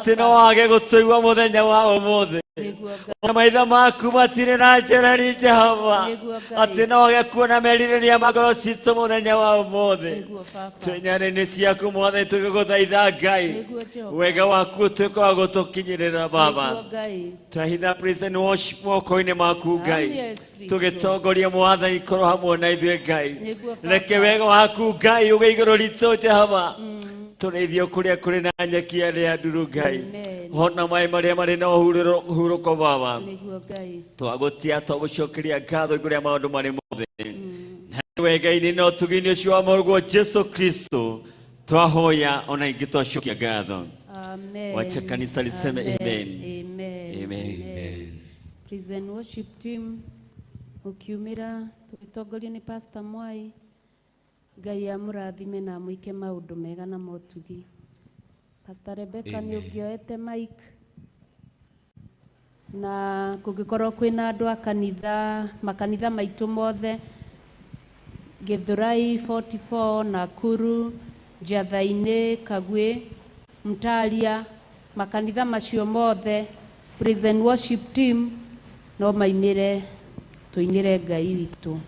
Atĩ no wage gũtũigua mũthenya wa ũmũthĩ. Nĩguo Ngai. Ona maitho maku matirĩ na njereri Jehova. Nĩguo Ngai. Atĩ no wage kuona merirĩria ma ngoro citũ mũthenya wa ũmũthĩ. Nĩguo Baba. Twĩ nyarĩinĩ ciaku Mwathani tũgĩgũthaitha Ngai. Nĩguo Jehova. Wega waku ũtuĩke wa gũtũkinyĩrĩra Baba. Nĩguo Ngai. Twahitha praise and worship moko-inĩ maku Ngai. Amen, Yesu Kristo. Tũgĩtongoria Mwathani korwo hamwe na ithuĩ Ngai. Nĩguo Baba. Reke wega waku Ngai ũgĩe igũrũ ritũ Jehova. Tũrĩithio kũrĩa kũrĩ na nyeki ĩrĩa nduru Ngai. Amen. Hona maĩ marĩa marĩ na ũhurũko Baba. Nĩguo Ngai. Twagũtia twagũcokeria ngatho igũrũ rĩa maũndũ marĩ mothe. Na nĩ wega-inĩ na ũtugi-inĩ ũcio wa Mũrũguo Jesu Kristo twahoya ona ingĩ twacokia ngatho. Amen. Wacha kanisa liseme amen. Amen. Amen. Amen. Praise and worship team ukiumira tugitongorio ni Pastor Mwai. Ngai amũrathime na amwĩke maũndũ mega na motugi. Pastor Rebecca nĩ ũngĩoete mic na kũngĩkorwo kwĩna andũ a kanitha makanitha maitũ mothe Githurai 44, Nakuru, Njathai-inĩ, Kagwĩ, Mtalia, makanitha macio mothe praise and worship team no maimĩre tũinĩre Ngai witũ.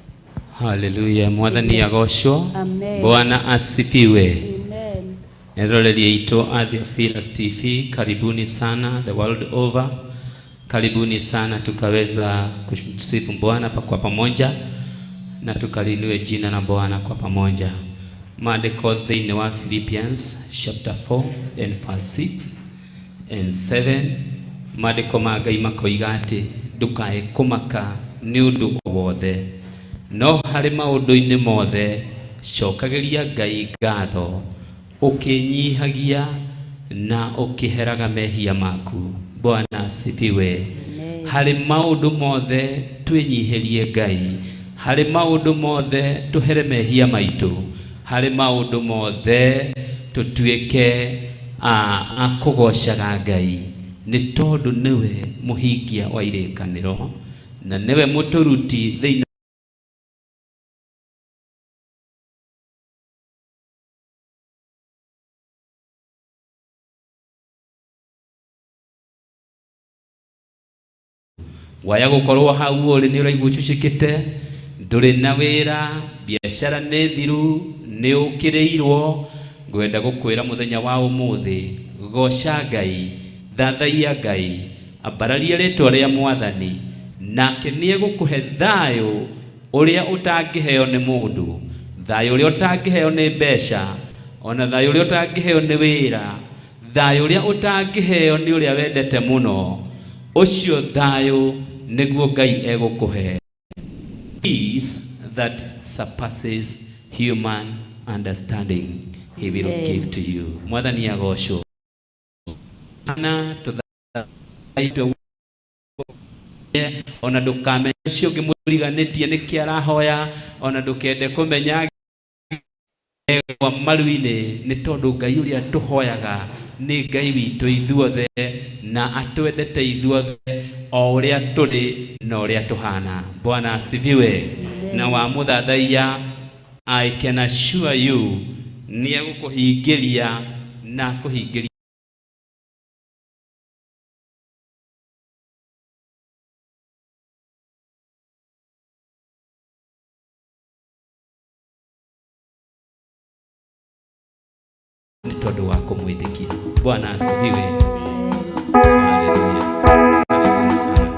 Haleluya, mwathani agocwo. Amen. Bwana asifiwe. Amen. Eroreri aitũ a Theophilus TV, karibuni sana the world over. Karibuni sana tukaweza kumsifu Bwana kwa pamoja na tukalinue jina la Bwana kwa pamoja. Maandĩko thĩinĩ wa Philippians chapter 4 and verse 6 and 7 maandĩko ma Ngai makoiga atĩ ndũkae kũmaka nĩ ũndũ o wothe, no harĩ maũndũ-inĩ mothe cokagĩria Ngai ngatho ũkĩnyihagia na ũkĩheraga mehia maku. Bwana asifiwe. Amen. Harĩ maũndũ mothe twĩnyihĩrie Ngai, harĩ maũndũ mothe tũhere mehia maitũ, harĩ maũndũ mothe tũtuĩke a kũgocaga Ngai, nĩ tondũ nĩwe mũhingia wa irĩkanĩro na nĩwe mũtũruti thĩinĩ waya gũkorwo hau ũrĩ nĩ ũraigua ũcucĩkĩte, ndũrĩ na wĩra, biacara nĩ thiru, nĩ ũkĩrĩirwo, ngwenda gũkwĩra mũthenya wa ũmũthĩ, goca Ngai, thathaiya Ngai, ambararia rĩtwa rĩa Mwathani, nake nĩ egũkũhe thayũ ũrĩa ũtangĩheo nĩ mũndũ, thayũ ũrĩa ũtangĩheo nĩ mbeca, ona thayũ ũrĩa ũtangĩheo nĩ wĩra, thayũ ũrĩa ũtangĩheo nĩ ũrĩa wendete mũno, ũcio thayũ nĩguo Ngai egũkũhe. Peace that surpasses human understanding he will Amen. give to you. Mwathani agocwo. Na tũthaitwe ona ndũkamenye ũcio ũngĩ mũriganĩtie nĩkĩ arahoya, ona ndũkende kũmenya kwa maru-inĩ, nĩ tondũ Ngai ũrĩa tũhoyaga nĩ Ngai witũ ithuothe na atwendete ithuothe o ũrĩa tũrĩ na ũrĩa tũhana. Bwana asifiwe. Amen. Na wamũthathaiya, I can assure you nĩ egũkũhingĩria na akũhingĩria nĩ tondũ wa kũmwĩtĩkia. Bwana asifiwe. Haleluya. Karibuni sana.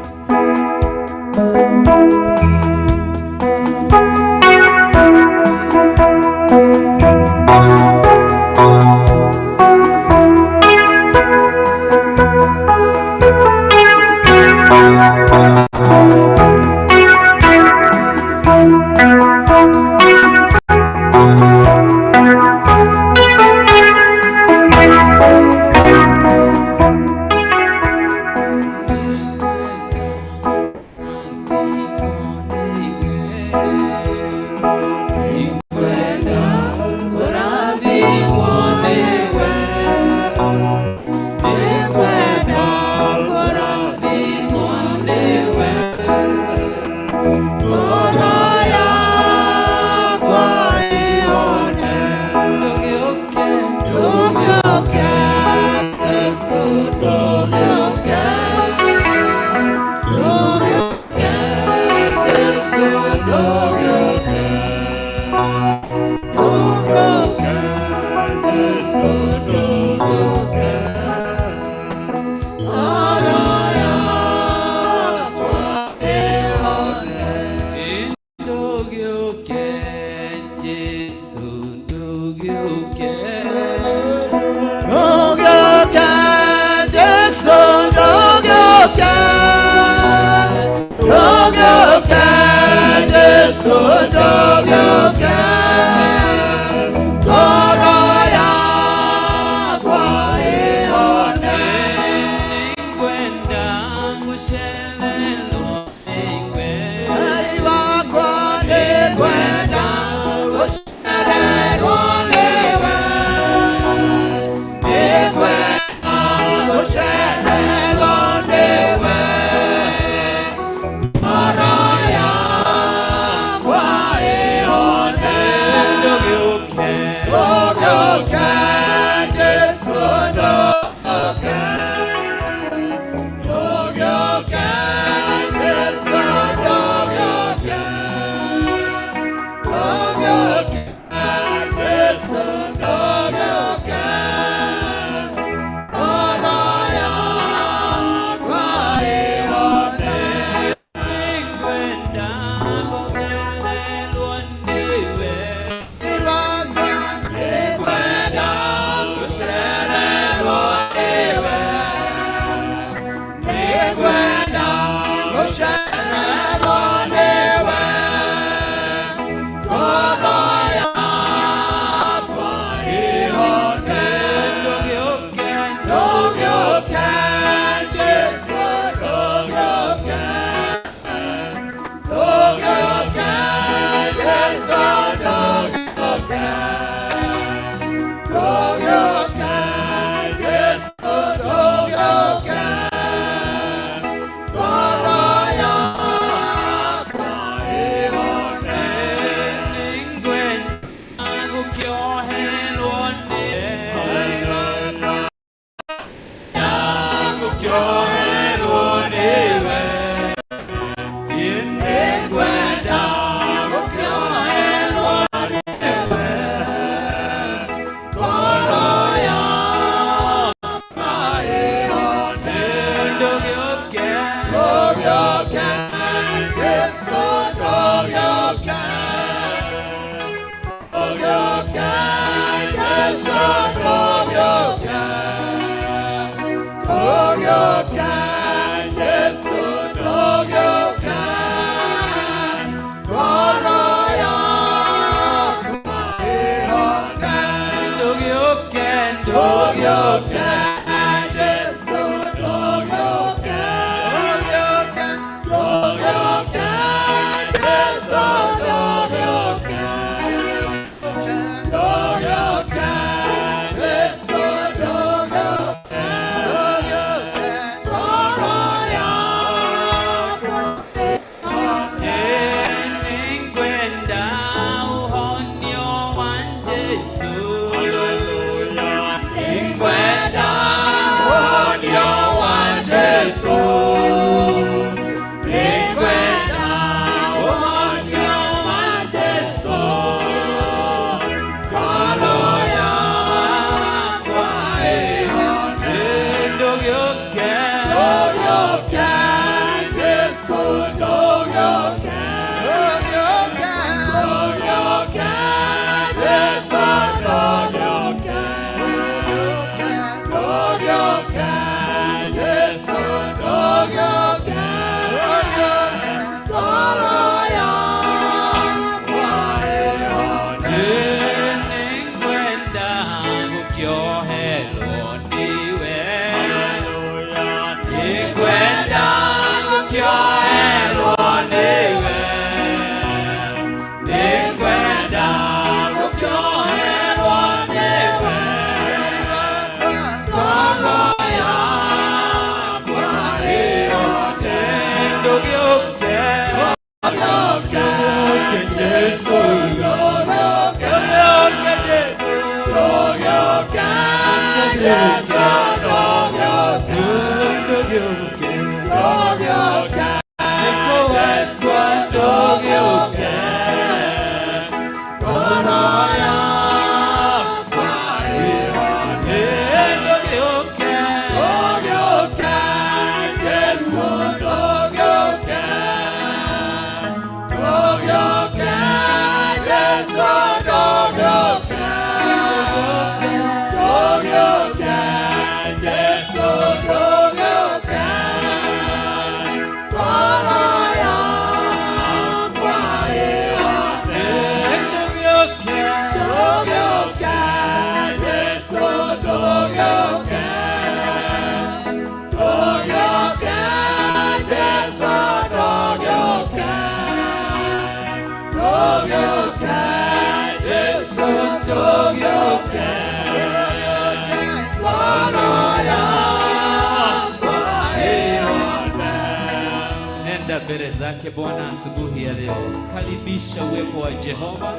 Nenda mbele zake Bwana asubuhi ya leo, karibisha uwepo wa Jehova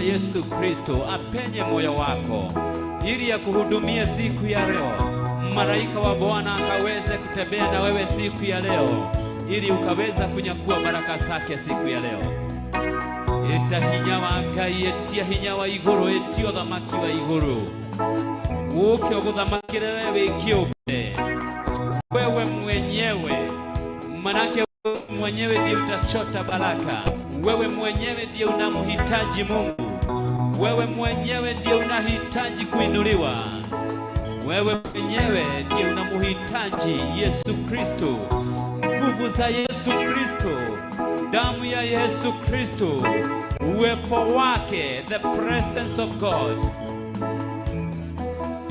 Yesu Kristo apenye moyo wako ili akuhudumie siku ya leo. Malaika wa Bwana akaweze kutembea na wewe siku ya leo, ili ukaweza kunyakua baraka zake siku ya leo. Ĩta hinya wa Ngai, ĩtia hinya wa igũrũ, ĩtia ũthamaki wa igũrũ, ũke ũgũthamakĩre we wĩ kĩũmbe, wewe mwenyewe, manake wewe mwenyewe ndiye utachota baraka, wewe mwenyewe ndiye unamhitaji Mungu, wewe mwenyewe ndiye unahitaji kuinuliwa, wewe mwenyewe ndiye unamhitaji Yesu Kristo. Nguvu za Yesu Kristo, damu ya Yesu Kristo, uwepo wake, the presence of God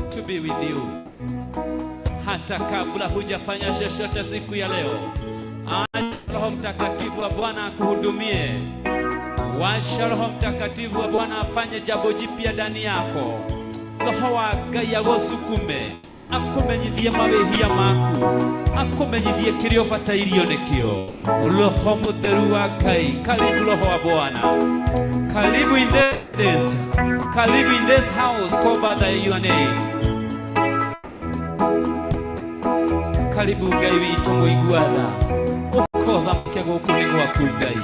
to be with you hata kabla hujafanya chochote siku ya leo. Acha Roho Mtakatifu wa Bwana akuhudumie. Washa Roho Mtakatifu wa Bwana afanye jambo jipya ndani yako. Roho wa Ngai agũsukume, akũmenyithie mawĩhia maku, akũmenyithie kĩrĩa ũbatairio nĩkĩo. Roho Mũtheru wa Ngai, karibu Roho wa Bwana, karibu in this, karibu in this house called by your name. Karibu Ngai witũ mũigua tha, ũka ũthamake gũkũ nĩ gwaku Ngai,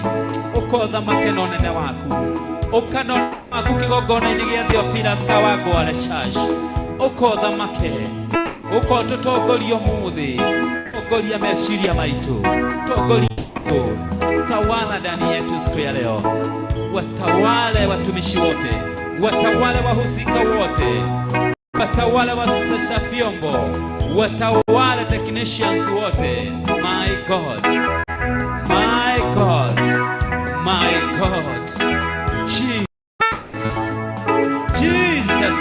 ũka ũthamake na ũnene waku, ũka na ũnene waku kĩgongona-inĩ gĩa Theophilus Kawangware Church, ũka ũthamake, ũka ũtũtongorie ũmũthĩ, tongoria meciria maitũ, tongoria tawala ndani yetu siku ya leo, watawale watumishi wote, watawale wahusika wote, watawale wasosha vyombo, watawale technicians wote. My God, my God, my God, Jesus, Jesus,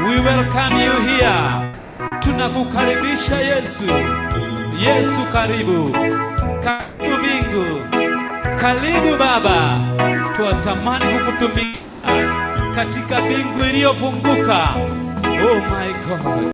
we welcome you here. Tunakukaribisha Yesu. Yesu karibu, karibu mbingu, karibu Baba. Twatamani kukutumikia katika mbingu iliyofunguka. Oh my God.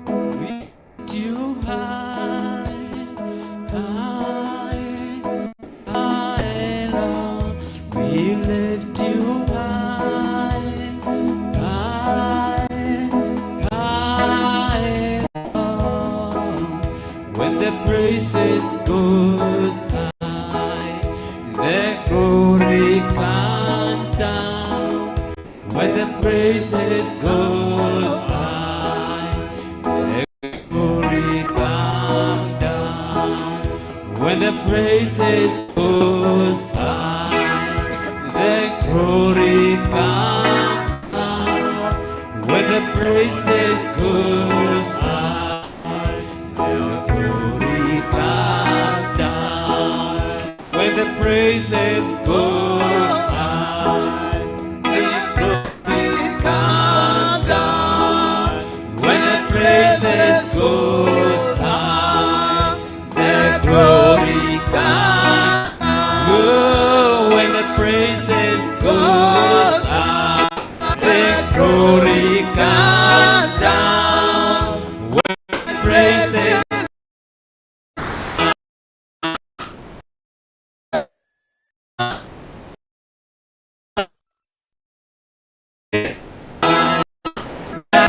We lift you high, high, high, Lord. We lift you high, high, high, Lord. When the praises goes high, the glory comes down. When the praises goes high, the glory comes down. When the praises goes high, the glory comes down. When the praises goes high, the glory comes down. When the praises goes high, the glory comes down. When the praises goes high, the glory comes down. Oh, when the praises goes high, the glory comes down. When the praises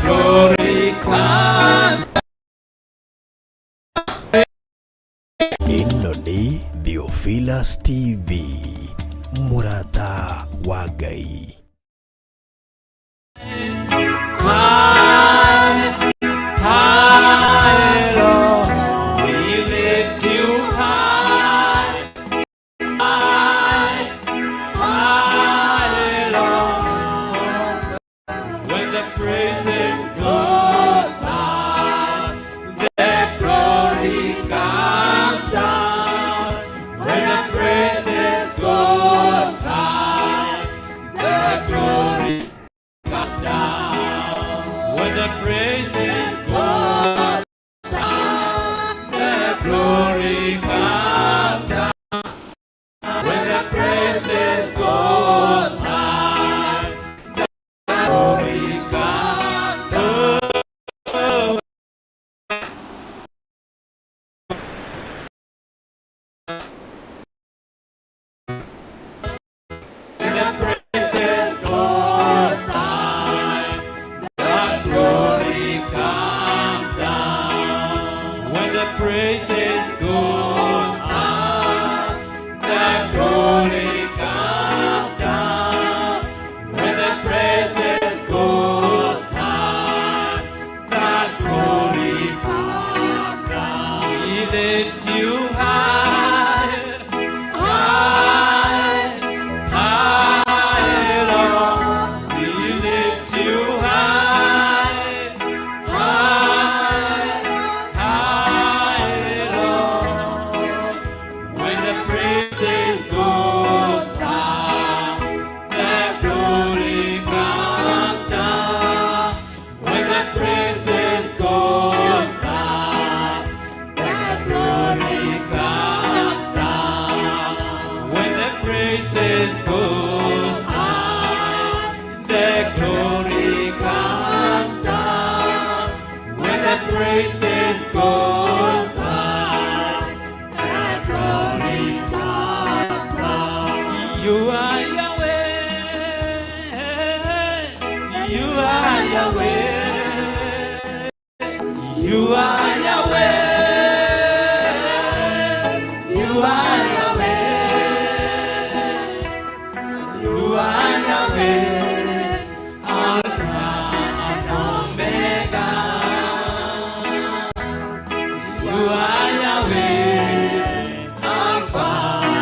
glory comes. Ĩno nĩ Theophilus TV, mũrata wa Ngai. High, high, Lord, we lift you high, high, high, Lord. When the praises goes high, the glory comes down. the praises goes up, the glory comes down. When the praises goes up, the glory comes down. We lift you high, high, high, Lord. We lift you high, high, high, Lord. When the praises goes up, the glory comes down. When the praises goes up, the glory comes down. When the praises goes up, the glory comes down. When the praises goes up, the glory comes down. You are Yahweh. You are Yahweh. You are Yahweh. You are Yahweh. You are Yahweh. Alpha and Omega. You are Yahweh. Alpha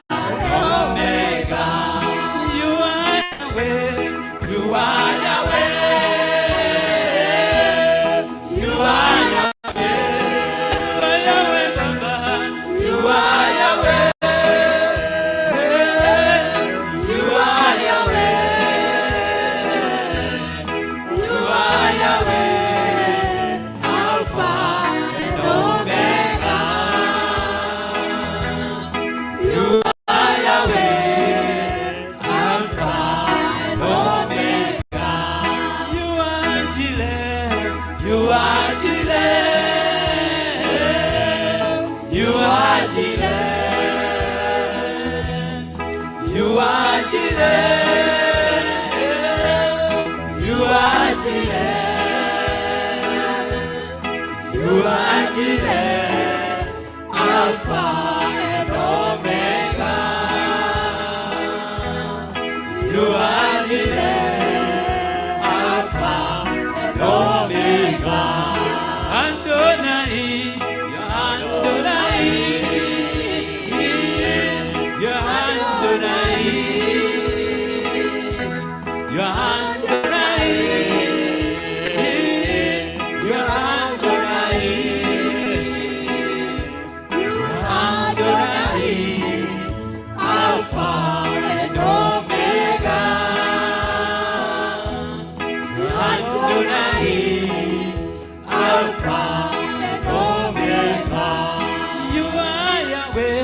and Omega. You are Yahweh. You are Yahweh. You are Yahweh. Yahweh, Baba. You are Yahweh. You are Yahweh. You are Yahweh. Alpha and Omega. You are Yahweh. Alpha and Omega. You are Jireh. You are Jireh. You are Jireh. You are Jireh. You are Jireh. You are Jireh. Alpha and Omega. You are Jireh. Alpha and Omega. Adonai, Adonai, Adonai, Adonai, Adonai, Adonai, Alpha and Omega. Adonai, Alpha and Omega. You are Yahweh.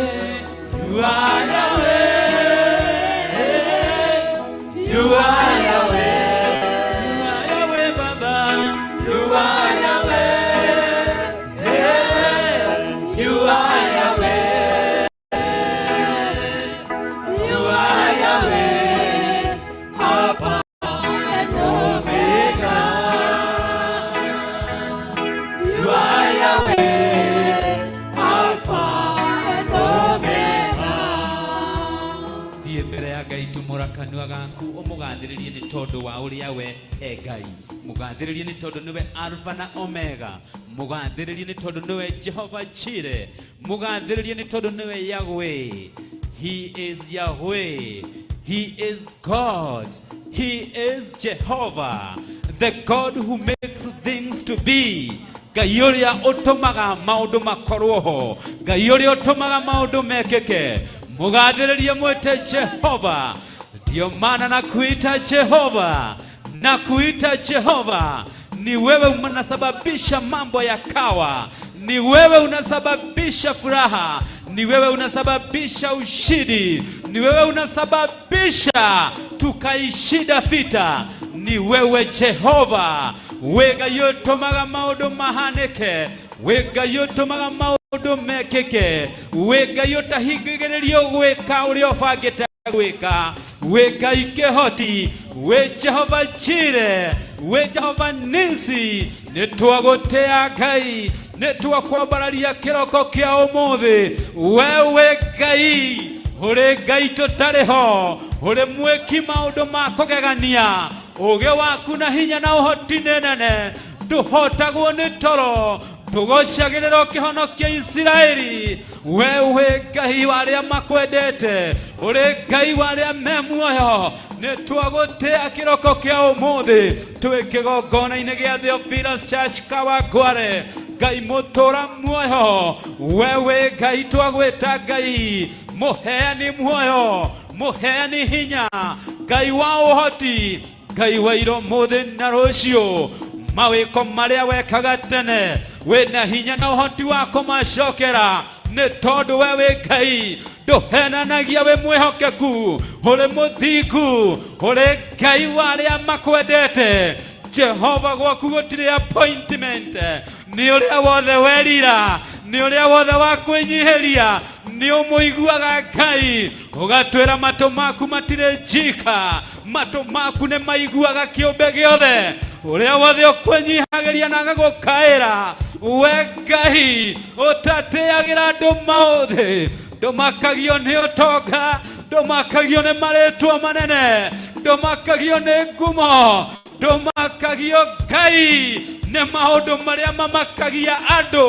You are Yahweh. You are Yahweh. You are Yahweh, Baba. You are Yahweh. You are Yahweh. You are Yahweh. Alpha and Omega. You are Yahweh, Alpha and Omega. Thiĩ mbere ya Ngai, tumũra kanua gaku, ũmũgathĩrĩrie nĩ tondũ wa ũrĩa we e Ngai. Mũgathĩrĩrie nĩ tondũ nĩwe Alpha na Omega. Mũgathĩrĩrie nĩ tondũ nĩwe Jehova Jireh. Mũgathĩrĩrie nĩ tondũ nĩwe Yahweh. He is Yahweh. He is God. He is Jehovah, the God who makes things to be. Ngai ũrĩa ũtũmaga maũndũ makorwo ho, Ngai ũrĩa ũtũmaga maũndũ mekĩke. Mũgathĩrĩrie, mwĩte Jehova. Ndio maana nakuita Jehova, nakuita Jehova. Ni wewe unasababisha mambo yakawa, ni wewe unasababisha furaha, ni wewe unasababisha ushindi, ni wewe unasababisha tukaishinda vita. Ni wewe Jehova, we Ngai ũtũmaga maũndũ mahanĩke, we Ngai ũtũmaga maũndũ mekĩke, we Ngai ũtahingĩrĩrio gwĩka ũrĩa ũbangĩte gwĩka, we Ngai kĩhoti, we Jehova Jireh, we Jehova Nisi, nĩ twagũtĩa Ngai. Nĩ twakwambararia kĩroko kĩa ũmũthĩ. Wewe Ngai, ũrĩ Ngai tũtarĩ ho, ũrĩ mwĩki maũndũ ma kũgegania. Ũgĩ waku na hinya na ũhoti nĩ nene, ndũhotagwo nĩ toro. Tũgocagĩrĩra ũkĩhonokia Isiraeli. Wewe Ngai wa arĩa makwendete, ũrĩ Ngai wa arĩa me muoyo. Nĩ twagũtĩa kĩroko kĩa ũmũthĩ twĩ kĩgongona-inĩ gĩa Theophilus Church Kawangware. Ngai mũtũra muoyo, wewe Ngai twagwĩta Ngai mũheani muoyo, mũheani hinya, Ngai wa ũhoti, Ngai wa iro mũthĩ na rũciũ. Mawĩko marĩa wekaga tene wĩna hinya na ũhoti wa kũmacokera, nĩ tondũ we wĩ Ngai ndũhenanagia, wĩ mwĩhokeku, ũrĩ mũthingu, ũrĩ Ngai wa arĩa makwendete. Jehova, gwaku gũtirĩ appointment. Nĩ ũrĩa wothe werira, nĩ ũrĩa wothe wakwĩnyihĩria, nĩ ũmũiguaga Ngai. Ũgatwĩra matũ maku matirĩ njika, matũ maku nĩ maiguaga kĩũmbe gĩothe. Ũrĩa wothe ũkwĩnyihagĩria na agagũkaĩra, we Ngai ũtatĩagĩra andũ maũthĩ, ndũmakagio nĩ ũtonga, ndũmakagio nĩ marĩtwa manene, ndũmakagio nĩ ngumo, ndũmakagio Ngai nĩ maũndũ marĩa mamakagia andũ,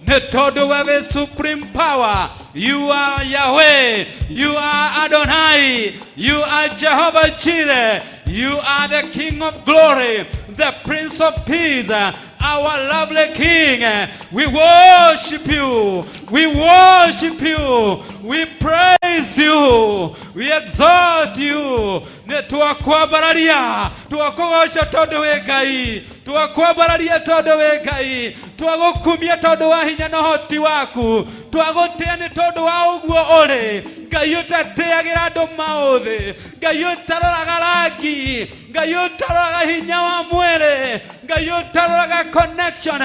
nĩ tondũ we wĩ supreme power. You are Yahweh, you are Adonai, you are Jehovah Jireh, you are the King of glory, the Prince of Peace, our lovely King. We worship you, we worship you, we praise you, we exalt you. Nĩ twakwambararia, twakũgoca tondũ wĩ Ngai, twakwambararia tondũ wĩ Ngai, twagũkumia tondũ wa hinya na ũhoti waku, twagũtĩa nĩ tondũ wa ũguo ũrĩ Ngai ũtatĩagĩra andũ maũthĩ, Ngai ũtaroraga rangi, Ngai ũtaroraga hinya wa mwĩrĩ, Ngai ũtaroraga connection.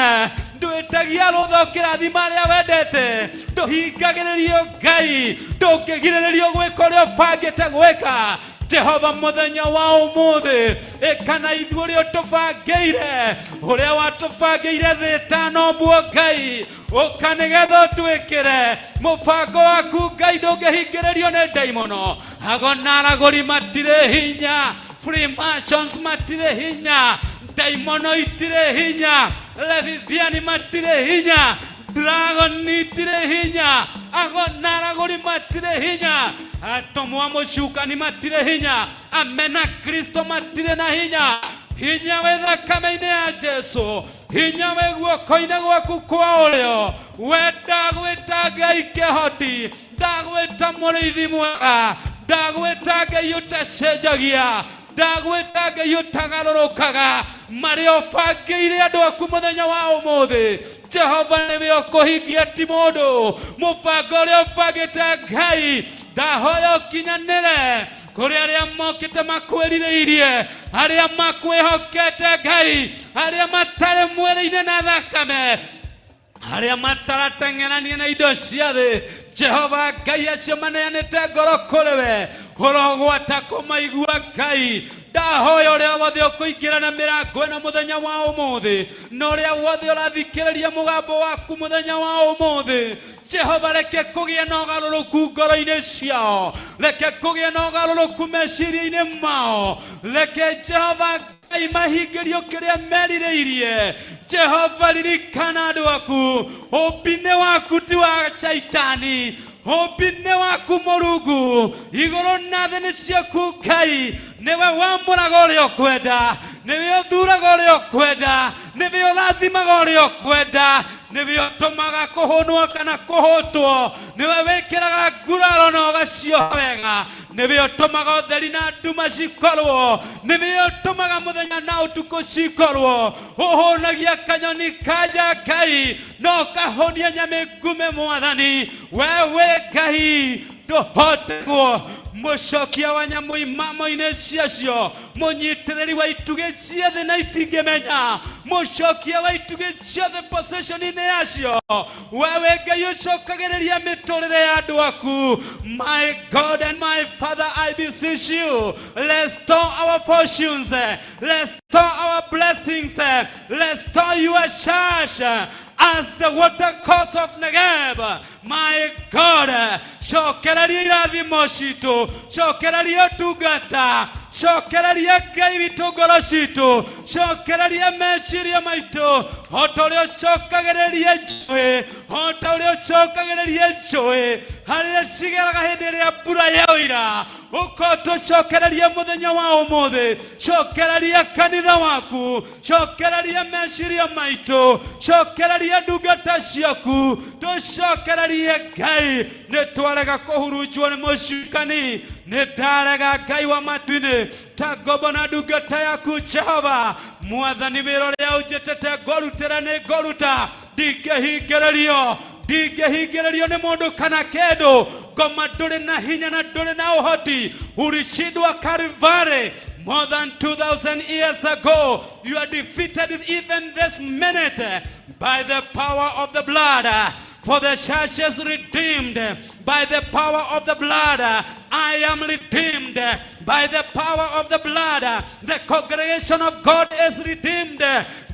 Ndwĩtagia rũtha ũkĩrathima arĩa wendete, ndũhingagĩrĩrio Ngai, ndũngĩgirĩrĩrio gwĩka ũrĩa ũbangĩte gwĩka. Jehova, mũthenya wa ũmũthĩ ĩka na ithuĩ ũrĩa ũtũbangĩire, ũrĩa watũbangĩire thĩ ĩtanombwo. Ngai, ũka nĩgetha ũtwĩkĩre mũbango waku. Ngai, ndũngĩhingĩrĩrio nĩ ndaimono. Ago na aragũri matirĩ hinya, Freemasons matirĩ hinya, ndaimono itirĩ hinya, levithiani matirĩ hinya, dragon itirĩ hinya, ago na aragũri matirĩ hinya, atũmwo a mũcukani matirĩ hinya, amena Kristo matirĩ na hinya. Hinya wĩ thakame-inĩ ya Jesu, hinya wĩ guoko-inĩ gwaku kwa ũrĩo. We ndagwĩta Ngai kĩhoti, ndagwĩta mũrĩithi mwega, ndagwĩta Ngai ũtacenjagia, ndagwĩta Ngai ũtagarũrũkaga. Marĩa ũbangĩire andũ aku mũthenya wa ũmũthĩ, Jehova, nĩwe ũkũhingia, ti mũndũ. Mũbango ũrĩa ũbangĩte, Ngai, ndahoya ũkinyanĩre kũrĩ arĩa mokĩte makwĩrirĩirie, arĩa makwĩhokete Ngai, arĩa matarĩ mwĩrĩ-inĩ na thakame, arĩa matarateng'erania na indo cia thĩ. Jehova Ngai, acio maneanĩte ngoro kũrĩ we, ũrogwata kũmaigua. Ngai, ndahoya ũrĩa wothe ũkũingĩra na mĩrango ĩno mũthenya wa ũmũthĩ, na ũrĩa wothe ũrathikĩrĩria mũgambo waku mũthenya wa ũmũthĩ, Jehova, reke kũgĩe na ũgarũrũku ngoro-inĩ ciao, reke kũgĩe na ũgarũrũku meciria-inĩ mao, reke Jehova Ngai mahingĩrio kĩrĩa merirĩirie. Jehova, ririkana andũ aku. Ũmbi-inĩ waku ti wa Caitani, ũmbi-inĩ waku Mũrungu. Igũrũ na thĩ nĩ ciaku Ngai. Nĩwe wamũraga ũrĩa ũkwenda, nĩwe ũthuraga ũrĩa ũkwenda, nĩwe ũrathimaga ũrĩa ũkwenda, nĩwe ũtũmaga kũhũnwo kana kũhũtwo, nĩwe wĩkĩraga nguraro na ũgacioha wega, nĩwe ũtũmaga ũtheri na nduma cikorwo, nĩwe ũtũmaga mũthenya na ũtukũ cikorwo. Ũhũnagia kanyoni kanja Ngai, no ũkahũnia nyamĩ ngume. Mwathani, we wĩ Ngai ndũhotagwo. Mũcokia wa nyamũ imamo-inĩ ciacio, mũnyitĩrĩri wa itugĩ cia thĩ na itingĩmenya, mũcokia wa itugĩ ciothe position-inĩ yacio. Wewe Ngai ũcokagĩrĩria mĩtũrĩre ya andũ aku. My God and my Father, I beseech you, restore our fortunes, restore our blessings, restore your church as the water course of Negev. My God, cokereria irathimo citũ, cokereria ũtungata, cokereria Ngai witũ ngoro citũ, cokereria meciria maitũ, o ta ũrĩa ũcokagĩrĩria njũĩ, o ta ũrĩa ũcokagĩrĩria njũĩ harĩa cigeraga hĩndĩ ĩrĩa mbura yoira. Ũko tũcokererie mũthenya wa ũmũthĩ, cokereria kanitha waku, cokereria meciria maitũ, cokereria ndungata ciaku, tũcokererie Ngai. Nĩ twarega kũhurunjwo nĩ mũcukani, nĩ ndarega Ngai wa matu-inĩ ta ngombo na ndungata yaku Jehova Mwathani, wĩra ũrĩa ũnjĩtĩte ngũrutĩra nĩ ngũruta, ndingĩhingĩrĩrio, ndingĩhingĩrĩrio nĩ mũndũ kana kĩndũ. Ngoma ndũrĩ na hinya na ndũrĩ na ũhoti. Ulishindwa Kalvari more than 2000 years ago. You are defeated even this minute by the power of the blood. For the church is redeemed by the power of the blood. I am redeemed by the power of the blood. The congregation of God is redeemed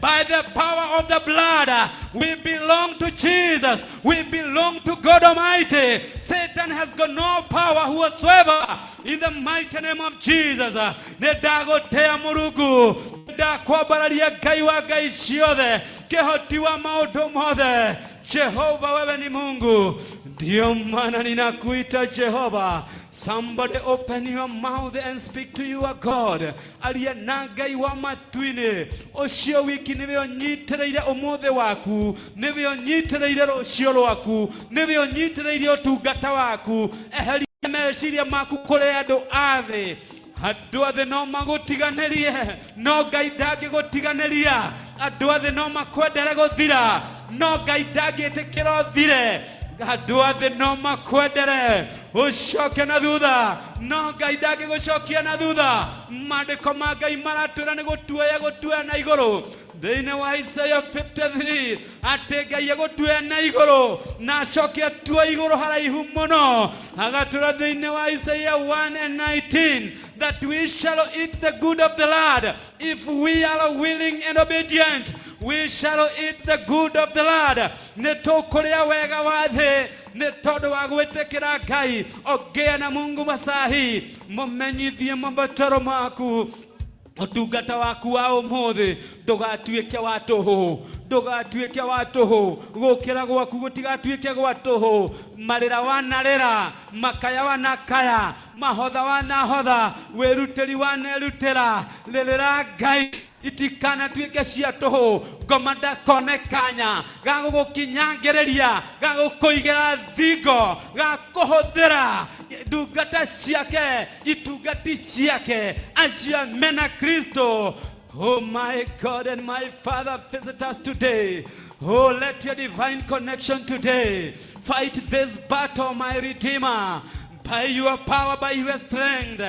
by the power of the blood. We belong to Jesus. We belong to God Almighty. Satan has got no power whatsoever. In the mighty name of Jesus. Nĩ ndagũtĩa Mũrungu, ndakwambararia Ngai wa ngai ciothe, kĩhoti wa maũndũ mothe. Jehova, wewe ni Mungu, ndio maana ninakuita Jehova. Somebody open your mouth and speak to your God. Aria na Ngai wa matu-inĩ ũcio wiki nĩwe ũnyitĩrĩire ũmũthĩ waku, nĩwe ũnyitĩrĩire rũciũ rwaku, nĩwe ũnyitĩrĩire ũtungata waku. Eheria meciria maku kũrĩ andũ a thĩ. Andũ a thĩ no magũtiganĩrie, no Ngai ndangĩgũtiganĩria. Andũ a thĩ no makwendere gũthira, no Ngai ndangĩtĩkĩra ũthire. Andũ a thĩ no makwendere ũcoke na thutha, no Ngai ndangĩgũcokia na thutha. Maandĩko ma Ngai maratwĩra nĩ gũtuoya gũtuoya na igũrũ thĩinĩ wa Isaiah 53, atĩ Ngai egũtuoya na igũrũ na acoke atue igũrũ haraihu mũno. Agatwĩra thĩinĩ wa Isaiah 1 and 19 that we shall eat the good of the land if we are willing and obedient. We shall eat the good of the land. Nĩ tũkũrĩa wega wa thĩ nĩ tondũ wa gwĩtĩkĩra Ngai. Ongea na Mungu masahi, mũmenyithie mabataro maku. Ũtungata waku wa ũmũthĩ ndũgatuĩke wa tũhũ, ndũgatuĩke wa tũhũ. Gũkĩra gwaku gũtigatuĩke gwa tũhũ. Marĩra wanarĩra, makaya wanakaya, mahotha wanahotha, wĩrutĩri wanerutĩra, rĩrĩra Ngai itikanatuĩke cia tũhũ. Ngoma ndakone kanya ga gũgũkinyangĩrĩria, ga gũkũigĩra thingo, ga kũhũthĩra ndungata ciake, itungati ciake acio mena Kristo. Oh my God and my Father, visit us today. Oh, let your divine connection today fight this battle, my Redeemer. By your power, by your strength,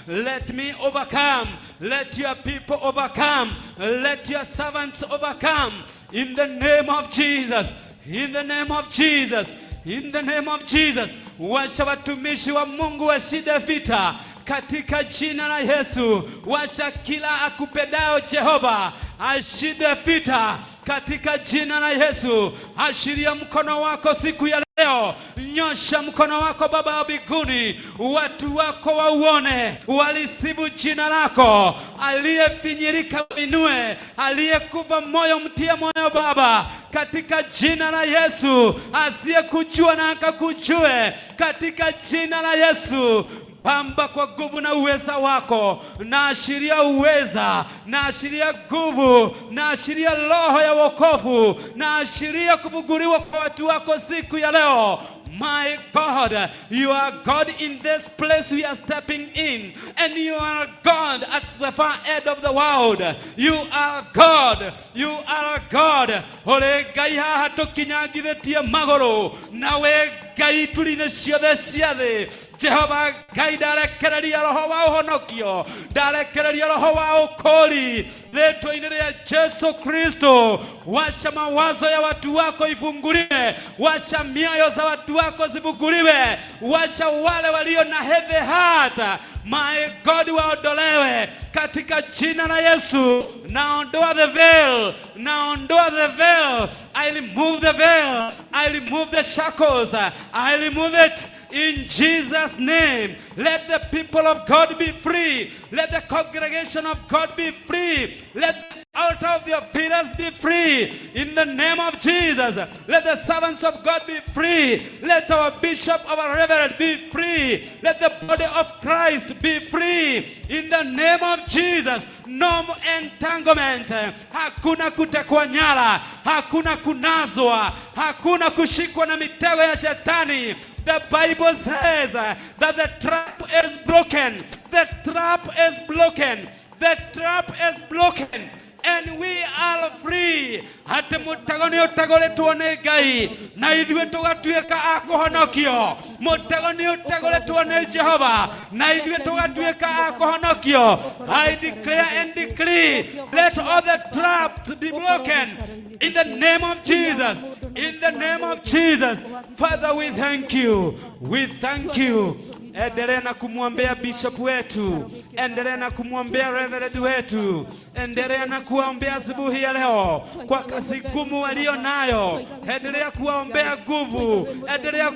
let me overcome. Let your people overcome. Let your servants overcome. In the name of Jesus. In the name of Jesus. In the name of Jesus. Washa watumishi wa Mungu washinde vita katika jina la Yesu. Washa kila akupendao Jehova ashinde vita katika jina la Yesu. Ashiria mkono wako siku ya leo, nyosha mkono wako Baba wa mbinguni, watu wako wauone, walisifu jina lako. Aliyefinyirika inue, aliyekufa moyo mtie moyo Baba, katika jina la Yesu. Asiyekujua na akakujue katika jina la Yesu. Pamba kwa nguvu na uweza wako, naashiria uweza, naashiria nguvu, naashiria roho ya wokovu, naashiria kufunguliwa kwa watu wako siku ya leo. My God, you are God in this place we are stepping in, and you are God at the far end of the world. You are God, you are God. Ũrĩ Ngai haha tũkinyangithĩtie magũrũ, na wĩ Ngai ituri-inĩ ciothe cia thĩ. Jehova Ngai, ndarekereria roho wa ũhonokio, ndarekereria roho wa ũkũri rĩtwa-inĩ rĩa Jesu Kristo. Washa mawazo ya watu wako ifunguliwe, washa mioyo za watu wako zifunguliwe, washa wale walio na heavy heart, my God, waondolewe katika jina la Yesu. Naondoa the veil, naondoa the veil. I remove the veil, I remove the shackles, I remove it in Jesus' name. Let the people of God be free. Let the congregation of God be free. Let the altar of your pillars be free. In the name of Jesus. Let the servants of God be free. Let our bishop, our reverend be free. Let the body of Christ be free. In the name of Jesus. No more entanglement. Hakuna kutekwa nyara, hakuna kunaswa, hakuna kushikwa na mitego ya shetani. The Bible says that the trap is broken. The trap is broken. The trap is broken. And we are free. Atĩ mũtego nĩ ũtegũrĩtwo nĩ Ngai na ithuĩ tũgatuĩka a kũhonokio. Mũtego nĩ ũtegũrĩtwo nĩ Jehova na ithuĩ tũgatuĩka a kũhonokio. I declare and decree, let all the traps be broken in the name of Jesus. In the name of Jesus. Father, we thank you. We thank you. Endelea na kumwombea bishop wetu, endelea na kumwombea reverend wetu, endelea na kuwaombea asubuhi ya leo kwa kazi ngumu walio nayo, endelea kuwaombea nguvu, endelea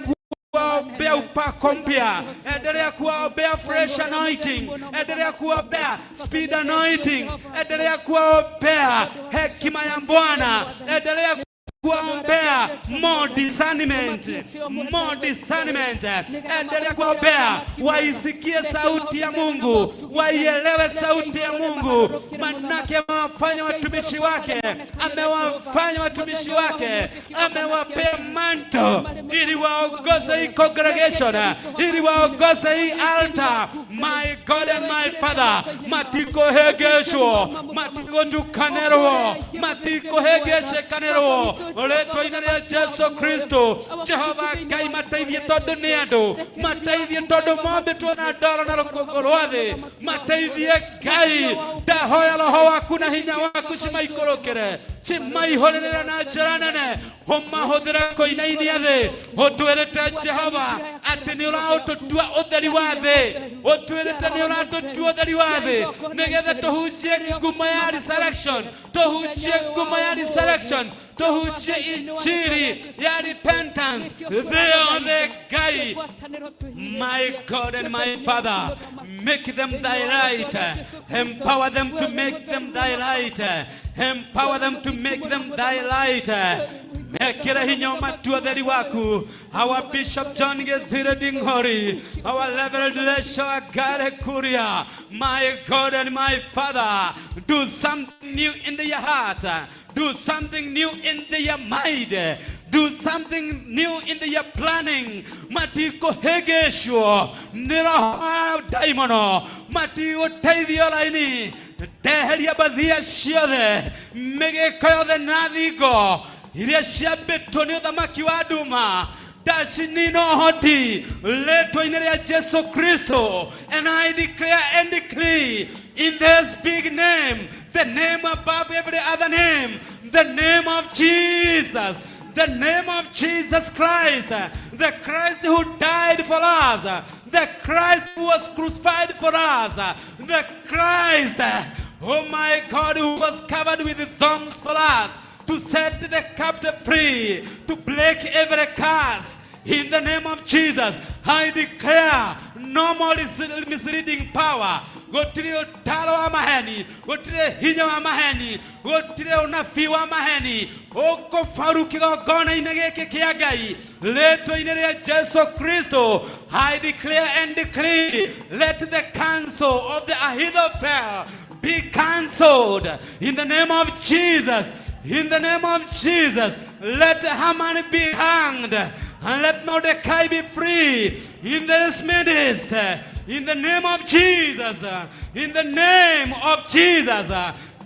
kuwaombea upako mpya, endelea kuwaombea fresh anointing, endelea kuwaombea speed anointing, endelea kuwaombea hekima ya Bwana, endelea kuwaombea more discernment, more discernment. Endelea kuwaombea waisikie sauti ya Mungu, waielewe sauti ya Mungu, manake amewafanya watumishi wake, amewafanya watumishi wake, amewapea mantle ili waongoze hii congregation, ili waongoze hii altar. My God and my Father, matikohegeshwo, matikotukanerwo, matikohegecekanĩrwo rĩtwa-inĩ rĩa Jesu Kristo. Jehova Ngai, mateithie tondũ nĩ andũ, mateithie tondũ mombĩtwo na ndoro na rũkũngũ rwa thĩ. Mateithie Ngai, ndahoya roho waku na hinya waku cimaikũrũkĩre, cimaihũrĩrĩre na njĩra nene, ũmahũthĩre kũinainia thĩ. Ũtwĩrĩte Jehova atĩ nĩ ũraũtũtua ũtheri wa thĩ, ũtwĩrĩte nĩ ũratũtua ũtheri wa thĩ nĩgetha tũhunjie ngumo ya resurrection, tũhunjie ngumo ya resurrection, tũhunjie injiri ya repentance thĩ yothe. Ngai, my God and my Father, make them thy light. Empower them to make them thy light. Empower them to make them thy light. Mekĩre hinya ũmatue ũtheri waku. Our Bishop John Githire Ding'ori, our Reverend Lesho Agare Kuria, my God and my Father, do something new in their heart, do something new in their mind, do something new in their planning. Matikohegeshwo nĩ roho wa ndaimono, matigũteithio raini. Ndeheria mbathia ciothe, mĩgĩko yothe na thingo iria ciambĩtwo nĩ ũthamaki wa nduma, ndacinina ũhoti rĩtwa-inĩ rĩa Jesu Kristo. And I declare and decree in this big name, the name above every other name, the name of Jesus, the name of Jesus Christ, the Christ who died for us, the Christ who was crucified for us, the Christ, oh my God, who was covered with thorns for us, to set the captive free, to break every curse. In the name of Jesus, I declare no more misleading power. Gũtirĩ ũtaro wa maheni, gũtirĩ hinya wa maheni, gũtirĩ ũnabii wa maheni ũkũbaru kĩgongona-inĩ gĩkĩ kĩa Ngai rĩtwa-inĩ rĩa Jesu Kristo. I declare and decree, let the counsel of the Ahithophel be cancelled in the name of Jesus. In the name of Jesus, let Haman be hanged and let Mordecai be free in this midst. In the name of Jesus, in the name of Jesus,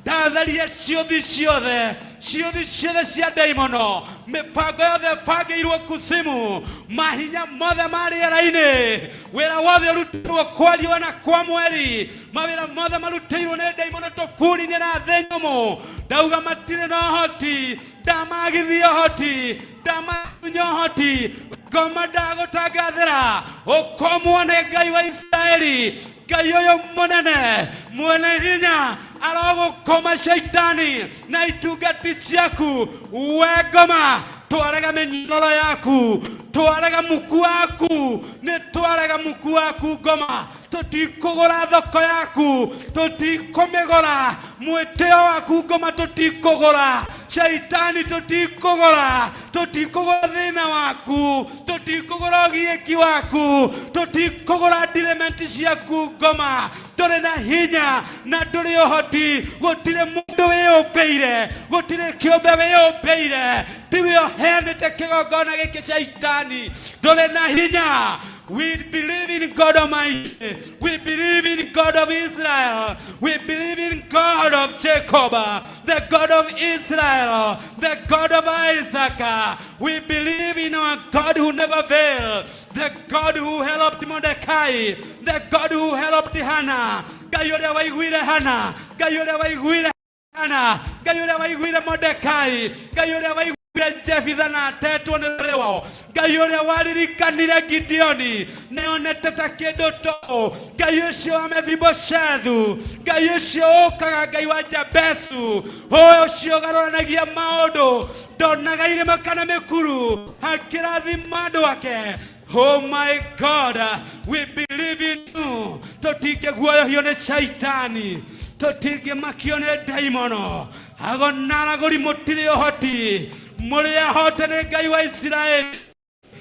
ndatharia ciũthi ciothe. Ciũthi ciothe cia ndaimono, mĩbango yothe ĩbangĩirwo kusimu, mahinya mothe ma rĩera-inĩ, wĩra wothe ũrutĩirwo kwa riũa na kwa mweri, mawĩra mothe marutĩirwo nĩ ndaimono tũburi-inĩ na thĩ nyũmũ, ndauga matirĩ na ũhoti, ndamagithia ũhoti, ndamatunya ũhoti, ngoma ndagũtangathĩra ũkomwo nĩ Ngai wa Isiraeli, Ngai ũyũ mũnene mwene hinya arogũkoma shaitani na itungati ciaku. We ngoma, twarega mĩnyororo yaku, twarega muku waku, nĩ twarega muku waku ngoma, tũtikũgũra thoko yaku, tũtikũmĩgũra, mwĩtĩo waku ngoma tũtikũgũra, shaitani tũtikũgũra, tũtikũgũra thĩna waku, tũtikũgũra ũgiĩki waku, tũtikũgũra ndirementi ciaku ngoma, ndũrĩ na hinya na ndũrĩ ũhoti, gũtirĩ mũndũ wĩyũmbĩire, gũtirĩ kĩũmbe wĩyũmbĩire, tiwe ũheanĩte kĩgongona gĩkĩ shaitani, ndũrĩ na hinya. We believe in God Almighty. We believe in God of Israel. We believe in God of Jacob, the God of Israel, the God of Isaac. We believe in our God who never fails, the God who helped Mordecai, the God who helped Hannah. Ngai ũrĩa waiguire Hannah, Ngai ũrĩa waiguire Hannah, Ngai ũrĩa waiguire Mordecai, Ngai ũrĩa waiguire Jefitha na atetwo nĩ rũrĩrĩ wao, Ngai ũrĩa waririkanire Gideoni nĩonete ta kĩndũ tũ, Ngai ũcio wa Mefiboshethu, Ngai ũcio ũkaga Ngai wa Jabesu, ũcio ũgarũranagia maũndũ, ndonaga irĩma kana mĩkuru, akĩrathima andũ ake. Oh my God, we believe in you. Tũtingĩguoyohio nĩ shaitani, tũtingĩmakio nĩ ndaimono, ago na aragũri mũtirĩ ũhoti, mũrĩ ahote nĩ Ngai wa Isiraeli.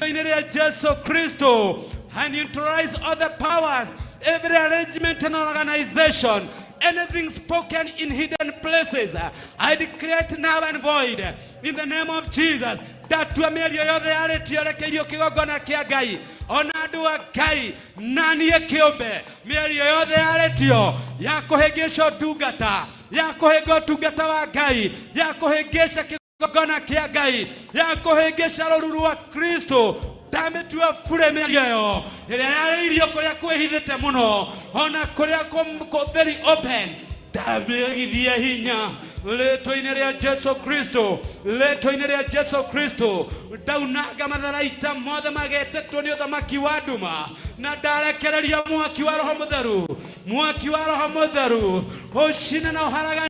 In rĩa Jesu Kristo, and neutralize all the powers, every arrangement and organization, anything spoken in hidden places, I declare it null and void in the name of Jesus. Ndatua mĩario yothe yarĩtio yerekeirio kĩgongona kĩa Ngai, ona andũ a Ngai na niĩ kĩũmbe, mĩario yothe yarĩtio ya kũhĩngĩca ũtungata, ya kũhĩnga ũtungata wa Ngai, ya kũhĩngĩca kĩgongona kĩa Ngai, ya kũhĩngĩca rũru rwa Kristo, ndamĩtua bure mĩario ĩyo ĩrĩa yarĩirio kũrĩa kwĩhithĩte mũno, ona kũrĩa very open, ndamĩagithie hinya rĩtwa-inĩ rĩa Jesu Kristo, rĩtwa-inĩ rĩa Jesu Kristo, ndaunanga matharaita mothe magetetwo nĩ ũthamaki wa nduma, na ndarekereria mwaki wa Roho Mũtheru, mwaki wa Roho Mũtheru ũcine na ũharaganie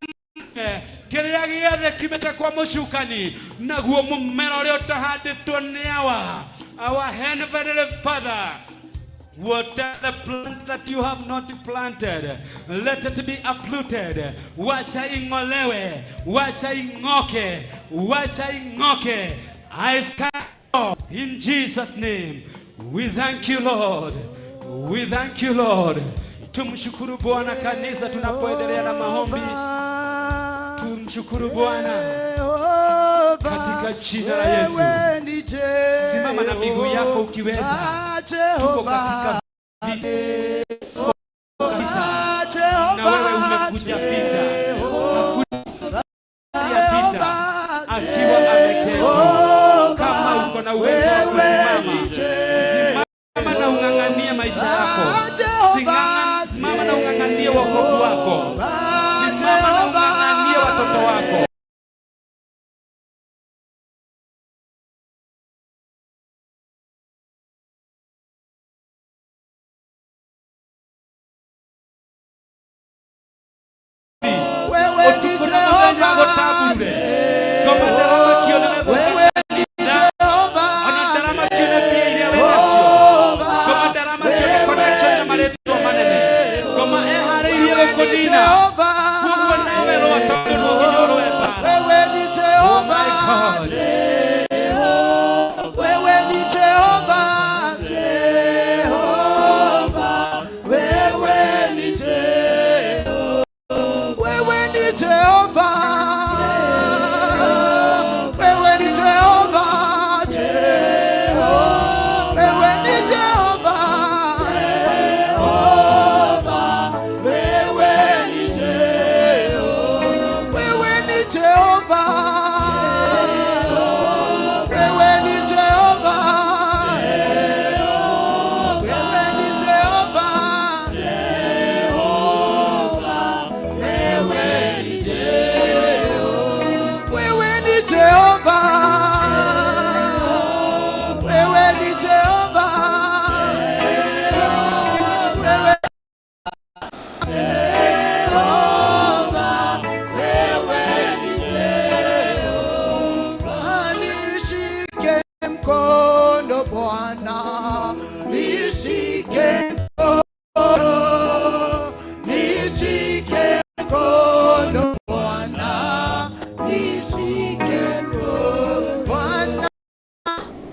kĩrĩa gĩothe kiumĩte kwa mũcukani, naguo mũmera ũrĩa ũtahandĩtwo nĩ awa, our heavenly Father. Whatever the plant that you have not planted, let it be uprooted. Wacha ing'olewe, wacha ing'oke, wacha ing'oke. I scatter in Jesus' name. We thank you, Lord. We thank you, Lord. Tumshukuru Bwana kanisa, tunapoendelea na maombi. Tumshukuru Bwana katika jina la Yesu. Simama na miguu yako ukiweza. Tuko katika vita, na wewe umekuja vita. Hakuna vita akiwa ameketi. Kama uko na uwezo wa kusimama, simama na ung'ang'anie maisha yako. Simama na ung'ang'anie wokovu wako. Simama na ung'ang'anie watoto wako. Wewe ni Ũtukũ na mũthenya Jehova, gũtamburure. Ngoma ndaramakio nĩ wewe ni Jehova, ona ndaramakio nĩ mbia iria wĩ nacio. Ngoma ndaramakio nĩ connection na marĩtwa manene. Ngoma eharĩirie wewe ni gũkũnina. Jehova, Koguo nawe rũa tondũ no nginya ũrũe mbara. wewe ni Jehova, Oh my God. wewe ni Jehova, Jehova, wewe ni Jehova, wewe ni Jehova, Bwana, nishike mkono, nishike mkono Bwana, nishike mkono Bwana,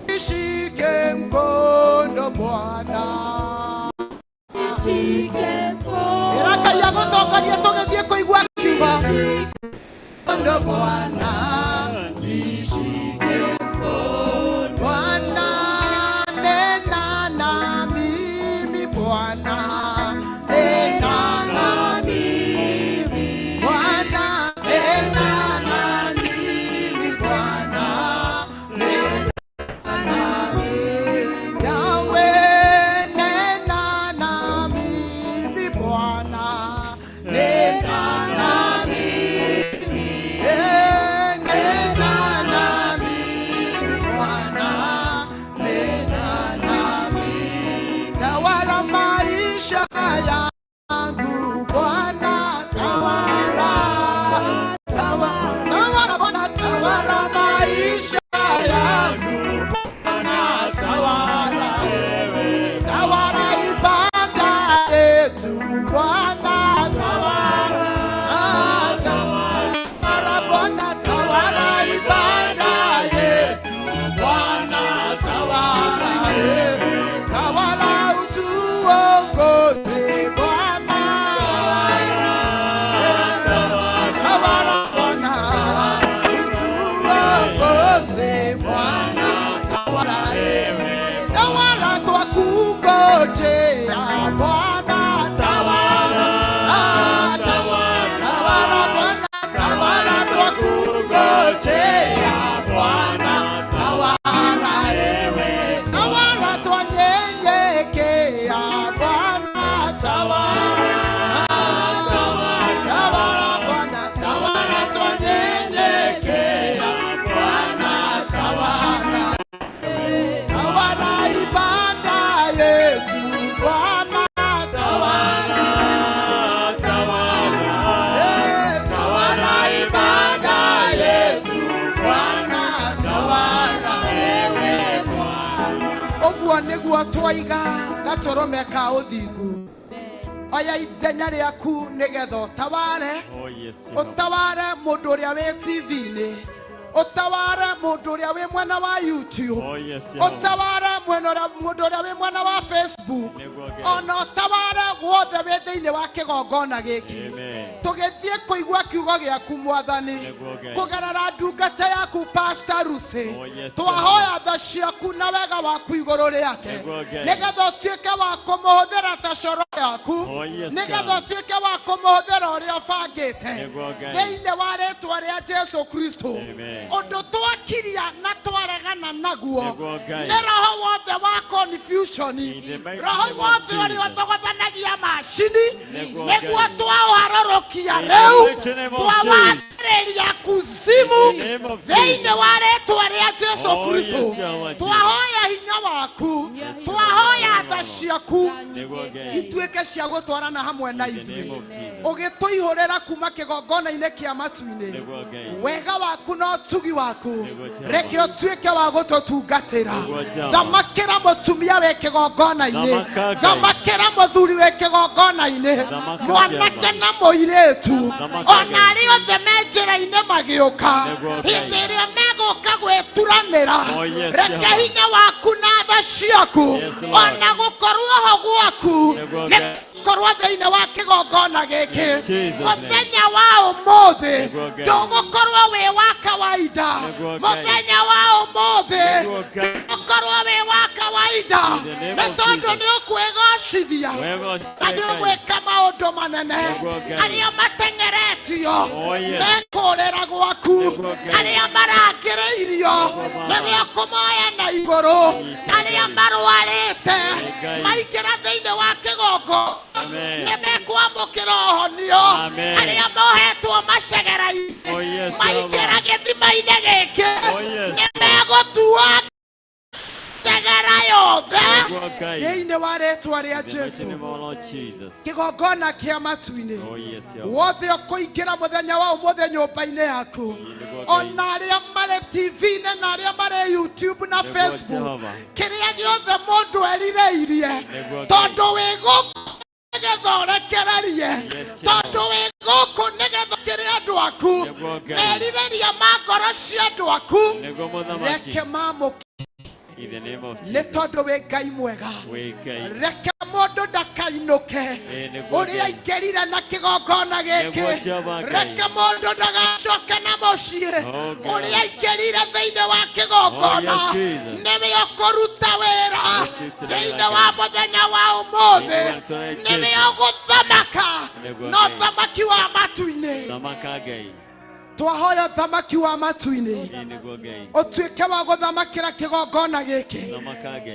nishike mkono Bwana. Ĩra Ngai agũtongorie tũgĩthiĩ kũigua kiugo. Mkono Bwana, nishike mkono Bwana, nena na mimi Bwana, nena na mimi Bwana, nena na mimi Bwana, nena na mimi Yahweh, nena na mimi Bwana, nena na mimi, eh, nena na mimi Bwana, nena na mimi, tawala maisha yangu Bwana, tawala, tawala, tawala Bwana, tawala maisha yangu Bwana, tawala, tawala ibada yetu Bwana, tawala, ah, tawala Bwana, tawala ibada yetu Bwana, tawala, tawala utuongoze Bwana, tawala Bwana, utuongoze Bwana, tawala, tawala twakungojea Bwana, tawala, ah, tawala Bwana, tawala twakungojea Bwana, tawala ewe, tawala twanyenyekea Bwana, tawala, ah, tawala Bwana, tawala twanyenyekea Bwana, tawala, tawala ibada yetu Bwana, tawala, eh, tawala ibada yetu Bwana, tawala ũguo nĩguo twaiga gatũrũme ka ũthingu. Oya ithenya rĩaku nĩgetha ũtaware. Oh, yes, Jehovah. Ũtaware mũndũ ũrĩa wĩ TV-inĩ, ũtaware mũndũ ũrĩa wĩ mwena wa YouTube, Oh, yes, Jehovah. ũtaware mwena mũndũ ũrĩa wĩ mwena wa Facebook, Nĩguo Ngai. ona ũtaware wothe wĩ thĩinĩ wa kĩgongona gĩkĩ. Amen. Tũgĩthiĩ kũigua kiugo gĩaku Mwathani Nĩguo Ngai. kũgerera ndungata yaku Pastor Lucy. Oh, yes, Twahoya tha ciaku na wega waku igũrũ rĩake, Nĩguo Ngai. nĩgetha ũtuĩke wa kũmũhũthĩra ta coro yaku, Oh, yes, nĩgetha God. ũtuĩke wa kũmũhũthĩra ũrĩa ũbangĩte, Nĩguo Ngai. thĩinĩ wa rĩtwa rĩa Jesu Kristo. Amen. Ũndũ twakiria na twaregana naguo Nĩguo Ngai. nĩ roho wothe wa confusion, In the mighty roho name of wothe ũrĩa Jesus. ũthogothanagia macini, Nĩguo nĩguo Ngai. twaũharũrũkia In the rĩu, mighty name of Jesus. twawathĩrĩria kuzimu In the name of thĩinĩ Jesus. wa rĩtwa rĩa Jesu Oh, Kristo. yes, Jehovah Jesus. Twahoya hinya waku, twahoya tha ciaku Nĩguo Ngai. ituĩke cia gũtwarana hamwe na In the name ithuĩ, of Jesus. ũgĩtũihũrĩra kuma kĩgongona-inĩ kĩa matu-inĩ Nĩguo Ngai. wega waku na ũtugi waku. Nĩguo Jehova. Reke ũtuĩke wa gũtũtungatĩra. Nĩguo Jehova. Thamakĩra mũtumia wĩ kĩgongona-inĩ, Thamaka, Ngai. thamakĩra mũthuri wĩ kĩgongona-inĩ, Thamaka, mwanake Jehova. na mũirĩtu, Thamaka, ona Ngai. arĩa othe me njĩra-inĩ magĩũka. Nĩguo Ngai. Hĩndĩ ĩrĩa megũka gwĩturanĩra, Oh, yes, reke Jehova. hinya waku na tha ciaku, Yes, Lord. ona gũkorwo ho gwaku, Nĩguo nĩ Ngai. korwo thĩinĩ wa kĩgongona gĩkĩ. In Jesus' name. Mũthenya wa ũmũthĩ Nĩguo Ngai. ndũgũkorwo wĩ wa kawaida. Nĩguo Ngai. Mũthenya wa ũmũthĩ Nĩguo Ngai. ndũgũkorwo wĩ wa kawaida, In the name nĩ of tondũ Jesus. nĩ ũkwĩgocithia Wegocithia na nĩ Ngai. ũgwĩka maũndũ manene. Nĩguo Ngai. Arĩa mateng'eretio Oh, yes. mekũrĩra gwaku, Nĩguo Ngai. arĩa marangĩrĩirio Baba. nĩwe ũkũmoya na igũrũ, arĩa marwarĩte Ngai. maingĩra thĩinĩ wa kĩgongo Amen. nĩ mekwamũkĩra ũhonio, Amen. arĩa mohetwo macegera-inĩ Oh, yes, maingĩra Jehovah. gĩthima-inĩ gĩkĩ Oh, yes. nĩ megũtua njegera yothe. Thĩinĩ wa rĩtwa rĩa Jesu. Kĩgongona kĩa matu-inĩ. Wothe ũkũingĩra mũthenya wa ũmũthĩ nyũmba-inĩ yaku. Ona arĩa marĩ TV-inĩ na arĩa marĩ YouTube na Facebook. Kĩrĩa gĩothe mũndũ erirĩirie. Tondũ wĩ gũkũ nĩgetha ũrekererie. Tondũ wĩ gũkũ nĩgetha kĩrĩ andũ aku. Merirĩria ma ngoro cia andũ aku. Reke mamũkĩre. Nĩ tondũ wĩ Ngai mwega. Reke mũndũ ndakainũke ũrĩa aingĩrire na kĩgongona gĩkĩ. Reke mũndũ ndagacoke na mũciĩ ũrĩa aingĩrire thĩinĩ wa kĩgongona. Nĩwe ũkũruta wĩra thĩinĩ wa mũthenya wa ũmũthĩ. Nĩwe ũgũthamaka na ũthamaki wa matu-inĩ. Twahoya thamaki wa matu-inĩ ũtuĩke wa gũthamakĩra kĩgongona gĩkĩ.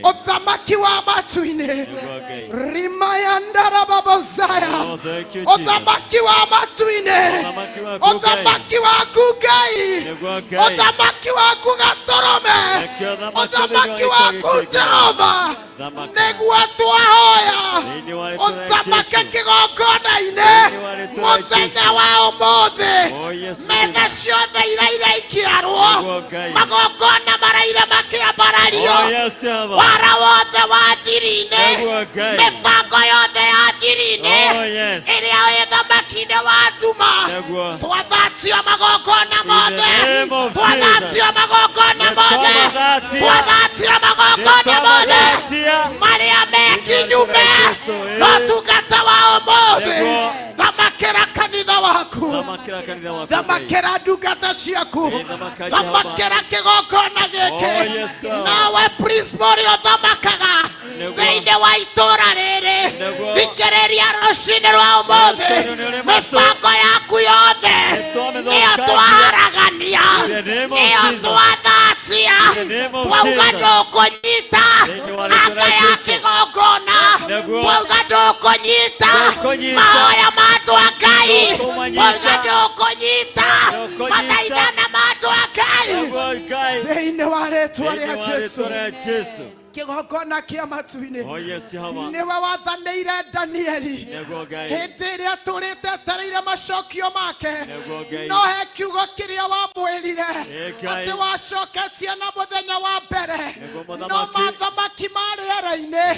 Ũthamaki wa matu-inĩ rimayandarababozaya. Ũthamaki wa matu-inĩ. Ũthamaki waku Ngai. Ũthamaki waku Gatũrũme. Ũthamaki waku Jehova. Nĩguo twahoya ũthamake kĩgongona-inĩ mũthenya wa ũmũthĩ. Metha ciothe iraire ikĩarwo. Magongona maraire makĩambarario. Wara wothe wa thiri-inĩ. Mĩbango yothe ya thiri-inĩ ĩrĩa ĩ thamaki-inĩ wa nduma. Twathatio magongona mothe. Twathatio magongona mothe. Twathatio magongona mothe. Marĩa me kinyume na ũtungata wa ũmũthĩ. Thamakĩra kanitha waku. Thamakĩra ndungata ciaku. Thamakĩra kĩgongona gĩkĩ. Nawe principal ũrĩa ũthamakaga thĩinĩ wa itũũra rĩrĩ. Thikĩrĩria rũcinĩ rwa ũmũthĩ. Mĩbango yaku yothe nĩyo twaharagania. Nĩyo twathatia. Twauga ndũkũnyita anga ya kĩgongona. Twauga ndũkũnyita mahoya ma andũ a Ngai. Twauga ndũkũnyita mathaithana ma andũ a Ngai. Thĩinĩ wa rĩtwa rĩa Jesu. Kĩgongona kĩa matu-inĩ. Nĩwe wathanĩire Danieli hĩndĩ ĩrĩa tũrĩte etereire macokio make. No he kiugo kĩrĩa wamwĩrire atĩ wacoketie na mũthenya wa mbere. No mathamaki ma rĩera-inĩ,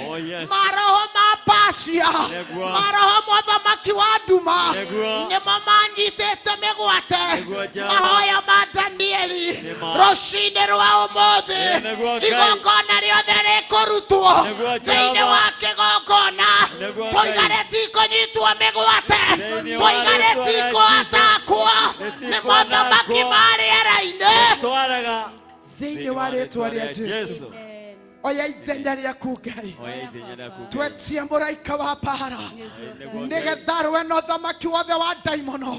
maroho ma Pacia, maroho ma ũthamaki wa nduma nĩmo manyitĩte mĩgwate mahoya ma Danieli rũcinĩ rwa ũmũthĩ. Igongona rĩothe rĩkũrutwo thĩinĩ wa kĩgongona. Twoiga rĩtikũnyitwo mĩgwate. Twoiga rĩtikũatakwo nĩ mothamaki ma rĩera-inĩ. Thĩinĩ wa rĩtwa rĩa Jesu. Oya ithenya rĩaku Ngai. Twetie mũraika wa mbara nĩgetha arũe na ũthamaki wothe wa ndaimono.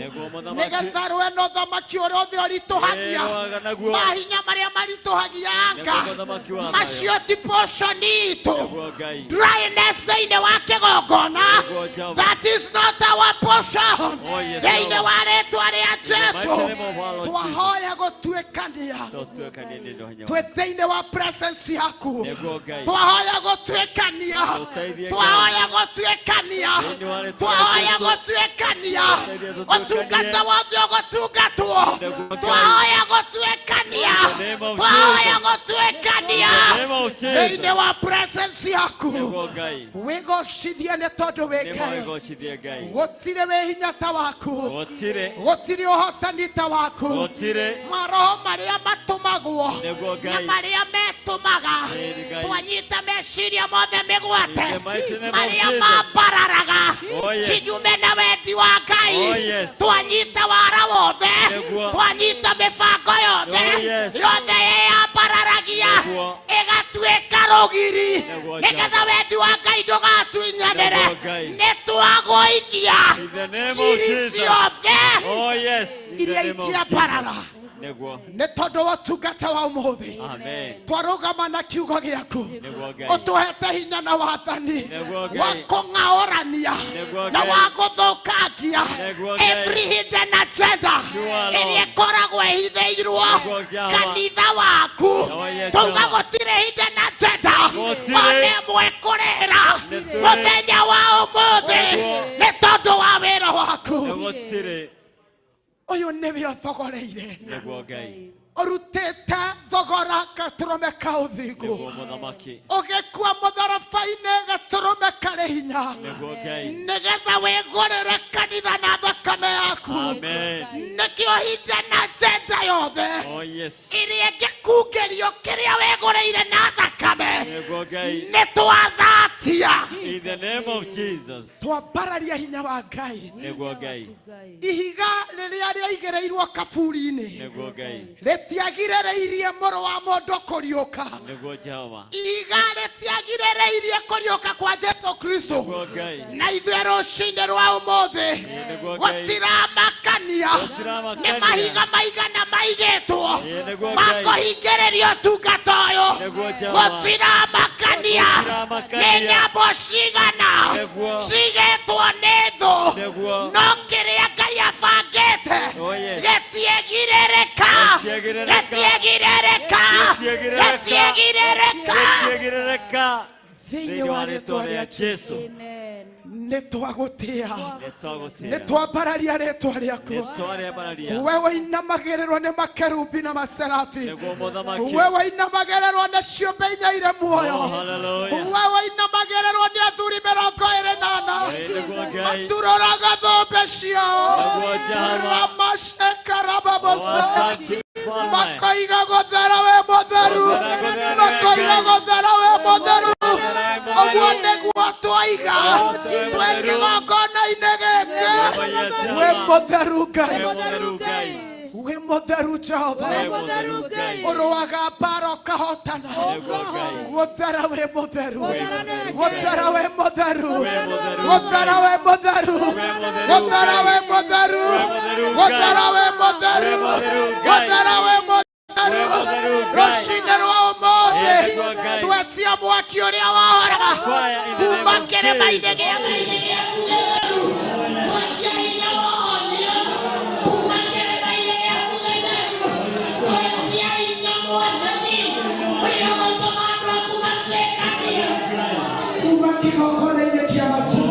Nĩgetha arũe na ũthamaki ũrĩa othe ũritũhagia. Mahinya marĩa maritũhagia anga macio ti portion itũ. Dryness thĩinĩ wa kĩgongona, that is not our portion. Thĩinĩ wa rĩtwa rĩa Jesu twahoya gũtuĩkania twĩ thĩinĩ wa presence yaku. Twahoya gũtuĩkania. Twahoya gũtuĩkania. Twahoya gũtuĩkania. Ũtungata wothe ũgũtungatwo. Twahoya gũtuĩkania. Twahoya gũtuĩkania. Thĩinĩ wa presence yaku. Wĩgocithie nĩ tondũ wĩ Ngai. Gũtirĩ wĩ hinya ta waku. Gũtirĩ ũhotani ta waku. Maroho marĩa matũmagwo na marĩa metũmaga twanyita meciria mothe mĩgwate marĩa mambararaga kinyume na wendi wa Ngai. Twanyita wara wothe. Twanyita mĩbango yothe yothe ĩyambararagia ĩgatuĩka rũgiri nĩgetha wendi wa Ngai ndũgatunyanĩre. Nĩ twagũithia ngiri ciothe iria ingĩambarara nĩ tondũ wa ũtungata wa ũmũthĩ. Twarũgama na kiugo gĩaku ũtũhete hinya na wathani wa kũng'aũrania na wa gũthũkangia every hidden agenda ĩrĩa ĩkoragwo ĩhithĩirwo kanitha waku. Twauga gũtirĩ hidden hinda na njenda Gũtirĩ. One ĩmwe kũrĩra Nĩ mũthenya wa ũmũthĩ Nĩguo. nĩ tondũ wa wĩra waku. Gũtirĩ. Ũyũ nĩwe ũthogoreire. Nĩguo Ngai. Ũrutĩte thogora gatũrũme ka ũthingu. Nĩguo mũthamaki. Ũgĩkua mũtharaba-inĩ gatũrũme karĩ hinya. Nĩguo Ngai. Nĩgetha wĩgũrĩre kanitha na thakame yaku. Amen. Nĩkĩo hinda na njenda yothe Oh yes. ĩrĩa ĩngĩkungĩrio kĩrĩa wĩgũrĩire na thakame Nĩguo Ngai. nĩ twathatia. In the name of Jesus. Twambararia hinya wa Ngai. Nĩguo Ngai. Ihiga rĩrĩa rĩaigĩrĩirwo kaburi-inĩ Nĩguo Ngai. rĩtiagirĩrĩirie mũrũ wa mũndũ kũriũka. Nĩguo Jehova. Ihiga rĩtiagirĩrĩirie kũriũka kwa Jesu Kristo. Nĩguo Ngai. Na ithuĩ rũcinĩ rwa ũmũthĩ Nĩguo Ngai. gũtiramakania Gũtiramakania. nĩ mahiga maigana maigĩtwo Ĩĩ, nĩguo Ngai. makũhingĩrĩria ũtungata ũyũ. Nĩguo Jehova. Gũtiramakania Gũtiramakania. nĩ nyambo cigana Nĩguo. cigĩtwo nĩ thũ. Nĩguo. No kĩrĩa Ngai abangĩte Oh, yes. gĩtiegirĩrĩka. Gĩtiegirĩrĩka. Gĩtiegirĩrĩka. Gĩtiegirĩrĩka. Gĩtiegirĩrĩka. Gĩtiegirĩrĩka. Thĩinĩ wa rĩtwa rĩa Jesu. Amen. Nĩ twagũtĩa. Nĩ twagũtĩa. Nĩ twambararia rĩtwa rĩaku. Nĩ twarĩambararia. We wĩinamagĩrĩrwo nĩ makerubi na maserafi. Nĩguo mũthamaki. We wĩinamagĩrĩrwo nĩ ciũmbe inya irĩ muoyo. Oh, hallelujah. We wĩinamagĩrĩrwo nĩ athuri 24. Ĩĩ, nĩguo Ngai. Maturũraga thũmbĩ ciao. Nĩguo Jehova. Ramashekarababosa. Asante Mfalme. Makoiga gũthera wĩ mũtheru. Gũthera, gũthera, Makoiga Ngai. gũthera wĩ mũtheru. Gũthera, wĩ Ũguo mũtheru. nĩguo twaiga Gũthera, wĩ twĩ mũtheru. kĩgongona-inĩ gĩkĩ. Wĩ mũtheru Ngai. Wĩ mũtheru Ngai. Wĩ mũtheru Jehova. Wĩ mũtheru Ngai. Ũrũaga mbara ũkahotana. Nĩguo Ngai. Gũthera wĩ mũtheru. Wĩ mũtheru. Gũthera wĩ mũtheru. Wĩ mũtheru Gũthera wĩ mũtheru. mũtheru Gũthera wĩ mũtheru. Wĩ mũtheru Ngai. Gũthera wĩ mũtheru. Wĩ mũtheru Ngai. Gũthera wĩ mũtheru. Wĩ mũtheru Ngai. Rũcinĩ rwa ũmũthĩ Ĩĩ, nĩguo Ngai. twetia mwaki ũrĩa wahoraga Fire in the name kuma of kĩrĩma-inĩ Jesus. gĩa gĩaku gĩtheru. Twetia hinya wa ũhonio kuma kĩrĩma-inĩ gĩaku gĩtheru. Twetia hinya mwathani ũrĩa ũgũtũma andũ aku matuĩkanie kuma kĩgongona-inĩ kĩa matu.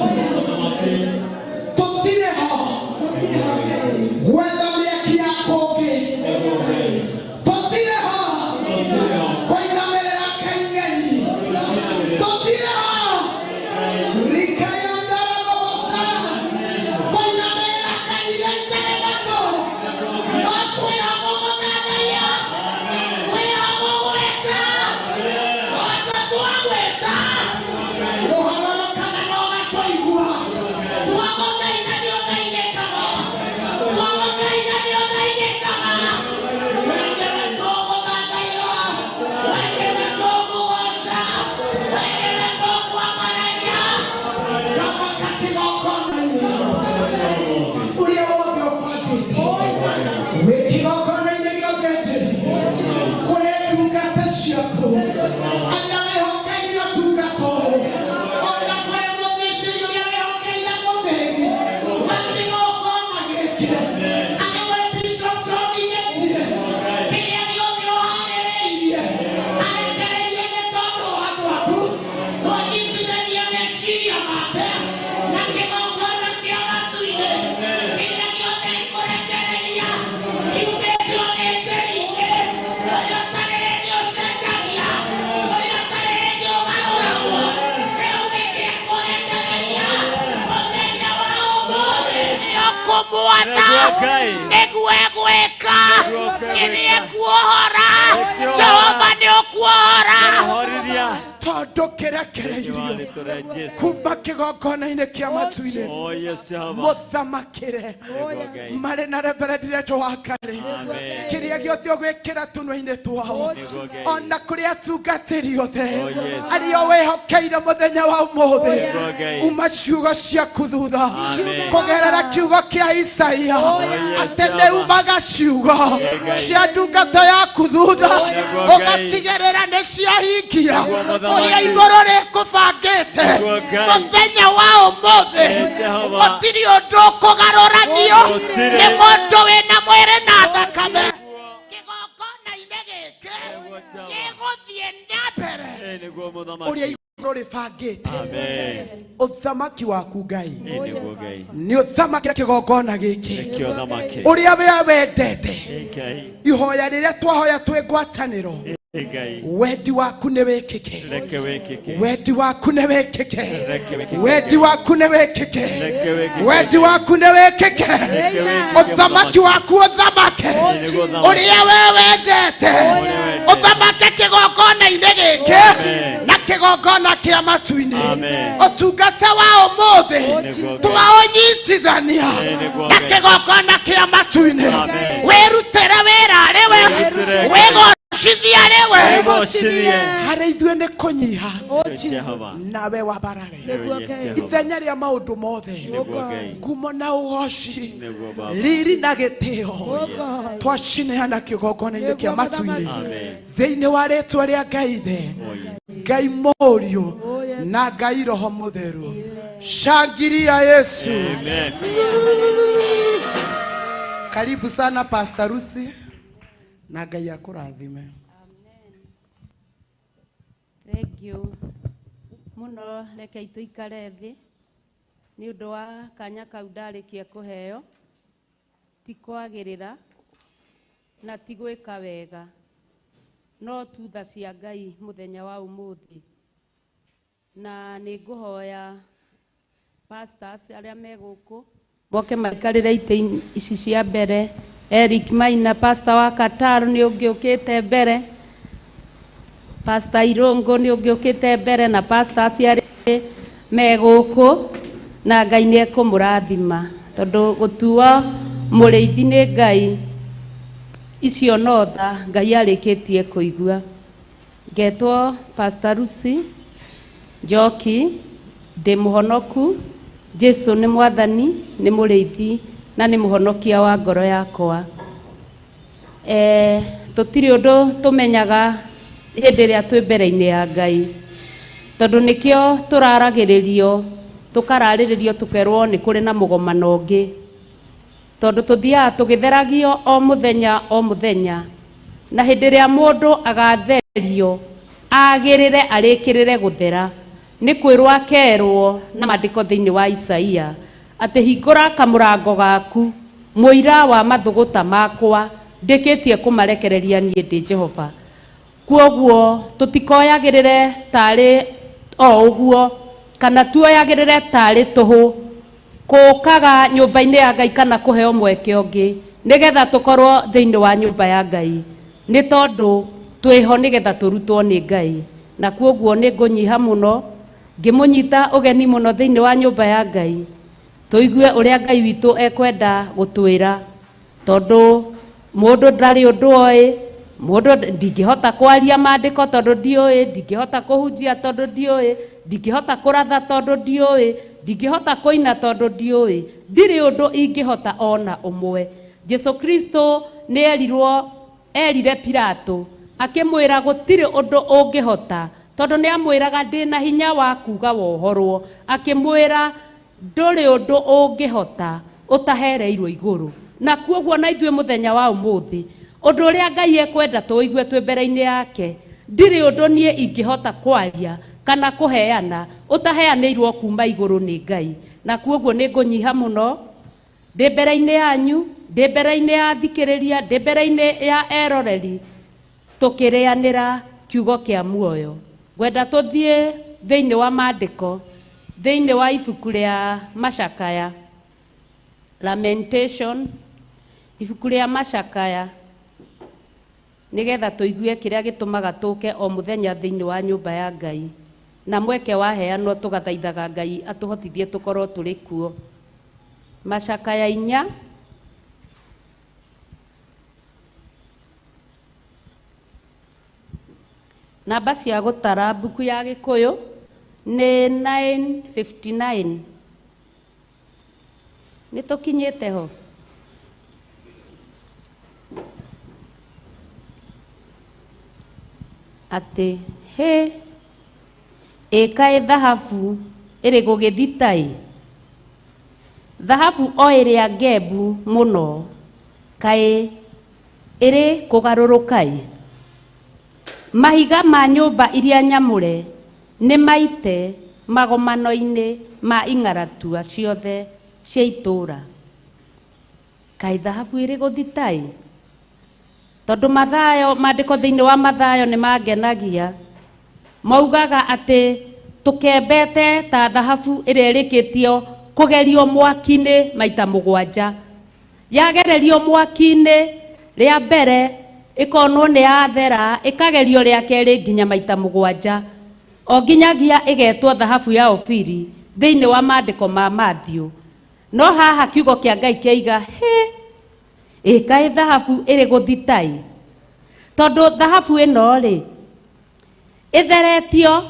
Tũtirĩ ho gwetha mĩaki ya kũngĩ. Tũtirĩ ho kũinamĩrĩra kaing'eni. Tũtirĩ ho rikayandarabobosa kũinamĩrĩra kaire itarĩ matũ. No twĩ ho gũgũthathaiya, twĩ ho gũgwĩta, tondũ twagwĩta ũhororokaga na ũgatũigua. Twagũthaitha nĩ ũthaithĩkaga. Twagũthaitha nĩ ũthaithĩkaga. We nĩwe tũgũthathaiya, we nĩwe tũkũgoca, we nĩwe tũkwambararia. Thamaka kĩgongona-inĩ ũrĩa wothe ũbangĩte wĩ kĩgongona-inĩ gĩothe njĩrĩ kũrĩ ndungata ciaku arĩa wĩhokeire ũtungata ũyũ ona kũrĩ mũthĩnjĩri ũrĩa wĩhokeire mũthĩgi wa kĩgongona gĩkĩ arĩ we Bishop John Gĩtire kĩrĩa gĩothe ũharĩrĩirie arekereirie nĩ tondũ wa andũ aku kũnyitithania meciria make na kĩgongona kĩa matu-inĩ kĩrĩa gĩothe ekũrekereria kiumĩte ũthĩnjĩri-inĩ ũrĩa ũtarĩ hĩndĩ ũcenjagia ũrĩa ũtarĩ hĩndĩ ũgarũragwo kĩu nĩkĩo kũrekereria mũthenya wa ũmũthĩ nĩo kũmwatha Nĩguo Ngai. nĩguo egwĩka Nĩguo egwĩka. kĩrĩa ekuohora Nĩkĩohora. Jehova nĩ ũkuohora Horithia. tondũ Thĩinĩ wa kĩrekereirio rĩtwa rĩa Jesu. kuma kĩgongona-inĩ kĩa matu-inĩ Oh yes, Jehova. mũthamakĩre Nĩguo Ngai. marĩ na Reverend Rachel Wangari Amen. kĩrĩa gĩothe ũgwĩkĩra tũnua-inĩ twao Nĩguo Ngai. ona kũrĩ atungatĩri othe Oh, yes. arĩa wĩhokeire mũthenya wa ũmũthĩ Nĩguo Ngai. uma ciugo ciaku thutha Amen. kũgerera kiugo kĩa Isaia yes, atĩ nĩ Jehova. umaga ciugo Ngai. cia ndungata yaku thutha Nĩguo Ngai. ũgatigĩrĩra nĩ ciahingia Nĩguo mũthamaki. ũrĩa igũrũ rĩkũbangĩte Nĩguo Ngai. mũthenya wa ũmũthĩ Ĩ, Jehova. gũtirĩ ũndũ ũkũgarũranio Gũtirĩ. nĩ mũndũ wĩna mwĩrĩ na thakame. Kĩgongona-inĩ gĩkĩ Nĩguo Jehova. gĩgũthiĩ na mbere. Nĩguo mũthamaki. Ũrĩa igũrũ rĩbangĩte. Amen. Ũthamaki waku Ngai. Nĩguo Ngai. Nĩ ũthamakĩre kĩgongona gĩkĩ. Nĩkĩo thamaki. Ũrĩa we wendete. Ngai. Ihoya rĩrĩa twahoya twĩ ngwatanĩro. Ngai. Wendi waku nĩ wĩkĩke. Reke wĩkĩke. Wendi waku nĩ wĩkĩke. Reke wĩkĩke. Wendi waku nĩ wĩkĩke. Reke wĩkĩke. Wendi waku nĩ wĩkĩke. Reke wĩkĩke. Ũthamaki waku ũthamake. Nĩguo thamaki. Ũrĩa we wendete. wendete. Ũthamake kĩgongona-inĩ gĩkĩ Amen. na kĩgongona kĩa matu-inĩ. Amen. Ũtungata wa ũmũthĩ Nĩguo Ngai. twaũnyitithania Nĩguo na Ngai. kĩgongona kĩa matu-inĩ. Amen. Wĩrutĩre wĩra arĩ we. Wĩrutĩre Ngai. Wĩgocithie arĩ we. Wĩgocithie. Harĩ ithuĩ nĩ kũnyiha Jehova. nawe wambarare. Yes, Jehova. Ithenya rĩa maũndũ mothe. Nĩguo Ngai. Ngumo na ũgoci. Nĩguo Baba. Riri na gĩtĩo twacineana kĩgongona-inĩ kĩa matu-inĩ Amen. thĩinĩ wa rĩtwa rĩa Ngai Ithe, Oh, yes. Ngai Mũriũ na Ngai Roho Mũtheru. Shangilia Yesu. Amen. Karibu sana Pastor Lucy na Ngai akũrathime. Thank you muno. Reke tũikare thĩ nĩ ũndũ wa kanya kau ndarĩkia kũheo. Ti kwagĩrĩra na ti gwĩka wega, no tu tha cia Ngai mũthenya wa ũmũthĩ. Na nĩ ngũhoya pastors arĩa me gũkũ moke maikarĩre itĩ ici cia mbere. Eric Maina, pastor wa Qatar, nĩ ũngĩ ũkĩte mbere. Pastor Irungu nĩ ũngĩ ũkĩte mbere, na pastors arĩa me gũkũ, na Ngai nĩ ekũmũrathima tondũ gũtuo mũrĩithi nĩ Ngai icio no tha Ngai arĩkĩtie kũigua. Ngetwo Pastor Lucy Njoki, ndĩ mũhonoku. Jesu nĩ mwathani, nĩ mũrĩithi na nĩ mũhonokia wa ngoro yakwa. Tũtirĩ ũndũ tũmenyaga hĩndĩ ĩrĩa twĩ mbere-inĩ ya Ngai, tondũ nĩkĩo tũraragĩrĩrio, tũkararĩrĩrio, tũkerwo nĩ kũrĩ na mũgomano ũngĩ, tondũ tũthiaga tũgĩtheragio o mũthenya o mũthenya, na hĩndĩ ĩrĩa mũndũ agatherio agĩrĩre arĩkĩrĩre gũthera, nĩ kwĩrwo akerwo na maandĩko thĩinĩ wa Isaia atĩ hingũra kamũrango gaku, mũira wa mathũgũta makwa ndĩkĩtie kũmarekereria niĩ ndĩ Jehova. Kwoguo tũtikoyagĩrĩre tarĩ o ũguo, kana tuoyagĩrĩre tarĩ tũhũ kũkaga nyũmba-inĩ ya Ngai kana kũheo mweke ũngĩ nĩgetha tũkorwo thĩinĩ wa nyũmba ya Ngai, nĩ tondũ twĩho nĩgetha tũrutwo nĩ Ngai. Na kwoguo nĩ ngũnyiha mũno ngĩmũnyita ũgeni mũno thĩinĩ wa nyũmba ya Ngai, tũigue ũrĩa Ngai witũ ekwenda gũtwĩra, tondũ mũndũ ndarĩ ũndũ oĩ. Mũndũ ndingĩhota kwaria maandĩko tondũ ndiũĩ, ndingĩhota kũhunjia tondũ ndiũĩ, ndingĩhota kũratha tondũ ndiũĩ, ndingĩhota kũina tondũ ndiũĩ, ndirĩ ũndũ ingĩhota ona ũmwe. Jesu Kristo nĩ erirwo, erire Pilato akĩmwĩra gũtirĩ ũndũ ũngĩhota, tondũ nĩ amwĩraga ndĩna hinya wa kuga wohorwo, akĩmwĩra ndũrĩ ũndũ ũngĩhota ũtahereirwo igũrũ. Na kwoguo na ithuĩ mũthenya wa ũmũthĩ ũndũ ũrĩa Ngai ekwenda tũigue twĩ mbere-inĩ yake, ndirĩ ũndũ niĩ ingĩhota kwaria kana kũheana ũtaheanĩirwo kuma igũrũ nĩ Ngai. Na kwoguo nĩ ngũnyiha mũno ndĩ mbere-inĩ yanyu, ndĩ mbere-inĩ ya athikĩrĩria, ndĩ mbere-inĩ ya eroreri, tũkĩrĩanĩra kiugo kĩa muoyo. Ngwenda tũthiĩ thĩinĩ wa maandĩko, thĩinĩ wa ibuku rĩa Macakaya, Lamentation, ibuku rĩa Macakaya, nĩgetha tũigue kĩrĩa gĩtũmaga tũke o mũthenya thĩinĩ wa nyũmba ya Ngai, na mweke waheanwo tũgathaithaga Ngai atũhotithie tũkorwo tũrĩ kuo. Macakaya 4 namba cia gũtara mbuku ya Gĩkũyũ nĩ 959. Nĩ tũkinyĩte ho. Atĩ hĩ ĩkaĩ thahabu ĩrĩ gũgĩthita-ĩ, thahabu o ĩrĩa ngembu mũno kaĩ ĩrĩ kũgarũrũka-ĩ. Mahiga ma nyũmba iria nyamũre nĩ maite magomano-inĩ ma ing'aratua ciothe cia itũũra. Kaĩ thahabu ĩrĩ gũthita-ĩ? Tondũ Mathayo, maandĩko thĩinĩ wa Mathayo nĩ mangenagia. Maugaga atĩ tũkembete ta thahabu ĩrĩa ĩrĩkĩtio kũgerio mwaki-inĩ maita mũgwanja. Yagererio mwaki-inĩ rĩa mbere ĩkonwo nĩ yathera, ĩkagerio rĩa kerĩ nginya maita mũgwanja. O nginyagia ĩgetwo thahabu ya Ofiri thĩinĩ wa maandĩko ma Matthew. No haha kiugo kĩa Ngai kĩaiga hĩ, ĩkaĩ thahabu ĩrĩ gũthita-ĩ. Tondũ thahabu ĩno rĩ, ĩtheretio,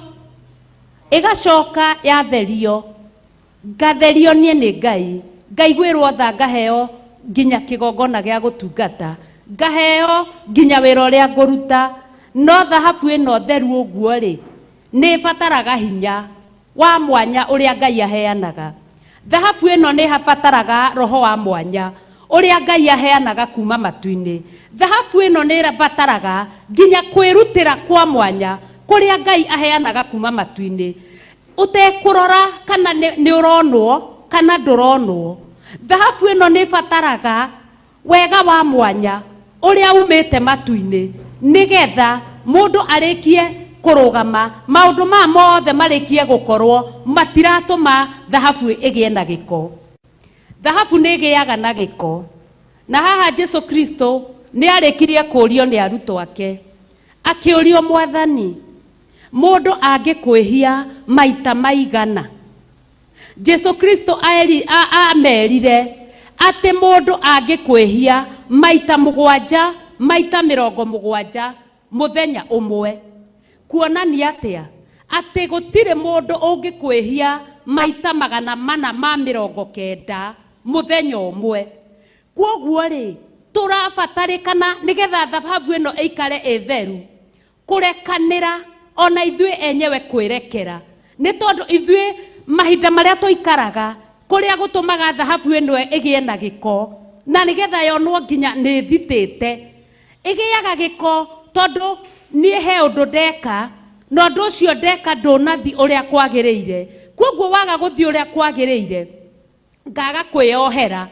ĩgacoka yatherio, ngatherio niĩ nĩ Ngai, ngaiguĩrwo tha ngaheo nginya kĩgongona gĩa gũtungata, ngaheo nginya wĩra ũrĩa ngũruta. No thahabu ĩno theru ũguo rĩ, nĩ ĩbataraga hinya wa mwanya ũrĩa Ngai aheanaga. Thahabu ĩno nĩ ĩbataraga roho wa mwanya ũrĩa Ngai aheanaga kuma matu-inĩ. Thahabu ĩno nĩ ĩbataraga nginya kwĩrutĩra kwa mwanya kũrĩa Ngai aheanaga kuma matu-inĩ, ũtekũrora kana nĩ ũronwo kana ndũronwo. Thahabu ĩno nĩ ĩbataraga wega wa mwanya ũrĩa umĩte matu-inĩ, nĩgetha mũndũ arĩkie kũrũgama, maũndũ maya mothe marĩkie gũkorwo matiratũma thahabu ĩgĩe na gĩko. Thahabu nĩ ĩgĩaga na gĩko. Na haha Jesu Kristo nĩ arĩkirie kũũrio nĩ arutwo ake. Akĩũrio, Mwathani, mũndũ angĩkwĩhia maita maigana? Jesu Kristo amerire atĩ mũndũ angĩkwĩhia maita mũgwanja, maita mĩrongo mũgwanja mũthenya ũmwe. Kuonania atĩa? Atĩ gũtirĩ mũndũ ũngĩkwĩhia maita magana mana ma mĩrongo kenda mũthenya ũmwe. Kwoguo rĩ, tũrabatarĩkana nĩgetha thahabu ĩno ĩikare ĩ theru, kũrekanĩra ona ithuĩ enyewe kwĩrekera. Nĩ tondũ ithuĩ mahinda marĩa tũikaraga kũrĩa gũtũmaga thahabu ĩno ĩgĩe na gĩko, na nĩgetha yonwo nginya nĩ ĩthitĩte. Ĩgĩaga gĩko tondũ niĩ he ũndũ ndeka, na ũndũ ũcio ndeka ndũnathi ũrĩa kwagĩrĩire. Kwoguo waga gũthiĩ ũrĩa kwagĩrĩire, ngaga kwĩyohera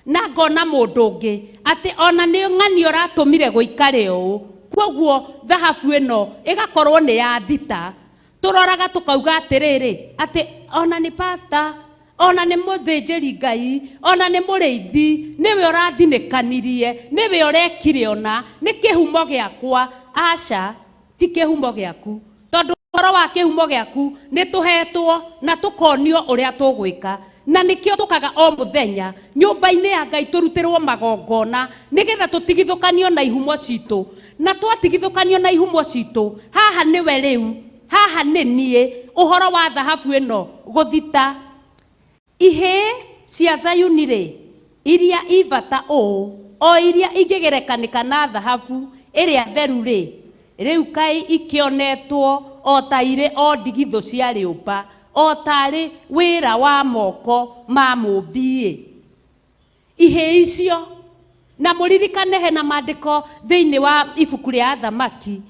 na ngona mũndũ ũngĩ atĩ ona nĩ ng'ani ũratũmire gũikare ũũ. Kwoguo thahabu ĩno ĩgakorwo nĩ ya thita. Tũroraga tũkauga atĩrĩrĩ, atĩ ona nĩ pastor, ona nĩ mũthĩnjĩri Ngai, ona nĩ mũrĩithi, nĩwe ũrathinĩkanirie, nĩwe ũrekire ona, nĩ kĩhumo gĩakwa. Aca, ti kĩhumo gĩaku. Tondũ ũhoro wa kĩhumo gĩaku nĩ tũhetwo na tũkonio ũrĩa tũgwĩka. Na nĩkĩo tũkaga o mũthenya nyũmba-inĩ ya Ngai tũrutĩrwo magongona nĩgetha tũtigithũkanio na ihumo citũ. Na twatigithũkanio na ihumo citũ, haha nĩwe rĩu, haha nĩ niĩ, ũhoro wa thahabu ĩno gũthita. Ihĩĩ cia Zayuni rĩ, iria i bata ũũ, o iria ingĩgerekanĩka na thahabu ĩrĩa theru rĩ, rĩu kaĩ ikĩonetwo o ta irĩ o ndigithũ cia rĩũmba, o tarĩ wĩra wa moko ma mũũmbi-ĩ. Ihĩĩ icio, na mũririkane hena maandĩko thĩinĩ wa ibuku rĩa Athamaki,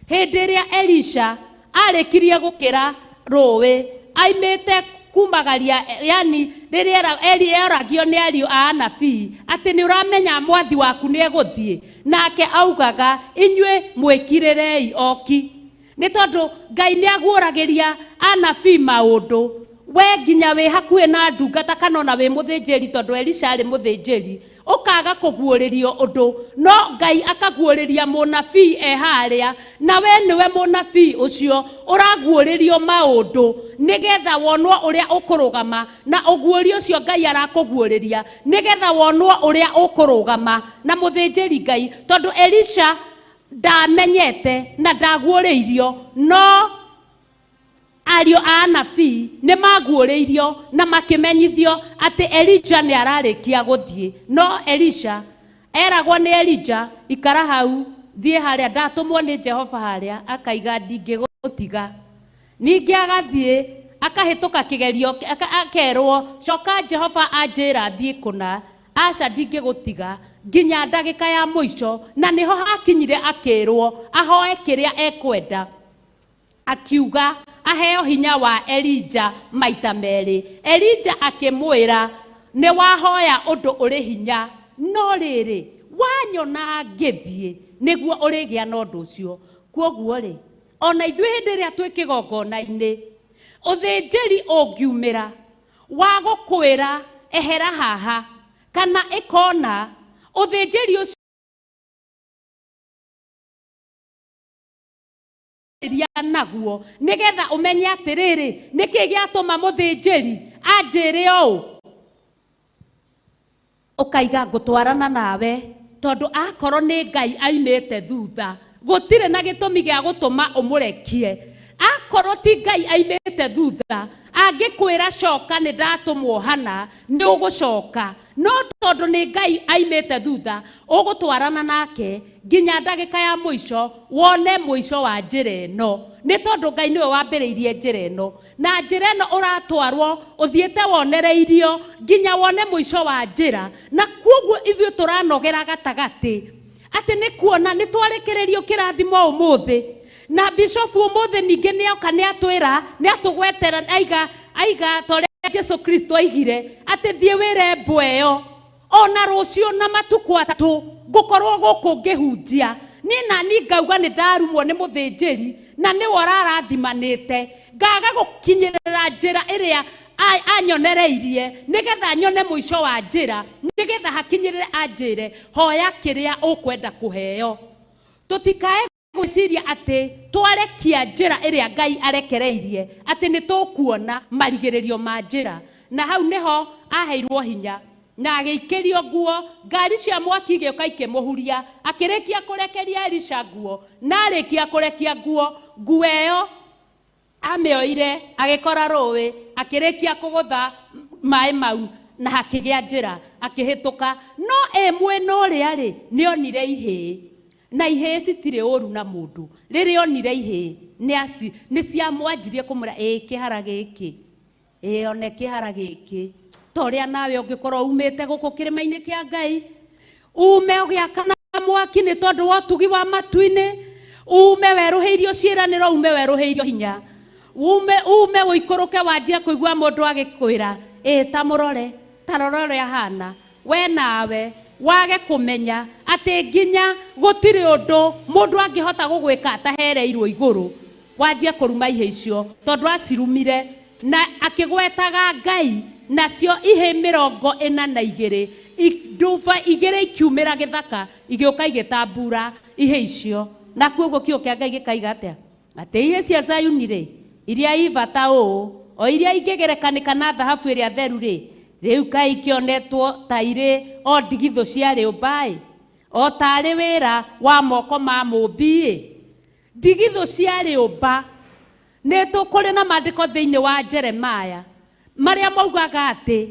hĩndĩ ĩrĩa Elisha arĩkirie gũkĩra rũĩ, aimĩte kumagaria, yani rĩrĩa eragio nĩ ariũ a anabii atĩ nĩ ũramenya mwathi waku nĩ egũthiĩ, nake augaga inyuĩ mwĩkirĩrei oki. Nĩ tondũ Ngai nĩ aguũragĩria anabii maũndũ, we nginya wĩ hakuhĩ na ndungata kana ona wĩ mũthĩnjĩri, tondũ Elisha arĩ mũthĩnjĩri, ũkaga kũguũrĩrio ũndũ, no Ngai akaguũrĩria mũnabii e harĩa, na we nĩwe mũnabii ũcio ũraguũrĩrio maũndũ nĩgetha wonwo ũrĩa ũkũrũgama, na ũguũrio ũcio Ngai arakũguũrĩria nĩgetha wonwo ũrĩa ũkũrũgama na mũthĩnjĩri Ngai, tondũ Elisha ndamenyete na ndaguũrĩirio, no ariũ a anabii nĩ maguũrĩirio na makĩmenyithio atĩ Elijah nĩ ararĩkia gũthiĩ. No Elisha eragwo nĩ Elijah, ikara hau, thiĩ harĩa, ndatũmwo nĩ Jehova harĩa, akaiga ndingĩgũtiga. Ningĩ agathiĩ akahĩtũka kĩgerio, akerwo coka Jehova anjĩra thiĩ kũna, aca ndingĩgũtiga, nginya ndagĩka ya mũico, na nĩho hakinyire akĩrwo ahoe kĩrĩa ekwenda, akiuga aheo hinya wa Elija maita merĩ. Elija akĩmwĩra nĩ wahoya ũndũ ũrĩ hinya, no rĩrĩ wanyona ngĩthiĩ nĩguo ũrĩgĩa na ũndũ ũcio. Kwoguo rĩ, ona ithuĩ hĩndĩ ĩrĩa twĩ kĩgongona-inĩ, ũthĩnjĩri ũngiumĩra wa gũkwĩra ehera haha kana ĩkona, ũthĩnjĩri ũcio naguo nĩgetha ũmenye atĩrĩrĩ, nĩkĩ gĩatũma mũthĩnjĩri anjĩre ũũ, ũkaiga ngũtwarana nawe tondũ akorwo nĩ Ngai aimĩte thutha gũtirĩ na gĩtũmi gĩa gũtũma ũmũrekie. Akorwo ti Ngai aimĩte thutha angĩkwĩra coka nĩ ndatũmwo hana, nĩ ũgũcoka, no tondũ nĩ Ngai aimĩte thutha ũgũtwarana nake nginya ndagĩka ya mũico wone mũico wa njĩra ĩno, nĩ tondũ Ngai nĩwe wambĩrĩirie njĩra ĩno, na njĩra ĩno ũratwarwo ũthiĩte wonereirio nginya wone mũico wa njĩra. Na kwoguo ithuĩ tũranogera gatagatĩ atĩ nĩ kuona nĩ twarĩkĩrĩrio kĩrathimo ũmũthĩ, na bishofu ũmũthĩ ningĩ nĩoka nĩatwĩra nĩatũgwetera aiga ta ũrĩa Jesu Kristo aigire atĩ thiĩ wĩre mbwe ĩyo ona rũciũ na matukũ atatũ ngũkorwo gũkũ ngĩhunjia. Niĩ nani ngauga nĩ ndarumwo nĩ mũthĩnjĩri na nĩwe ũrarathimanĩte, ngaga gũkinyĩrĩra njĩra ĩrĩa anyonereirie nĩgetha nyone mũico wa njĩra, nĩgetha hakinyĩrĩre anjĩre hoya kĩrĩa ũkwenda kũheo. Tũtikae gwĩciria atĩ twarekia njĩra ĩrĩa Ngai arekereirie atĩ nĩ tũkuona marigĩrĩrio ma njĩra. Na hau nĩho aheirwo hinya na agĩikĩrio nguo, ngari cia mwaki igĩũka ikĩmũhuria, akĩrĩkia kũrekeria Elisha nguo, na arĩkia kũrekia nguo, nguo ĩyo amĩoire agĩkora rũĩ, akĩrĩkia kũgũtha maĩ mau na hakĩgĩa njĩra akĩhĩtũka. No ĩ mwena ũrĩa rĩ, nĩonire ihĩĩ, na ihĩĩ citirĩ ũru na mũndũ. Rĩrĩa onire ihĩĩ nĩ ciamwanjirie kũmwĩra ĩ kĩhara gĩkĩ, ĩ one kĩhara gĩkĩ, ta ũrĩa nawe ũngĩkorwo umĩte gũkũ kĩrĩma-inĩ kĩa Ngai, ume ũgĩakana mwaki nĩ tondũ wa ũtugi wa matu-inĩ, ume werũhĩirio ciĩranĩro, ume werũhĩirio hinya, ume ũikũrũke wanjie kũigua mũndũ agĩkwĩra ĩ ta mũrore, ta rora ũrĩa ahana, we nawe wage kũmenya atĩ nginya gũtirĩ ũndũ mũndũ angĩhota gũgwĩka atahereirwo igũrũ, wanjie kũruma ihĩ icio tondũ acirumire na akĩgwetaga Ngai, nacio ihĩ 42 nduba igĩrĩ ikiumĩra gĩthaka igĩũka igĩtambura ihĩ icio. Na kuoguo kiugo kĩa Ngai gĩkaiga atĩa? Atĩ ihĩ cia Zayuni rĩ, iria i bata ũũ, o iria ingĩgerekanĩka na thahabu ĩrĩa theru rĩ, rĩu kaĩ ikĩonetwo ta irĩ o ndigithũ cia rĩũmba-ĩ, o tarĩ wĩra wa moko ma mũũmbi-ĩ. Ndigithũ cia rĩũmba nĩ tũkũrĩ na maandĩko thĩinĩ wa Jeremaya marĩa maugaga atĩ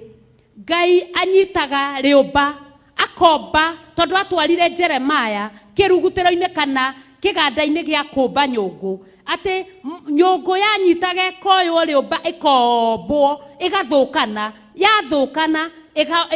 Ngai anyitaga rĩũmba akomba, tondũ atwarire Jeremaya kĩrugutĩro-inĩ kana kĩganda-inĩ gĩa kũmba nyũngũ, atĩ nyũngũ yanyitaga ĩkoywo rĩũmba ĩkombwo ĩgathũkana, yathũkana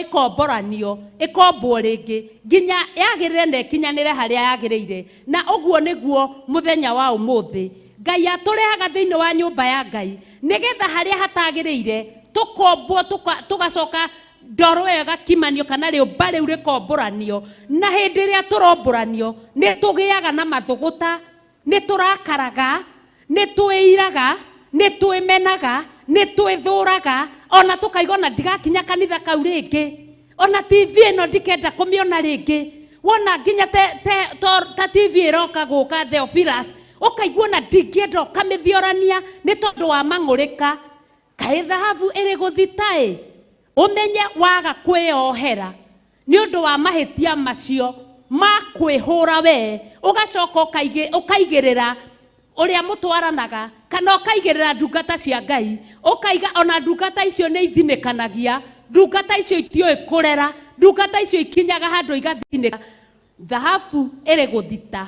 ĩkomboranio ĩkombwo rĩngĩ nginya yagĩrĩre na ĩkinyanĩre harĩa yagĩrĩire. Na ũguo nĩguo mũthenya wa ũmũthĩ Ngai atũrehaga thĩinĩ wa nyũmba ya Ngai nĩgetha harĩa hatagĩrĩire tũkombwo tũgacoka ndoro ĩyo ĩgakimanio kana rĩũmba rĩu rĩkombũranio. Na hĩndĩ ĩrĩa tũrombũranio nĩ tũgĩaga na mathũgũta, nĩ tũrakaraga, nĩ twĩiraga, nĩ twĩmenaga, nĩ twĩthũraga, ona tũkaigua ona ndigakinya kanitha kau rĩngĩ, ona TV ĩno ndikenda kũmĩona rĩngĩ. Wona nginya ta TV ĩroka gũka Theophilus, ũkaigua ona ndingĩenda ũkamĩthiorania nĩ tondũ wa mang'ũrĩka. Kaĩ thahabu ĩrĩ gũthita-ĩ, ũmenye waga kwĩyohera nĩ ũndũ wa mahĩtia macio ma kwĩhũra we, ũgacoka ũkaigĩrĩra ũrĩa mũtwaranaga kana ũkaigĩrĩra ndungata cia Ngai, ũkaiga ona ndungata icio nĩ ithinĩkanagia, ndungata icio itiũĩ kũrera, ndungata icio ikinyaga handũ igathinĩka. Thahabu ĩrĩ gũthita,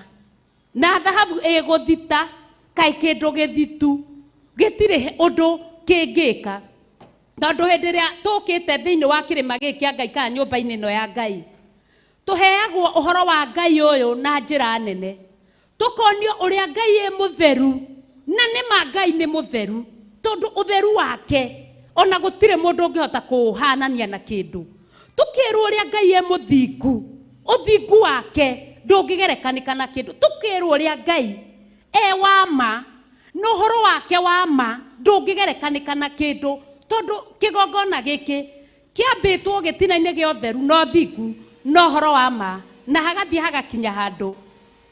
na thahabu ĩgũthita kaĩ kĩndũ gĩthitu gĩtirĩ ũndũ kĩngĩka, tondũ hĩndĩ ĩrĩa tũkĩte thĩinĩ wa kĩrĩma gĩkĩ kĩa Ngai kana nyũmba-inĩ ĩno ya Ngai, Tũheagwo ũhoro wa Ngai ũyũ na njĩra nene. Tũkonio ũrĩa Ngai e mũtheru, na nĩ ma Ngai nĩ mũtheru, tondũ ũtheru wake ona gũtirĩ mũndũ ũngĩhota kũũhanania na kĩndũ. Tũkĩrwo ũrĩa Ngai e mũthingu, ũthingu wake ndũngĩgerekanĩka na kĩndũ. Tũkĩrwo ũrĩa Ngai e wa ma, na ũhoro wake wa ma ndũngĩgerekanĩka na kĩndũ, tondũ kĩgongona gĩkĩ kĩambĩtwo gĩtina-inĩ gĩa ũtheru na ũthingu na ũhoro wa ma, na hagathiĩ hagakinya handũ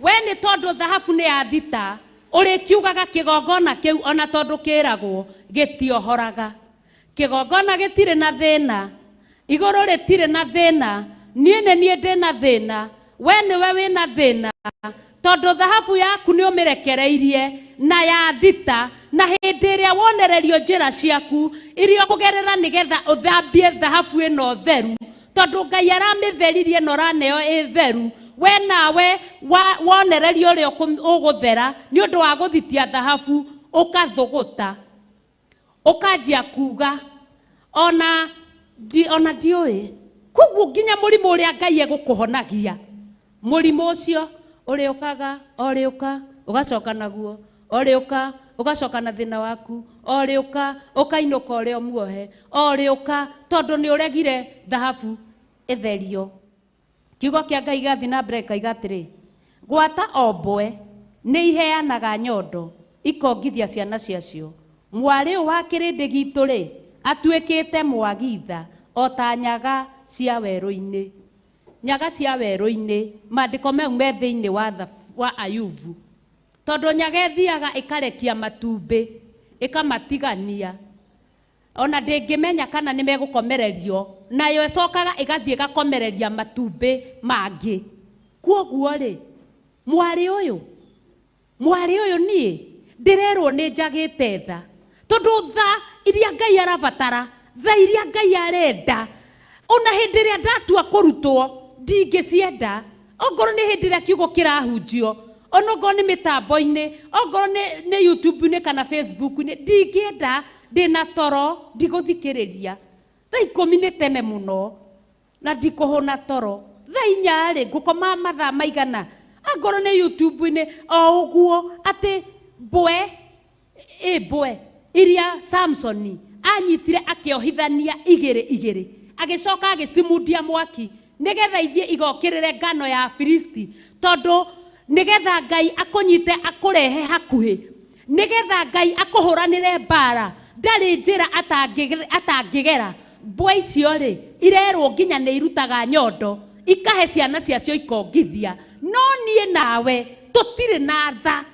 we nĩ tondũ thahabu nĩ ya thita ũrĩkiugaga kĩgongona kĩu ona tondũ kĩragwo gĩtiohoraga. Kĩgongona gĩtirĩ na thĩna, igũrũ rĩtirĩ na thĩna, niĩ nĩ niĩ ndĩ na thĩna, we nĩwe wĩna thĩna, tondũ thahabu yaku nĩ ũmĩrekereirie na ya thita, na hĩndĩ ĩrĩa wonererio njĩra ciaku iria ũkũgerera nĩgetha ũthambie thahabu ĩno theru, tondũ Ngai aramĩtheririe na ũraneo ĩ theru, we nawe wonererio ũrĩa ũgũthera nĩ ũndũ wa gũthitia thahabu, ũkathũgũta ũkanjia kuga ona ndiũĩ. Koguo nginya mũrimũ ũrĩa Ngai egũkũhonagia, mũrimũ ũcio ũrĩũkaga ũrĩũka ũgacoka naguo, ũrĩũka ũgacoka na thĩna waku, ũrĩũka ũkainũka ũrĩa ũmuohe, ũrĩũka tondũ nĩ ũregire thahabu ĩtherio. Kiugo kĩa Ngai gĩgathiĩ na mbere gĩkaiga atĩrĩ, gwata o mbwe nĩ iheanaga nyondo ikongithia ciana ciacio. Mwarĩ ũyũ wa kĩrĩndĩ gitũ rĩ atuĩkĩte mwagitha o ta nyaga cia werũ-inĩ. Nyaga cia werũ-inĩ, maandĩko mau me thĩinĩ wa Ayubu, tondũ nyaga ĩthiaga ĩkarekia matumbĩ ĩkamatigania, ona ndĩngĩmenya kana nĩ megũkomererio, nayo ĩcokaga ĩgathiĩ ĩgakomereria matumbĩ mangĩ. Kwoguo rĩ, mwarĩ ũyũ niĩ ndĩrerwo nĩ njagĩte tha, tondũ tha iria Ngai arabatara, tha iria Ngai arenda, ona hĩndĩ ĩrĩa ndatua kũrutwo ndingĩcienda. Ongorwo nĩ hĩndĩ ĩrĩa kiugo kĩrahunjio, ona ongorwo nĩ mĩtambo-inĩ, ongorwo nĩ YouTube-inĩ kana Facebook-inĩ, ndingĩenda, ndĩna toro, ndigũthikĩrĩria. Thaa 10 nĩ tene mũno na ndikũhũna toro. Thaa 4 rĩ ngũkoma mathaa maigana? Angorwo nĩ YouTube-inĩ o ũguo, atĩ mbwe ĩ mbwe iria Samsoni anyitire akĩohithania igĩrĩ igĩrĩ, agĩcoka agĩcimundia mwaki nĩgetha ithiĩ igokĩrĩre ngano ya Filisti, tondũ nĩgetha Ngai akũnyite akũrehe hakuhĩ, nĩgetha Ngai akũhũranĩre mbara, ndarĩ njĩra atangĩgera. Mbwe icio rĩ irerwo nginya nĩ irutaga nyondo ikahe ciana ciacio ikongithia. No niĩ nawe tũtirĩ na tha,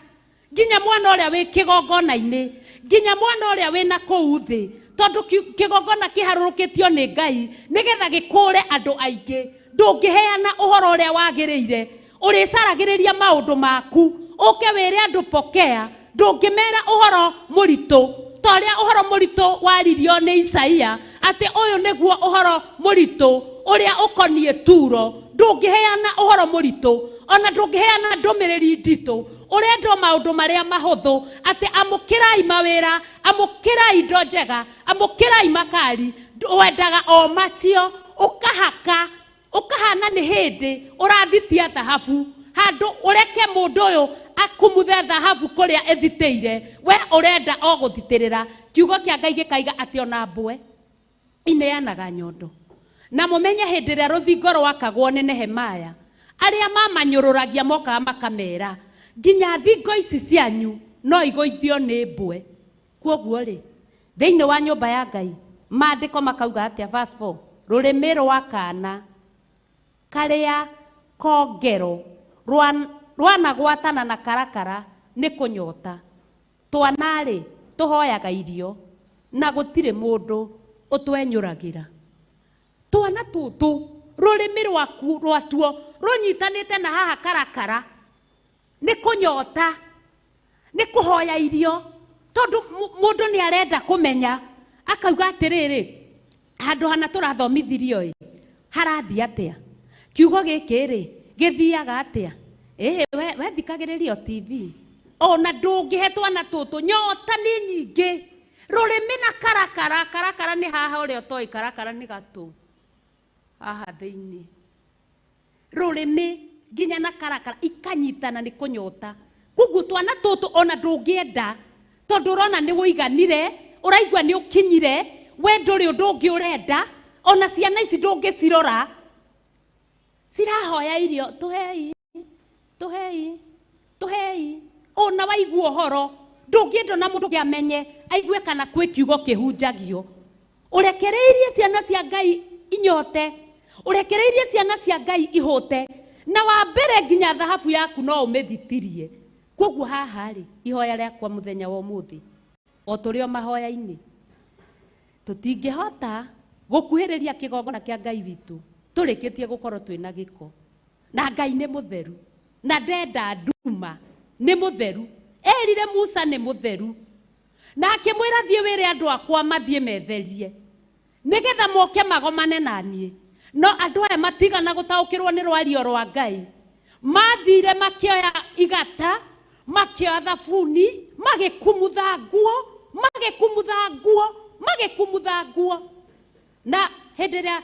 nginya mwana ũrĩa wĩ kĩgongona-inĩ, nginya mwana ũrĩa wĩna kũu thĩ, tondũ kĩgongona kĩharũrũkĩtio nĩ Ngai nĩgetha gĩkũre andũ aingĩ. Ndũngĩheana ũhoro ũrĩa wagĩrĩire, ũrĩcaragĩrĩria maũndũ maku, ũke wĩre andũ pokea, ndũngĩmera ũhoro mũritũ ta ũrĩa ũhoro mũritũ waririo nĩ Isaia atĩ ũyũ nĩguo ũhoro mũritũ ũrĩa ũkoniĩ Turo. Ndũngĩheana ũhoro mũritũ, ona ndũngĩheana ndũmĩrĩri nditũ, ũrendwo maũndũ marĩa mahũthũ, atĩ amũkĩrai mawĩra, amũkĩrai indo njega, amũkĩrai makari, wendaga o macio, ũkahaka ũkahana nĩ hĩndĩ ũrathitia thahabu handũ ũreke mũndũ ũyũ akumuthe thahabu kũrĩa ĩthitĩire, we ũrenda o gũthitĩrĩra. Kiugo kĩa Ngai gĩkaiga atĩ ona mbwe ineanaga nyondo. Na mũmenye hĩndĩ ĩrĩa rũthingo rwakagwo nĩ Nehemaya, arĩa mamanyũrũragia mokaga makamera nginya thingo ici cianyu no igũithio nĩ mbwe. Kwoguo rĩ, thĩinĩ wa nyũmba ya Ngai maandĩko makauga atĩa? Verse 4, rũrĩmĩ rwa kana karĩa kongero rwanagwatana na karakara nĩ kũnyota. Twana-rĩ tũhoyaga irio na gũtirĩ mũndũ ũtwenyũragĩra. Twana tũtũ rũrĩmĩ rwaku rwatuo rũnyitanĩte na haha karakara nĩ kũnyota, nĩ kũhoya irio, tondũ mũndũ nĩ arenda kũmenya, akauga atĩrĩrĩ, handũ hana tũrathomithirio ĩ harathiĩ atĩa, kiugo gĩkĩ rĩ gĩthiaga atĩa, ĩhĩ we thikagĩrĩria TV ona ndũngĩhe twana tũtũ, nyota nĩ nyingĩ, rũrĩmĩ na karakara. Karakara nĩ haha ũrĩa ũtoĩ, karakara nĩ gatũ haha thĩinĩ. Rũrĩmĩ nginya na karakara ikanyitana nĩ kũnyota. Koguo twana tũtũ ona ndũngĩenda tondũ ũrona nĩ wũiganire, ũraigua nĩ ũkinyire, we ndũrĩ ũndũ ũngĩ ũrenda, ona ciana ici ndũngĩcirora. Cirahoya irio, tũhei, tũhei, tũhei. Ona waigua ũhoro, ndũngĩenda ona mũndũ ũngĩ amenye, aigue kana kwĩ kiugo kĩhunjagio. Ũrekereirie ciana cia Ngai inyote, ũrekereirie ciana cia Ngai ihũte, na wa mbere nginya thahabu yaku no ũmĩthitirie. Koguo haha rĩ, ihoya rĩakwa mũthenya wa ũmũthĩ, o tũrĩ o mahoya-inĩ, tũtingĩhota gũkuhĩrĩria kĩgongona kĩa Ngai witũ tũrĩkĩtie gũkorwo twĩna gĩko. Na Ngai nĩ mũtheru, na ndenda nduma, nĩ mũtheru. Erire Musa nĩ mũtheru, na akĩmwĩra thiĩ wĩre andũ akwa mathiĩ metherie nĩgetha moke magomane na niĩ. No andũ aya matigana gũtaũkĩrwo nĩ rwario rwa Ngai. Mathire makĩoya igata, makĩoya thabuni, magĩkumutha nguo, magĩkumutha nguo, magĩkumutha nguo. Na hĩndĩ ĩrĩa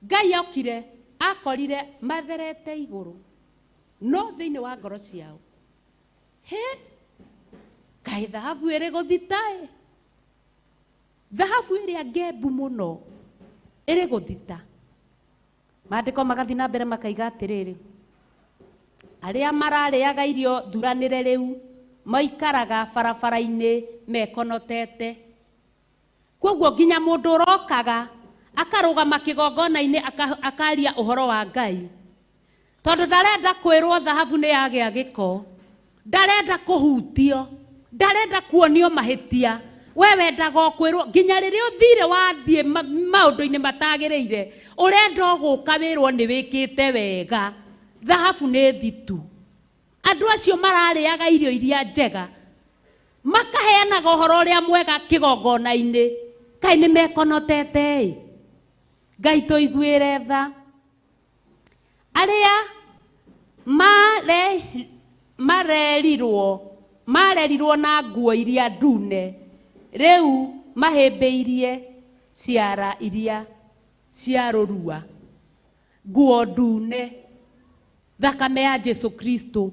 Ngai okire, akorire matherete igũrũ, no thĩinĩ wa ngoro ciao. He, kaĩ thahabu ĩrĩ gũthita-ĩ? Thahabu ĩrĩa ngembu mũno ĩrĩ gũthita. Maandĩko magathiĩ na mbere makaiga atĩrĩrĩ, arĩa mararĩaga irio thuranĩre rĩu maikaraga barabara-inĩ mekonotete. Koguo nginya mũndũ ũrokaga akarũgama kĩgongona-inĩ akaria ũhoro wa Ngai, tondũ ndarenda kwĩrwo thahabu nĩ yagĩa gĩko, ndarenda kũhutio, ndarenda kuonio mahĩtia. We wendaga o kwĩrwo nginya rĩrĩa ũthire wathiĩ maũndũ-inĩ matagĩrĩire, ũrenda o gũka wĩrwo nĩ wĩkĩte wega. Thahabu nĩ thitu. Andũ acio mararĩaga irio iria njega, makaheanaga ũhoro ũrĩa mwega kĩgongona-inĩ, kaĩ nĩ mekonotete-ĩ? Ngai tũiguĩre tha. Arĩa marerirwo na nguo iria ndune, rĩu mahĩmbĩirie ciara iria cia rũrua. Nguo ndune, thakame ya Jesu Kristo.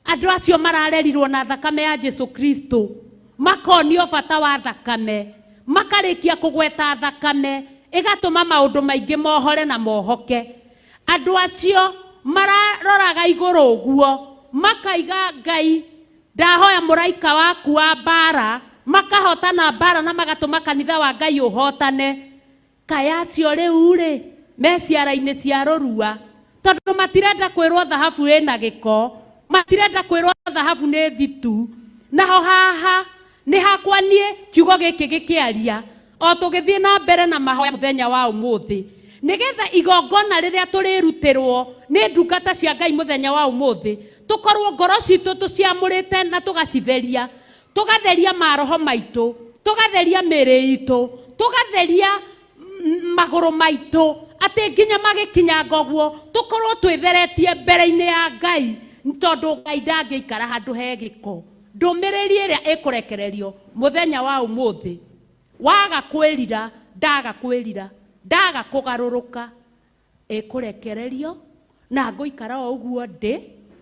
Andũ acio mararerirwo na thakame ya Jesu Kristo, makonio bata wa thakame, makarĩkia kũgweta thakame, ĩgatũma maũndũ maingĩ mohore na mohoke. Andũ acio mararoraga igũrũ ũguo, makaiga Ngai ndahoya mũraika waku wa mbara, makahotana mbara na magatũma kanitha wa Ngai ũhotane. Kaĩ acio rĩu rĩ, me ciara-inĩ cia rũrua, tondũ matirenda kwĩrwo thahabu ĩna gĩko, matirenda kwĩrwo thahabu nĩ thitu. Naho haha nĩ hakwa niĩ kiugo gĩkĩ gĩkĩaria, o tũgĩthiĩ na mbere na mahoya mũthenya wa ũmũthĩ, nĩgetha igongona rĩrĩa tũrĩrutĩrwo nĩ ndungata cia Ngai mũthenya wa ũmũthĩ, tũkorwo ngoro citũ tũciamũrĩte na tũgacitheria, tũgatheria maroho maitũ, tũgatheria mĩĩrĩ itũ, tũgatheria magũrũ maitũ, atĩ nginya magĩkinyanga ũguo tũkorwo twĩtheretie mbere-inĩ ya Ngai, tondũ Ngai ndangĩikara handũ he gĩko. Ndũmĩrĩri ĩrĩa ĩkũrekererio mũthenya wa ũmũthĩ, waga kwĩrira, ndaga kwĩrira, ndaga kũgarũrũka, ĩkũrekererio na ngũikara o ũguo ndĩ,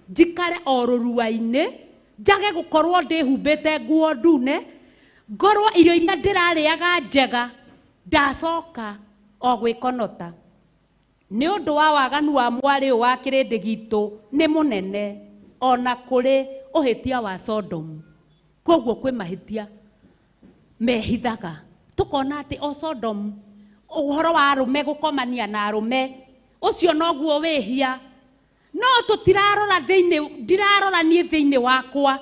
njikare o rũrua-inĩ, njage gũkorwo ndĩhumbĩte nguo ndune, ngorwo irio iria ndĩrarĩaga njega, ndacoka o gwĩkonota. Nĩ ũndũ wa waganu wa mwarĩ ũyũ wa kĩrĩndĩ gitũ nĩ mũnene, ona kũrĩ ũhĩtia wa Sodomu. Koguo kwĩ mahĩtia mehithaga, tũkona atĩ o Sodomu ũhoro wa arũme gũkomania na arũme, ũcio noguo wĩhia. No tũtirarora thĩinĩ, ndirarora niĩ thĩinĩ wakwa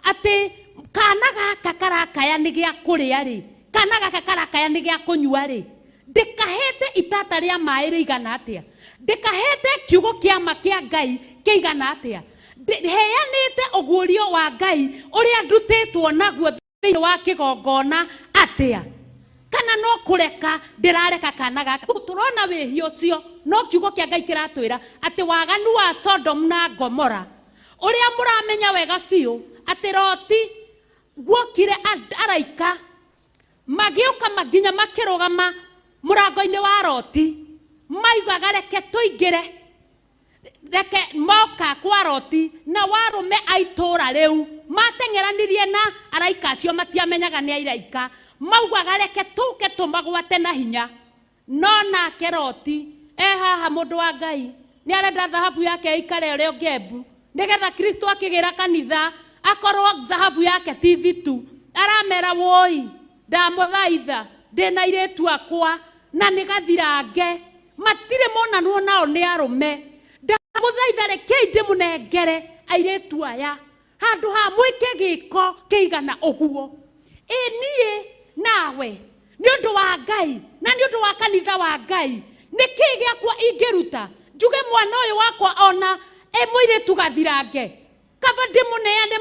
atĩ kana gaka karakaya nĩ gĩa kũrĩa rĩ, kana gaka karakaya nĩ gĩa kũnyua rĩ, ndĩkahete itata rĩa maĩ rĩigana atĩa, ndĩkahete kiugo kĩa ma kĩa Ngai kĩigana atĩa, heanĩte ũguũrio wa Ngai ũrĩa ndutĩtwo naguo thĩinĩ wa kĩgongona atĩa, kana no kũreka ndĩrareka kana gaka. Tũrona wĩhia ũcio, no kiugo kĩa Ngai kĩratwĩra atĩ waganu wa Sodom na Gomora, ũrĩa mũramenya wega biũ atĩ Loti guokire araika magĩũka nginya makĩrũgama mũrango-inĩ wa Loti, maigaga reke tũingĩre. Reke moka kwa Loti na warũme a itũũra rĩu mateng'eranirie na araika acio matiamenyaga nĩ araika maugaga reke tũke tũmagwate na hinya no nake Loti e haha mũndũ wa Ngai nĩ arenda thahabu yake ĩikare ũrĩa ũngĩembu nĩgetha Kristo akĩgĩra kanitha akorwo thahabu yake ti thitu aramera woi ndamũthaitha ndĩna airĩtu akwa na nĩ gathirange matirĩ monanwo nao nĩ arũme ndamũthaitha rekei ndĩmũnengere airĩtu aya handũ ha mwĩke gĩko kĩigana ũguo ĩ niĩ nawe nĩ ũndũ wa Ngai na nĩ ũndũ wa kanitha wa Ngai nĩ kĩĩ gĩakwa ingĩruta njuge mwana ũyũ wakwa ona ĩ mũirĩtu gathirange kaba ndĩmũneane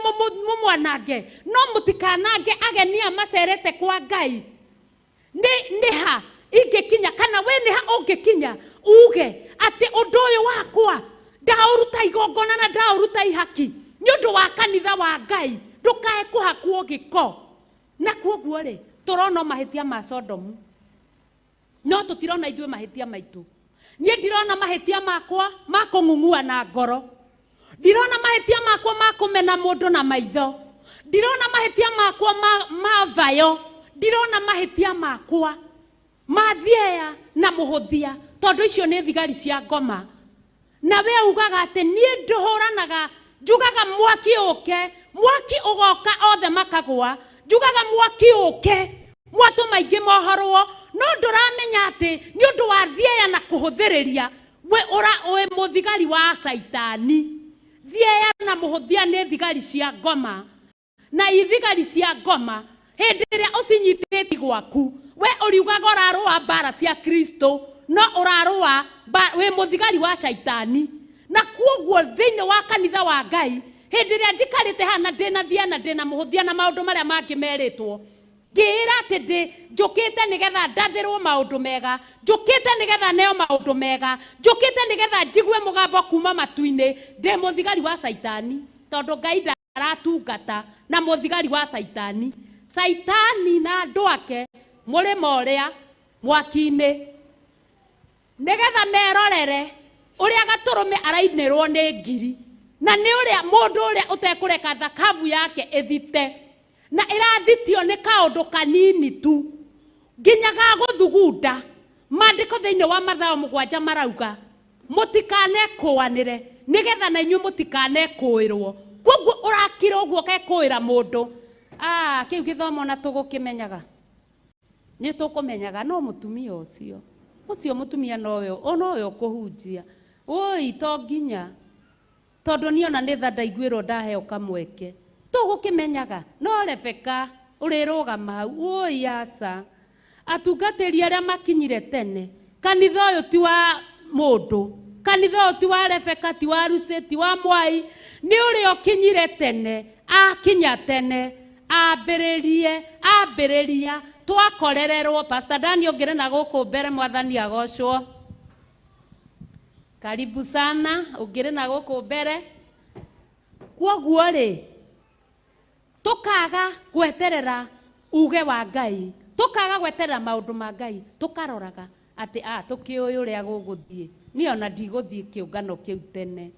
mũmwanange no mũtikanange ageni aya macerete kwa Ngai nĩ ha ingĩkinya kana we nĩ ha ũngĩkinya uge atĩ ũndũ ũyũ wakwa ndaũruta igongona na ndaũruta ihaki nĩ ũndũ wa kanitha wa Ngai ndũkae kũhakwo gĩko na kuoguo rĩ tũrona mahĩtia ma Sodomu no tũtirona ithuĩ mahĩtia maitũ niĩ ndirona mahĩtia makwa ma kũng'ung'ua na ngoro ndirona mahĩtia makwa ma kũmena mũndũ na maitho ndirona mahĩtia makwa ma thayo ndirona mahĩtia makwa ma thieya na mũhũthia tondũ icio nĩ thigari cia ngoma na we ugaga atĩ niĩ ndũhũranaga njugaga mwaki ũke mwaki ũgoka othe makagwa njugaga mwaki ũke mwatũ maingĩ mohorwo no ndũramenya atĩ nĩ ũndũ wa thieya na kũhũthĩrĩria we ũra wĩ mũthigari wa caitani thieya na mũhũthia nĩ thigari cia ngoma na ithigari cia ngoma hĩndĩ ĩrĩa ũcinyitĩte gwaku we ũriugaga ũrarũa mbara cia Kristo no ũrarũa wĩ mũthigari wa caitani na kuoguo thĩinĩ wa kanitha wa Ngai hĩndĩ ĩrĩa njikarĩte haha na ndĩna thia na ndĩna mũhũthia na maũndũ marĩa mangĩ merĩtwo ngĩĩra atĩ ndĩ njũkĩte nĩgetha ndathĩrwo maũndũ mega njũkĩte nĩgetha neo maũndũ mega njũkĩte nĩgetha njigue mũgambo kuma matu-inĩ ndĩ mũthigari wa caitani tondũ Ngai ndaratungata na mũthigari wa caitani caitani na andũ ake mũrĩmo ũrĩa mwaki-inĩ nĩgetha merorere ũrĩa gatũrũme arainĩrwo nĩ ngiri na nĩ ũrĩa mũndũ ũrĩa ũtekũreka thakabu yake ĩthite na ĩrathitio nĩ kaũndũ kanini tu nginya ga gũthugunda maandĩko thĩinĩ wa Mathayo 7 marauga mũtikanekũanĩre nĩgetha na inyuĩ mũtikanekũĩrwo koguo ũrakira ũguo ũgekũĩra mũndũ kĩu gĩthomo na tũgũkĩmenyaga nĩ tũkũmenyaga no mũtumia ũcio ũcio mũtumia nowe nowe ũkũhunjia oi to nginya tondũ niĩ ona nĩ tha ndaiguĩrwo ndaheo kamweke tũgũkĩmenyaga no Rebeka ũrĩrũgama hau oi aca atungatĩri arĩa makinyire tene kanitha ũyũ ti wa mũndũ kanitha ũyũ ti wa Rebeka ti wa Lucy ti wa Mwai nĩ ũrĩa ũkinyire tene akinya tene ambĩrĩria twakorererwo Pastor Daniel ũngĩrĩ na gũkũ mbere mwathani agocwo karibu sana ũngĩrĩ na gũkũ mbere kwoguo rĩ tũkaga gweterera uge wa Ngai tũkaga gweterera maũndũ ma Ngai tũkaroraga atĩ tũkĩũĩ ũrĩa gũgũthiĩ niĩ ona ndigũthiĩ kĩũngano kĩu tene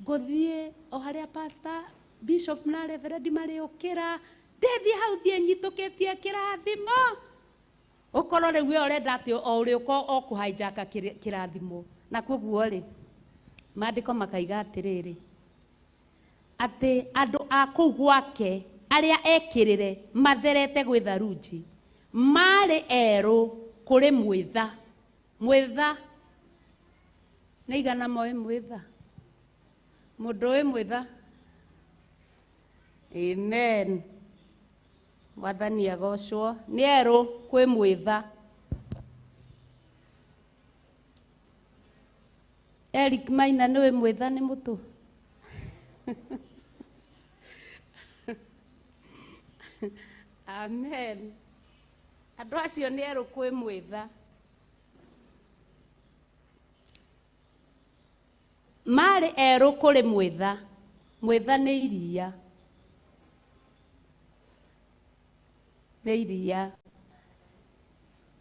ngũthiĩ o harĩa pastor bishop na reverend marĩũkĩra ndĩthiĩ hau thiĩ nyitũkĩtie kĩrathimo ũkorwo rĩu we ũrenda atĩ o ũrĩũka o kũhainjaka kĩrathimo na kwoguo rĩ maandĩko makaiga atĩrĩrĩ atĩ andũ a kũu gwake arĩa ekĩrĩre matherete gwĩ tharunji marĩ erũ kũrĩ mwĩtha mwĩtha nĩ igana moĩ mwĩtha mũndũ ũĩ mwĩtha amen mwathani agocwo nĩ erũ kwĩ mwĩtha Eric Maina nĩwe mwĩtha nĩ mũtũ amen andũ acio nĩ erũ kwĩ mwĩtha marĩ erũ kũrĩ mwĩtha mwĩtha nĩ iria nĩ iria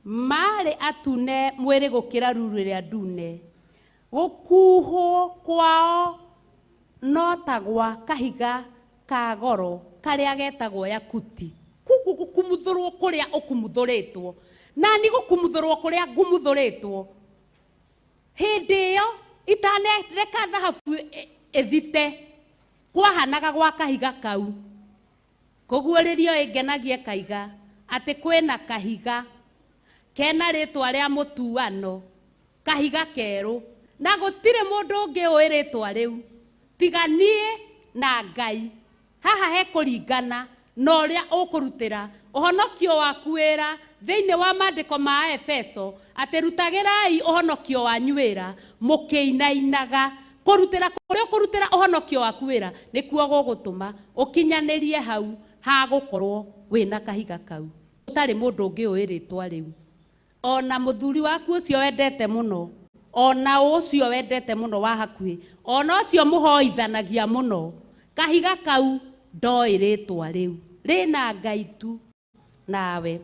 marĩ atune mwĩrĩ gũkĩra ruru ĩrĩa ndune Gũkuhwo kwao no ta gwa kahiga ka goro karĩa getagwo yakuti. Kugu gũkumuthũrwo kũrĩa ũkumuthũrĩtwo, na ni gũkumuthũrwo kũrĩa ngumuthũrĩtwo. Hĩndĩ ĩyo itanereka thahabu ĩthite, kwahanaga gwa kahiga kau. Kũguũrĩrio ĩngenagie kaiga atĩ kwĩna kahiga kena rĩtwa rĩa mũtuano, kahiga kerũ, na gũtirĩ mũndũ ũngĩ ũĩ rĩtwa rĩu tiga niĩ na Ngai. Haha hekũringana na ũrĩa ũkũrutĩra ũhonokio waku wĩra thĩinĩ wa maandĩko ma Efeso, atĩ rutagĩrai ũhonokio wanyu wĩra mũkĩinainaga. Kũrutĩra kũrĩa ũkũrutĩra ũhonokio waku wĩra nĩkuo gũgũtũma ũkinyanĩrie hau hagũkorwo wĩna kahiga kau. Gũtarĩ mũndũ ũngĩ ũĩ rĩtwa rĩu. Ona mũthuri waku ũcio wendete mũno, ona ũcio wendete mũno wa hakuhĩ, ona ũcio mũhoithanagia mũno, kahiga kau ndoĩ rĩtwa rĩu, rĩna Ngai tu nawe.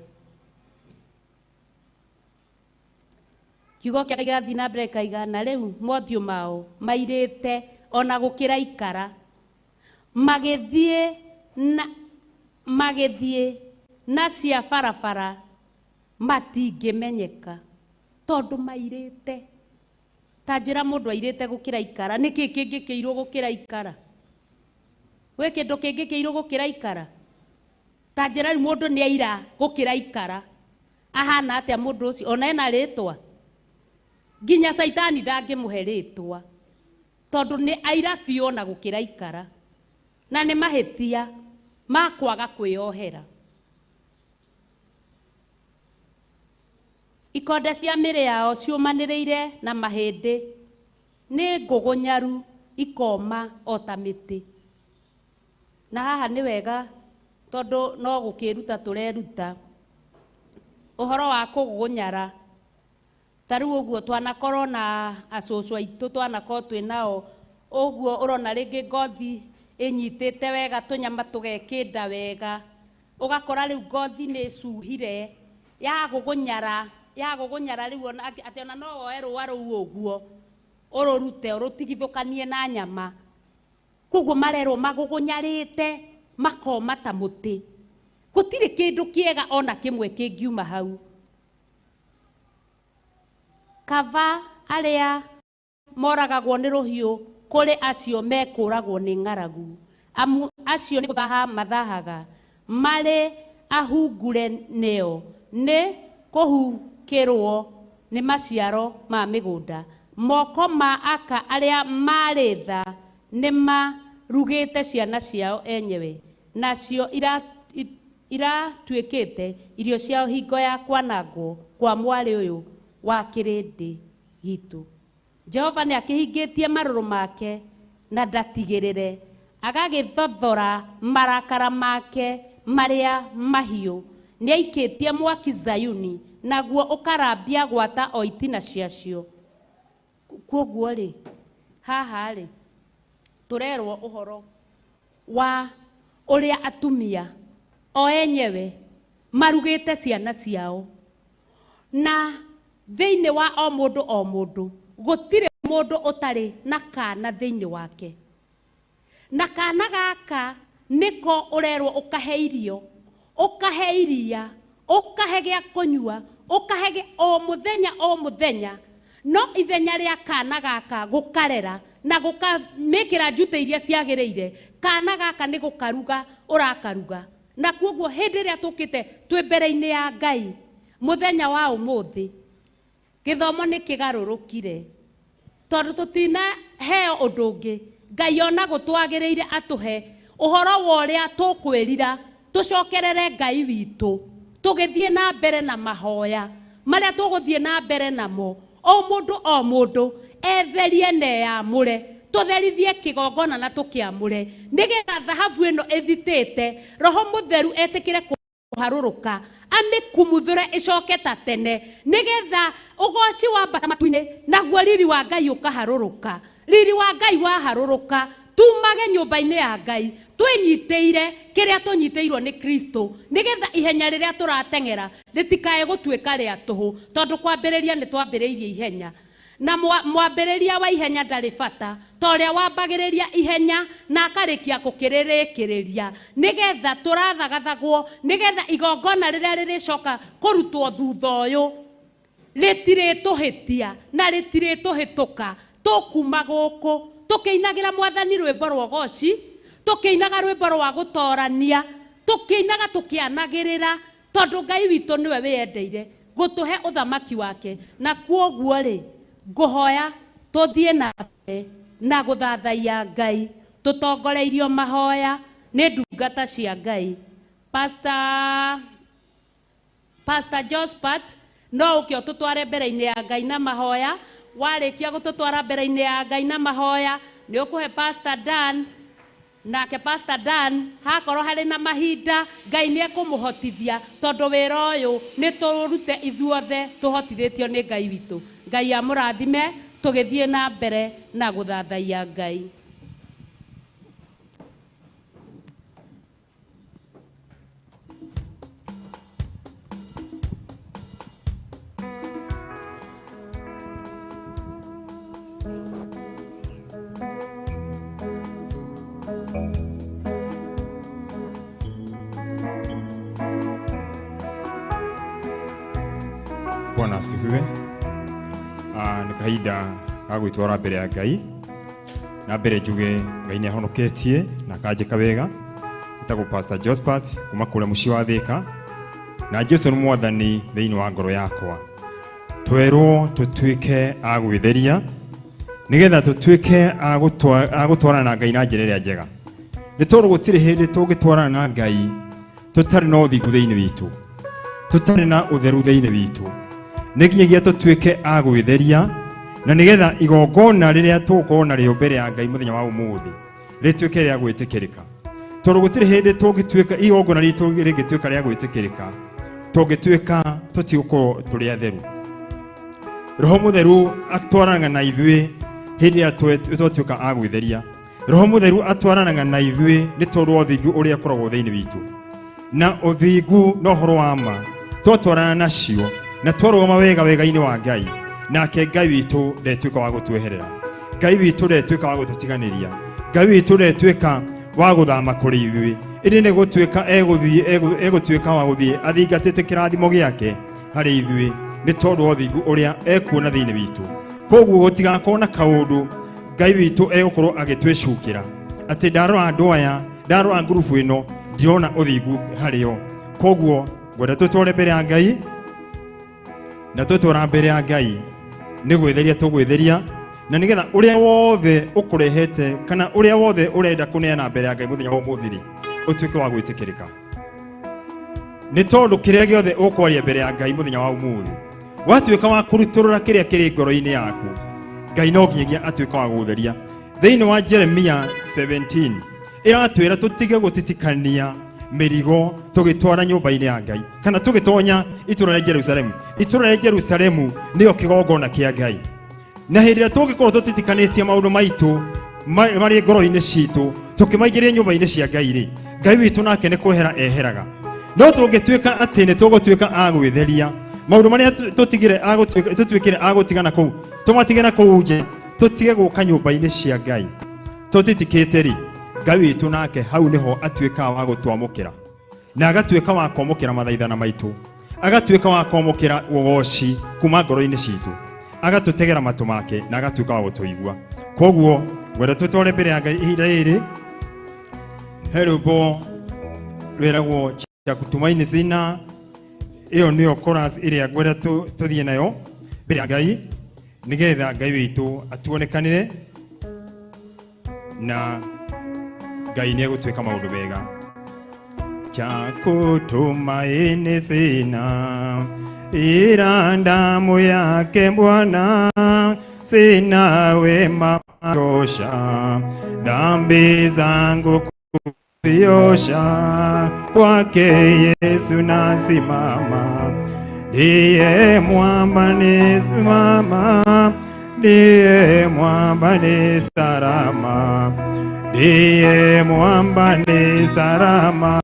Kiugo kĩa Ngai gĩgathiĩ na mbere kaiga, na rĩu mothiũ mao mairĩte ona gũkĩra ikara, magĩthiĩ na cia barabara matingĩmenyeka tondũ mairĩte. Ta njĩra mũndũ airĩte gũkĩra ikara, nĩkĩ kĩngĩ kĩirũ gũkĩra ikara? Gwĩ kĩndũ kĩngĩ kĩirũ gũkĩra ikara? Ta njĩra rĩu mũndũ nĩ aira gũkĩra ikara, ahana atĩa mũndũ ũcio? Ona ena rĩtwa? Nginya Caitani ndangĩmũhe rĩtwa tondũ nĩ aira biũ ona gũkĩra ikara, na nĩ mahĩtia ma kwaga kwĩyohera. Ikonde cia mĩĩrĩ yao ciũmanĩrĩire na mahĩndĩ, nĩ ngũgũnyaru ikoma o ta mĩtĩ. Na haha nĩ wega tondũ no gũkĩruta tũreruta ũhoro wa kũgũgũnyara. Ta rĩu ũguo twanakorwo na acũcũ aitũ, twanakorwo twĩ nao ũguo, ũrona rĩngĩ ngothi ĩnyitĩte wega, tũnyama tũgekĩnda wega, ũgakora rĩu ngothi nĩ ĩcuhire yagũgũnyara, yagũgũnyara rĩu ona atĩ ona no woe rũa rũu ũguo ũrũrute ũrũtigithũkanie na nyama. Koguo marerwo magũgũnyarĩte makoma ta mũtĩ, gũtirĩ kĩndũ kĩega ona kĩmwe kĩngiuma hau. Kaba arĩa moragagwo nĩ rũhiũ kũrĩ acio mekũragwo nĩ ng'aragu, amu acio nĩ gũthaha mathahaga, marĩ ahungure nĩo nĩ kũhukĩrwo nĩ maciaro ma mĩgũnda. Moko ma aka arĩa marĩ tha nĩ marugĩte ciana ciao enyewe, nacio iratuĩkĩte irio ciao hingo ya kwanangwo kwa mwarĩ ũyũ wa kĩrĩndĩ gitũ. Jehova nĩ akĩhingĩtie marũrũ make na ndatigĩrĩre, agagĩthothora marakara make marĩa mahiũ. Nĩ aikĩtie mwaki Zayuni, naguo ũkarambia gwata o itina ciacio. Kwoguo rĩ, haha rĩ, tũrerwo ũhoro wa ũrĩa atumia o enyewe marugĩte ciana ciao, na thĩinĩ wa o mũndũ o mũndũ gũtirĩ mũndũ ũtarĩ na kana thĩinĩ wake. Na kana gaka nĩko ũrerwo ũkahe irio, ũkahe iria, ũkahe gĩa kũnyua, ũkahe o mũthenya o mũthenya. No ithenya rĩa kana gaka gũkarera na gũkamĩkĩra njute iria ciagĩrĩire, kana gaka nĩ gũkaruga ũrakaruga. Na kuoguo hĩndĩ ĩrĩa tũkĩte twĩ mbere-inĩ ya Ngai mũthenya wa ũmũthĩ, gĩthomo nĩ kĩgarũrũkire tondũ tũtinaheo ũndũ ũngĩ. Ngai ona gũtwagĩrĩire atũhe ũhoro wa ũrĩa tũkwĩrira, tũcokerere Ngai witũ, tũgĩthiĩ na mbere na mahoya marĩa tũgũthiĩ na mbere namo. O mũndũ o mũndũ etherie na eyamũre, tũtherithie kĩgongona na tũkĩamũre, nĩgetha thahabu ĩno ĩthitĩte Roho Mũtheru etĩkĩre kũharũrũka, amĩkumuthũre ĩcoke ta tene, nĩgetha ũgoci wambata matu-inĩ, naguo riri wa Ngai ũkaharũrũka. Riri wa Ngai waharũrũka, tumage nyũmba-inĩ ya Ngai twĩnyitĩire kĩrĩa tũnyitĩirwo nĩ Kristo, nĩgetha ihenya rĩrĩa tũrateng'era rĩtikae gũtuĩka rĩa tũhũ, tondũ kwambĩrĩria nĩ twambĩrĩirie ihenya. Na mwambĩrĩria wa ihenya ndarĩ bata ta ũrĩa wambagĩrĩria ihenya na akarĩkia gũkĩrĩrĩkĩrĩria, nĩgetha tũrathagathagwo, nĩgetha igongona rĩrĩa rĩrĩcoka kũrutwo thutha ũyũ rĩtirĩtũhĩtia na rĩtirĩtũhĩtũka. Tũkuma gũkũ tũkĩinagĩra mwathani rwĩmbo rwa ũgoci, tũkĩinaga rwĩmbo rwa gũtorania, tũkĩinaga tũkĩanagĩrĩra, tondũ Ngai witũ nĩwe wĩyendeire gũtũhe ũthamaki wake. Na kuoguo rĩ, ngũhoya tũthiĩ na mbere na gũthathaiya Ngai tũtongoreirio mahoya nĩ ndungata cia Ngai. Pastor Jospat no ũke ũtũtware mbere-inĩ ya Ngai na mahoya. Warĩkia gũtũtwara mbere-inĩ ya Ngai na mahoya, nĩ ũkũhe Pastor Dan, nake Pastor Dan hakorwo harĩ na mahinda Ngai nĩ ekũmũhotithia, tondũ wĩra ũyũ nĩ tũrute ithuothe tũhotithĩtio nĩ Ngai witũ. Ngai amũrathime tũgĩthiĩ na mbere na gũthathaiya Ngai. Bwana asifiwe. Nĩ kahinda ga gwĩtwara mbere ya Ngai, na mbere njuge Ngai nĩ ahonoketie na akanjĩka wega. Etagwo Pastor Jospat kuma kũrĩa mũciĩ wa Thĩka, na Jesu nĩ mwathani thĩinĩ wa ngoro yakwa. Twerwo tũtuĩke a gwĩtheria nĩgetha tũtuĩke a gũtwarana na Ngai na njĩra ĩrĩa njega, nĩ tondũ gũtirĩ hĩndĩ tũngĩtwarana na Ngai tũtarĩ na ũthingu thĩinĩ witũ, tũtarĩ na ũtheru thĩinĩ witũ. Nĩ nginyagia tũtuĩke a gwĩtheria, na nĩgetha igongona rĩrĩa tũgũkorwo narĩo mbere ya Ngai mũthenya wa ũmũthĩ rĩtuĩke rĩa gwĩtĩkĩrĩka, tondũ gũtirĩ hĩndĩ tũngĩtuĩka igongona ritũ rĩngĩtuĩka rĩa gwĩtĩkĩrĩka tũngĩtuĩka tũtigũkorwo tũrĩ atheru. Roho Mũtheru atwaranaga na ithuĩ hĩndĩ ĩrĩa twatuĩka a gwĩtheria. Roho Mũtheru atwaranaga na ithuĩ nĩ tondũ wa ũthingu ũrĩa ũkoragwo thĩinĩ witũ, na ũthingu na ũhoro wa ma twatwarana nacio na twarũgama wega wega-inĩ wa Ngai, nake Ngai witũ ndetuĩka wa gũtweherera, Ngai witũ ndetuĩka wa gũtũtiganĩria, Ngai witũ ndetuĩka wa gũthama kũrĩ ithuĩ, ĩndĩ nĩ gũtuĩka egũtuĩka wa gũthiĩ athingatĩte kĩrathimo gĩake harĩ ithuĩ nĩ tondũ wa ũthingu ũrĩa ekuona thĩinĩ witũ. Koguo gũtigakorwo na kaũndũ Ngai witũ egũkorwo agĩtwĩcukĩra atĩ ndarora andũ aya, ndarora ngurubu ĩno, ndirona ũthingu harĩo. Koguo ngwenda tũtware mbere ya Ngai, na twetwara mbere ya Ngai nĩ gwĩtheria tũgwĩtheria, na nĩgetha ũrĩa wothe ũkũrehete kana ũrĩa wothe ũrenda kũneana mbere ya Ngai mũthenya wa ũmũthĩ rĩ, ũtuĩke wa gwĩtĩkĩrĩka, nĩ tondũ kĩrĩa gĩothe ũkwaria mbere ya Ngai mũthenya wa ũmũthĩ watuĩka wa kũrutũrũra kĩrĩa kĩrĩ ngoro-inĩ yaku, Ngai no nginyagia atuĩka wa gũgũtheria. Thĩinĩ wa Jeremia 17 ĩratwĩra tũtige gũtitikania mĩrigo tũgĩtwara nyũmba-inĩ ya Ngai kana tũgĩtonya itũũra rĩa Jerusalemu. Itũũra rĩa Jerusalemu nĩyo kĩgongona kĩa Ngai, na hĩndĩ ĩrĩa tũngĩkorwo tũtitikanĩtie maũndũ maitũ marĩ ngoro-inĩ citũ tũkĩmaingĩria nyũmba-inĩ cia Ngai rĩ, Ngai witũ nake nĩ kwehera eheraga. No tũngĩtuĩka atĩ nĩ tũgũtuĩka a gwĩtheria maũndũ marĩa tũtigire a gũtuĩka, tũtuĩkire a gũtigana kũu, tũmatige na kũu nja, tũtige gũka nyũmba-inĩ cia Ngai tũtitikĩte rĩ, Ngai witũ nake hau nĩho atuĩkaga wa gũtwamũkĩra, na agatuĩka wa kwamũkĩra mathaithana maitũ, agatuĩka wa kwamũkĩra ũgoci kuma ngoro-inĩ citũ, agatũtegera matũ make na agatuĩka wa gũtũigua. Koguo ngwenda tũtware mbere ya Ngai ihinda rĩrĩ. He rwĩmbo rwĩragwo cha kutumaini sina, ĩyo nĩyo chorus ĩrĩa ngwenda tũthiĩ nayo mbere ya Ngai, nĩgetha Ngai witũ atuonekanĩre na Ngai nĩ egũtuĩka maũndũ mega. Cha kutumaini sina, ila damu yake Bwana, sina wema tosha, dhambi zangu kuziosha, kwake Yesu nasimama, ndiye mwamba nisimama, ndiye mwamba ni salama, ndiye mwamba ni salama,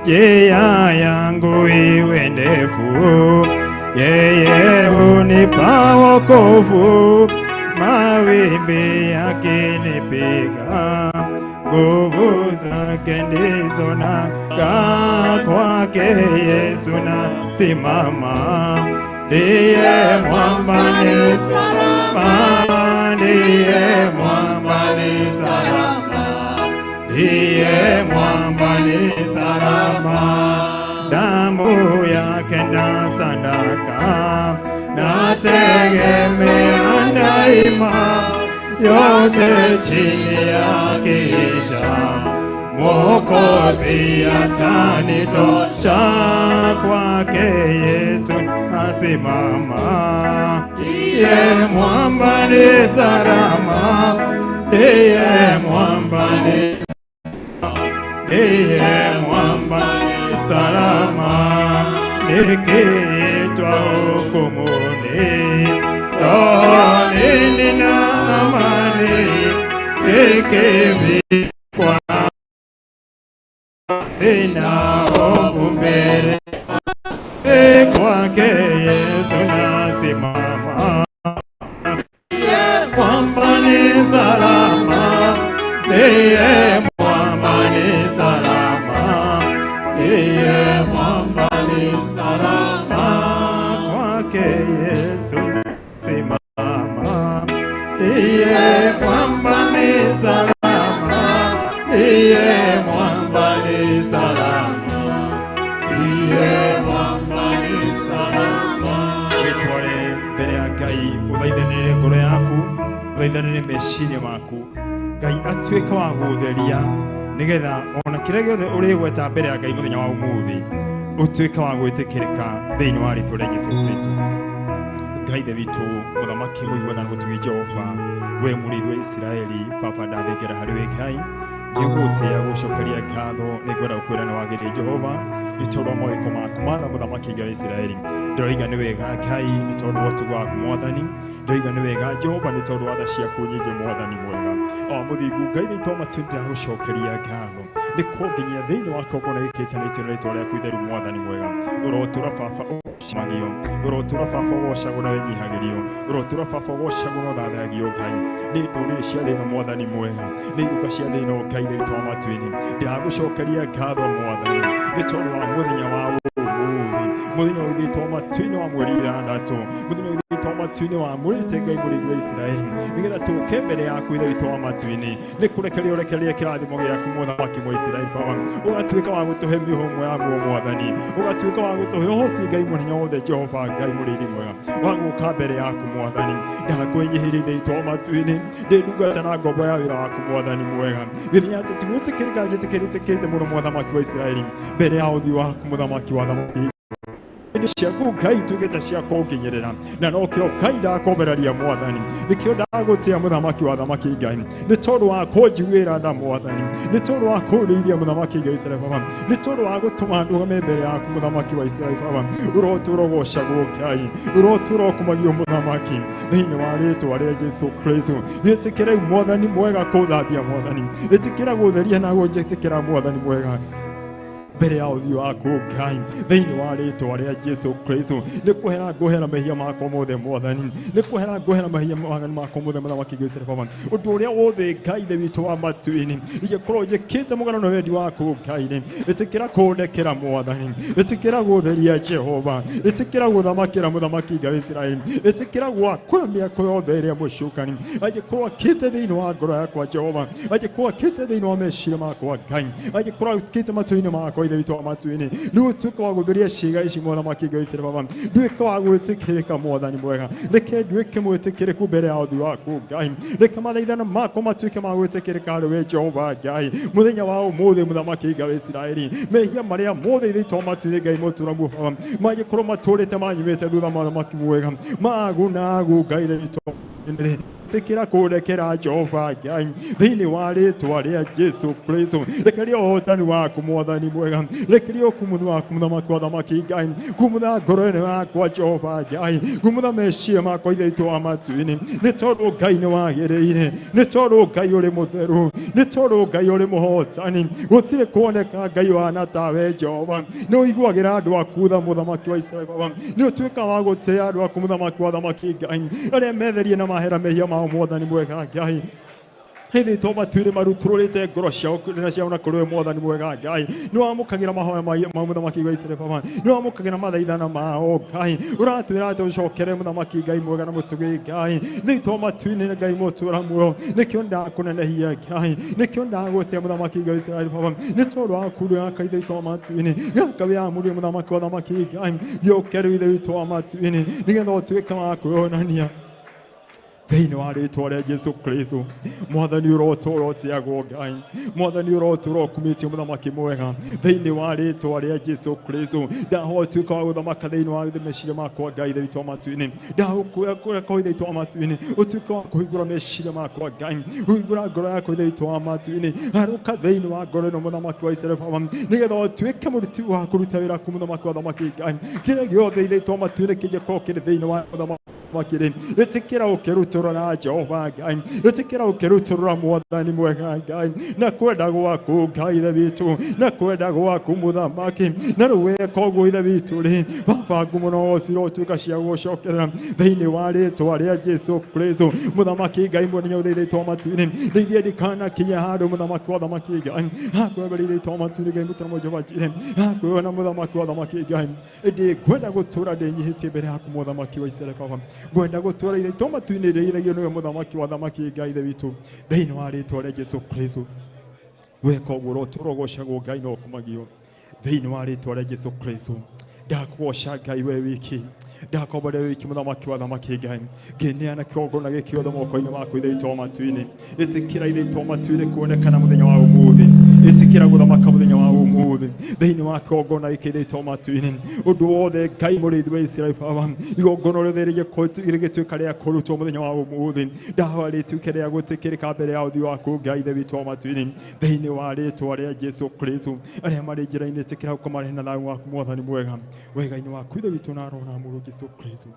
njia yangu iwe ndefu, Yeye hunipa wokovu, mawimbi yakinipiga, nguvu zake ndizo nanga, kwake Yesu nasimama. Ndiye mwamba ni salama, ndiye mwamba ni salama, ndiye mwamba ni salama. Damu yake na sadaka, nategemea daima, yote chini yakisha, Mwokozi atanitosha, kwake Yesu nasimama. Ndiye mwamba ni salama, ndiye mwamba ni, ndiye mwamba ni salama. Nikiitwa hukumuni, rohoni nina amani, nikivikwa nina hofu mbele, kwake Yesu nasimama. Mwamba ni salama, ndiye mwamba ni salama, ndiye mwamba ni salama, kwake Yesu nasimama. Ndiye mwamba ni salama, ndiye mwamba ni salama, ndiye mwamba ni salama. Witware mbere ya Ngai, ũthaithanĩre ngoro yaku, ũthaithanĩre meciria maku, Ngai atuĩke wa gũtheria, nĩgetha ona kĩrĩa gĩothe ũrĩgweta mbere ya Ngai mũthenya wa ũmũthĩ ũtuĩke wa gwĩtĩkĩrĩka thĩinĩ wa rĩtwa rĩa Jesũ Kristo. Ngai ithe witũ, mũthamaki mũigua na mũtugi Jehova, we mũrĩithi wa Isiraeli, baba ndathengera harĩ we Ngai, nĩngũgũtĩĩa gũcokeria ngatho, nĩngwenda gũkwĩra nĩ wagĩrĩire Jehova, nĩ tondũ wa mawĩko maku matha mũthamaki Ngai wa Isiraeli. Ndĩroiga nĩ wega Ngai, nĩ tondũ wa ũtugi waku Mwathani, ndĩroiga nĩ wega Jehova, nĩ tondũ wa tha ciaku nyingĩ Mwathani mwega. O mũthingu Ngai thĩinĩ wa matu, ndĩragũcokeria ngatho nĩ kũnginyia thĩinĩ wa kĩgongona gĩkĩ gĩtanĩtio na rĩtwa rĩaku itheru Mwathani mwega. Ũrotũra baba ũcemagio, ũrotũra baba ũgocagwo na wĩnyihagĩrio, ũrotũra baba ũgocagwo na ũthathayagio Ngai. Nĩ ndũrĩrĩ cia thĩ ĩno Mwathani mwega, nĩ iruka cia thĩ ĩno Ngai thĩinĩ wa matu-inĩ, ndĩragũcokeria ngatho Mwathani nĩ tondũ wa mũthenya wa ũmũthĩ, mũthenya ũthĩtwo matu-inĩ wa mweri 6, mũthenya ũthĩtwo matu-inĩ wa mwĩrĩte Ngai mũrĩithi wa Isiraeli, nĩgetha tũke mbere yaku ithe witũ wa matu-inĩ, nĩ kũrekeria ũrekererie kĩrathimo gĩaku mũthamaki wa Isiraeli baba, ũgatuĩka wa gũtũhe mĩhũmũ ya muoyo Mwathani, ũgatuĩka wa gũtũhe ũhoti Ngai mũnene wothe Jehova Ngai mũrĩithi mwega wa gũka mbere yaku Mwathani. Ndakwĩnyihĩria ithe witũ wa matu-inĩ, ndĩ ndungata na ngombo ya wĩra waku Mwathani mwega, gĩthiĩ atĩ ti gwĩtĩkĩrĩka njĩtĩkĩrĩte mũno mũthamaki wa Isiraeli mbere ya ũthiũ waku mũthamaki wa thamaki ciaku Ngai tuĩkĩte cia kũnginyĩrĩra, na nokĩo Ngai ndakomberaria Mwathani, nĩkĩo ndagũtĩa mũthamaki wa thamaki Ngai, nĩ tondũ wa kũnjiguĩra tha Mwathani, nĩ tondũ wa kũndĩithia mũthamaki Ngai Isiraeli baba, nĩ tondũ wa gũtũma ndũgame mbere yaku mũthamaki wa Isiraeli baba. Ũrotũra ũgocagwo Ngai, ũrotũra ũkumagio mũthamaki thĩinĩ wa rĩtwa rĩa Jesũ Kristo. Ĩtĩkĩra rĩu Mwathani mwega kũthambia Mwathani, ĩtĩkĩra gũtheria na gũnjĩtĩkĩra Mwathani mwega mbere ya ũthiũ waku Ngai thĩinĩ wa rĩtwa rĩa Jesũ Kristo. Nĩ kwehera ngũhera mehia makwa mothe Mwathani, nĩ kwehera ngũhera mehia makwa mothe mũthamaki Ngai Isiraeli baba, ũndũ ũrĩa wothe Ngai ithe witũ wa matu-inĩ ingĩkorwo njĩkĩte mũgano na wendi waku Ngai rĩ, ĩtĩkĩra kũndekera Mwathani, ĩtĩkĩra gũtheria Jehova, ĩtĩkĩra gũthamakĩra mũthamaki Ngai Isiraeli, ĩtĩkĩra gwakũra mĩako yothe ĩrĩa mũcukani angĩkorwo akĩte thĩinĩ wa ngoro yakwa Jehova, angĩkorwo akĩte thĩinĩ wa meciria makwa Ngai, angĩkorwo akĩte matũ-inĩ makwa ithe witũ wa matu-inĩ, rĩu ũtuĩke wa gũtheria ciĩga ici mũthamaki Ngai Isiraeli baba, nduĩke wa gwĩtĩkĩrĩka Mwathani mwega, reke nduĩke mwĩtĩkĩrĩku mbere ya ũthiũ waku Ngai, reke mathaithana makwa matuĩke ma gwĩtĩkĩrĩka harĩ we Jehova Ngai mũthenya wa ũmũthĩ mũthamaki Ngai wa Isiraeli. Mehia marĩa mothe ithe witũ wa matu-inĩ Ngai mũtũra muoyo mangĩkorwo matũrĩte manyumĩte thutha mũthamaki mwega magu nagu Ngai ithe witũ Ĩtĩkĩra kũndekera Jehova Ngai thĩinĩ wa rĩtwa rĩa Jesu Kristo. Rekeria ũhotani waku mwathani mwega, rekeria ũkumuthu waku mũthamaki wa thamaki Ngai, kumutha ngoro ĩno yakwa Jehova Ngai, kumutha meciria makwa Ithe witũ wa matu-inĩ, nĩ tondũ Ngai nĩ wagĩrĩire, nĩ tondũ Ngai ũrĩ mũtheru, nĩ tondũ Ngai ũrĩ mũhotani. Gũtirĩ kuoneka Ngai wana tawe Jehova. Nĩ ũiguagĩra andũ aku tha mũthamaki wa Isiraeli Baba, nĩ ũtuĩka wa gũtĩa andũ aku mũthamaki wa thamaki Ngai, arĩa metherie na mahera mehia mao mwathani mwega Ngai. Hĩndĩ to matuire marutũrũrĩte ngoro ciao na ciao na kũrĩ we mwathani mwega Ngai, nĩ wamũkagĩra mahoya ma mũthamaki wa Isiraeli Baba, nĩ wamũkagĩra mathaithana mao Ngai. Ũratwĩra atĩ ũcokere mũthamaki Ngai mwega na mũtugi Ngai, thĩinĩ to matu-inĩ Ngai mũtũra muoyo. Nĩkĩo ndakũnenehia Ngai, nĩkĩo ndagũtĩa mũthamaki Ngai wa Isiraeli Baba, nĩ tondũ wa kuru yaka Ithe witũ wa matu-inĩ, gaka wĩamũrire mũthamaki wa thamaki Ngai, gĩũke rĩu Ithe witũ wa matu-inĩ, nĩgetha ũtuĩke wa kwĩonania thĩinĩ wa rĩtwa rĩa Jesu Kristo. Mwathani ũrotũra ũtĩagwo Ngai, mwathani ũrotũra ũkumĩtio mũthamaki mwega thĩinĩ wa rĩtwa rĩa Jesu Kristo. Ndahoya ũtuĩke wa gũthamaka thĩinĩ wa meciria makwa Ngai Ithe witũ wa matu-inĩ, ndagũkũra Ithe witũ wa matu-inĩ, ũtuĩke wa kũhingũra meciria makwa Ngai, kũhingũra ngoro yakwa Ithe witũ wa matu-inĩ, harũka thĩinĩ wa ngoro ĩno mũthamaki wa Isiraeli Baba, nĩgetha ũtuĩke mũruti wa kũruta wĩra ku mũthamaki wa thamaki Ngai. Kĩrĩa gĩothe Ithe witũ wa matu-inĩ kĩngĩkorwo kĩrĩ thĩinĩ wa mũthamaki makiri, ĩtĩkĩra ũkĩrutũrũra Jehova Ngai, ĩtĩkĩra ũkĩrutũrũra mwathani mwega Ngai, na kwenda gwaku Ngai Ithe witũ, na kwenda gwaku mũthamaki, na rĩu weka ũguo Ithe witũ rĩ, Baba ngumo no cirotuĩka cia gũcokerera thĩinĩ wa rĩtwa rĩa Jesu Kristo. Mũthamaki Ngai mwene hinya Ithe witũ wa matu-inĩ, nĩithiĩ ndikanakinye handũ mũthamaki wa thamaki Ngai, hakwĩra Ithe witũ wa matu-inĩ Ngai mũtũra Jehova Jireh, hakwĩona mũthamaki wa thamaki Ngai, ĩndĩ ngwenda gũtũra ndĩnyihĩtie mbere yaku mũthamaki wa Isiraeli Baba, ngwenda gũtũra Ithe witũ wa matu-inĩ ndĩithagio nĩwe mũthamaki wa thamaki Ngai Ithe witũ thĩinĩ wa rĩtwa rĩa Jesu Kristo. Weka ũguo ũrotũra ũgocagwo Ngai na ũkumagio thĩinĩ wa rĩtwa rĩa Jesu Kristo. Ndakũgoca Ngai we wiki, ndakomba we wiki mũthamaki wa thamaki Ngai, ngĩneana kĩgongona gĩkĩ gĩothe moko-inĩ maku Ithe witũ wa matu-inĩ. Ĩtĩkĩra Ithe witũ wa matu-inĩ kuonekana mũthenya wa ũmũthĩ, ĩtĩkĩra gũthamaka mũthenya wa ũmũthĩ thĩinĩ wa kĩgongona gĩkĩ Ithe witũ wa matu-inĩ. Ũndũ wothe Ngai mũrĩithi wa Isiraeli Baba, igongona rĩothe rĩgĩtuĩka rĩa kũrutwo mũthenya wa ũmũthĩ, ndahoya rĩtuĩke rĩa gwĩtĩkĩrĩka mbere ya ũthiũ waku Ngai Ithe witũ wa matu-inĩ thĩinĩ wa rĩtwa rĩa Jesu Kristo. Arĩa marĩ njĩra-inĩ ĩtĩkĩra ũkamarehe na thayũ waku mwathani mwega, wega-inĩ waku Ithe witũ na Roho na Mũrũ Jesu Kristo.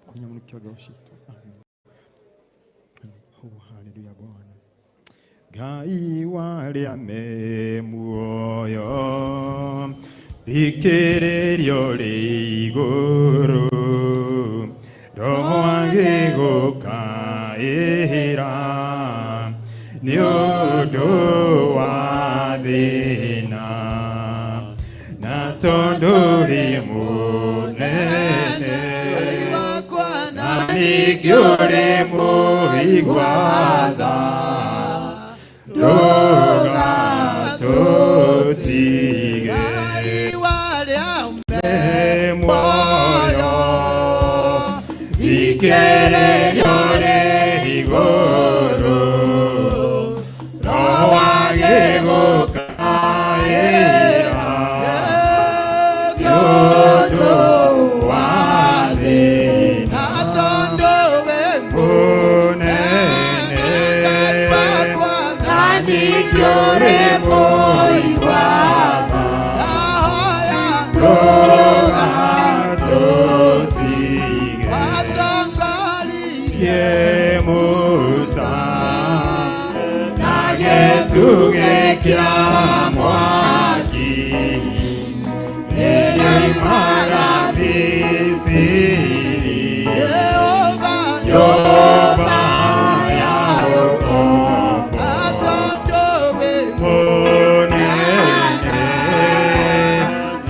Kũnyamunũkia ngoro citũ. Amen. Oh, haleluya Bwana. Ngai warĩa me muoyo, thikĩrĩrio rĩ igũrũ, Roho agĩgũkaĩra nĩ ũndũ wa thĩna, na tondũ ũrĩ mũnene, na ningĩ ũrĩ mũigua tha, ndũgatũtige. Me muoyo, thikĩrĩrio rĩ igũrũ, Roho agĩgũkaĩra nĩ ũndũ wa thĩna mũnene, na ningĩ ũrĩ mũigua tha, ndũgatũtige. Ye Musa na gĩtugĩ kĩa mwaki rĩrĩa oimaga Misiri, nyũmba ya ũkombo mũnene,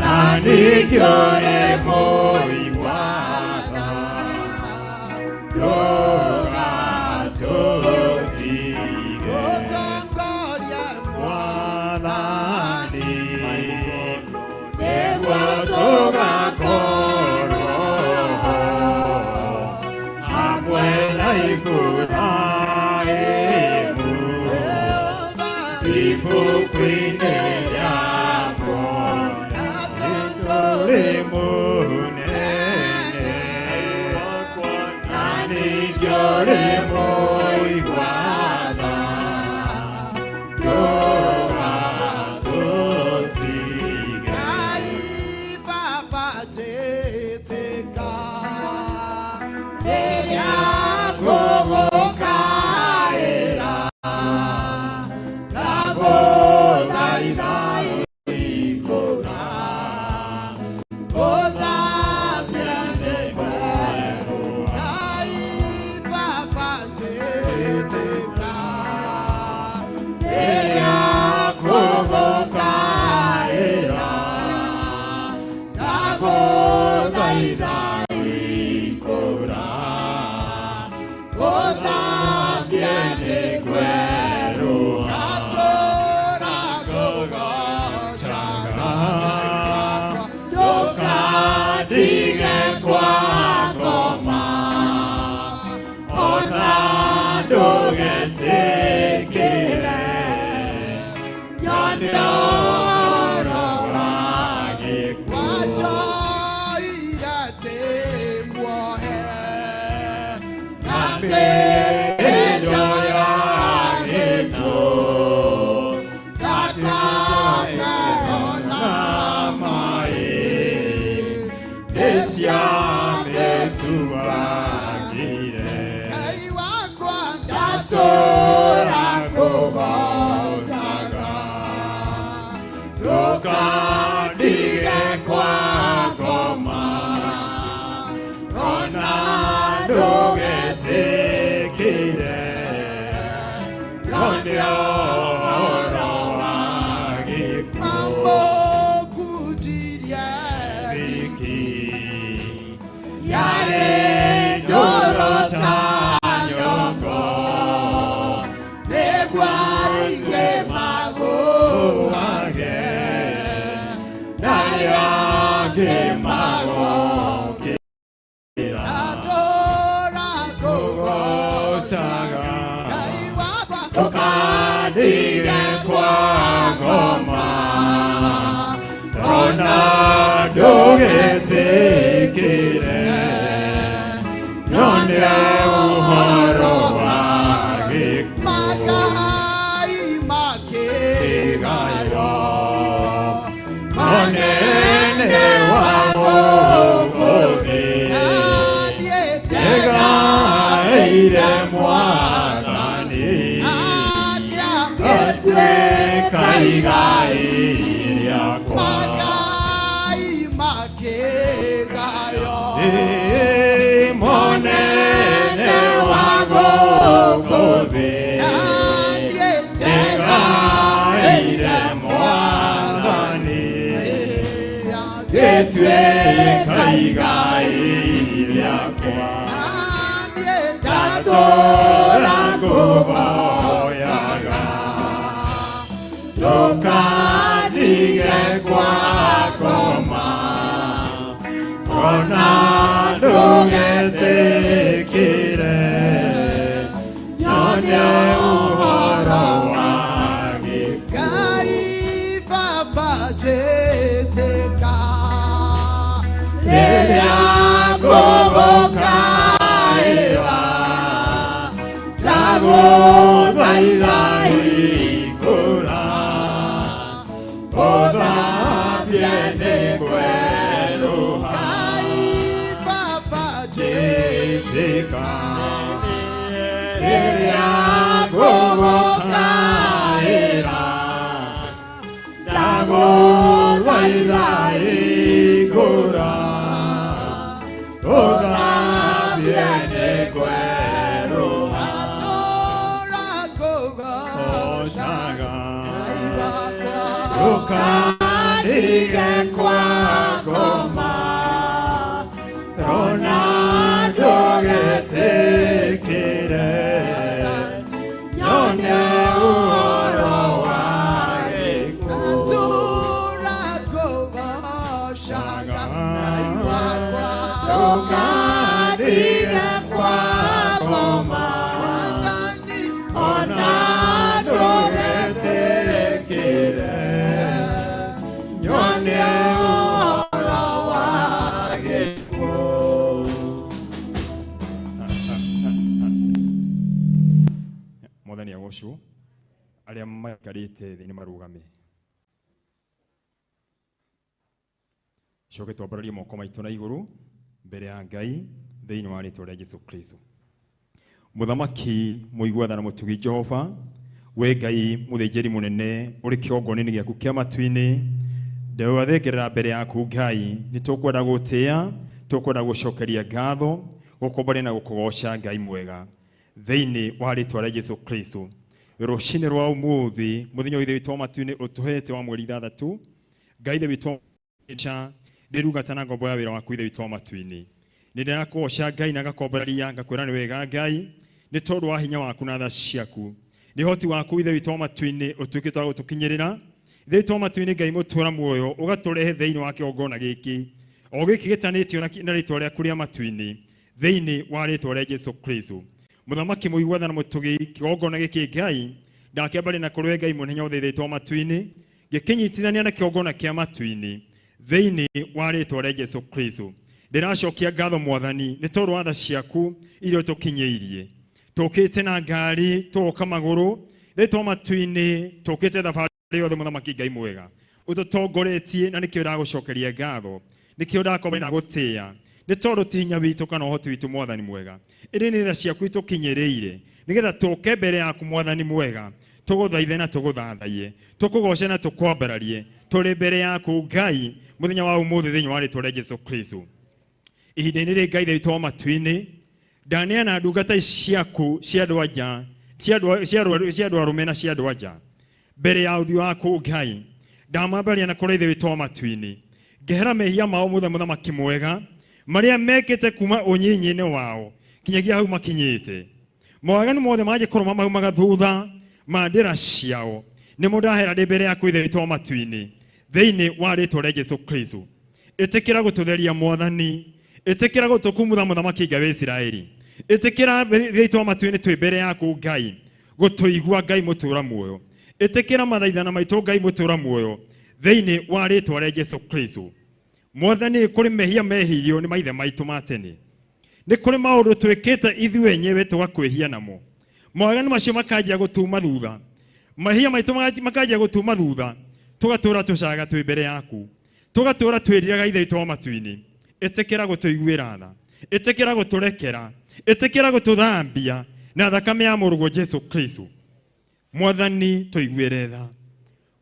na ningĩ ũrĩ mũigua tha, ndũgatũtige. Mwathani, nĩguo tũgakorwo mĩhĩndo ya gĩkuũ, thakame ona maĩ nĩciamĩtuangire. Ngai wakwa Ndatũra kũgoocaga, ndũkandige kwa ngoma, ona ndũgetĩkĩre nyone ũhoro wa gĩkuũ. Mamũkunjirie Dhiki yarĩ ndũrũ ta nyongo, nĩguo aingĩ magũage, na arĩa angĩ magokĩra. Ndatũra Kũgoocaga, Ngai wakwa ndũkandige kwa ngoma, ona ndũgetĩkĩre nyone ũhoro wa gĩkuũ. Magai makĩgayo Monene wa gũkũ thĩ, Naniĩ ndegaĩire Mwathani, atuĩka igai rĩakwa. Magai makĩgayo Ĩ, Monene wa gũkũ thĩ, Naniĩ ndegaĩire Mwathani, gĩtuĩka igai rĩakwa. Naniĩ Ndatũra ngũhoyaga, ndũkandige kwa ngoma, ona ndũgetĩkĩre nyone ũhoro wa gĩkuũ. Ngai Baba njĩtĩka Rĩrĩa ngũgũkaĩra, ndagũthaitha hingũra, ũthambie nĩ kwerũha. Ngai Baba Njĩtĩka rĩrĩa ngũgũkaĩra, ndagũthaitha hingũra, ũthambie nĩ kwerũha. Ndatũra ngũgoocaga Gocaga, Ngai wakwa ndũkandige kwa ngoma, ona ndũgetĩkĩre nyone ũhoro wa gĩkuũ. Ndatũra ngũgoocaga Ngai wakwa Ndũkandige kwa ngoma, Mwathani ona ndũgetĩkĩre nyone ũhoro wa gĩkuũ. Mwathani agocwo arĩa maikarĩte thĩ nĩ marũgame coke twambararie moko maitũ na igũrũ mbere ya Ngai thĩinĩ wa rĩtwa rĩa Jesu Kristo. Mũthamaki mũigua tha na mũtugi Jehova, we Ngai mũthĩnjĩri mũnene ũrĩ kĩgongona-inĩ gĩaku kĩa matu-inĩ, ndĩwathengerera mbere yaku Ngai, nĩ tũkwenda gũtĩĩa, tũkwenda gũcokeria ngatho, gũkũmbaria na gũkũgoca Ngai mwega thĩinĩ wa rĩtwa rĩa Jesu Kristo. Rũcinĩ rwa ũmũthĩ mũthenya wa Ithe witũ wa matu-inĩ ũtũhete wa mweri 6, Ngai Ithe witũ cha ndĩrungata na ngombo ya wĩra waku Ithe witũ wa matu-inĩ. Nĩ ndĩrakũgoca Ngai na ngakwambararia ngakwĩra nĩ wega Ngai, nĩ tondũ wa hinya waku na tha ciaku, nĩ ũhoti waku Ithe witũ wa matu-inĩ ũtuĩkĩte wa gũtũkinyĩrĩra. Ithe witũ wa matu-inĩ Ngai mũtũũra muoyo ũgatũrehe thĩinĩ wa kĩgongona gĩkĩ o gĩkĩ gĩtanĩtio na rĩtwa rĩaku rĩa matu-inĩ thĩinĩ wa rĩtwa rĩa Jesu Kristo. Mũthamaki mũigua tha na mũtugi, kĩgongona gĩkĩ Ngai ndakĩambaria na kũrĩ Ngai mũnene wothe Ithe witũ wa matu-inĩ, gĩkĩnyitithania na kĩgongona kĩa matu-inĩ thĩinĩ wa rĩtwa rĩa Jesu Kristo. Ndĩracokia ngatho mwathani nĩ tondũ wa tha ciaku iria ũtũkinyĩirie. Tũkĩte na ngari, tũgoka magũrũ, rĩtwa matu-inĩ, tũkĩte thabarĩ yothe mũthamaki Ngai mwega. Ũtũtongoretie na nĩkĩo ndagũcokeria ngatho, nĩkĩo ndakorwo na gũtĩĩa, nĩ tondũ ti hinya witũ kana ũhoti witũ mwathani mwega, ĩndĩ nĩ tha ciaku itũkinyĩrĩire nĩgetha tũke mbere yaku mwathani mwega, tũgũthaithe na tũgũthathaiye, tũkũgoce na tũkwambararie, tũrĩ mbere yaku Ngai mũthenya wa ũmũthĩ thĩinĩ wa rĩtwa rĩa Jesu Kristo. Ihinda-inĩ rĩrĩ Ngai witũ wa matu-inĩ, ndaneana ndungata ici ciaku cia andũ a nja, cia andũ arũme na cia andũ a nja mbere ya ũthiũ waku Ngai. Ndamambaria na kũrĩ Ithe witũ wa matu-inĩ, ngehera mehia mao mothe mũthamaki mwega, marĩa mekĩte kuma ũnyinyi-inĩ wao kinyagia hau makinyĩte. Mawaganu mothe mangĩkorwo mamaumaga thutha ma ndĩra ciao, nĩmo ndahera ndĩ mbere yaku Ithe witũ wa matu-inĩ, thĩinĩ wa rĩtwa rĩa Jesu Kristo. Ĩtĩkĩra gũtũtheria mwathani, ĩtĩkĩra gũtũkumutha mũthamaki Ngai wa Isiraeli, ĩtĩkĩra Ithe witũ wa matu-inĩ twĩ mbere yaku Ngai gũtũigua Ngai mũtũra muoyo, ĩtĩkĩra mathaithana maitũ Ngai mũtũra muoyo thĩinĩ wa rĩtwa rĩa Jesu Kristo. Mwathani, kũrĩ mehia mehirio nĩ maithe maitũ ma tene, nĩ kũrĩ maũndũ twĩkĩte ithuĩ enyewe tũgakwĩhia namo, mawaganu macio makanjia gũtuma thutha, mahia maitũ makanjia gũtuma thutha, tũgatũra tũcaga twĩ mbere yaku, tũgatũra twĩriraga Ithe witũ wa matu-inĩ. Ĩtĩkĩra gũtũiguĩra tha, ĩtĩkĩra gũtũrekera, ĩtĩkĩra gũtũthambia na thakame ya mũrũguo Jesu Kristo. Mwathani tũiguĩre tha,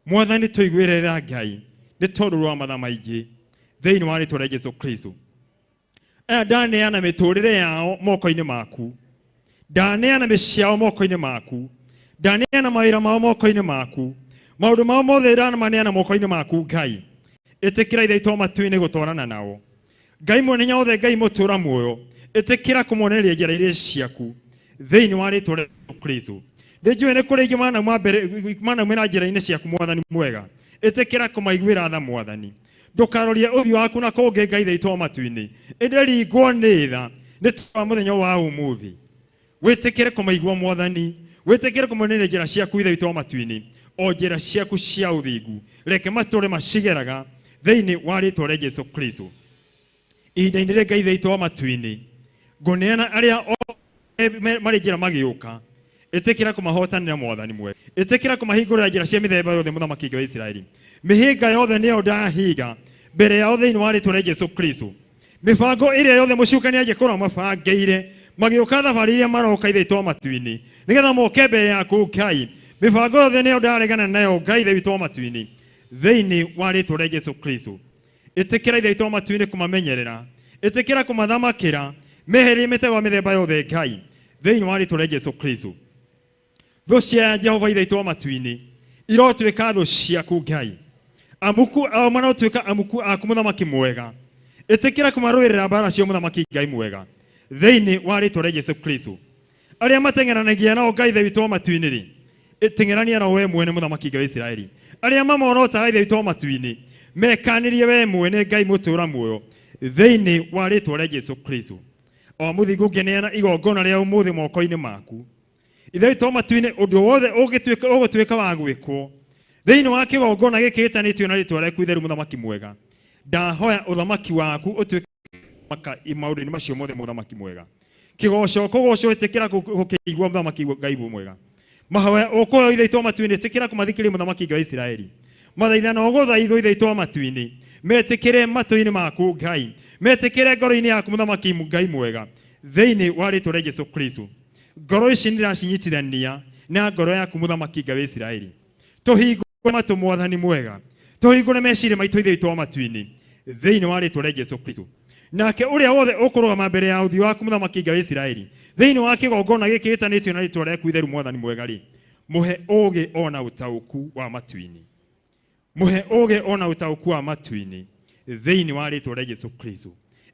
mwathani tũiguĩre tha Ngai, nĩ tondũ rwa matha maingĩ thĩinĩ wa rĩtwa rĩa Jesu Kristo. Aya ndaneana mĩtũrĩre yao moko-inĩ maku, ndaneana mĩciĩ yao moko-inĩ maku, ndaneana mawĩra mao moko-inĩ maku, maũndũ mao mothe ndamaneana moko-inĩ maku Ngai. Ĩtĩkĩra Ithe witũ wa matu-inĩ gũtwarana nao Ngai mwene hinya wothe, Ngai mũtũra muoyo, ĩtĩkĩra kũmonereria njĩra iria ciaku thĩinĩ wa rĩtwa rĩa Jesu Kristo. Ndĩnjũĩ nĩ kũrĩ ingĩ manaumĩra njĩra-inĩ ciaku mwathani mwega, ĩtĩkĩra kũmaiguĩra tha mwathani. Ndũkarorie ũthiũ waku na kũngĩ Ngai Ithe witũ wa matu-inĩ, ĩndĩ ringwo nĩ tha nĩ tondũ wa mũthenya wa ũmũthĩ. Wĩtĩkĩre kũmaigua mwathani, wĩtĩkĩre kũmonereria njĩra ciaku Ithe witũ wa matu-inĩ, o njĩra ciaku cia ũthingu, reke matũre macigeraga thĩinĩ wa rĩtwa rĩa Jesu Kristo. Ihinda-inĩ rĩrĩ Ngai Ithe witũ wa matu-inĩ, ngũneana arĩa marĩ njĩra magĩũka, ĩtĩkĩra kũmahotanĩra mwathani mwega, ĩtĩkĩra kũmahingũrĩra njĩra cia mĩthemba yothe mũthamaki Ngai wa Isiraeli. Mĩhĩnga yothe nĩyo ndahinga mbere yao thĩinĩ wa rĩtwa rĩa Jesu Kristo. Mĩbango ĩrĩa yothe mũcukani angĩkorwo mabangĩire magĩũka thabarĩ iria maroka Ithe witũ wa matu-inĩ, nĩgetha moke mbere yaku Ngai, mĩbango yothe nĩyo ndaregana nayo Ngai Ithe witũ wa matu-inĩ thĩinĩ wa rĩtwa rĩa Jesu Kristo. Ĩtĩkĩra Ithe witũ wa matu-inĩ kũmamenyerera, ĩtĩkĩra kũmathamakĩra, meherie mĩtego ya mĩthemba yothe Ngai thĩinĩ wa rĩtwa rĩa Jesu Kristo. Thũ cia Jehova Ithe witũ wa matu-inĩ irotuĩka thũ ciaku Ngai, amuku ao marotuĩka amuku aku mũthamaki mwega. Ĩtĩkĩra kũmarũĩrĩra mbara cio mũthamaki Ngai mwega thĩinĩ wa rĩtwa rĩa Jesu Kristo. Arĩa mateng'eranagia nao Ngai Ithe witũ wa matu-inĩ rĩ, teng'erania nao we mwene mũthamaki Ngai wa Isiraeli. Arĩa mamorotaga Ithe witũ wa matu-inĩ, mekanĩrie we mwene Ngai mũtũũra muoyo thĩinĩ wa rĩtwa rĩa Jesu Kristo. O mũthingu ngĩneana igongona rĩa ũmũthĩ moko-inĩ maku Ithe witũ wa matu-inĩ, ũndũ wothe ũgũtuĩka wa gwĩkwo thĩinĩ wa kĩgongona gĩkĩ gĩtanĩtio na rĩtwa rĩaku itheru mũthamaki mwega, ndahoya ũthamaki waku ũtuĩke maũndũ-inĩ macio mothe mũthamaki mwega. Kĩgoco kũgocwo, ĩtĩkĩra gũkĩigua mũthamaki Ngai mwega. Mahoya ũkũhoya Ithe witũ wa matu-inĩ, ĩtĩkĩra kũmathikĩrĩria mũthamaki Ngai wa Isiraeli. Mathaithana ũgũthaithwo Ithe witũ wa matu-inĩ, metĩkĩre matũ-inĩ maku Ngai, metĩkĩre ngoro-inĩ yaku mũthamaki Ngai mwega, thĩinĩ wa rĩtwa rĩa Jesu Kristo. Ngoro ici nĩndĩracinyitithania na ngoro yaku mũthamaki Ngai wa Isiraeli. Tũhingũre matũ mwathani mwega, tũhingũre meciria maitũ Ithe witũ wa matu-inĩ thĩinĩ wa rĩtwa rĩa Jesu Kristo. Nake ũrĩa wothe ũkũrũgama mbere ya ũthiũ waku mũthamaki Ngai wa Isiraeli thĩinĩ wa kĩgongona gĩkĩ gĩtanĩtio na rĩtwa rĩaku itheru mwathani mwega rĩ, mũhe ũũgĩ ona ũtaũku wa matu-inĩ, mũhe ũũgĩ ona ũtaũku wa matu-inĩ thĩinĩ wa rĩtwa rĩa Jesu Kristo.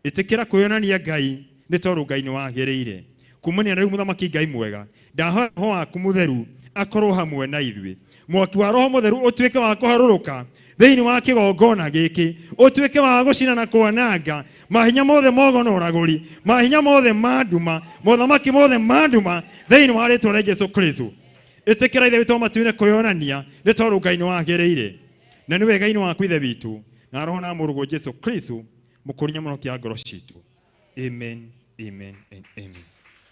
Ĩtĩkĩra kwĩyonania Ngai, nĩ tondũ Ngai nĩ wagĩrĩire. Kumania na rĩu mũthamaki Ngai mwega, ndahoya Roho waku mũtheru akorwo hamwe na ithuĩ. Mwaki wa Roho mũtheru ũtuĩke wa kũharũrũka thĩinĩ wa kĩgongona gĩkĩ, ũtuĩke wa gũcina na kwananga mahinya mothe mogo na ũragũri, mahinya mothe ma nduma, mothamaki mothe ma nduma thĩinĩ wa rĩtwa rĩa Jesu Kristo. Ĩtĩkĩra Ithe witũ wa matu-inĩ kwĩyonania, nĩ tondũ Ngai nĩ wagĩrĩire. Na nĩ wega-inĩ waku Ithe witũ, na Roho na Mũrũguo Jesu Kristo. Mũkũria mũno kĩa ngoro citũ. Amen, amen and amen.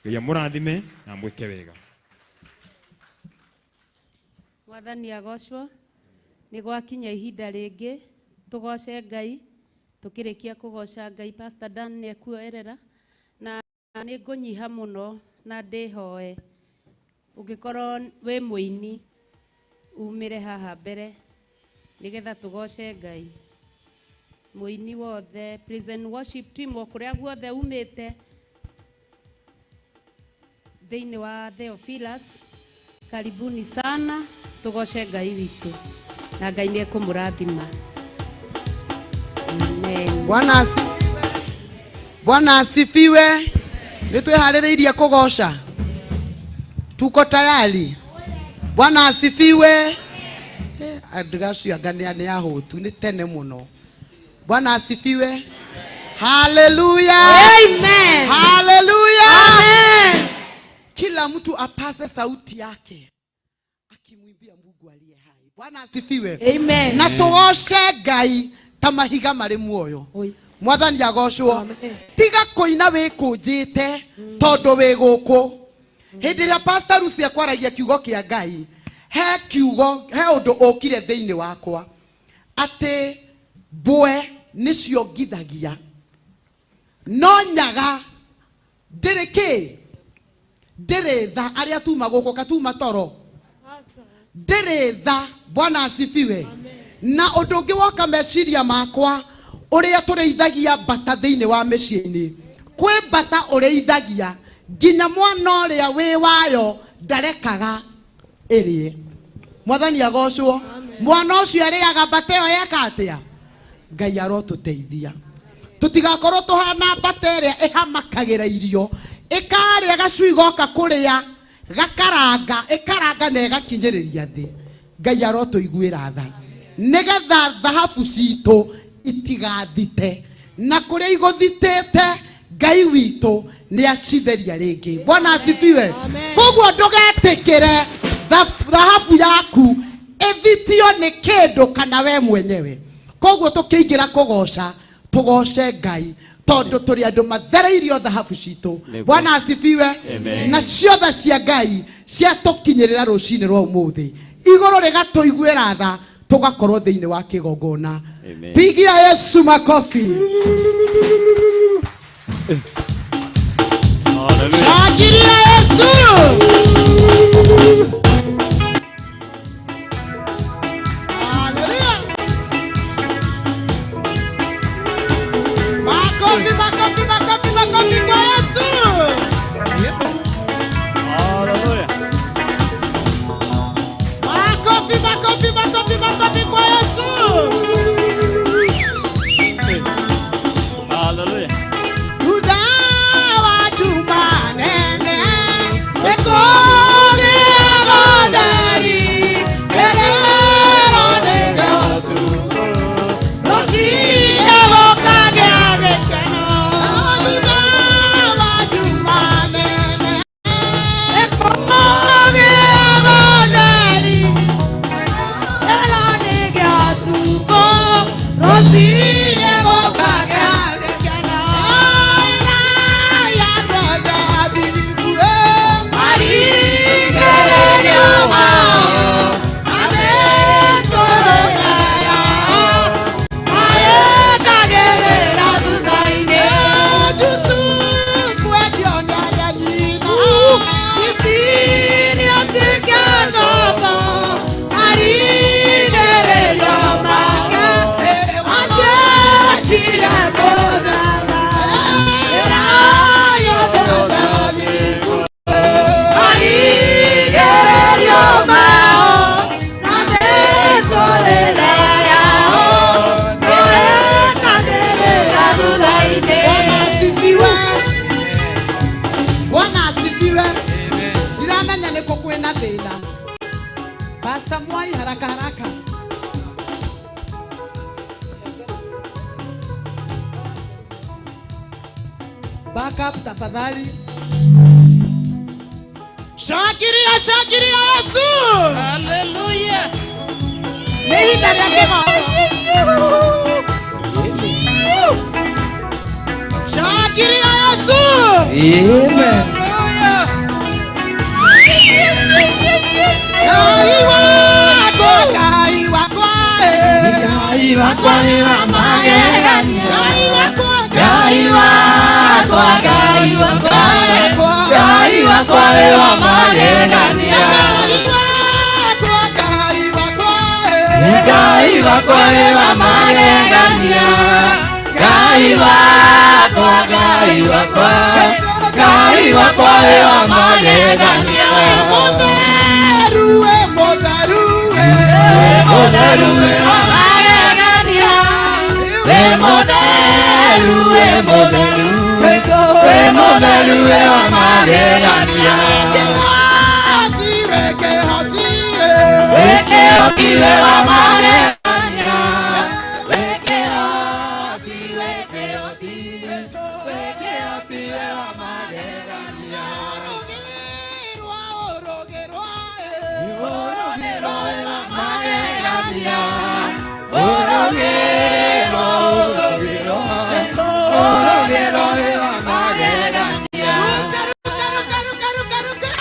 Ngai amũrathime na mwĩke wega. Mwathani agocwo. Nĩ gwakinya ihinda rĩngĩ tũgoce Ngai. Tũkĩrĩkia kũgoca Ngai, Pastor Dan nĩ ekuoerera na nĩ ngũnyiha mũno na ndĩhoe. Ũngĩkorwo wĩ mũini umĩre haha mbere nĩgetha tũgoce Ngai. Mũini wothe, prison worship team o kũrĩa guothe umĩte thĩinĩ wa Theophilus, karibuni sana, tũgoce Ngai witũ na Ngai nĩ ekũmũrathima. Amen. Bwana asifiwe. Nĩ twĩharĩrĩirie kũgoca, tuko tayari. Bwana asifiwe. Andũ acio anga nĩ ahũtu, nĩ tene mũno. Bwana asifiwe. Haleluya. Amen. Haleluya. Amen. Kila mtu apase sauti yake akimwimbia Mungu aliye hai. Bwana asifiwe. Amen. Na tũgoce Ngai ta mahiga marĩ muoyo. Oh, yes. Mwathani agocwo. Amen. Tiga kũina wĩkũnjĩte tondũ wĩ gũkũ. Hĩndĩ ĩrĩa Pastor Lucy akwaragia kiugo kĩa Ngai, he kiugo, he ũndũ ũkire thĩinĩ wakwa atĩ mbwe nĩciongithagia no nyaga ndĩrĩ kĩ, ndĩrĩ tha. Arĩa tuma gũkũ katuma toro, ndĩrĩ tha. Bwana asifiwe. Na ũndũ ũngĩ woka meciria makwa, ũrĩa tũrĩithagia mbata thĩinĩ wa mĩciĩ-inĩ. Kwĩ mbata ũrĩithagia nginya mwana ũrĩa wĩ wayo ndarekaga ĩrĩe. Mwathani agocwo. Mwana ũcio arĩaga mbata ĩyo eka atĩa? Ngai arotũteithia tũtigakorwo tũhana mbata ĩrĩa ĩhamakagĩra irio, ĩkarĩa gacui goka kũrĩa gakaranga, ĩkaranga na ĩgakinyĩrĩria thĩ. Ngai arotũiguĩra tha nĩgetha thahabu citũ itigathite, na kũrĩa igũthitĩte Ngai witũ nĩ acitheria rĩngĩ. Bwana asifiwe. Koguo ndũgetĩkĩre thahabu yaku ĩthitio nĩ kĩndũ kana we mwenyewe. Koguo tũkĩingĩra kũgoca, tũgoce Ngai tondũ tũrĩ andũ mathereirio thahabu citũ. Bwana asifiwe. Na ciothe cia Ngai ciatũkinyĩrĩra rũcinĩ rwa ũmũthĩ, igũrũ rĩgatũiguĩra tha, tũgakorwo thĩinĩ wa kĩgongona. Pigia Yesu makofi. Shangilia Yesu. Haleluya. Makofi, makofi, makofi, makofi kwa Yesu. Haleluya. Makofi, makofi, makofi, makofi kwa Yesu. Haleluya. Thutha wa nduma nene, nĩkũgĩa ũtheri, kĩrĩro nĩ gĩũtukũ, rũciinĩ gũkagĩa gĩkeno. Thutha wa nduma nene, nĩkũgĩa ũtheri, kĩrĩro nĩ gĩũtukũ, rũciinĩ gũkagĩa gĩkeno. Bwana asifiwe. Bwana asifiwe. Ndiramenya nĩkũ kwĩna thĩna. Pastor Mwai, haraka haraka. Back up tafadhali. Shangilia, shangilia Yesu. Hallelujah. Nĩ ihinda rĩa kĩgoco. Shangilia Yesu. Amen. Ngai wakwa, Ngai wakwa, Ngai wakwa wĩ wa magegania. Ngai wakwa, Ngai wakwa, Ngai wakwa, Ngai wakwa wĩ wa magegania. Ngai wakwa, Ngai wakwa, Ngai wakwa wĩ wa magegania. Ngai wakwa, Ngai wakwa, Ngai wakwa wĩ wa magegania. Mũtheru we, mũtheru we, Mũtheru wĩ wa magegania. Wĩ mũtheru, wĩ mũtheru, wĩ mũtheru wĩ wa magegania. Kĩhoti we, kĩhoti we, Wĩ kĩhoti wĩ wa magegania. Wĩ kĩhoti, wĩ kĩhoti, wĩ kĩhoti wĩ wa magegania. Ũrũgĩrwa, ũrũgĩrwa, Ũrũgĩrwo wĩ wa magegania. Ũrũgĩrwo, ũrũgĩrwo, ũrũgĩrwo wĩ wa magegania. Ruka, ruka, ruka, ruka, ruka.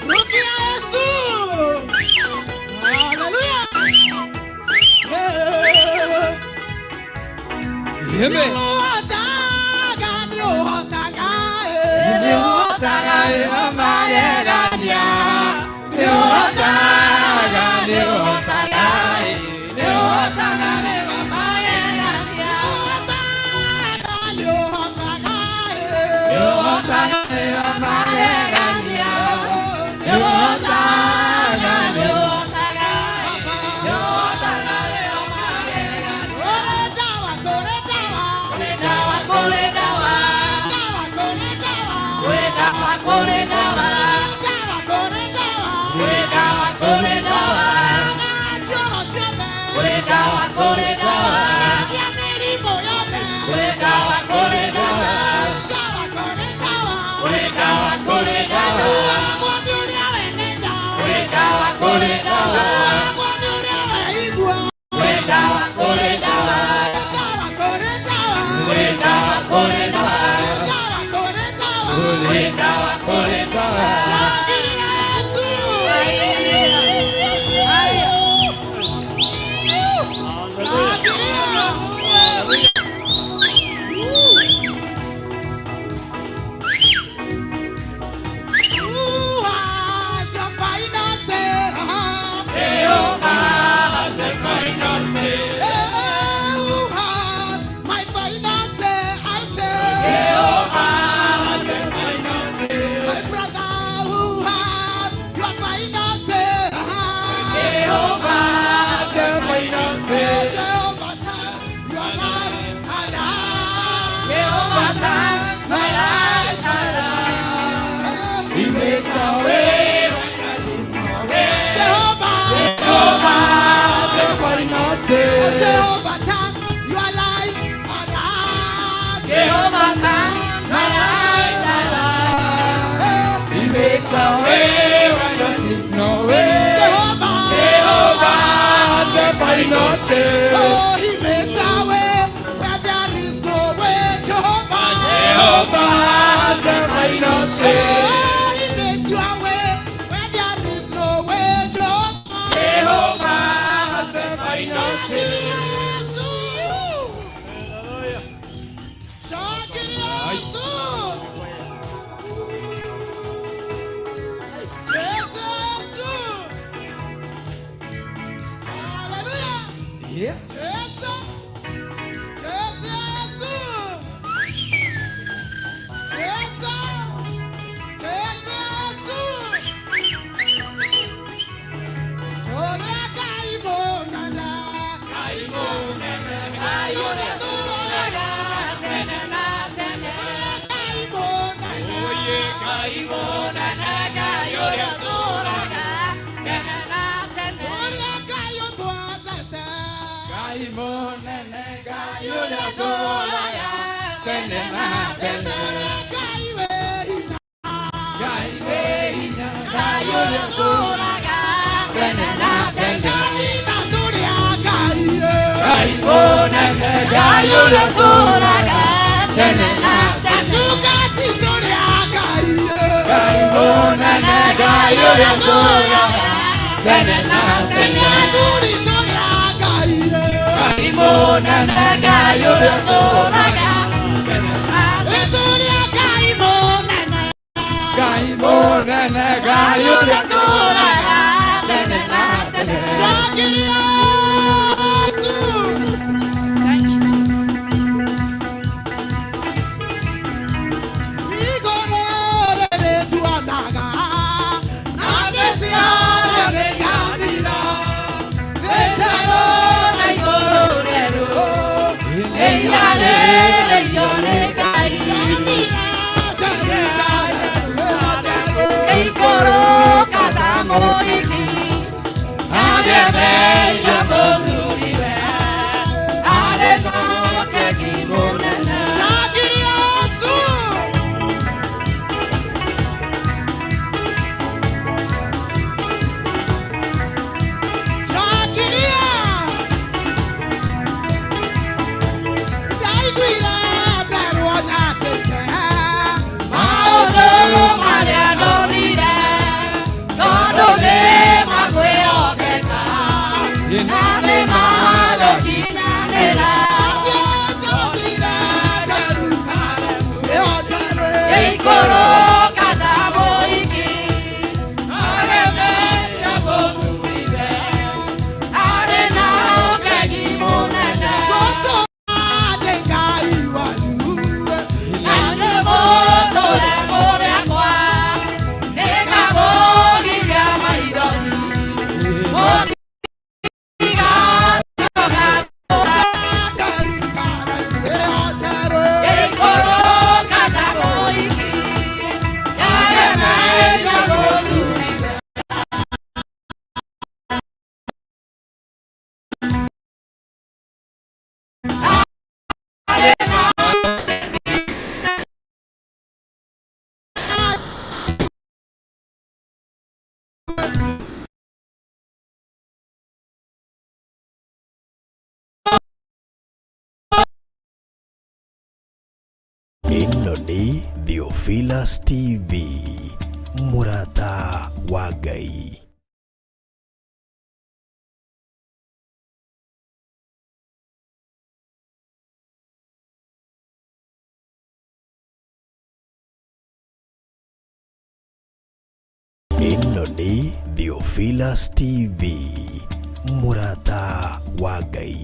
Rukia Yesu. Hallelujah. Amen. Nĩũhotaga, nĩũhotaga, Nĩũhotaga wĩ wa magegania. Nĩũhotaga, nĩũhotaga, nĩũhotaga wĩ wa magegania. Nĩũhotaga, Nĩũhotaga wĩ wa magegania. Nĩũhotaga, nĩũhotaga, nĩũhotaga wĩ wa magegania. Kũrĩ ndawa, kũrĩ ndawa, Kũrĩ ndawa, kũrĩ ndawa, ndawa, kũrĩ ndawa, kũrĩ ndawa, kũrĩ ndawa, ndawa, kũrĩ ndawa, kũrĩ ndawa, kũrĩ ndawa, cioro ciothe, kũrĩ ndawa, kũrĩ ndawa, ya mĩrimũ yothe, kũrĩ ndawa, kũrĩ ndawa, ndawa, kũrĩ ndawa, kũrĩ ndawa, kũrĩ ndawa, Agwo nĩ ũrĩa wemenya, kũrĩ ndawa, kũrĩ ndawa, agwo nĩ ũrĩa weigua, kũrĩ ndawa, kũrĩ ndawa, ndawa, kũrĩ ndawa, kũrĩ ndawa, kũrĩ ndawa, ndawa, kũrĩ ndawa, kũrĩ ndawa, kũrĩ ndawa. Shangilia Yesu. Shangilia. Who has your finance? Jehovah, the finance. Who has my finance? I say. Jehovah, the finance. My brother, who has your finance? Jehovah, the finance. Jehovah, turn your life around. Jehovah, turn my life around. He makes a way when there is no way. Jehovah, Jehovah, the finance. Jehovah, turn your life around. Jehovah, turn my life around. He makes a way when there is no way. Jehovah, Jehovah, the finance. Oh, he makes a way where there is no way. Jehovah, Jehovah, the finance. Oh, he makes your way where there is no way. Jehovah, Jehovah, the finance. Shangilia Yesu. Yesu, Yesu. Hallelujah. Yeah. Yesu. Yesu, Yesu. Yesu. Yesu, Yesu. Ora Ngai mũnene. Ngai mũnene, Ngai ũrĩa tũroraga tene na tene. Ngai mũnene. Oye, Ngai mũnene, Ngai ũrĩa tũroraga tene na tene. Ũrĩa Ngai ũtwendete. Ngai mũnene, Ngai ũrĩa tũroraga tene na tene. Ũrĩa Ngai wĩ hinya. Ngai wĩ hinya, Ngai ũrĩa tũroraga tene na tene. Ngai na tũrĩ a Ngai. Ngai mũnene. Mũnene Ngai ũrĩa ũtũũraga tene na tene. Atungati tũrĩ a Ngai. Ngai mũnene Ngai ũrĩa ũtũũraga tene na tene. Athuri tũrĩ a Ngai. Ngai mũnene Ngai ũrĩa ũtũũraga tene na tene. Tũrĩ a Ngai mũnene. Ngai mũnene Ngai ũrĩa ũtũũraga tene na tene. Cokeria Yesu. Thank you. Igũrũ rĩrĩtuanaga, na mĩtiano nĩĩgathira. Thĩ njerũ Na igũrũ rĩerũ ĩiganĩrĩirio nĩ Ngai. Jerusalemu ĩno njerũ. Ĩikũrũka ta mũhiki agemeire mũthuriwe arĩ na ũkegi mũnene. Cokeria Yesu. Cokeria. Ndaiguire nderwo nyandĩke. Maũndũ marĩa ndonire tondũ nĩ makwĩhokeka na nĩ magũkinyanĩra. Ĩikũrũka ta mũhiki agemeire mũthuriwe arĩ na ũkegi mũnene. Na nĩ mũtũre mũrekwa nĩngakũgiria maithori mũtigacoka kũra. Ĩikũrũka ta mũhiki agemeire mũthuriwe. Arĩ na Ĩno nĩ Theophilus TV, mũrata wa Ngai. Ĩno nĩ Theophilus TV, mũrata wa Ngai.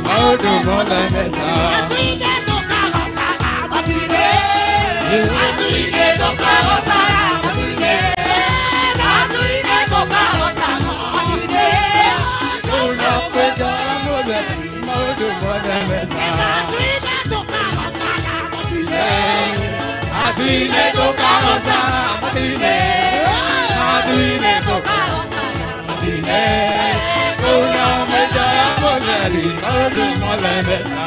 Maũndũ mothe mega. Matu-inĩ tũkagocaga matu-inĩ, matu-inĩ tũkagocaga matu-inĩ. Kuna mwĩja mũtheri maũndũ mothe mega. Matu-inĩ tũkagocaga matu-inĩ, matu-inĩ tũkagocaga matu-inĩ. Kuna mwĩja mũtheri maũndũ mothe mega.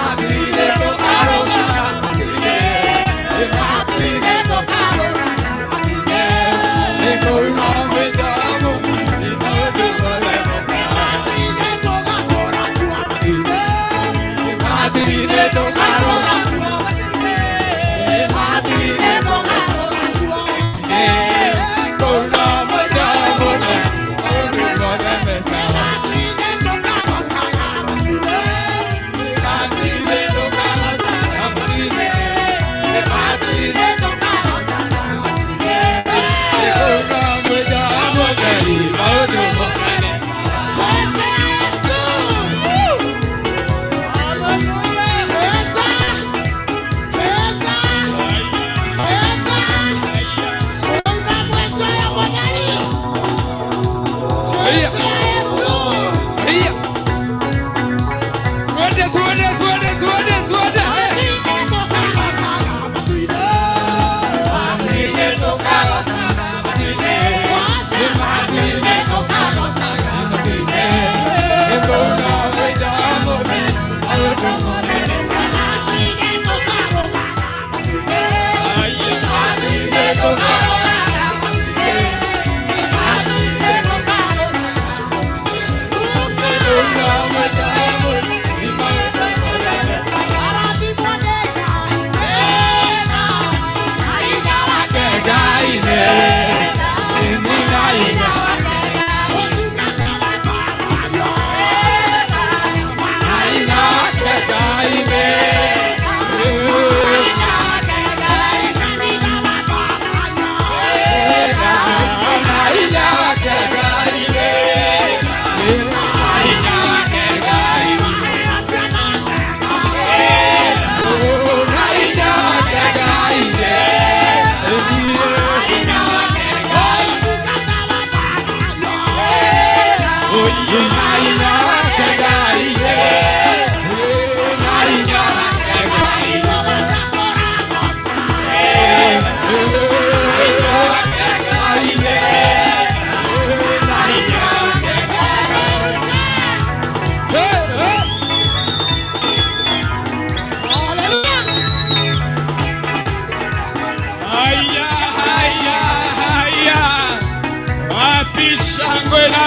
Matu-inĩ tũkarogaga matu-inĩ, matu-inĩ tũkarogaga matu-inĩ. Kuna mwĩja mũtheri maũndũ mothe mega.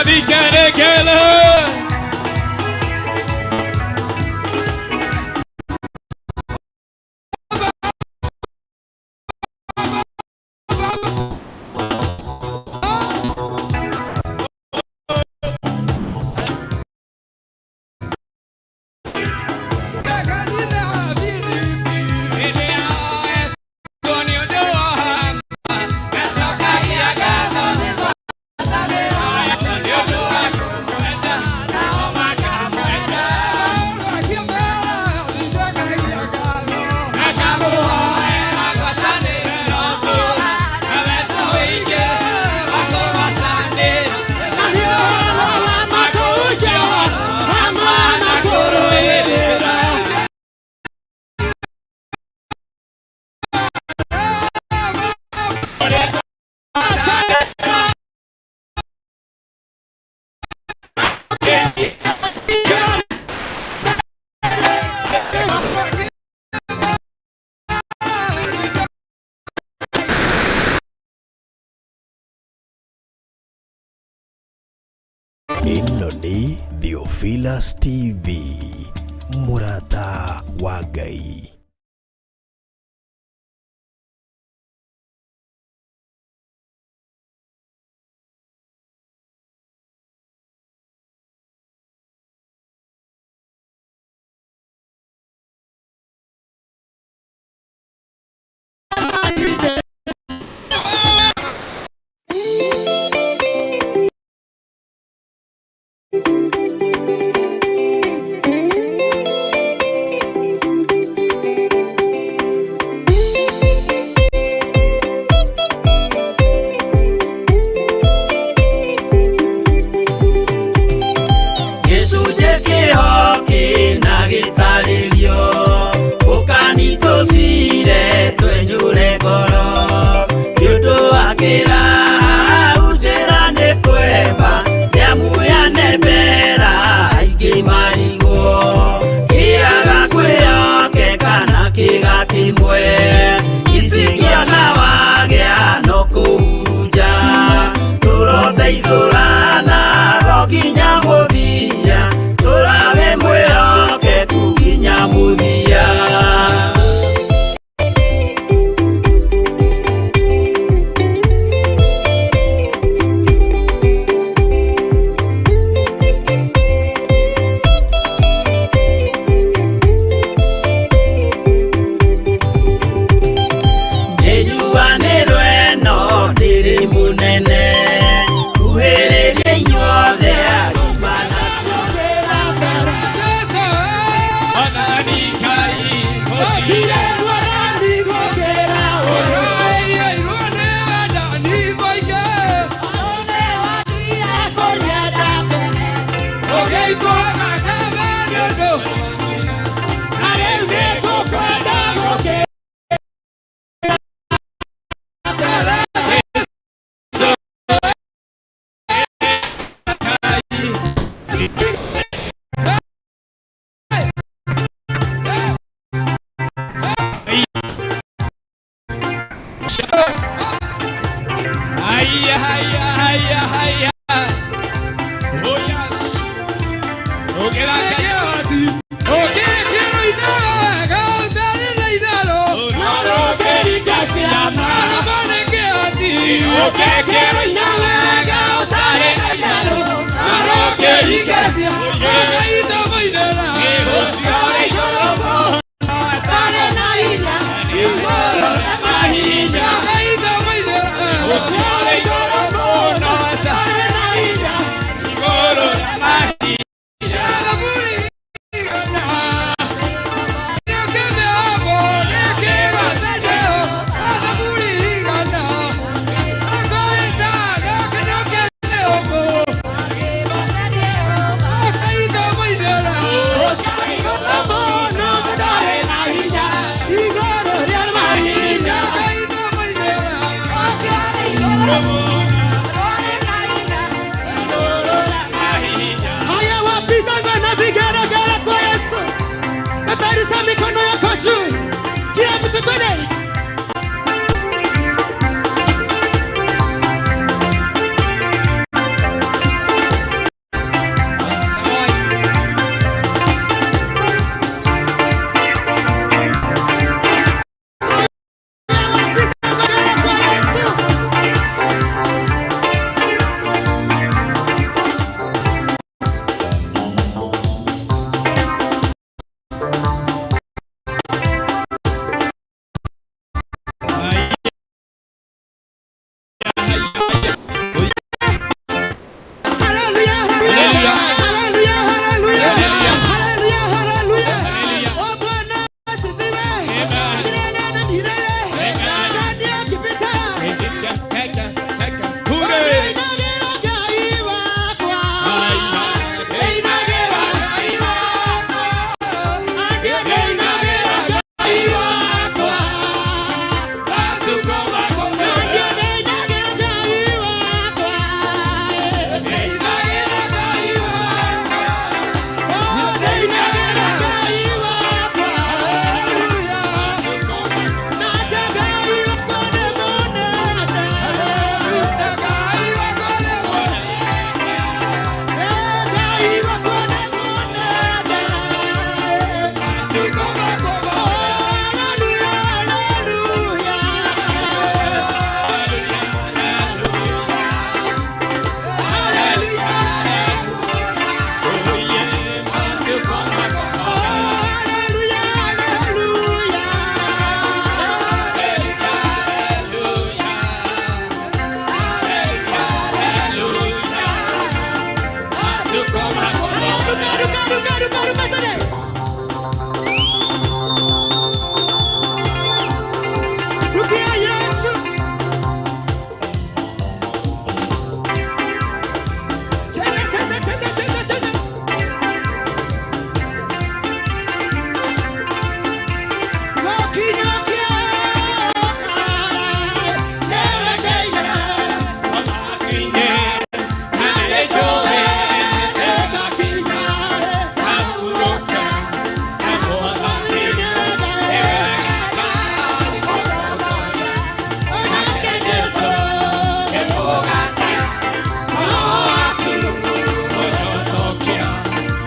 Vikelekele. Ĩno nĩ Theophilus TV, mũrata wa Ngai. Gĩcunjĩ kĩho kĩna gĩtarĩrio ũkanitũcire twenyũre ngoro nĩ ũndũ wa kĩraha njĩra nĩ kwemba nĩamu yanembera aingĩ marigwo kĩaga kwĩyoke kana kĩga kĩmwe icingĩona wagĩa no kũhurunja tũroteithũrana nginya mũthia tũrawe mwĩhokeku nginya mũthia. Nĩnjuanĩrwo ĩno ndĩrĩ mũnene kuhĩrĩria inyuothe agima Haya, haya, haya, haya. Oh yes.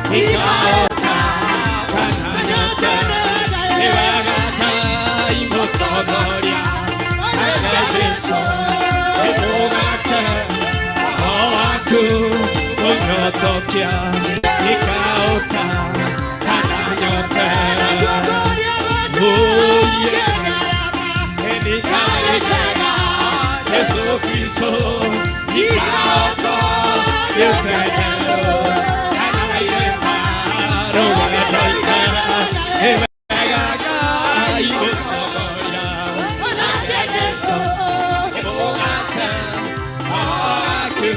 Ikaota kana nyote nĩ wega Ngai mũtongoria nake Jesũ nĩ mũgate roho waku ũnyotokia ikaota kana nyote. Oh yeah, Jesu Kristo ikaota yote kana irema rũgendo nĩ wega Ngai mũtongoria nake Jesũ nĩ mũgate waku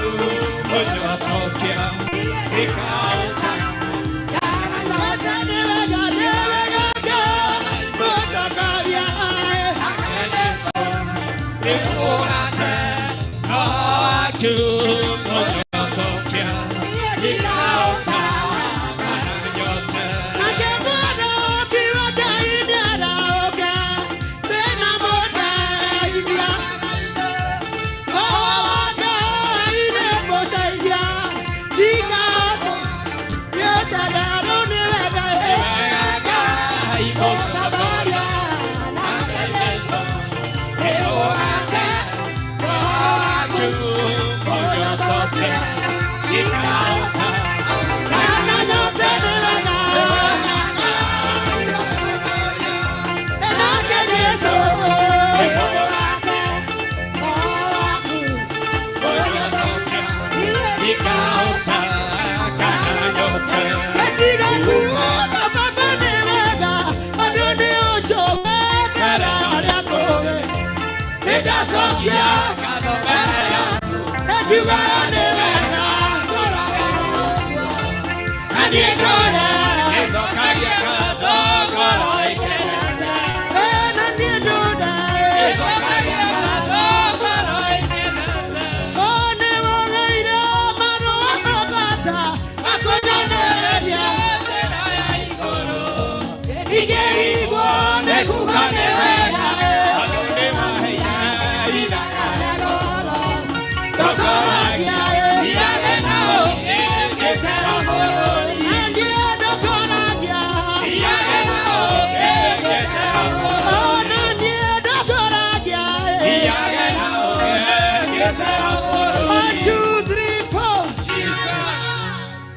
ũnyotokia ikaota.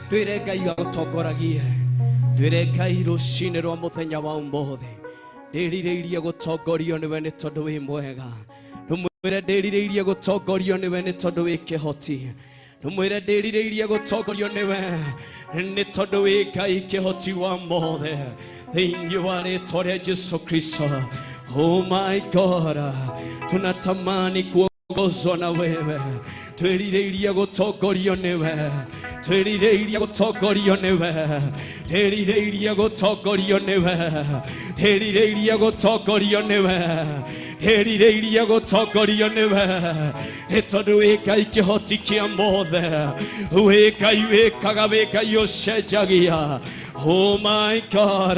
Twire Ngai agũtongoragie, twire Ngai rũcinĩ rwa mũthenya wa ũmũthĩ ndĩrirĩirie gũtongorio nĩwe nĩ tondũ wĩ mwega. Ndũmwĩre ndĩrirĩirie gũtongorio nĩwe nĩ tondũ wĩ kĩhoti. Ndũmwĩre ndĩrirĩirie gũtongorio nĩwe nĩ tondũ wĩ Ngai kĩhoti wa mothe thĩinĩ wa rĩtwa rĩa Jesu Kristo. Oh my God, tunatamani kuongozwa na wewe, twĩrirĩirie gũtongorio nĩwe, twĩrirĩirie gũtongorio nĩwe, twĩrirĩirie gũtongorio nĩwe, twĩrirĩirie gũtongorio nĩwe, twĩrirĩirie gũtongorio nĩwe, nĩ tondũ wĩ Ngai kĩhoti kĩa mothe, wĩ Ngai wĩkaga, wĩ Ngai ũcenjagia. Oh my God,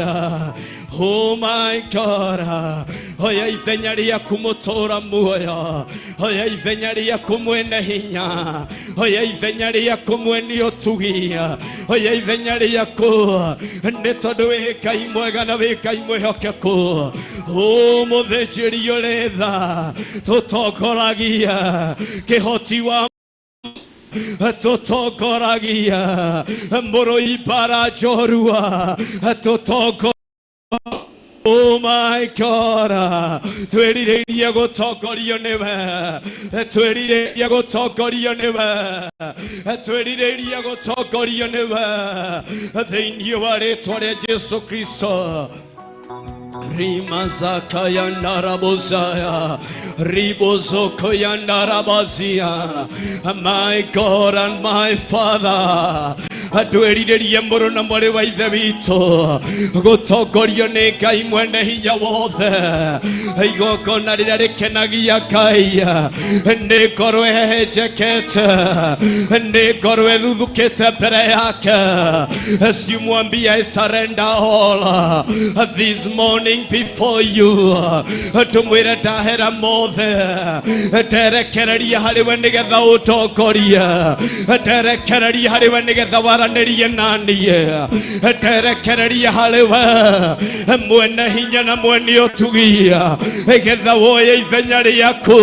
oh my God, oya ithenya rĩaku mũtũra muoyo, oya ithenya rĩaku mwene hinya, oya ithenya rĩaku mwene ũtugi, oya ithenya rĩaku nĩ tondũ wĩ Ngai mwega na wĩ Ngai mwĩhokeku. O mũthĩnjĩri ũrĩ tha tũtongoragia kĩhoti wa tũtongoragia mũrũi mbara njorua tũtongoragia. Oh my God, twĩrirĩirie gũtongorio nĩwe, twĩrirĩirie gũtongorio nĩwe, twĩrirĩirie gũtongorio nĩwe thĩinĩ wa rĩtwa rĩa Jesu Kristo. Rimazakaya narabozaya, ribozokoya narabazia. My God and my Father, atwĩrirĩrie mũrũ na mwarĩ wa ithe witũ gũtongorio nĩ Ngai mwene hinya wothe. Igongona rĩrĩa rĩkenagia Ngai nĩ ngoro ĩhehenjekete, nĩ ngoro ĩthuthũkĩte mbere yake. Simwambie I surrender all this morning before you. Ndũmwĩre ndahera mothe, nderekereria harĩ we nĩgetha ũtongorie, nderekereria harĩ we nĩgetha wa waranĩrie na niĩ nderekereria harĩ we mwene hinya na mwene ũtugi getha woye ithenya rĩaku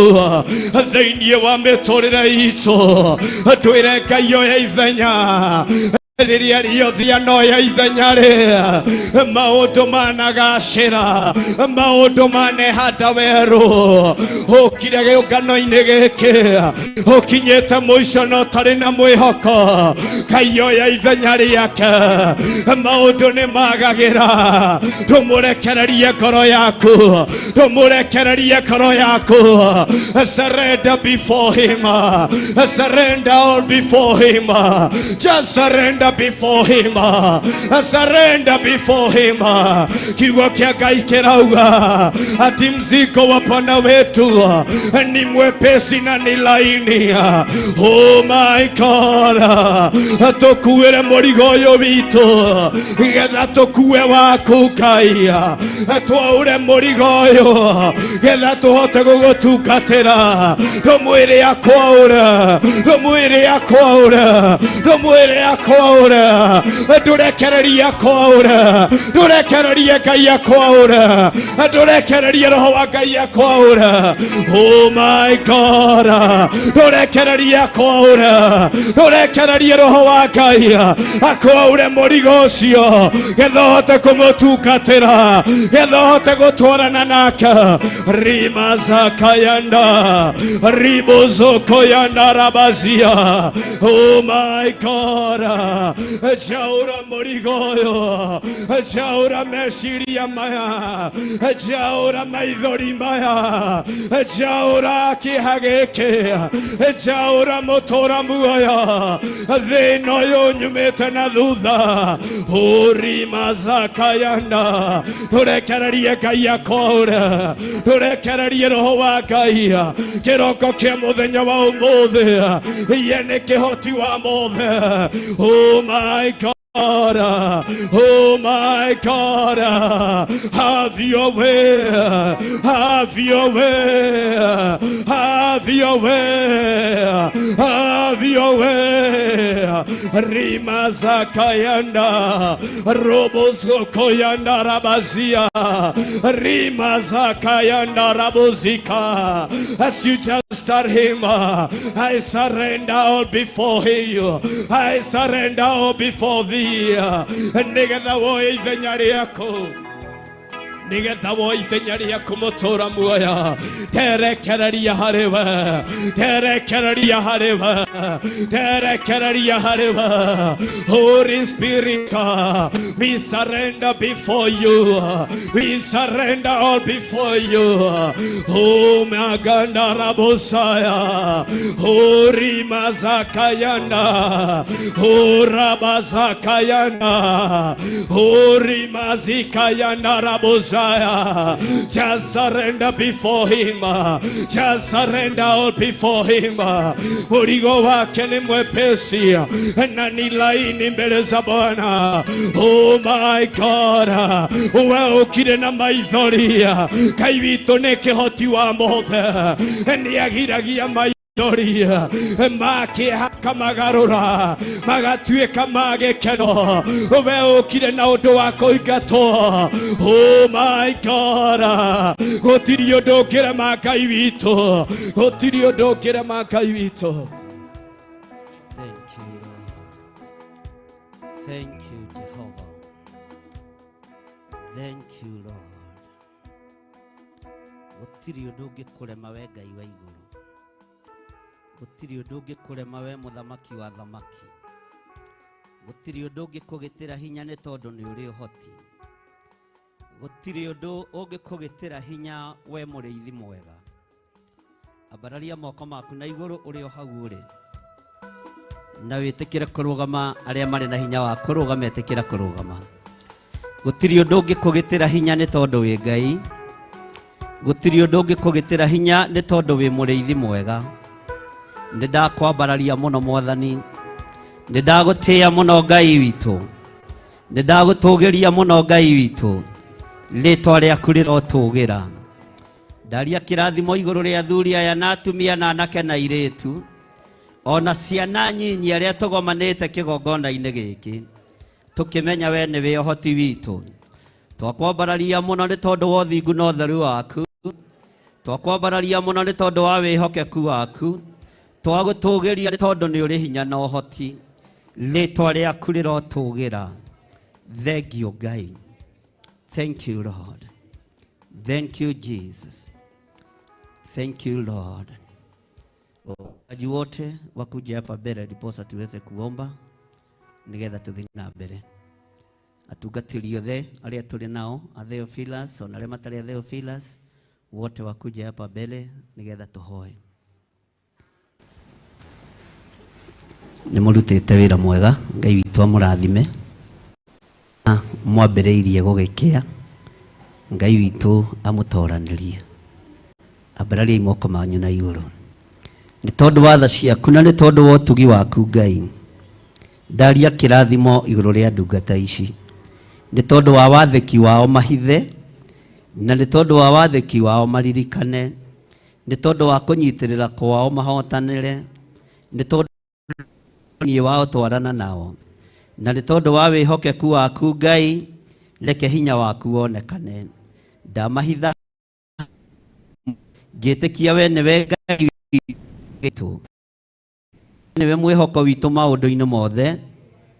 thĩinĩ wa mĩtũrĩre itũ twĩre Ngai oye ithenya rĩrĩa rĩothe anoya ithenya rĩ maũndũ managacĩra maũndũ manehanda werũ ũkire gĩũngano-inĩ gĩkĩ ũkinyĩte mũico no tarĩ na mwĩhoko Ngai oya ithenya rĩake maũndũ nĩ magagĩra ndũmũrekererie ngoro yaku ndũmũrekererie ngoro yaku surrender before him surrender all before him just surrender before him surrender before him kiugo kĩa Ngai kĩrauga ati mzigo wa Bwana wetu ni mwepesi na ni laini oh my God tũkuĩre mũrigo ũyũ witũ getha tũkue waku Ngai twaũre mũrigo ũyũ getha tũhote gũgũtungatĩra ndũmwĩre akwaũre ndũmwĩre akwaũre ndũmwĩre akwaũre ndũrekererie akwaũre ndũrekererie Ngai akwaũre ndũrekererie roho wa Ngai akwaũre oh my God ndũrekererie akwaũre ndũrekererie roho wa Ngai akwaũre mũrigo ũcio getha ũhote kũmũtungatĩra getha ũhote gũtwarana nake rimazakayanda ribozokoyanda rabazia oh my God jaura mũrigo ũyũ jaura meciria maya jaura maithori maya jaura kĩeha gĩkĩ jaura mũtũra muoyo thĩna ũyũ nyumĩte na thutha ũrimazakayanda tũrekererie Ngai akwaũre tũrekererie roho wa Ngai kĩroko kĩa mũthenya wa ũmũthĩ ye nĩ kĩhoti wa mothe oh my God Oh my God, have your way, have your way, have your way, have your way. Rimazakayanda, Robozokoyanda Rabazia, Rimazakayanda Rabozika. As you just start him, I surrender all before you. I surrender all before thee. Nĩgetha woe ithenya rĩaku nĩgetha woe ithenya rĩaku mũtũra muoyo nderekereria harĩ we nderekereria harĩ we nderekereria harĩ we Holy Spirit we surrender before you we surrender all before you oh maganda rabosaya oh rimazakayanda oh rabazakayanda oh rimazikayanda rabosaya Just surrender before him. Just surrender all before him. Mũrigo wake ni mwepesi na ni laini mbele za Bwana. Oh my God, we ũkire na maithori Ngai witũ nĩ kĩhoti wa mothe nĩagiragia maithori makĩeha kamagarũra magatuĩka ma gĩkeno we ũkire na ũndũ wa kũingatwo oh my God gũtirĩ ũndũ ũngĩrema Ngai witũ gũtirĩ ũndũ ũngĩrema Ngai witũ. Thank you, Lord. Thank you, Jehovah. Thank you, Lord. Gũtirĩ ũndũ ũngĩkũrema we Ngai wa igũrũ. Gũtirĩ ũndũ ũngĩkũrema we mũthamaki wa thamaki. Gũtirĩ ũndũ ũngĩkũgitĩra hinya nĩ tondũ nĩ ũrĩ ũhoti. Gũtirĩ ũndũ ũngĩkũgitĩra hinya we mũrĩithi mwega. Ambararia moko maku na igũrũ ũrĩ o hau ũrĩ. Na wĩtĩkĩre kũrũgama arĩa marĩ na hinya wa kũrũgama etĩkĩra kũrũgama. Gũtirĩ ũndũ ũngĩkũgitĩra hinya nĩ tondũ wĩ Ngai. Gũtirĩ ũndũ ũngĩkũgitĩra hinya nĩ tondũ wĩ mũrĩithi mwega. Nĩ ndakwambararia mũno Mwathani. Nĩ ndagũtĩĩa mũno Ngai witũ. Nĩ ndagũtũgĩria mũno Ngai witũ. Rĩtwa rĩaku rĩrotũgĩra. Ndaria kĩrathimo igũrũ rĩa athuri aya na atumia na anake na airĩtu. Ona ciana nyinyi arĩa tũgomanĩte kĩgongona-inĩ gĩkĩ, tũkĩmenya we nĩwe ũhoti witũ. Twakwambararia mũno nĩ tondũ wa ũthingu na ũtheru waku. Twakwambararia mũno nĩ tondũ wa wĩhokeku waku. Twagũtũgĩria nĩ tondũ nĩ ũrĩ hinya na ũhoti. Rĩtwa rĩaku rĩrotũgĩra. Thank you Ngai. Thank you Lord. Thank you Jesus. Thank you Lord. Waji wote wakuja hapa mbere ndiposa tuweze kuomba nigetha tuthi na mbere. Atungatĩri othe arĩa tũrĩ nao a Theophilus ona arĩa matarĩ a Theophilus wote wakuja hapa mbere nigetha tũhoe. Nĩ mũrutĩte wĩra mwega, Ngai witũ amũrathime. Mwambĩrĩirie gũgĩkĩa, Ngai witũ amũtoranĩrie. Ambarariai moko manyu na igũrũ. Nĩ tondũ wa tha ciaku na nĩ tondũ wa ũtugi waku Ngai, ndaria kĩrathimo igũrũ rĩa ndungata ici. Nĩ tondũ wa wathĩki wao mahithe, na nĩ tondũ wa wathĩki wao maririkane, nĩ tondũ wa kũnyitĩrĩra kwao mahotanĩre, nĩ tondũ niĩ wao twarana nao, na nĩ tondũ wa wĩhokeku waku Ngai, reke hinya waku wonekane. Ndamahitha ngĩtĩkia we nĩwe Ngai witũ, nĩwe mwĩhoko witũ maũndũ-inĩ mothe,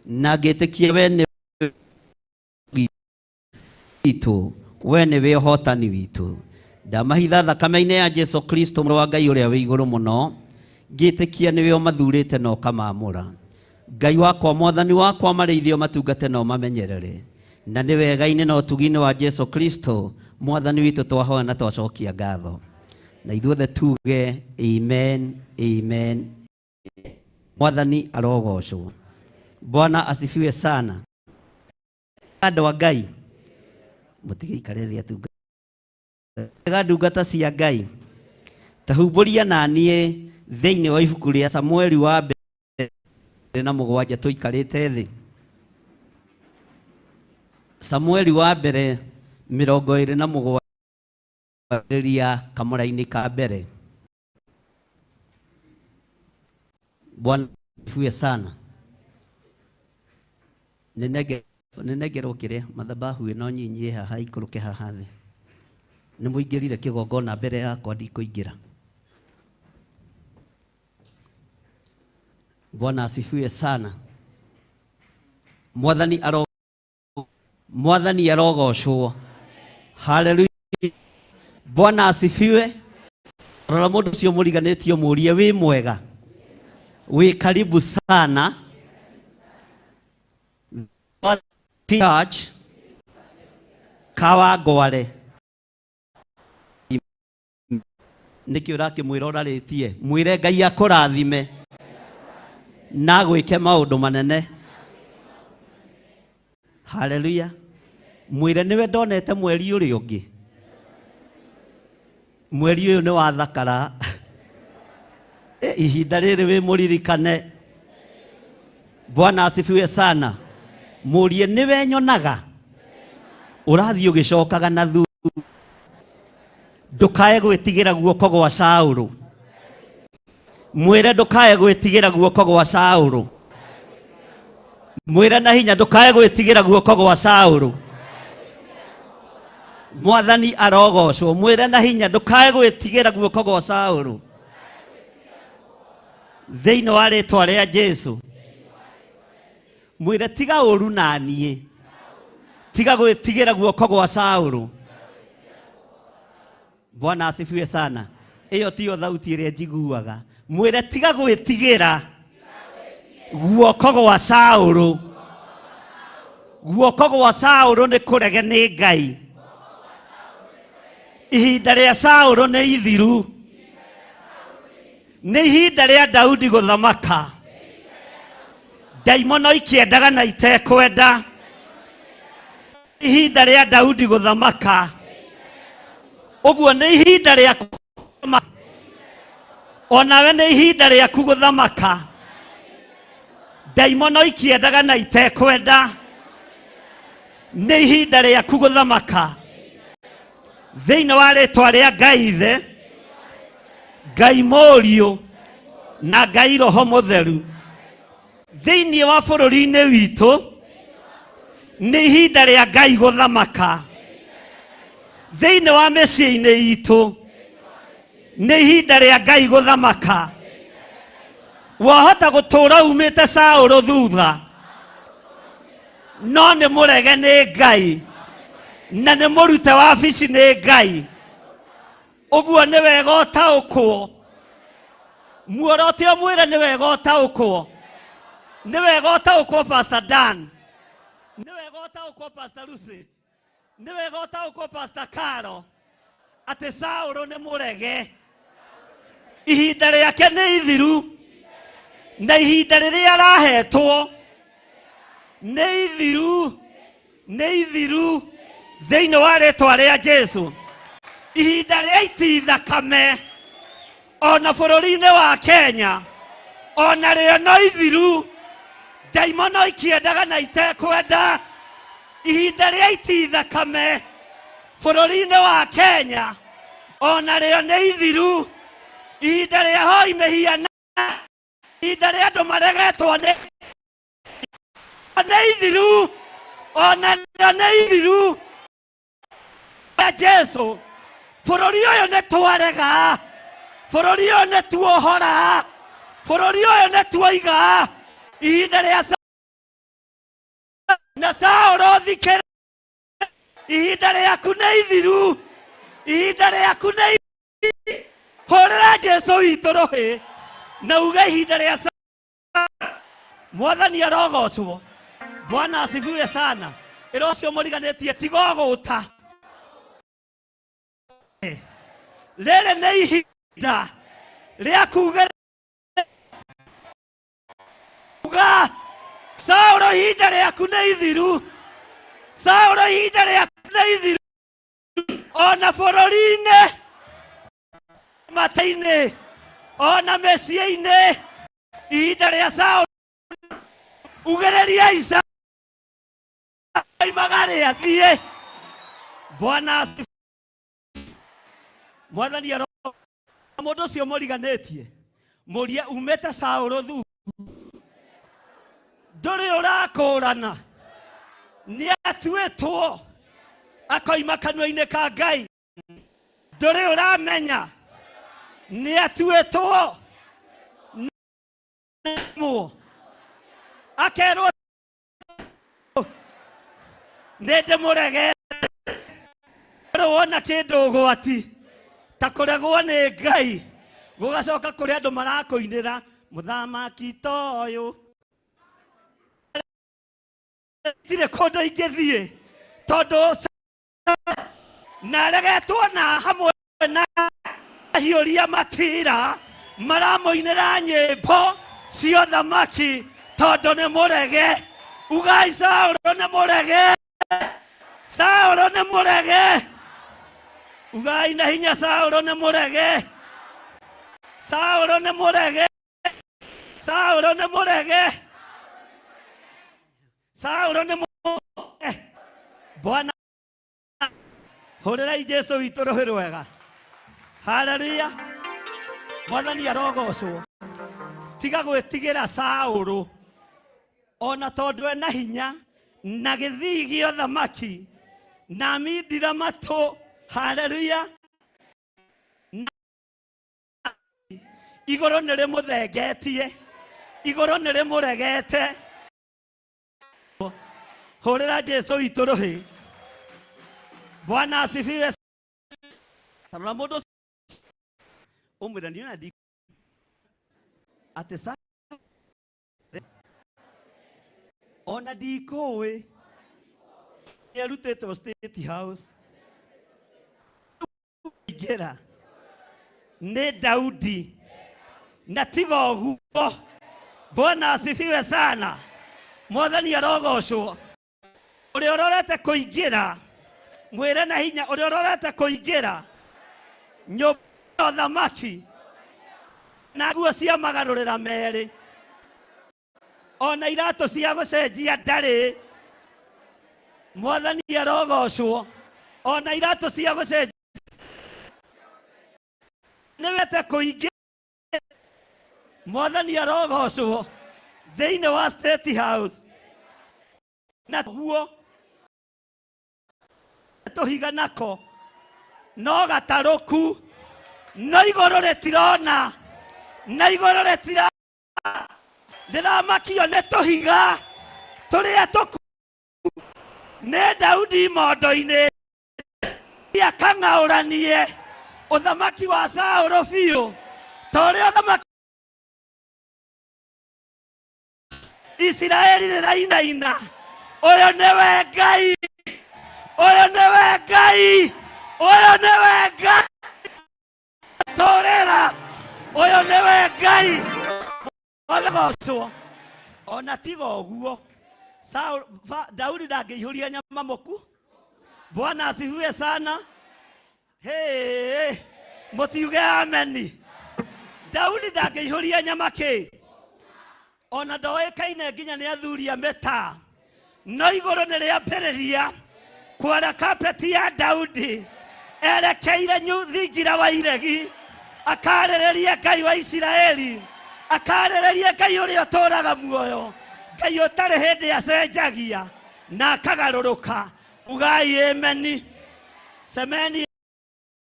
na ngĩtĩkia we nĩwe witũ, we nĩwe ũhotani witũ. Ndamahitha thakame-inĩ ya Jesu Kristo mũrũ wa Ngai ũrĩa wĩ igũrũ mũno, ngĩtĩkia nĩwe ũmathurĩte na ũkamaamũra. Ngai wakwa, mwathani wakwa, marĩithio matungate na ũmamenyerere. Na nĩ wega-inĩ na ũtugi-inĩ wa Jesu Kristo mwathani witũ twahoya na twacokia ngatho. Na ithuothe tuge amen, amen. Mwathani arogocwo. Bwana asifiwe sana. Andũ a Ngai, mũtigĩikare thĩ atungata ndungata cia Ngai. Tahumbũria na niĩ thĩinĩ wa ibuku rĩa Samueli wa mbere na mũgwanja tũikarĩte thĩ. Samueli wa mbere 27 kamũra-inĩ ka mbere. Bwana asifiwe sana. Nĩnengerwo kĩrĩa madhabahu ĩno nyinyi ĩ haha ikũrũke haha thĩ. Nĩ mũingĩrire kĩgongona mbere yakwa ndikũingĩra. Bwana asifiwe sana. Mwathani arogocwo. Haleluya. Bwana asifiwe. Rora mũndũ ũcio mũriganĩtio mũrie wĩ mwega. Wĩ karibu sana. Church Kawangware. Nĩkĩ ũrakĩmwĩra ũrarĩtie? Mwĩre Ngai akũrathime na gwĩke maũndũ manene. Haleluya. Mwĩre nĩwe ndonete mweri ũrĩa ũngĩ. Mweri ũyũ nĩ wathakara. Ihinda rĩrĩ wĩ mũririkane. Bwana asifiwe sana. Mũrie nĩwe nyonaga. Ũrathiĩ ũgĩcokaga na thutha. Ndũkae gwĩtigĩra guoko gwa Saũlũ. Mwĩre ndũkae gwĩtigĩra guoko gwa Saũlũ. Mwĩre na hinya ndũkae gwĩtigĩra guoko gwa Saũlũ. Mwathani arogocwo. Mwĩre na hinya ndũkae gwĩtigĩra guoko gwa Saũlũ. Thĩinĩ wa rĩtwa rĩa Jesu. Mwĩre tiga ũru na niĩ. Tiga gwĩtigĩra guoko gwa Saũlũ. Bwana asifiwe sana. Ĩyo tiyo thauti ĩrĩa njiguaga. Mwĩre tiga gwĩtigĩra guoko gwa Saũlũ. Guoko gwa Saũlũ nĩ kũrege nĩ Ngai. Ihinda rĩa Saũlũ nĩ ithiru. Nĩ ihinda rĩa Daudi gũthamaka. Ndaimono ikĩendaga na itekwenda. Ihinda rĩa Daudi gũthamaka. Ũguo nĩ ihinda rĩaku gũthamaka. Onawe nĩ ihinda rĩaku gũthamaka. Ndaimono ikĩendaga na itekwenda. Nĩ ihinda rĩaku gũthamaka. Thĩinĩ wa rĩtwa rĩa Ngai Ithe, Ngai Mũriũ, Na Ngai Roho Mũtheru thĩinĩ wa bũrũri-inĩ witũ. Nĩ ihinda rĩa Ngai gũthamaka thĩinĩ wa mĩciĩ-inĩ itũ. Nĩ ihinda rĩa Ngai gũthamaka. Wahota gũtũũra umĩte Saũlũ thutha, no nĩ mũrege nĩ Ngai na nĩ mũrute wabici nĩ Ngai. Ũguo nĩ wega ũtaũkwo. Muorote ũmwĩre nĩ wega ũtaũkwo. Nĩ wega ũtaũkwo, Pastor Dan. Nĩ wega ũtaũkwo, Pastor Lucy. Nĩ wega ũtaũkwo, Pastor Caro, atĩ Saũlũ nĩ mũrege. Ihinda rĩake nĩ ithiru, na ihinda rĩrĩa arahetwo nĩ ithiru, nĩ ithiru thĩinĩ wa rĩtwa rĩa Jesu. Ihinda rĩa iti thakame ona bũrũri-inĩ wa Kenya ona rĩo no ithiru. Ndaimono ikĩendaga na itekwenda, ihinda rĩa iti thakame bũrũri-inĩ wa Kenya ona rĩo nĩ ithiru. Ihinda rĩa hoi mĩhiana, ihinda rĩa andũ maregetwo nĩ ithiru, ona rĩo nĩ ithiru ya Jesu. Bũrũri ũyũ nĩ twarega, bũrũri ũyũ nĩ tuohora, bũrũri ũyũ nĩ tuoiga ihinda rĩa na Saũlũ thikĩra, ihinda rĩaku nĩ ithiru, ihinda rĩaku nĩ. Hũrĩra Jesu witũ rũhĩ na uge ihinda rĩa. Mwathani arogocwo. Bwana asifiwe sana. Ĩra ũcio mũriganĩtie, tiga ũgũta, rĩrĩ nĩ ihinda rĩa kuga Saũlũ, ihinda rĩaku nĩ ithiru. Saũlũ, ihinda rĩaku nĩ ithiru. Ona bũrũri-inĩ, mata-inĩ, ona mĩciĩ-inĩ, ihinda rĩa Saũlũ. Ugĩrĩria Isa imaga athiĩ. Bwana asifiwe. Mwathani aro mũndũ ũcio mũriganĩtie, mũrie umĩte Saũlũ thu, ndũrĩ ũrakũrana nĩ atuĩtwo akoima kanua-inĩ ka Ngai. Ndũrĩ ũramenya nĩ atuĩtwo mũ akerwo nĩ ndĩmũrege. Rĩ wona kĩndũ ũgwati ta kũregwo nĩ Ngai, gũgacoka kũrĩ andũ marakũinĩra mũthamaki toyũ, tirĩ kũndũ ingĩthiĩ tondũ na aregetwo na hamwe na hiũria matira maramũinĩra nyĩmbo cia ũthamaki tondũ nĩ mũrege. Ugai Saũlũ nĩ mũrege, Saũlũ nĩ mũrege. Ugai na hinya, Saũlũ nĩ mũrege, Saũlũ nĩ mũrege, Saũlũ nĩ mũrege, Saũlũ nĩ mũrege. Bwana, hũrĩrai Jesu witũ rũhĩ rwega. Haleluya. Mwathani arogocwo. Tiga gwĩtigĩra Saũlũ ona tondũ ena hinya na gĩthii gĩa ũthamaki na mindira matũ. Haleluya. Igũrũ nĩ rĩmũthengetie, igũrũ nĩ rĩmũregete. Hũrĩra Jesu witũ rũhĩ. Bwana asifiwe. Rora mũndũ ũmwĩra niĩ na ndi atĩ sa ona ndikũĩ nĩarutĩtwo State House ingĩra nĩ Daudi na tiga ũguo. Bwana asifiwe sana. Mwathani arogocwo. Ũrĩa ũrorete kũingĩra, mwĩre na hinya, ũrĩa ũrorete kũingĩra nyũmba ya ũthamaki na nguo cia magarũrĩra merĩ, ona iratũ cia gũcenjia ndarĩ. Mwathani arogocwo. Ona iratũ cia gũcenjia nĩwete kũingĩra. Mwathani arogocwo thĩinĩ wa State House na guo tũhiga nako no gatarũku no igũrũ rĩtirona na igũrũ rĩtira rĩramakio nĩ tũhiga tũrĩa tũku nĩ Daudi mondo-inĩ akang'aũranie ũthamaki wa Saũlũ biũ ta ũrĩa ũthamaki Isiraeli rĩrainaina ũyũ nĩwe Ngai ũyũ nĩwe Ngai ũyũ nĩwe Ngai tũrĩra ũyũ nĩwe Ngai Mwathagocwo ona tiga ũguo Saul Daudi ndangĩihũria nyama mũku. Bwana asifiwe sana. Hey, mũtiuge ameni. Daudi ndangĩihũria nyama kĩ ona ndoĩkaine nginya nĩ athuri a mĩtaa no igũrũ nĩ rĩambĩrĩria kwara kapeti ya Daudi erekeire thingira wa iregi akarĩrĩrie Ngai wa Isiraeli akarĩrĩrie Ngai ũrĩa ũtũũraga muoyo Ngai ũtarĩ hĩndĩ acenjagia na akagarũrũka ugai ameni semeni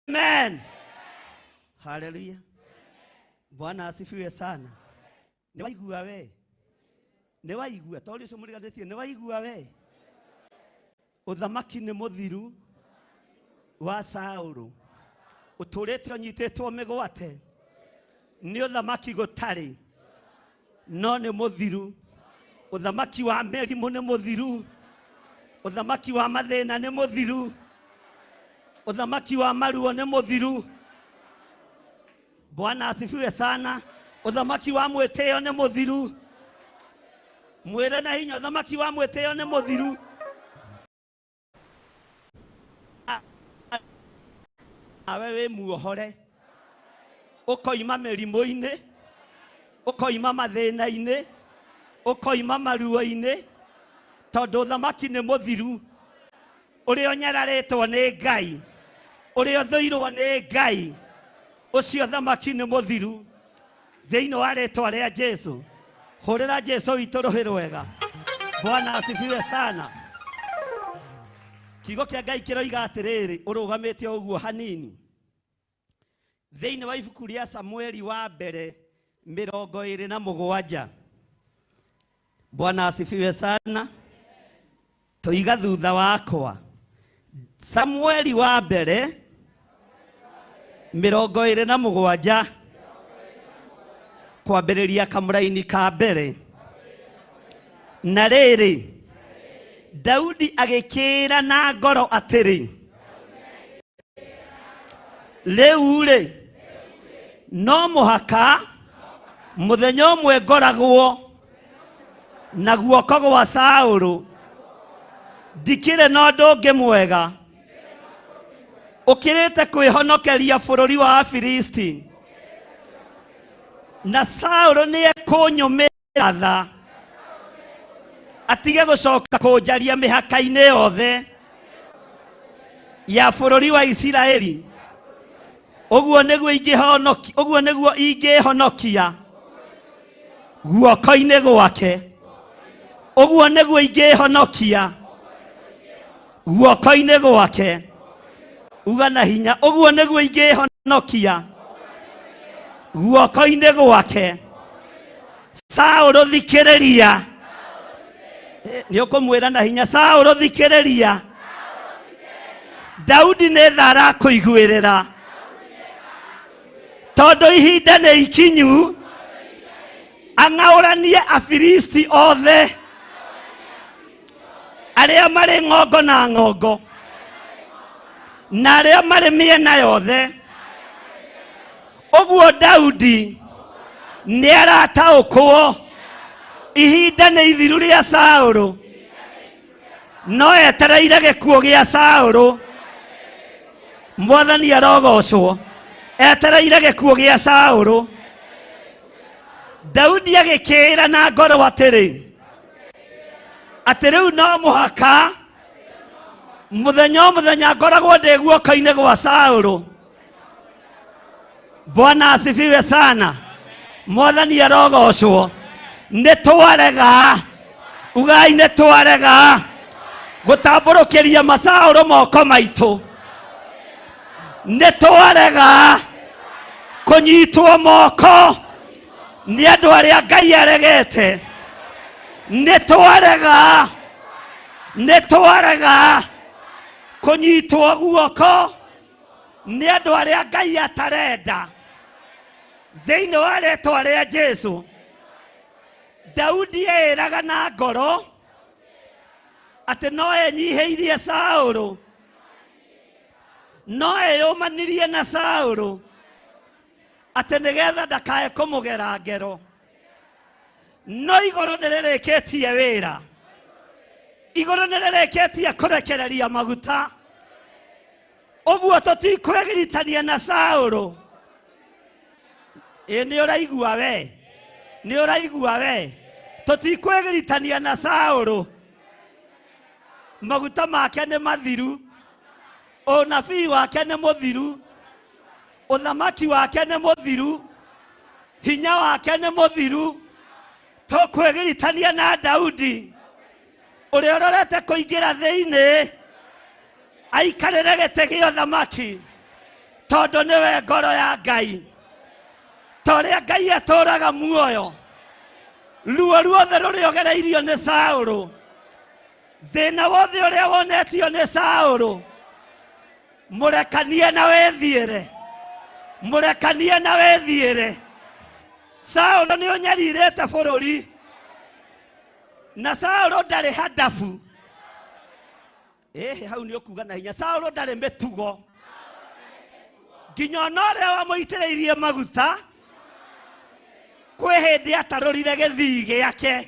amen haleluya Bwana asifiwe sana nĩ waigua we nĩ waigua tondũ ũcio mũriganĩtie nĩ waigua we ũthamaki nĩ mũthiru wa Saũlũ ũtũrĩte ũnyitĩtwo mĩgwate nĩ ũthamaki gũtarĩ no nĩ mũthiru ũthamaki wa mĩrimũ nĩ mũthiru ũthamaki wa mathĩna nĩ mũthiru ũthamaki wa maruo nĩ mũthiru Bwana asifiwe sana ũthamaki wa mwĩtĩo nĩ mũthiru mwĩre na hinya ũthamaki wa mwĩtĩo nĩ mũthiru nawe wĩ muohore ũkoima mĩrimũ-inĩ ũkoima mathĩna-inĩ ũkoima maruo-inĩ tondũ ũthamaki nĩ mũthiru ũrĩa ũnyararĩtwo nĩ Ngai ũrĩa ũthũirwo nĩ Ngai ũcio thamaki nĩ mũthiru thĩinĩ wa rĩtwa rĩa Jesu hũrĩra Jesu witũ rũhĩ rwega Bwana asifiwe sana kiugo kĩa Ngai kĩroiga atĩrĩrĩ ũrũgamĩte ũguo hanini thĩinĩ wa ibuku rĩa Samueli wa mbere 27 Bwana asifiwe sana tũiga thutha wakwa Samueli wa mbere 27 kwambĩrĩria kamũraini ka mbere na rĩrĩ Daudi agĩkĩĩra na ngoro atĩrĩ rĩu-rĩ no mũhaka mũthenya ũmwe ngoragwo na guoko gwa Saũlũ ndikĩrĩ na ũndũ ũngĩ mwega ũkĩrĩte kwĩhonokeria bũrũri wa Afilisti na Saũlũ nĩ ekũnyũmĩra tha atige gũcoka kũnjaria mĩhaka-inĩ yothe ya bũrũri wa Isiraeli ũguo nĩguo ingĩhonoki ũguo nĩguo ingĩhonokia guoko-inĩ gwake ũguo nĩguo ingĩhonokia guoko-inĩ gwake uga na hinya ũguo nĩguo ingĩhonokia guoko-inĩ gwake Saũlũ thikĩrĩria nĩ ũkũmwĩra na hinya Saũlũ thikĩrĩria Daudi nĩ tha arakũiguĩrĩra tondũ ihinda nĩ ikinyu ang'aũranie Afilisti othe arĩa marĩ ng'ongo na ng'ongo na arĩa marĩ mĩena yothe ũguo Daudi nĩ arataũkwo ihinda nĩ ithiru rĩa Saũlũ no etereire gĩkuũ gĩa Saũlũ mwathani arogocwo etereire gĩkuũ gĩa Saũlũ Daudi agĩkĩĩra na ngoro atĩrĩ atĩ rĩu no mũhaka mũthenya o mũthenya ngoragwo ndĩ guoko-inĩ gwa Saũlũ Bwana asifiwe sana. Mwathani arogocwo. Nĩ twarega, ugai nĩ twarega gũtambũrũkĩria macaũrũ moko maitũ. Nĩ twarega kũnyitwo moko nĩ andũ arĩa Ngai aregete. Nĩ twarega, nĩ twarega kũnyitwo guoko nĩ andũ arĩa Ngai atarenda. Thĩinĩ wa rĩtwa rĩa Jesu. Daudi eĩraga na ngoro atĩ no enyihĩirie Saũlũ, no eyũmanirie na Saũlũ atĩ nĩgetha ndakae kũmũgera ngero. No igũrũ nĩ rĩrĩkĩtie wĩra, igũrũ nĩ rĩrĩkĩtie kũrekereria maguta. Ũguo tũtikwĩgiritania na Saũlũ. Ĩ nĩ ũraigua we, nĩ ũraigua we, tũtikwĩgiritania na Saũlũ. Maguta make nĩ mathiru, ũnabii wake nĩ mũthiru, ũthamaki wake nĩ mũthiru, hinya wake nĩ mũthiru. Tũkwĩgiritania na Daudi ũrĩa ũrorete kũingĩra thĩinĩ aikarĩre gĩtĩ gĩa ũthamaki, tondũ nĩwe ngoro ya Ngai. Ta ũrĩa Ngai atũũraga muoyo, ruo ruothe rũrĩa ũgereirio nĩ Saũlũ, thĩna wothe ũrĩa wonetio nĩ Saũlũ, mũrekanie na wĩthiĩre, mũrekanie na wĩthiĩre. Saũlũ nĩ ũnyarirĩte bũrũri, na Saũlũ ndarĩ hadabu. Ĩhĩ, hau nĩ ũkuga na hinya. Saũlũ ndarĩ mĩtugo, nginya ona ũrĩa wamũitĩrĩirie maguta kwĩ hĩndĩ atarũrire gĩthii gĩake.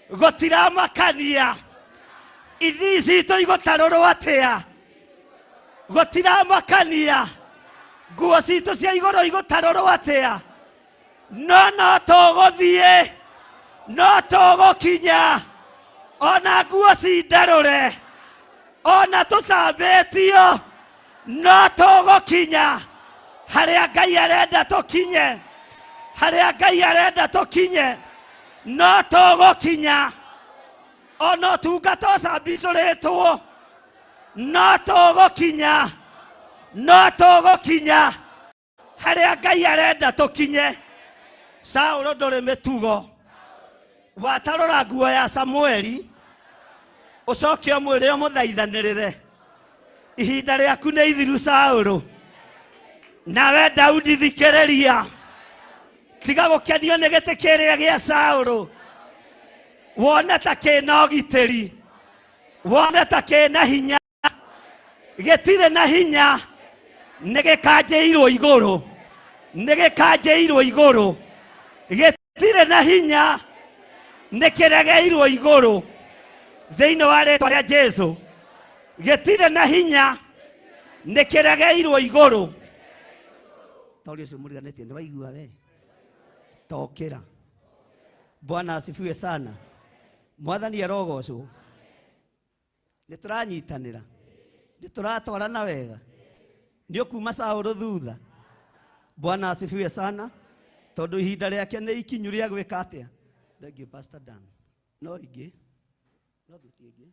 Gũtiramakania ithii citũ igũtarũrwo atĩa, gũtiramakania nguo citũ cia igũrũ igũtarũrwo atĩa, no no tũgũthiĩ, no tũgũkinya, ona nguo cindarũre, ona tũcambĩtio, no tũgũkinya harĩa Ngai arenda tũkinye, harĩa Ngai arenda tũkinye, no tũgũkinya. Ona ũtungata ũcambicũrĩtwo, no tũgũkinya, no tũgũkinya harĩa Ngai arenda tũkinye. Saũlũ ndũrĩ mĩtugo, watarũra nguo ya Samueli ũcoke ũmwĩre ũmũthaithanĩrĩre, ihinda rĩaku nĩ ithiru Saũlũ. Nawe Daudi thikĩrĩria, tiga gũkenio nĩ gĩtĩ kĩrĩa gĩa Saũlũ, wone ta kĩna ũgitĩri, wone ta kĩna hinya. Gĩtirĩ na hinya, nĩ gĩkanjĩirwo igũrũ, nĩ gĩkanjĩirwo igũrũ. Gĩtirĩ na hinya, nĩ kĩregeirwo igũrũ. Thĩinĩ wa rĩtwa rĩa Jesu, gĩtirĩ na hinya, nĩ kĩregeirwo igũrũ. Tori ũcio mũriganĩtie nĩ waigua we, tokĩra. Bwana asifiwe sana. Mwathani arogocwo. Nĩ tũranyitanĩra, nĩ tũratwarana wega, nĩ ũkuma Saũlũ thutha. Bwana asifiwe sana. Tondũ ihinda rĩake nĩ ikinyu rĩa gwĩka atĩa. Thank you Pastor Dan. No ingĩ, no thuti ĩngĩ.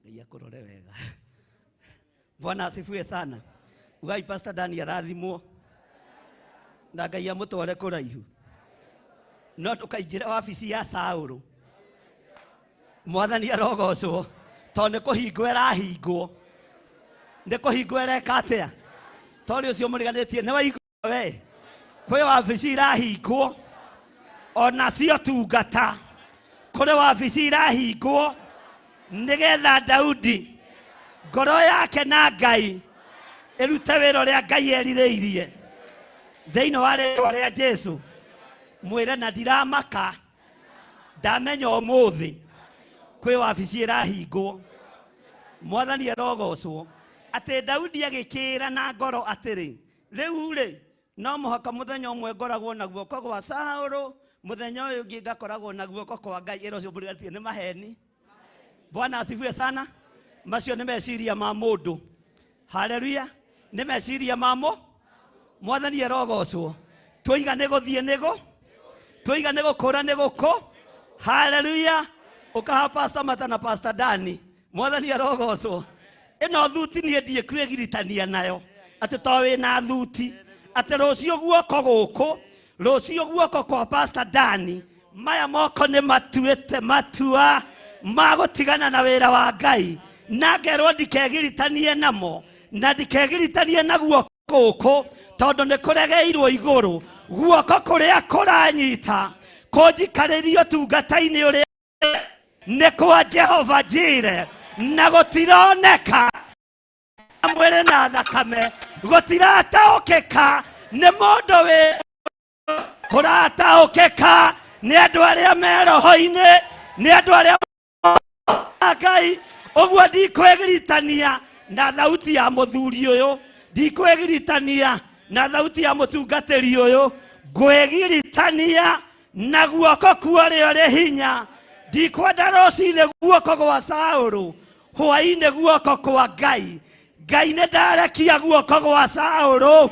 Ngai akũrore wega. Bwana asifiwe sana. Ugai Pastor Dan arathimwo na Ngai amũtware kũraihu. No ndũkaingĩre wabici ya Saũlũ. Mwathani arogocwo, tondũ nĩ kũhingwo ĩrahingwo, nĩ kũhingwo ĩreka atĩa. Tondũ ũcio mũriganĩtie nĩ waigua we, kwĩ wabici irahingwo, ona cio tungata, kũrĩ wabici irahingwo nĩgetha Daudi ngoro yake na Ngai ĩrute wĩra ũrĩa Ngai erirĩirie. Thĩinĩ wa rĩtwa rĩa Jesu, mwĩre na ndiramaka, ndamenya ũmũthĩ kwĩ wabici ĩrahingwo. Mwathani arogocwo. Atĩ Daudi agĩkĩĩra na ngoro atĩrĩ, rĩu rĩ, no mũhaka mũthenya ũmwe ngoragwo na guoko gwa Saũlũ, mũthenya ũyũ ũngĩ ngakoragwo na guoko kwa Ngai. Ĩra ũcio mũriganĩtie nĩ maheni. Bwana asifiwe sana. Macio nĩ meciria ma mũndũ. Haleluya. Nĩ meciria ma mũ. Mwathani arogocwo. Twoiga nĩ gũthiĩ nĩgũ, twoiga nĩ gũkũra nĩ gũkũ. Haleluya. Ũkaha Pastor Mata na Pastor Dani. Mwathani arogocwo. Ĩno thuti niĩ ndiĩ kwĩgiritania nayo atĩ to wĩna thuti atĩ rũciũ guoko gũkũ, rũciũ guoko kwa Pastor Dani, maya moko nĩ matuĩte matua ma gũtigana na wĩra wa Ngai, na ngerwo ndikegiritanie namo na ndikegiritanie na guoko gũkũ tondũ nĩ kũregeirwo igũrũ. Guoko kũrĩa kũranyita kũnjikarĩrio tungata-inĩ ũrĩa nĩ kwa Jehova Jire, na gũtironeka mwĩrĩ na thakame, gũtirataũkĩka nĩ mũndũ wĩ kũrataũkĩka nĩ andũ arĩa me roho-inĩ, nĩ andũ arĩa Ngai. Ũguo ndikwĩgiritania na thauti ya mũthuri ũyũ, ndikwĩgiritania na thauti ya mũtungatĩri ũyũ, ngwĩgiritania na guoko kwa ũrĩa ũrĩ hinya. Ndikwenda rũcinĩ guoko gwa Saũlũ, hwaĩ-inĩ guoko kwa Ngai. Ngai nĩ ndarekia guoko gwa Saũlũ,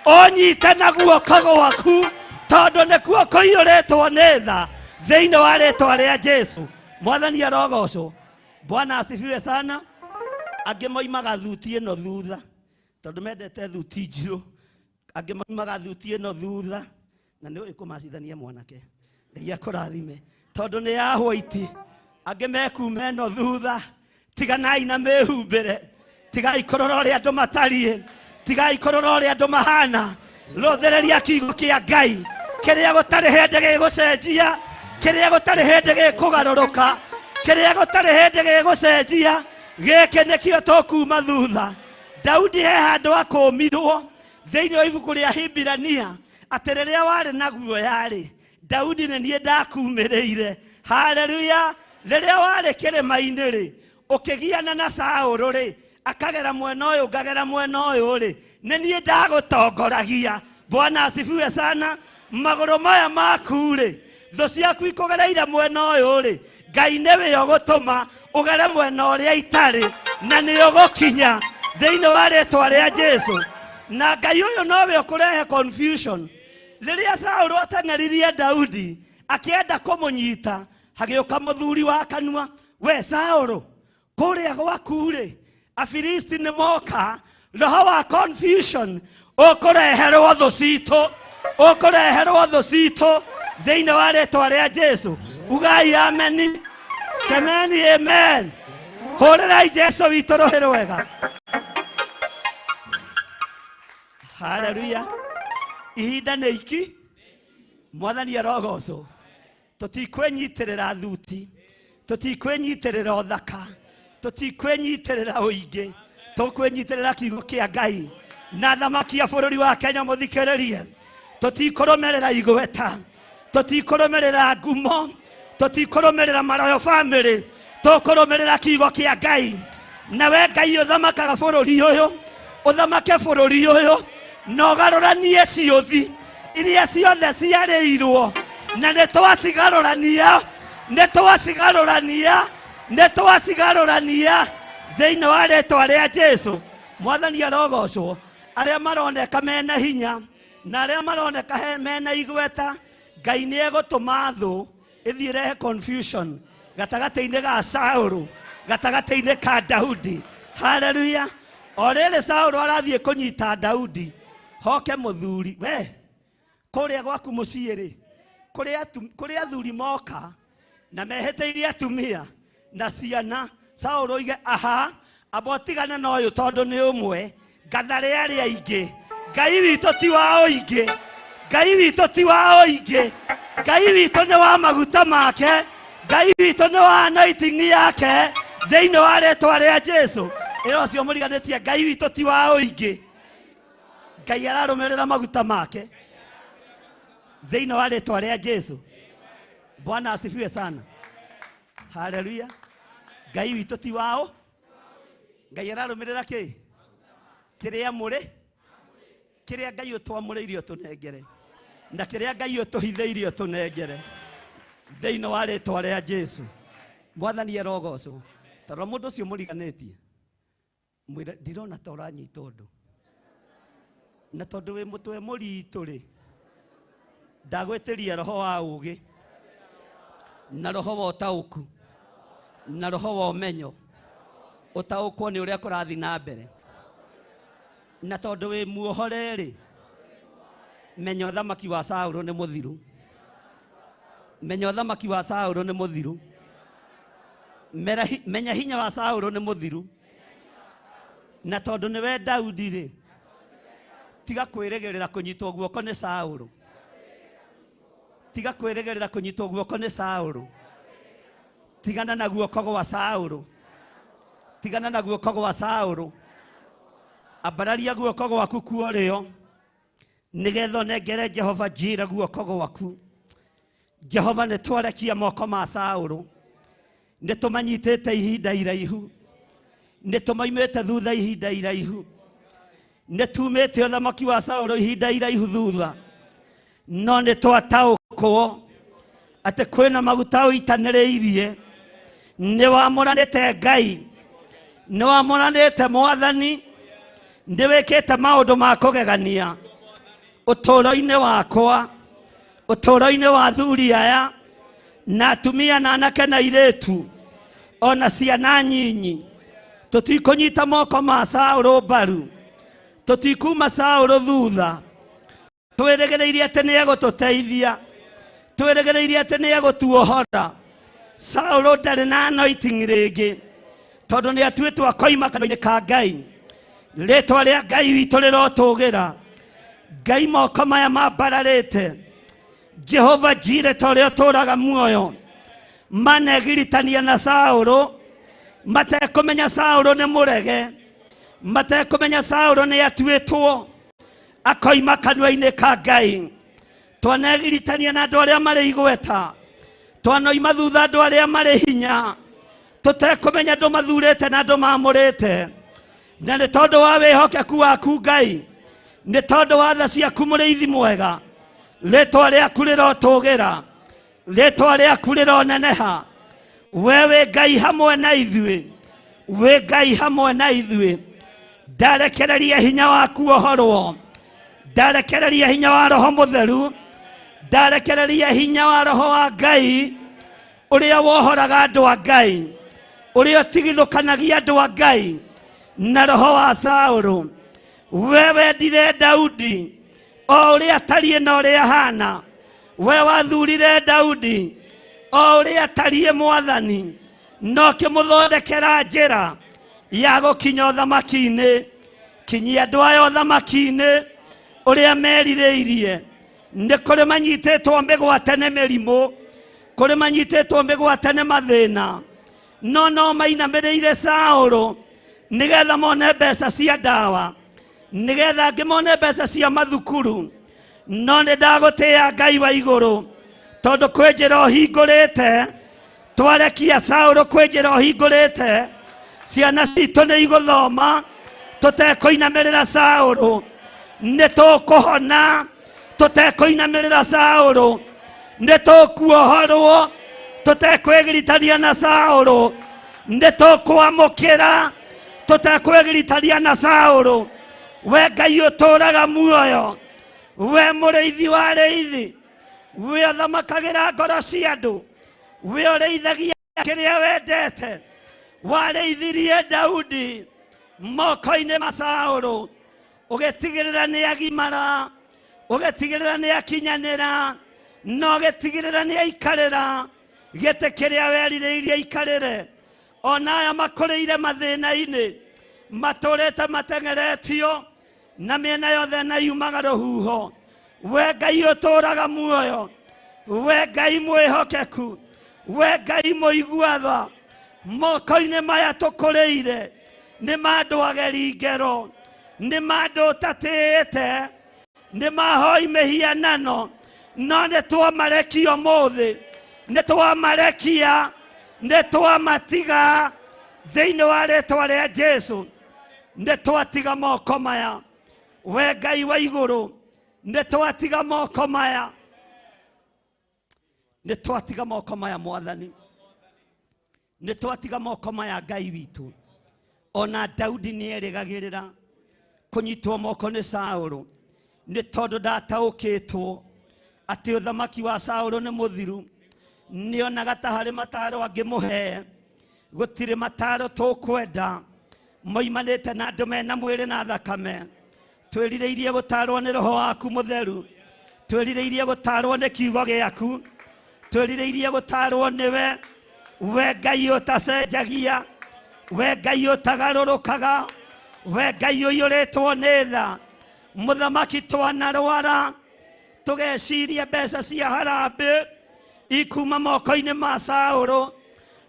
ũnyite na guoko gwaku tondũ nĩkuo kũiyũrĩtwo nĩ tha thĩinĩ wa rĩtwa rĩa Jesu. Mwathani arogocwo. Bwana asifiwe sana. Angĩ moimaga thuti ĩno thutha tondũ mendete thuti njirũ, angĩ moimaga thuti ĩno thutha na nĩ ũĩ kũmacithania mwanake. Ngai akũrathime tondũ nĩ ya white. Angĩ mekuma ĩno thutha. Tiganai na mĩhumbĩre, tigai kũrora ũrĩa andũ matariĩ, tigai kũrora ũrĩa andũ mahana. Rũthĩrĩria kiugo kĩa Ngai kĩrĩa gũtarĩ hĩndĩ gĩgũcenjia, kĩrĩa gũtarĩ hĩndĩ gĩkũgarũrũka, kĩrĩa gũtarĩ hĩndĩ gĩgũcenjia. Gĩkĩ nĩkĩo tũkuma thutha. Daudi he handũ akũmirwo thĩinĩ wa ibuku rĩa Hibirania atĩ rĩrĩa warĩ na guoya-rĩ, Daudi nĩ niĩ ndakumĩrĩire. Haleluya. Rĩrĩa warĩ kĩrĩma-inĩ rĩ, ũkĩgiana na Saũlũ rĩ, akagera mwena ũyũ ngagera mwena ũyũ rĩ, nĩ niĩ ndagũtongoragia. Bwana asifiwe sana. Magũrũ maya maku rĩ, thũ ciaku ikũgereire mwena ũyũ rĩ, Ngai nĩwe ũgũtũma ũgere mwena ũrĩa itarĩ, na nĩ ũgũkinya thĩinĩ wa rĩtwa rĩa Jesu. Na Ngai ũyũ nowe ũkũrehe confusion. Rĩrĩa Saũlũ ateng'eririe Daudi akĩenda kũmũnyita, hagĩũka mũthuri wa kanua, we Saũlũ, kũrĩa gwaku rĩ, Afilisti nĩ moka. Roho wa confusion ũkũreherwo thũ citũ, ũkũreherwo thũ citũ thĩinĩ wa rĩtwa rĩa Jesu. Ugai ameni, semeni amen. Hũrĩrai Jesu witũ rũhĩ rwega. Haleluya. Ihinda nĩ iki, Mwathani arogocwo. Tũtikwĩnyitĩrĩra thuti, tũtikwĩnyitĩrĩra ũthaka, tũtikwĩnyitĩrĩra ũingĩ, tũkwĩnyitĩrĩra kiugo kĩa Ngai. Na thamaki ya bũrũri wa Kenya mũthikĩrĩrie, tũtikũrũmĩrĩra igweta, tũtikũrũmĩrĩra ngumo, tũtikũrũmĩrĩra maroyo family, tũkũrũmĩrĩra kiugo kĩa Ngai. Na we Ngai ũthamakaga bũrũri ũyũ, ũthamake bũrũri ũyũ na ũgarũranie ciũthi iria ciothe ciarĩirwo, na nĩ twacigarũrania, nĩ twacigarũrania, nĩ twacigarũrania thĩinĩ wa rĩtwa rĩa Jesu. Mwathani arogocwo. Arĩa maroneka mena hinya na arĩa maroneka mena igweta, Ngai nĩ egũtũma thũ ĩthiĩ ĩrehe confusion gatagatĩ-inĩ ga Saũlũ, gatagatĩ-inĩ ka Daudi. Haleluya. O rĩrĩ Saũlũ arathiĩ kũnyita Daudi, hoke mũthuri, we kũrĩa gwaku mũciĩ rĩ, kũrĩa athuri moka na mehĩtĩirie atumia na ciana, Saũlũ oige aha, amba ũtigane na ũyũ tondũ nĩ ũmwe, ngathare arĩa aingĩ. Ngai witũ ti wa ũingĩ, Ngai witũ ti wa ũingĩ, Ngai witũ nĩ wa maguta make, Ngai witũ nĩ wa anointing yake thĩinĩ wa rĩtwa rĩa Jesu. Ĩra ũcio mũriganĩtie, Ngai witũ ti wa ũingĩ, Ngai ararũmĩrĩra maguta make thĩinĩ wa rĩtwa rĩa Jesu. Bwana asifiwe sana. Haleluya. Ngai witũ ti wao, Ngai ararũmĩrĩra kĩ? Kĩrĩa mũrĩ, kĩrĩa Ngai ũtwamũrĩire ũtũnengere, na kĩrĩa Ngai ũtũhithĩire ũtũnengere thĩinĩ wa rĩtwa rĩa Jesu. Mwathani arogocwo. Tondũ mũndũ ũcio mũriganĩtie, mwĩre ndirona ta ũranyita ũndũ. Na tondũ wĩ mũtwe mũritũ rĩ, ndagwĩtĩria roho wa ũũgĩ na roho wa ũtaũku na roho wa ũmenyo, ũtaũkwo nĩ ũrĩa kũrathiĩ na mbere. Na tondũ wĩ muohore rĩ, menya ũthamaki wa Saũlũ nĩ mũthiru. Menya ũthamaki wa Saũlũ nĩ mũthiru. Menya hinya wa Saũlũ nĩ mũthiru. Na tondũ nĩwe Daudi rĩ, tiga kwĩrĩgĩrĩra kũnyitwo guoko nĩ Saũlũ. Tiga kwĩrĩgĩrĩra kũnyitwo guoko nĩ Saũlũ. Tigana na guoko gwa Saũlũ. Tigana na guoko gwa Saũlũ. Ambararia guoko gwaku kuorĩo, nĩgetha ũnengere Jehova njira guoko gwaku. Jehova, nĩ twarekia moko ma Saũlũ, nĩ tũmanyitĩte ihinda iraihu, nĩ tũmaimĩte thutha ihinda iraihu, nĩ tumĩte ũthamaki wa Saũlũ ihinda iraihu thutha, no nĩ twataũkwo atĩ kwĩna maguta ũitanĩrĩirie. Nĩ wamũranĩte Ngai, nĩ wamũranĩte Mwathani, nĩ wĩkĩte maũndũ ma kũgegania ũtũũro-inĩ wakwa, ũtũũro-inĩ wa athuri aya na atumia na anake na airĩtu ona ciana nyinyi. Tũtikũnyita moko ma Saũlũ mbaru, tũtikuma Saũlũ thutha. Twĩrĩgĩrĩire atĩ nĩ egũtũteithia, twĩrĩgĩrĩire atĩ nĩ egũtuohora. Saũlũ ndarĩ na anointing rĩngĩ, tondũ nĩ atuĩtwo akoima kanua-inĩ ka Ngai. Rĩtwa rĩa Ngai witũ rĩrotũgĩra. Ngai, moko maya mambararĩte, Jehova njire ta ũrĩa ũtũũraga muoyo, manegiritania na Saũlũ matekũmenya Saũlũ nĩ mũrege, matekũmenya Saũlũ nĩ atuĩtwo akoima kanua-inĩ ka Ngai. Twanegiritania na andũ arĩa marĩ igweta, twanoima thutha andũ arĩa marĩ hinya, tũtekũmenya andũ mathurĩte na andũ mamũrĩte. Na nĩ tondũ wa wĩhokeku waku Ngai, nĩ tondũ wa tha ciaku mũrĩithi mwega, rĩtwa rĩaku rĩrotũgĩra, rĩtwa rĩaku rĩroneneha. We wĩ Ngai hamwe na ithuĩ, wĩ Ngai hamwe na ithuĩ. Ndarekereria hinya waku ũhorwo, ndarekereria hinya wa Roho Mũtheru, ndarekereria hinya wa Roho wa Ngai ũrĩa wohoraga andũ a Ngai, ũrĩa ũtigithũkanagia andũ a Ngai na roho wa Saũlũ. We wendire Daudi o ũrĩa atariĩ na ũrĩa ahana. We wathurire Daudi o ũrĩa atariĩ Mwathani, no ũkĩmũthondekera njĩra ya gũkinya ũthamaki-inĩ. Kinyia andũ aya ũthamaki-inĩ ũrĩa merirĩirie. Nĩ kũrĩ manyitĩtwo mĩgwate nĩ mĩrimũ, kũrĩ manyitĩtwo mĩgwate nĩ mathĩna, no no mainamĩrĩire Saũlũ nĩgetha mone mbeca cia ndawa, nĩgetha angĩ mone mbeca cia mathukuru. No nĩ ndagũtĩĩa Ngai wa igũrũ, tondũ kwĩ njĩra ũhingũrĩte. Twarekia Saũlũ, kwĩ njĩra ũhingũrĩte. Ciana citũ nĩ igũthoma tũtekũinamĩrĩra Saũlũ, nĩ tũkũhona tũtekũinamĩrĩra Saũlũ, nĩ tũkuohorwo tũtekwĩgiritania na Saũlũ, nĩ tũkwamũkĩra tũtekwĩgiritania na Saũlũ. We Ngai ũtũũraga muoyo, we mũrĩithi wa arĩithi, we ũthamakagĩra ngoro cia andũ, we ũrĩithagia kĩrĩa wendete, warĩithirie Daudi moko-inĩ ma Saũlũ, ũgĩtigĩrĩra nĩ agimara, ũgĩtigĩrĩra nĩ akinyanĩra, na ũgĩtigĩrĩra nĩ aikarĩra gĩtĩ kĩrĩa werirĩirie aikarĩre. Ona aya makũrĩire mathĩna-inĩ, matũrĩte mateng'eretio na mĩena yothe na yumaga rũhuho, we Ngai ũtũũraga muoyo, we Ngai mwĩhokeku, we Ngai mũigua tha, moko-inĩ maya tũkũrĩire nĩ ma andũ ageri ngero, nĩ ma andũ ũtatĩĩte, nĩ mahoi mĩhianano, no nĩ twamarekia ũmũthĩ, nĩ twamarekia, nĩ twamatiga thĩinĩ wa rĩtwa rĩa Jesu. Nĩ twatiga moko maya, we Ngai wa igũrũ, nĩ twatiga moko maya, nĩ twatiga moko maya Mwathani, nĩ twatiga moko maya Ngai witũ. Ona Daudi nĩ erĩgagĩrĩra kũnyitwo moko nĩ Saũlũ. Nĩ tondũ ndataũkĩtwo atĩ ũthamaki wa Saũlũ nĩ mũthiru. Nĩonaga ta harĩ mataro angĩmũhe. Gũtirĩ mataro tũkwenda moimanĩte na andũ mena mwĩrĩ na thakame. Twĩrirĩirie gũtarwo nĩ roho waku mũtheru. Twĩrirĩirie gũtarwo nĩ kiugo gĩaku. Twĩrirĩirie gũtarwo nĩwe. We Ngai ũtacenjagia, we Ngai ũtagarũrũkaga, we Ngai ũiyũrĩtwo nĩ tha. Mũthamaki twanarwara tũgeciria mbeca cia harambĩ ikuma moko-inĩ ma Saũlũ,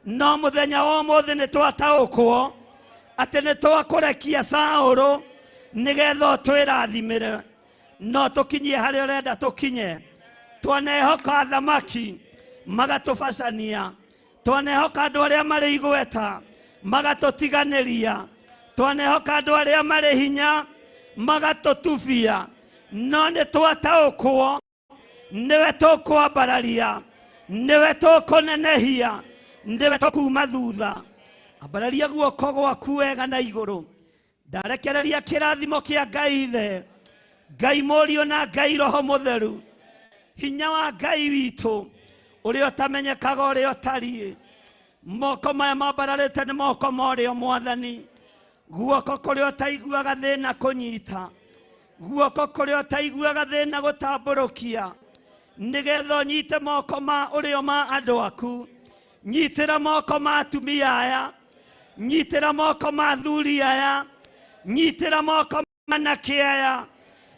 no mũthenya wa ũmũthĩ nĩ twataũkwo atĩ nĩ twakũrekia Saũlũ nĩgetha ũtwĩrathimĩre, no tũkinyie harĩa ũrenda tũkinye. Twanehoka athamaki magatũbacania, twanehoka andũ arĩa marĩ igweta magatũtiganĩria, twanehoka andũ arĩa marĩ hinya magatũtubia, no nĩ twataũkwo nĩwe tũkwambararia, nĩwe tũkũnenehia, nĩwe tũkuma thutha. Ambararia guoko gwaku wega na igũrũ. Ndarekereria kĩrathimo kĩa Ngai Ithe, Ngai Mũriũ na Ngai Roho Mũtheru, hinya wa Ngai witũ ũrĩa ũtamenyekaga ũrĩa ũtariĩ. Moko maya mambararĩte nĩ moko ma ũrĩo Mwathani. Guoko kũrĩa ũtaiguaga thĩna kũnyita, guoko kũrĩa ũtaiguaga thĩna gũtambũrũkia, nĩgetha ũnyite moko ma ũrĩo ma andũ aku. Nyitĩra moko ma atumia aya, nyitĩra moko ma athuri aya, nyitĩra moko ma anake aya,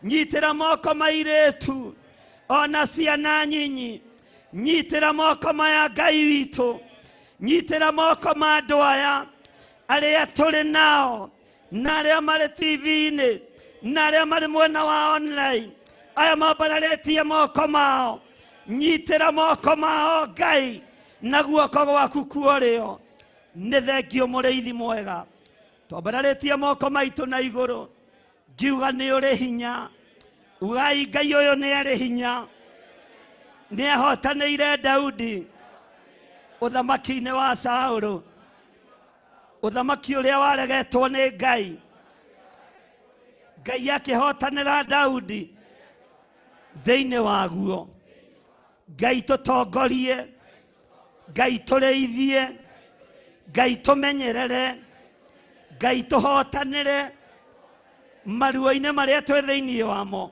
nyitĩra moko ma airĩtu ona ciana nyinyi. Nyitĩra moko maya Ngai witũ, nyitĩra moko ma andũ aya arĩa tũrĩ nao na arĩa marĩ TV-inĩ na arĩa marĩ mwena wa online, aya mambararĩtie moko mao. Nyitĩra moko mao Ngai na guoko gwaku kuorĩo. Nĩ thengio mũrĩithi mwega. Twambararĩtie moko maitũ na igũrũ ngiuga nĩ ũrĩ hinya. Ugai Ngai ũyũ nĩ arĩ hinya, nĩ ahotanĩire Daudi ũthamaki-inĩ wa Saũlũ, ũthamaki ũrĩa waregetwo nĩ Ngai. Ngai akĩhotanĩra Daudi thĩinĩ waguo. Ngai tũtongorie, Ngai tũrĩithie, Ngai tũmenyerere, Ngai tũhotanĩre maruo-inĩ marĩa twĩ thĩinĩ wamo.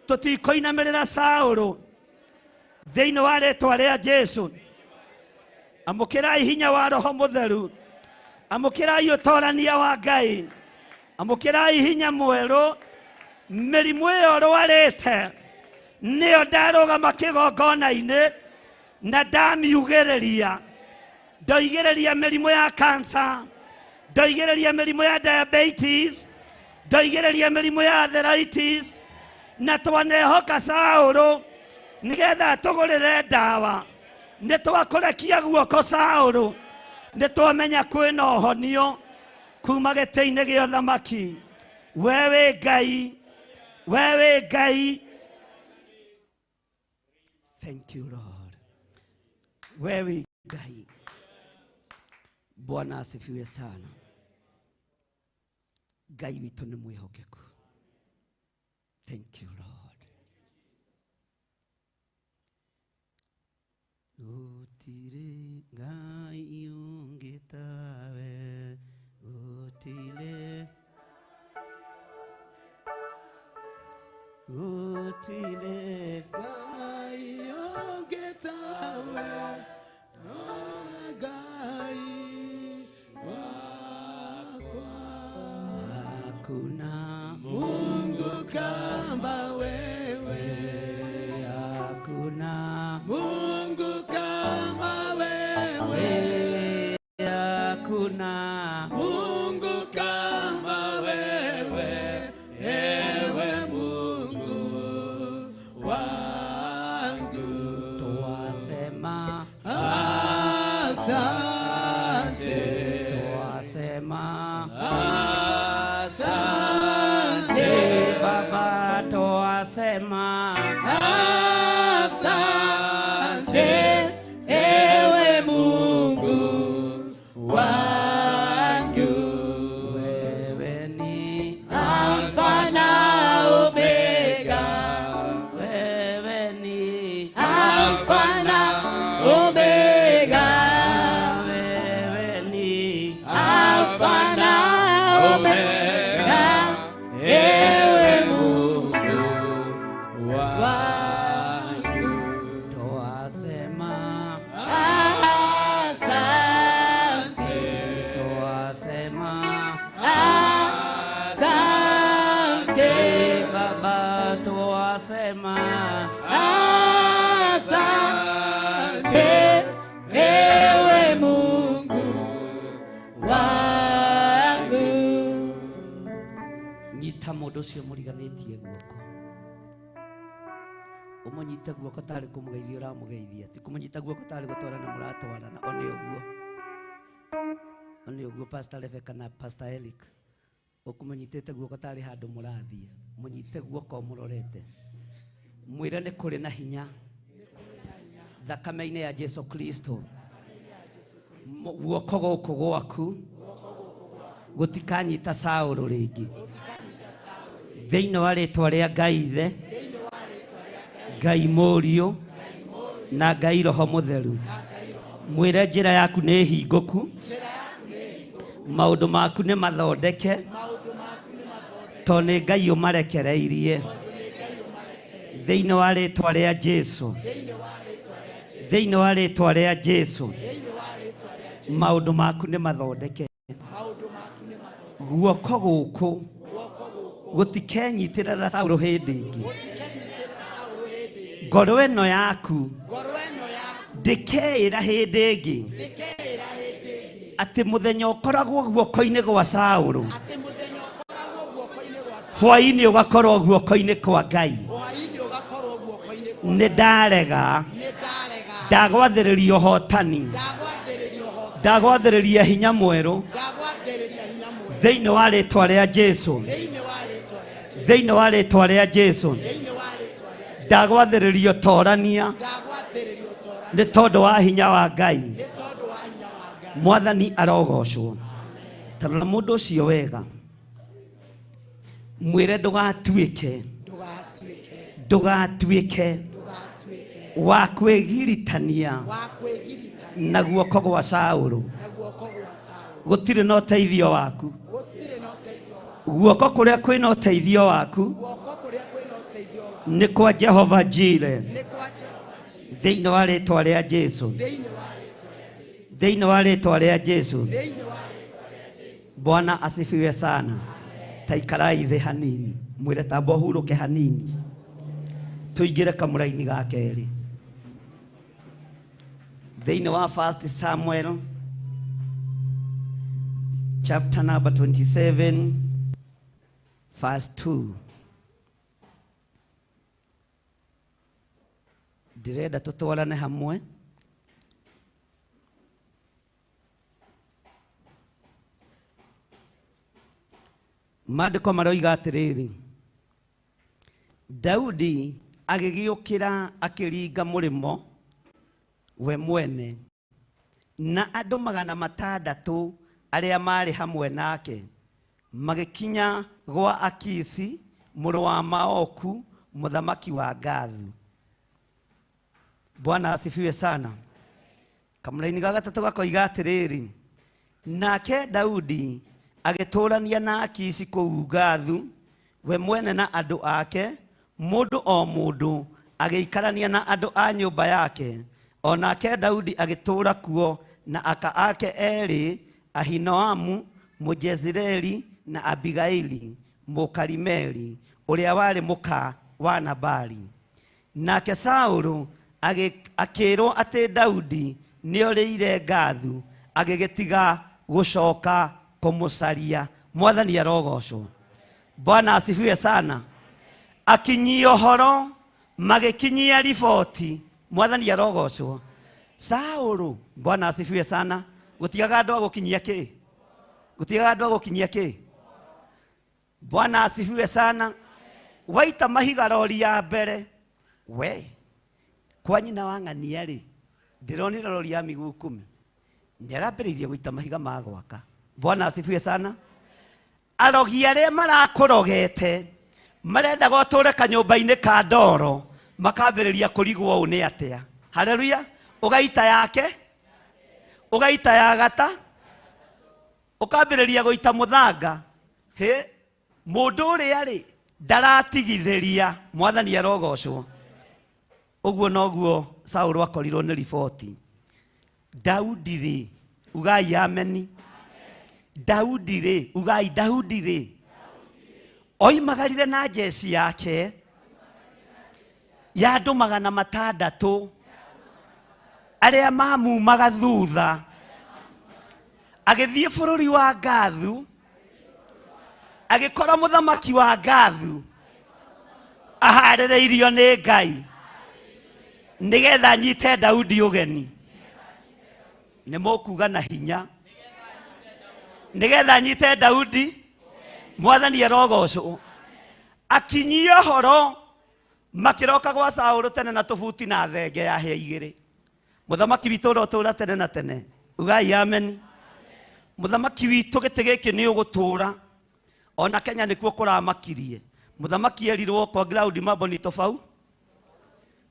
Tũtikũinamĩrĩra Saũlũ thĩinĩ wa rĩtwa rĩa Jesũ. Amũkĩrai hinya wa Roho Mũtheru, amũkĩrai ũtorania wa Ngai, amũkĩrai hinya mwerũ. Mĩrimũ ĩyo ũrwarĩte nĩyo ndarũgama kĩgongona-inĩ na ndamiugĩrĩria. Ndoigĩrĩria mĩrimũ ya cancer, ndoigĩrĩria mĩrimũ ya diabetes, ndoigĩrĩria mĩrimũ ya arthritis, na twanehoka Saũlũ nĩgetha atũgũrĩre ndawa. Nĩ twakũrekia guoko Saũlũ, nĩ twamenya kwĩna ũhonio kuma gĩtĩ-inĩ gĩa ũthamaki. We wĩ Ngai, we wĩ Ngai. Thank you Lord. We wĩ Ngai. Bwana asifiwe sana. Ngai witũ nĩ mwĩhokeku. Thank you Lord. Gũtirĩ Ngai ũngĩ tawe, gũtirĩ, gũtirĩ Ngai ũngĩ tawe, Ngai wakwa. Hakuna Mungu kama wewe, hakuna Mungu kama wewe, hakuna Mungu kama wewe, ewe Mungu wangu. Twasema asante, twasema asante Baba, twasema asante, ewe Mungu wangu. Wewe ni Alfa na Omega. Mũndũ ũcio mũriganĩtie guoko, ũmũnyite guoko tarĩ kũmũgeithia ũramũgeithia, ti kũmũnyita guoko tarĩ gũtwarana mũratwarana. One ũguo, one ũguo Pastor Rebecca na Pastor Eric, ũkũmũnyitĩte guoko tarĩ handũ mũrathiĩ, mũnyite guoko ũmũrorete, mwĩre nĩ kũrĩ na hinya thakame-inĩ ya Jesu Kristo. Guoko gũkũ gwaku gũtikanyita Saũlũ rĩngĩ, thĩinĩ wa rĩtwa rĩa Ngai Ithe, Ngai Mũriũ na Ngai Roho Mũtheru. Mwĩre njĩra yaku nĩ hingũku, maũndũ maku nĩ mathondeke, tondũ nĩ Ngai ũmarekereirie, thĩinĩ wa rĩtwa rĩa Jesu, thĩinĩ wa rĩtwa rĩa Jesu. Maũndũ maku nĩ mathondeke, guoko gũkũ gũtikenyitĩrĩra Saũlũ hĩndĩ ĩngĩ, ngoro ĩno yaku ndĩkeĩra hĩndĩ ĩngĩ atĩ mũthenya ũkoragwo guoko-inĩ gwa Saũlũ, hwaĩ-inĩ ũgakorwo guoko-inĩ kwa Ngai. Nĩ ndarega, ndagwathĩrĩria ũhotani, ndagwathĩrĩria hinya mwerũ thĩinĩ wa rĩtwa rĩa Jesu, thĩinĩ wa rĩtwa rĩa Jesu. Ndagwathĩrĩria ũtorania nĩ tondũ wa hinya wa Ngai. Mwathani arogocwo. Tarora mũndũ ũcio wega, mwĩre ndũgatuĩke, ndũgatuĩke wa kwĩgiritania na guoko gwa Saũlũ. Gũtirĩ na ũteithio waku, guoko kũrĩa kwĩna ũteithio waku nĩ kwa Jehova Jire, thĩinĩ wa rĩtwa rĩa Jesu, thĩinĩ wa rĩtwa rĩa Jesu. Bwana asifiwe sana. Taikarai thĩ hanini, mwĩre tamba ũhurũke hanini, tũingĩre kamũraini ga kerĩ thĩinĩ wa 1 Samuel chapter number 27 verse 2. Ndĩrenda tũtwarane hamwe. Maandĩko maroiga atĩrĩrĩ, Daudi agĩgĩũkĩra akĩringa mũrĩmo we mwene na andũ 600 arĩa maarĩ hamwe nake, magĩkinya gwa Akisi mũrũ wa Maoku mũthamaki wa Gathu. Bwana asifiwe sana. Kamũraini ga gatatũ gakoiga atĩrĩrĩ, nake Daudi agĩtũũrania na Akishi kũu Gathu, we mwene na andũ ake, mũndũ o mũndũ agĩikarania na andũ a nyũmba yake. O nake Daudi agĩtũũra kuo na aka ake erĩ, Ahinoamu Mũjezireeli na Abigaili Mũkarimeli, ũrĩa warĩ mũka wa Nabali. Nake Saũlũ akĩĩrwo atĩ Daudi nĩorĩire Gathu, agĩgĩtiga gũcoka kũmũcaria. Mwathani arogocwo. Bwana asifiwe sana. Akinyia ũhoro, magĩkinyia riboti. Mwathani arogocwo. Saũlũ, Bwana asifiwe sana. Gũtigaga andũ a gũkinyia kĩ? Gũtigaga andũ a gũkinyia kĩ? Bwana asifiwe sana. Waita mahiga rori ya mbere, we kwa nyina wa ng'ania rĩ, ndĩronire rori ya mĩguu 10, nĩarambĩrĩirie gũita mahiga ma gwaka. Bwana asifiwe sana. Arogi arĩa marakũrogete marendaga ũtũre kanyũmba-inĩ ka ndoro, makambĩrĩria kũrigwo ũũ nĩ atĩa. Haleluya. Ũgaita yake, ũgaita ya gata, ũkambĩrĩria gũita mũthanga. Hĩ, mũndũ ũrĩa rĩ ndaratigithĩria. Mwathani arogocwo. Ũguo noguo Saũlũ akorirwo nĩ riboti. Daudi rĩ, ugai ameni. Daudi rĩ, ugai Daudi rĩ, oimagarire na jeshi yake ya andũ 600 arĩa mamumaga thutha, agĩthiĩ bũrũri wa Gathu, Agĩkora mũthamaki wa Gathu aharĩrĩirio nĩ Ngai nĩgetha anyite Daudi ũgeni. Nĩ mũkuga na hinya nĩgetha anyite Daudi. Mwathani arogocwo. Akinyia ũhoro makĩroka gwa Saũlũ tene na tũbuti na thenge ya hĩa igĩrĩ. Mũthamaki witũ ũrĩa ũtũũra tene na tene, ugai ameni. Mũthamaki witũ gĩtĩ gĩkĩ nĩ ũgũtũũra, ona Kenya nĩkuo kũramakirie. Mũthamaki erirwo kwa ground mambo ni tofauti.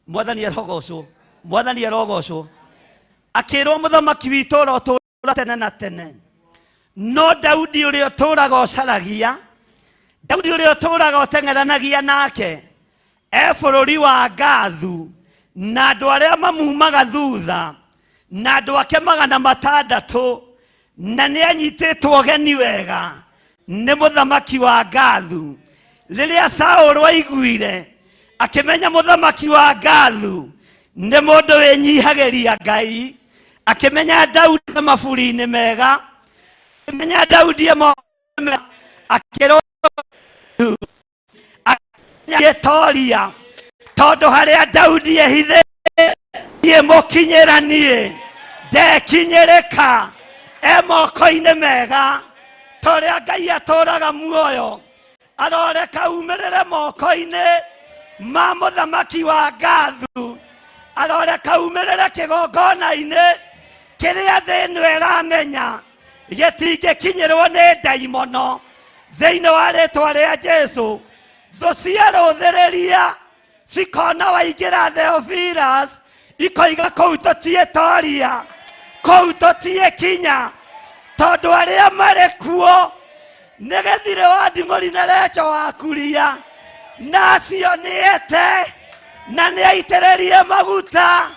Mwathani arogocwo, Mwathani arogocwo. Akĩrwo mũthamaki witũ ũrĩa ũtũũra tene na tene, no Daudi ũrĩa ũtũũraga ũcaragia, Daudi ũrĩa ũtũũraga ũteng'eranagia nake e bũrũri wa Gathu, na andũ arĩa mamumaga thutha, na andũ ake 600, na nĩ anyitĩtwo ũgeni wega nĩ mũthamaki wa Gathu. Rĩrĩa Saũlũ aiguire, akĩmenya mũthamaki wa Gathu nĩ mũndũ wĩnyihagĩria Ngai, akĩmenya Daudi e maburi-inĩ mega, akĩmenya Daudi e moko-inĩ mega, akĩrwo agĩtoria, tondũ harĩa Daudi ehithĩtie mũkinyĩra niĩ ndekinyĩrĩka, e moko-inĩ mega. Torĩa Ngai atũũraga muoyo, aroreka umĩrĩre moko-inĩ ma mũthamaki wa Gathu, aroreka umĩrĩre kĩgongona-inĩ kĩrĩa thĩ ĩno ĩramenya gĩtingĩkinyĩrwo nĩ ndaimono. Thĩinĩ wa rĩtwa rĩa Jesu, thũ ciarũthĩrĩria cikona waingĩra Theophilus, ikoiga kũu tũtiĩtoria, kũu tũtiĩkinya, tondũ arĩa marĩ kuo nĩ gĩthirĩ wa nding'ũri na recho wa kuria, na acio nĩ ete na nĩ aitĩrĩrie maguta.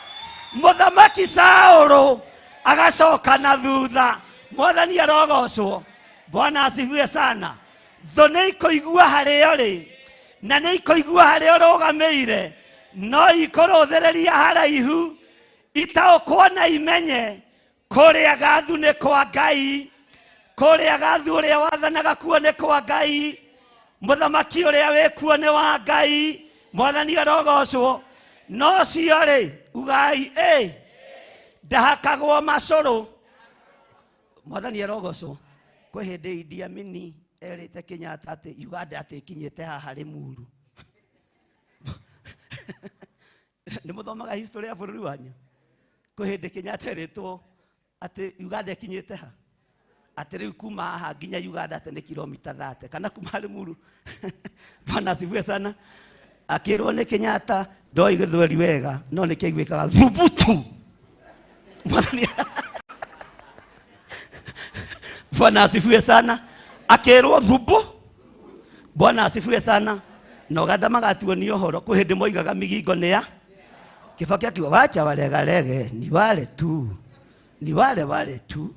Mũthamaki Saũlũ agacoka na thutha. Mwathani arogocwo. Bwana asifiwe sana. Thũ nĩ ikũigua harĩa ũrĩ, na nĩ ikũigua harĩa ũrũgamĩire, no ikũrũthĩrĩria haraihu, itaũkwo na imenye kũrĩa Gathu nĩ kwa Ngai, kũrĩa Gathu ũrĩa wathanaga kuo nĩ kwa Ngai, mũthamaki ũrĩa wĩ kuo nĩ wa Ngai. Mwathani arogocwo. No cio rĩ, ugai ĩ ndahakagwo macũrũ. Mwathani arogocwo. Kwĩ hĩndĩ Idi Amini erĩte Kenyatta atĩ Uganda atĩ ĩkinyĩte haha Limuru. Nĩ mũthomaga history ya bũrũri wanyu? Kwĩ hĩndĩ Kenyatta erĩtwo atĩ Uganda ĩkinyĩte ha, atĩ rĩu kuma haha nginya Uganda atĩ nĩ kilomita 30 kana kuma Limuru. Bwana asifiwe sana. Akĩrwo nĩ Kenyatta ndoĩ gĩthweri wega, no nĩ kĩaiguĩkaga thubutu. Mwathani Bwana asifiwe sana. Akĩrwo thubu. Bwana asifiwe sana. Na Uganda magatuonia ũhoro. Kwĩ hĩndĩ moigaga migingo nĩ ya Kibaki, akiuga wacha waregarege, ni wale tu, ni wale wale tu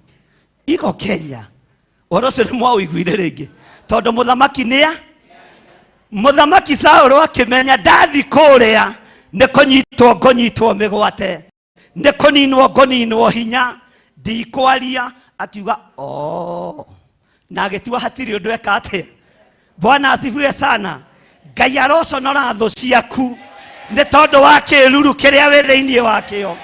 iko Kenya. Ũhoro ũcio nĩ mwaũiguire rĩngĩ, tondũ mũthamaki nĩa mũthamaki Saũlũ akĩmenya ndathi kũrĩa nĩ kũnyitwo ngũnyitwo mĩgwate, nĩ kũninwo ngũninwo hinya, ndikwaria. Akiuga oh, na agĩtua hatirĩ ũndũ eka atĩa. Bwana asifiwe sana. Ngai aroconora thũ ciaku nĩ tondũ wa kĩruru kĩrĩa wĩ thĩinĩ wakĩo.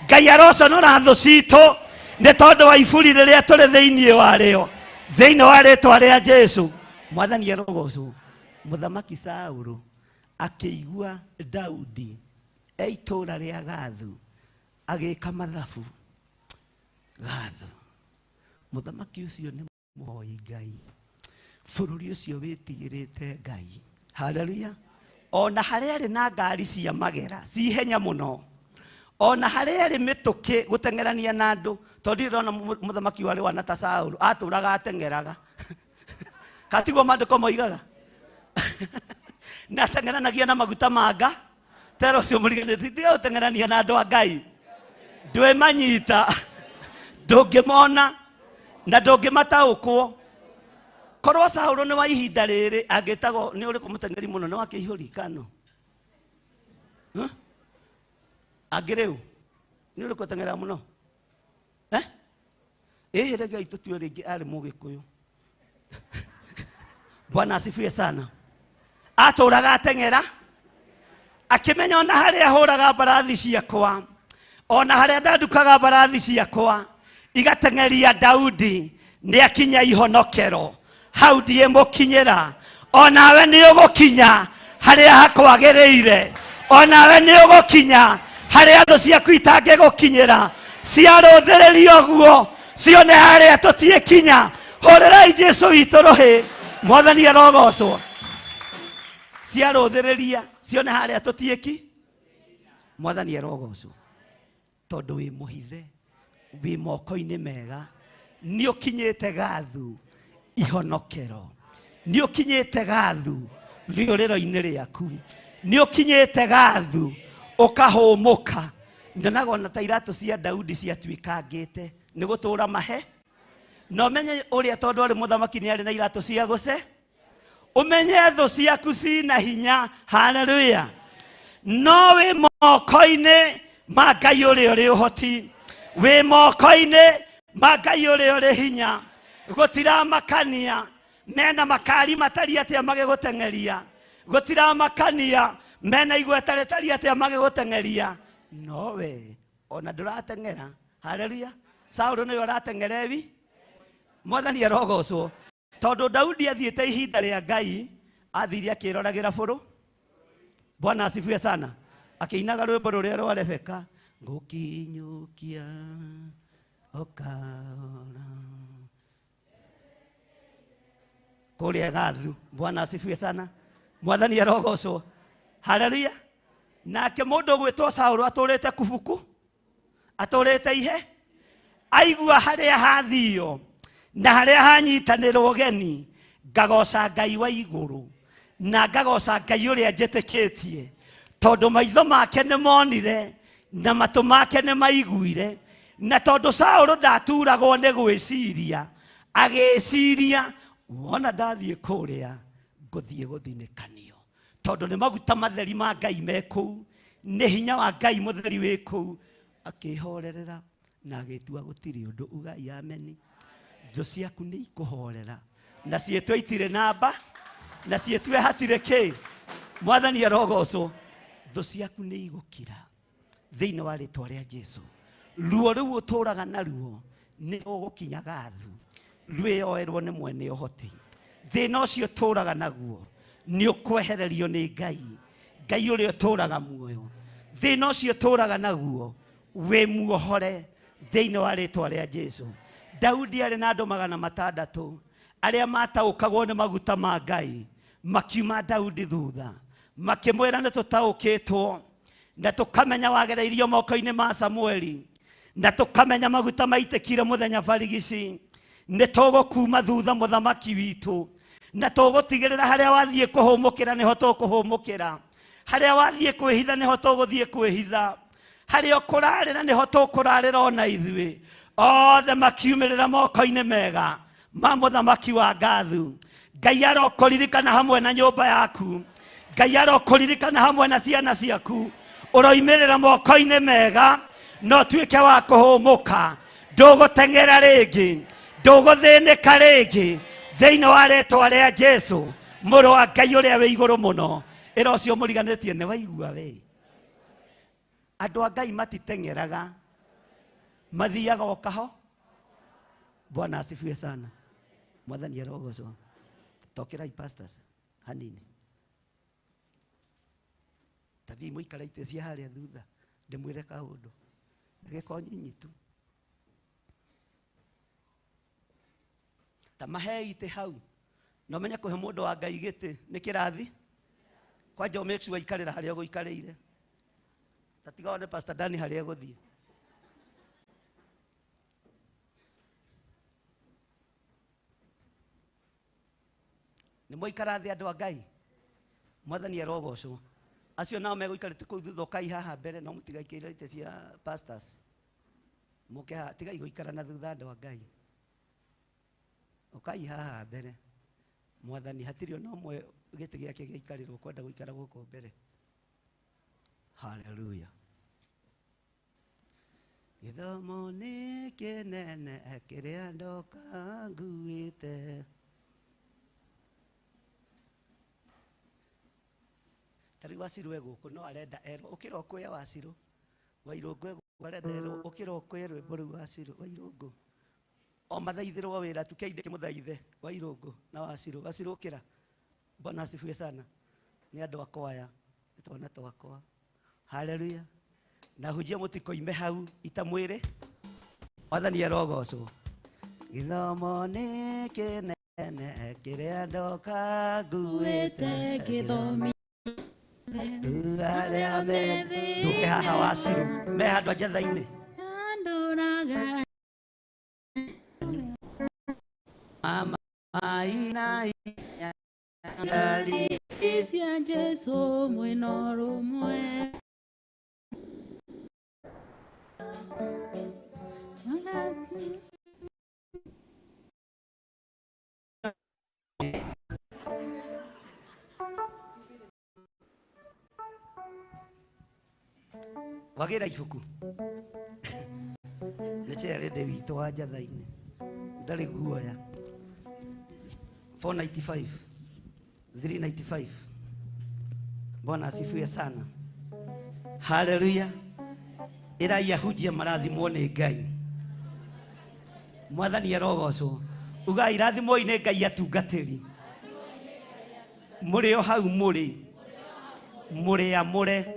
Ngai aroconora thũ citũ nĩ tondũ wa iburi rĩrĩa tũrĩ thĩinĩ warĩo. Thĩinĩ wa rĩtwa rĩa Jesu, Mwathani arogocwo. Mũthamaki Saũlũ akĩigua Daudi e itũũra rĩa Gathu agĩka mathabu. Gathu, mũthamaki ũcio nĩ mũhoi Ngai, bũrũri ũcio wĩtigĩrĩte Ngai. Haleluya. Ona harĩa arĩ na ngari cia magera ci ihenya mũno, ona harĩa arĩ mĩtũkĩ gũteng'erania na andũ, tondũ ndirĩ ndona mũthamaki warĩ wana ta Saũlũ atũraga ateng'eraga. Katiguo maandĩko moigaga, na ateng'eranagia na maguta manga tera ũcio mũriganĩtie. Tiga gũteng'erania na andũ a Ngai, ndwĩmanyita, ndũngĩmona na ndũngĩmataũkwo. Korwo Saũlũ nĩ wa ihinda rĩrĩ, angĩtagwo nĩ ũrĩkũ mũteng'eri mũno? Nĩ wa Kĩihũri kano angĩ rĩu nĩ ũrĩkũ ũteng'eraga mũno? Ĩhĩ, rekei tũtue rĩngĩ arĩ Mũgĩkũyũ. Bwana asifiwe sana. Atũraga ateng'era akĩmenya ona harĩa hũraga mbarathi ciakwa, ona harĩa ndandukaga mbarathi ciakwa igateng'eria Daudi, nĩ akinya ihonokero hau ndiĩmũkinyĩra. Onawe nĩ ũgũkinya harĩa hakwagĩrĩire, onawe nĩ ũgũkinya harĩa thũ ciaku itangĩgũkinyĩra. Ciarũthĩrĩria ũguo cione harĩa tũtiĩkinya. Hũrĩrai Jesũ witũ rũhĩ, Mwathani arogocwo. Ciarũthĩrĩria cione harĩa tũtiĩki, Mwathani arogocwo. Tondũ wĩ mũhithe, wĩ moko-inĩ mega, nĩ ũkinyĩte Gathu ihonokero, nĩ ũkinyĩte Gathu rĩũrĩro-inĩ rĩaku, nĩ ũkinyĩte Gathu ũkahũmũka. Nyonaga ona ta iratũ cia Daudi ciatuĩkangĩte nĩ gũtũra mahe. Na ũmenye ũrĩa tondũ arĩ mũthamaki nĩ arĩ na iratũ cia gũce. Ũmenye thũ ciaku cina hinya, haleluya. No wĩ moko-inĩ ma Ngai ũrĩa ũrĩ ũhoti, wĩ moko-inĩ ma Ngai ũrĩa ũrĩ hinya. Gũtiramakania mena makari matariĩ atĩa magĩgũteng'eria, gũtiramakania mena igweta rĩtariĩ atĩa magĩgũteng'eria, no we ona ndũrateng'era. Haleluya. Saũlũ nĩwe ũrateng'era ewi. Mwathani arogocwo. Tondũ Daudi athiĩte ihinda rĩa Ngai, athire akĩroragĩra bũrũ. Bwana asifiwe sana. Akĩinaga rwĩmbo rũrĩa rwa Rebeka, ngũkinyũkia ũkaora kũrĩa Gathu. Bwana asifiwe sana. Mwathani arogocwo. Haleluya. Nake mũndũ ũgwĩtwo Saũlũ atũrĩte kubuku, atũrĩte ihe, aigua harĩa hathio na harĩa hanyitanĩrwo ũgeni, ngagoca Ngai wa igũrũ na ngagoca Ngai ũrĩa njĩtĩkĩtie, tondũ maitho make nĩ monire na matũ make nĩ maiguire. Na tondũ Saũlũ ndaturagwo nĩ gwĩciria, agĩciria wona ndathiĩ kũrĩa ngũthiĩ gũthinĩkanio, tondũ nĩ maguta matheri ma Ngai me kũu, nĩ hinya wa Ngai mũtheri wĩ kũu. Akĩhorerera na agĩtua gũtirĩ ũndũ. Ugai ameni. Thũ ciaku nĩ ikũhorera na ciĩtwe itirĩ namba na ciĩtwe hatirĩ kĩ. Mwathani arogocwo. Thũ ciaku nĩ igũkira thĩinĩ wa rĩtwa rĩa Jesu. Ruo rũu ũtũraga naruo nĩ ũgũkinya Gathu, rwĩyoerwo nĩ mwene ũhoti. Thĩna ũcio ũtũraga naguo nĩ ũkwehererio nĩ Ngai, Ngai ũrĩa ũtũraga muoyo. Thĩna ũcio ũtũraga naguo wĩ muohore thĩinĩ wa rĩtwa rĩa Jesu. Daudi arĩ na andũ 600 arĩa mataũkagwo nĩ maguta ma Ngai, makiuma Daudi thutha makĩmwĩra nĩ tũtaũkĩtwo na tũkamenya wagereirio moko-inĩ ma Samueli, na tũkamenya maguta maitĩkire mũthenya barigici. Nĩ tũgũkuma thutha mũthamaki witũ, na tũgũtigĩrĩra harĩa wathiĩ kũhũmũkĩra nĩho tũkũhũmũkĩra, harĩa wathiĩ kwĩhitha nĩho tũgũthiĩ kwĩhitha, harĩa ũkũrarĩra nĩho tũkũrarĩra ona ithuĩ. Othe makiumĩrĩra moko-inĩ mega ma mũthamaki wa Gathu. Ngai arokũririkana hamwe na nyũmba yaku, Ngai arokũririkana hamwe na ciana ciaku. Ũroimĩrĩra moko-inĩ mega na ũtuĩke wa kũhũmũka. Ndũgũteng'era rĩngĩ, ndũgũthĩnĩka rĩngĩ, thĩinĩ wa rĩtwa rĩa Jesu mũrũ wa Ngai ũrĩa wĩ igũrũ mũno. Ĩra ũcio mũriganĩtie, nĩ waigua we. Andũ a Ngai matiteng'eraga, mathiaga o kaho. Bwana asifiwe sana. Mwathani arogocwo. Tokerai pastors hanini. Tathiĩ mũikare itĩ cia harĩa thutha, ndĩmwĩre kaũndũ. Gĩko nyinyi tu. Ta mahei itĩ hau. Na ũmenye kũhe mũndũ wa Ngai gĩtĩ nĩ kĩrathi. Kwanja make sure ikarĩra harĩa ũgũikarĩire. Ta tiga wone Pastor Dani harĩa egũthiĩ. Nĩ mwaikara thĩ andũ a Ngai. Mwathani arogocwo. Acio nao megũikarĩte kũu thutha, ũkai haha mbere, no mũtigaikĩrĩre itĩ cia pastors. Mũke haha, tigai gũikara na thutha andũ a Ngai. Ũkai haha mbere. Mwathani hatirĩ ona ũmwe gĩtĩ gĩake gĩaikarĩrwo kwenda gũikara gũkũ mbere. Haleluya. Gĩthomo nĩ kĩnene kĩrĩa ndoka nguĩte. Ta rĩu Wacirũ e gũkũ no arenda erwo ũkĩra ũkũye Wacirũ. Wairũngũ e gũkũ arenda erwo ũkĩra ũkũye rwĩmbo rũu Wacirũ Wairũngũ. O mathaithĩrwo wĩra tu kĩainde kĩmũthaithe Wairũngũ na Wacirũ. Wacirũ ũkĩra. Bwana asifiwe sana. Nĩ andũ akwaya, nĩ twana twakwa. Haleluya. Na hujia mũtikoime hau itamwĩre. Mwathani arogocwo. Gĩthomo nĩ kĩnene kĩrĩa ndoka nguĩte gĩthomi. Rĩu arĩa me ndũke haha Wacirũ me handũ njatha-inĩ. Andũraga Mama maina ngari cia Jesu mwena rũmwe. Wagĩra ibuku nĩ chairlady witũ wa njatha-inĩ ndarĩ guoya. 495 395. Bwana asifiwe sana. Haleluya. Ĩrai ahunjia marathimwo nĩ Ngai. Mwathani arogocwo. Ugai irathimwo nĩ Ngai atungatĩri. Mũrĩ o hau mũrĩ. Mũrĩ amũre.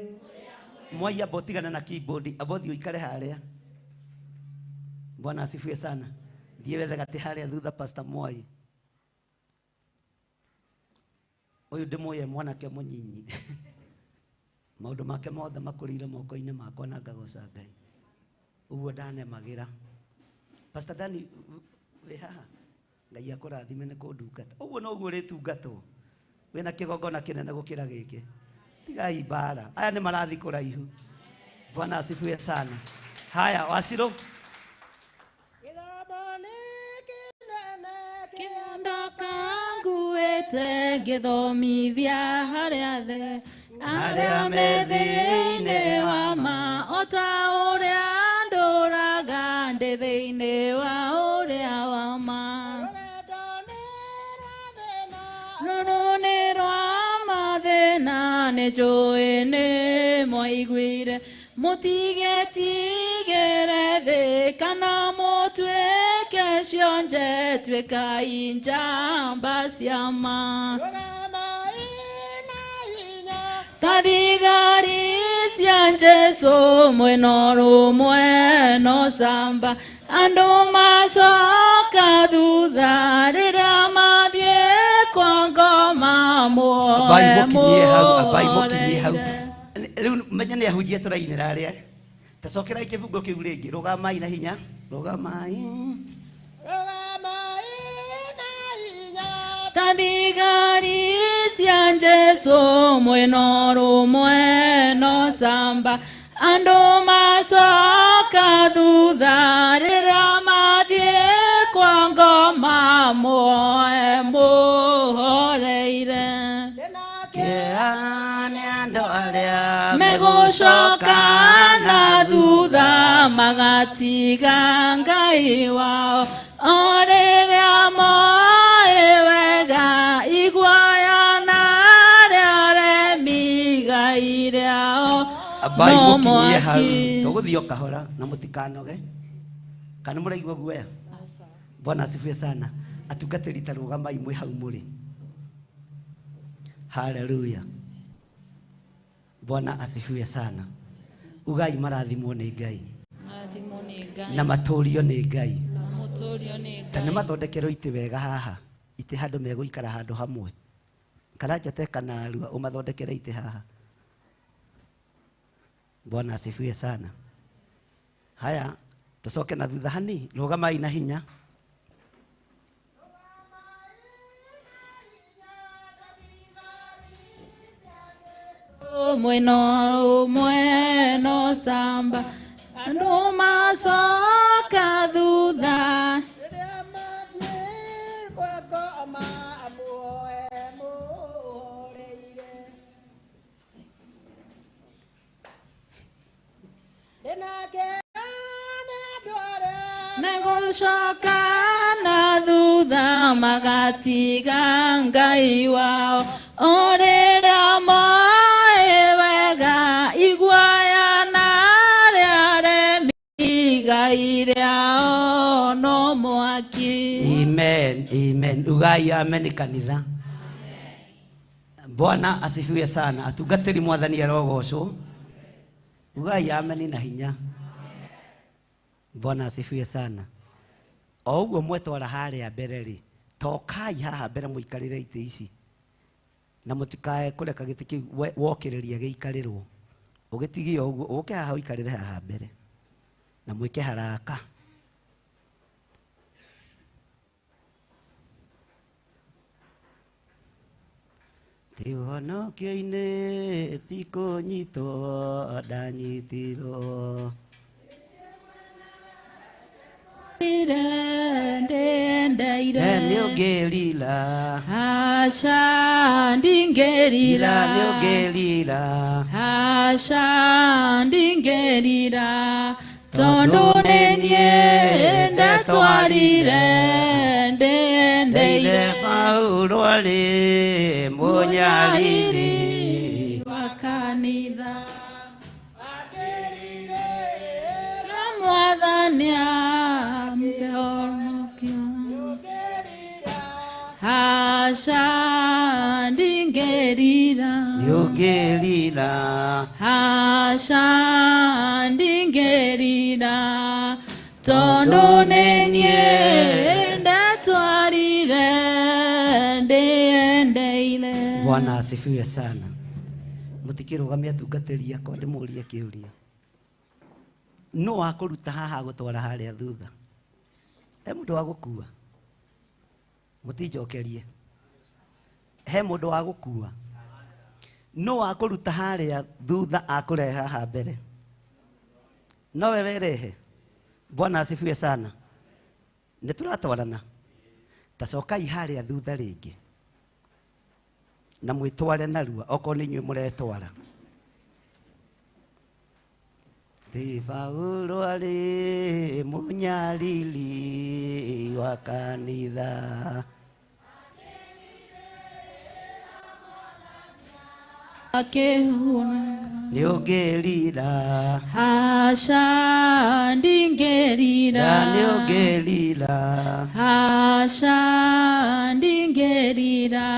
Mwai amba ũtigane na keyboard, amba ũthiĩ ũikare harĩa. Bwana asifiwe sana. Thiĩ wethe gatĩ harĩa thutha Pastor Mwai. Ũyũ ndĩmũĩ mwanake mũnyinyi. Maũndũ make mothe makũrĩire moko-inĩ makwa na ngagoca Ngai. Ũguo ndanemagĩra. Pastor Dani wĩ haha. Ngai akũrathime nĩ kũndungata. Ũguo noguo ũrĩtungatwo. Wĩna kĩgongona kĩnene gũkĩra gĩkĩ. Tigai mbara. Aya nĩ marathi kũraihu. Bwana asifiwe sana. Haya Wacirũ. Kĩondoka nguĩte ngĩthomithia harĩa the arĩa me thĩinĩ wa ma o ta ũrĩa ndũraga ndĩ thĩinĩ wa ũrĩa wa ma. Rũrũ nĩ rwa mathĩna nĩ njũĩ nĩ mwaiguire mũtigetigĩre thĩ kana mũtuĩke cionje tuĩkai njamba cia ma. Ta thigari cia Jesu mwena rũmwe no camba andũ macoka thutha rĩrĩa mathiĩ kwa ngoma Ambai muoe mũkinyie hau, ambai mũkinyie hau. mũhoreire. Rĩu menya nĩ ahunjia tũrainĩra arĩa. Tacokerai kĩbungo kĩu rĩngĩ. Rũgamai na hinya. Rũgamai. Ta thigari cia Jesu mwena rũmwe no camba andũ macoka thutha rĩrĩa mathiĩ kwa ngoma muoe mũhoreire. Kĩeha nĩ andũ arĩa Megũcoka na thutha magatiga Ngai wao o rĩrĩa moĩ wega iguoya na arĩa aremi igai rĩao Ambai no mũkinyie hau. mwaki. Tũgũthiĩ o kahora na mũtikanoge. Kana mũraigua guoya? Bwana asifiwe sana. Atungatĩri ta rũgamai mwĩ hau mũrĩ. Haleluya. Bwana asifiwe sana. Ugai marathimwo nĩ Ngai Marathimwo nĩ Ngai na matũrio nĩ Ngai. na mũtũrio nĩ Ta nĩ Ngai. mathondekerwo itĩ wega haha. Itĩ handũ megũikara handũ hamwe. Karanja te kana arua ũmathondekere itĩ haha. Bwana asifiwe sana. Haya, tucoke na thutha hani, rũgamai na hinya. Mwena rũmwe no camba andũ macoka thutha Megũcoka na thutha magatiga Ngai wao o rĩrĩa moĩ Mũthamaki. Amen, amen. Ugai amen kanitha. Bwana asifiwe sana. Atungatĩri Mwathani arogocwo. Ugai amen na hinya. Bwana asifiwe sana. O ũguo mwetwara harĩa mbere rĩ, tokai haha mbere mũikarĩre itĩ ici na mũtikae kũreka gĩtĩ kĩu wokĩrĩria gĩikarĩrwo. Ũgĩtigie ũguo, ũke haha ũikarĩre haha mbere na mwĩke haraka. Ti ũhonokio-inĩ ti kũnyitwo ndanyitirwo. Ndendeire. Nĩ ũngĩrira. Aca ndingĩrira. Nĩ ũngĩrira. Aca ndingĩrira tondũ nĩ niĩ ndatwarire ndendeire. Paulo arĩ mũnyariri wa kanitha na Mwathani amũhonokio. Aca ndingĩrira. Nĩ ũngĩrira. Aca ndingĩrira tondũ nĩ niĩ ndatwarire ndĩendeire. Bwana asifiwe sana. Mũtikĩrũgamie atungatĩri akwa ndĩmũrie kĩũria. Nũ wakũruta haha gũtwara harĩa thutha? He mũndũ wa gũkua? Mũtinjokerie. He mũndũ wa gũkua? Nũ wakũruta harĩa thutha akũrehe haha mbere? Nowe werehe. Bwana asifiwe sana. Nĩ tũratwarana? Ta cokai harĩa thutha rĩngĩ na mwĩtware narua okorwo nĩ inyuĩ mũretwara. Ti Paulo arĩ mũnyariri wa kanitha. Akĩhuna. Nĩ ũngĩrira. Aca ndingĩrira. Nĩ ũngĩrira. Aca ndingĩrira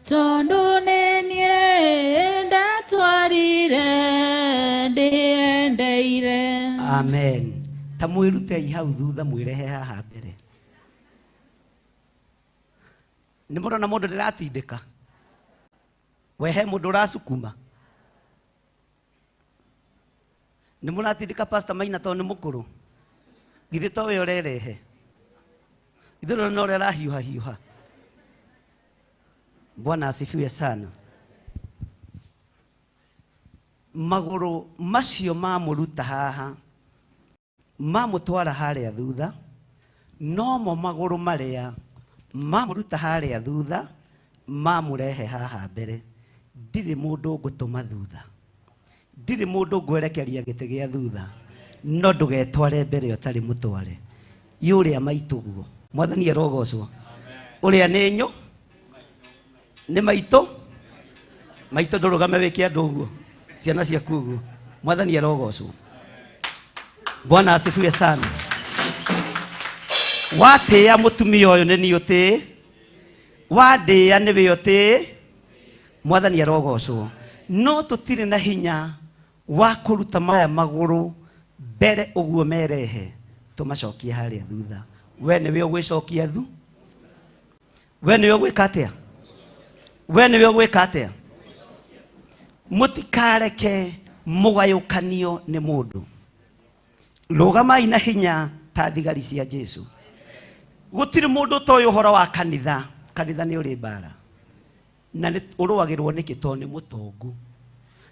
tondũ nĩ niĩ ndatwarire ndĩendeire. Amen. Ta mwĩrutei hau thutha mwĩrehe haha mbere. Nĩ mũrona mũndũ ndĩratindĩka? We he mũndũ ũracukuma? Nĩ mũratindĩka Pastor Maina tondũ nĩ mũkũrũ? Githĩ to we ũrerehe? Githĩ ndũrona ũrĩa arahiũha hiũha? Bwana asifiwe sana. Magũrũ macio mamũruta haha mamũtwara harĩa thutha, nomo magũrũ marĩa mamũruta harĩa thutha mamũrehe haha mbere. Ndirĩ mũndũ ngũtũma thutha, ndirĩ mũndũ ngwerekeria gĩtĩ gĩa thutha, no ndũgetware mbere ũtarĩ mũtware. Yũrĩa maitũ guo. Mwathani arogocwo. Ũrĩa nĩ nyũ nĩ maitũ. Maitũ ndũrũgame wĩke andũ ũguo, ciana ciaku ũguo. Mwathani arogocwo. Bwana asifiwe sana. Watĩĩa mũtumia ũyũ nĩ niĩ ũtĩĩ, wandĩĩa nĩwe ũtĩĩ. Mwathani arogocwo. No tũtirĩ na hinya wa kũruta maya magũrũ mbere ũguo merehe tũmacokie harĩa thutha. We nĩwe ũgwĩcokia thu? We nĩwe ũgwĩka atĩa? We nĩwe ũgwĩka atĩa? Mũtikareke mũgayũkanio nĩ mũndũ. Rũgamai na hinya ta thigari cia Jesu. Gũtirĩ mũndũ ũtoĩ ũhoro wa kanitha. Kanitha nĩ ũrĩ mbara na nĩ ũrũagĩrwo nĩkĩ? Tondũ nĩ mũtongu.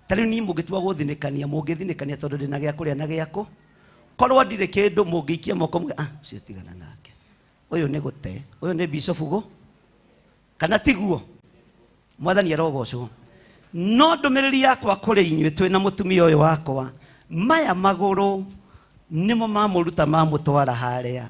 Ta rĩu niĩ mũngĩtua gũthinĩkania, mũngĩthinĩkania tondũ ndĩna gĩa kũrĩa na gĩakũ. Korwo ndirĩ kĩndũ mũngĩikia moko muge, ah, ũcio tigana nake, ũyũ nĩ gũte, ũyũ nĩ bishofu gũ, kana tiguo? Mwathani arogocwo. No ndũmĩrĩri yakwa kũrĩ inyuĩ twĩna mũtumia ũyũ wakwa, maya magũrũ nĩmo mamũruta mamũtwara harĩa,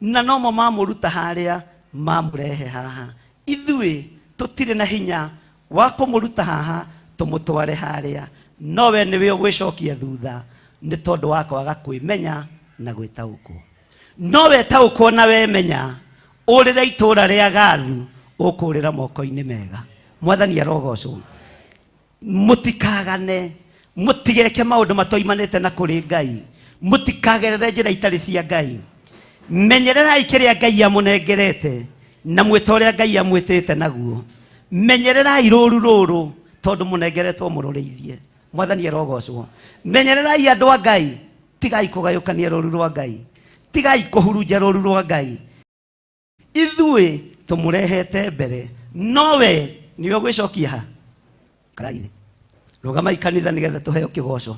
na nomo mamũruta harĩa mamũrehe haha. Ithuĩ tũtirĩ na hinya wa kũmũruta haha tũmũtware harĩa, no we nĩwe ũgwĩcokia thutha nĩ tondũ wa kwaga kwĩmenya na gwĩtaũkwo. No wetaũkwo na wemenya ũrĩre itũũra rĩa Gathu ũkũrĩra moko-inĩ mega. Mwathani arogocwo. Mũtikagane, mũtigeke maũndũ matoimanĩte na kũrĩ Ngai, mũtikagerere njĩra itarĩ cia Ngai. Menyererai kĩrĩa Ngai amũnengerete na mwĩto ũrĩa Ngai amwĩtĩte naguo. Menyererai rũru rũrũ tondũ mũnengeretwo mũrũrĩithie. Mwathani arogocwo. Menyererai andũ a Ngai, tigai kũgayũkania rũru rwa Ngai, tigai kũhurunja rũru rwa Ngai. Ithuĩ tũmũrehete mbere, nowe nĩwe ũgwĩcokia ha karaini. Rũgamai kanitha nĩgetha tũheo kĩgoco.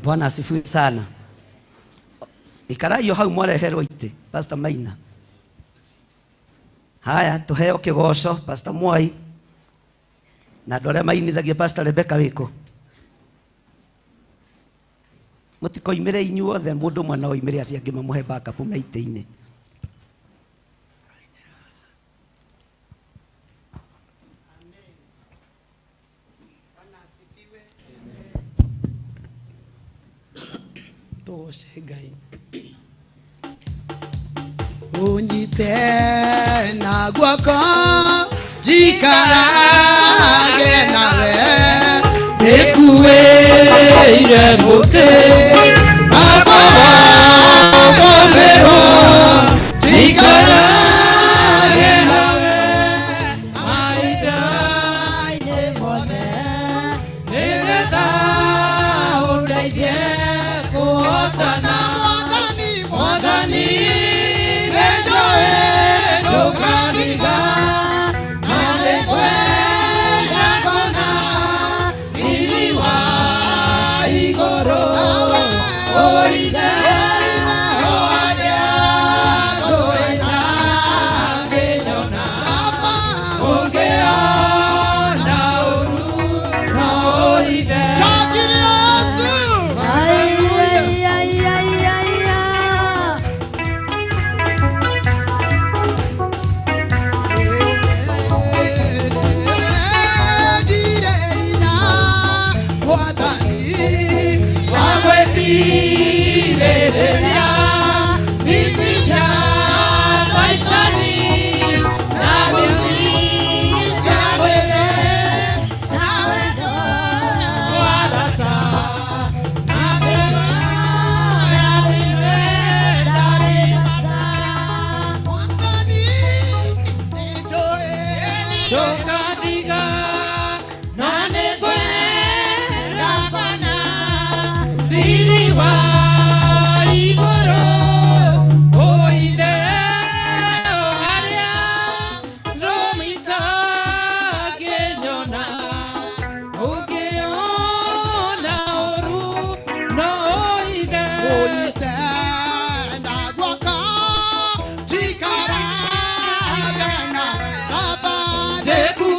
Bwana asifiwe sana. Ikarai o hau mwareherwo itĩ, Pastor Maina. Haya, tũheo kĩgoco, Pastor Mwai na andũ arĩa mainithagia. Pastor Rebecca wĩkũ? Mũtikoimĩre inyuothe, mũndũ ũmwe no oimĩre, acio angĩ mamũhe backup me itĩ-inĩ. Tũgoce Ngai. Ũnyite na guoko njikarage nawe, nĩkuĩire mũtĩ wakwa wa gũkomberwo, njikarage nawe mahinda-inĩ mothe, nĩgetha ũndeithie kũhotana. Mwathani, nĩnjũĩ ndũkandiga, na nĩngwenda kuona riiri wa igũrũ. Ũithe harĩa ngũĩta ngĩnyona, ũngĩona ũru no ũithe. Ai, ai, ai, ai, ai, ai. Ndire hinya Mwathani wa gwĩtirĩrĩria thiti cia Caitani na thuti cia mwĩrĩ, na wendo wa rata na mbere ya thĩinĩ tarĩ bata. Mwathani nĩnjũĩ Ndũkandiga, na nĩngwenda kuona riiri wa igũrũ. Ũithe harĩa rũmita ngĩnyona, ũngĩona ũru no ũithe. Ũnyite na guoko njikarage nawe, Baba. Nĩkuĩire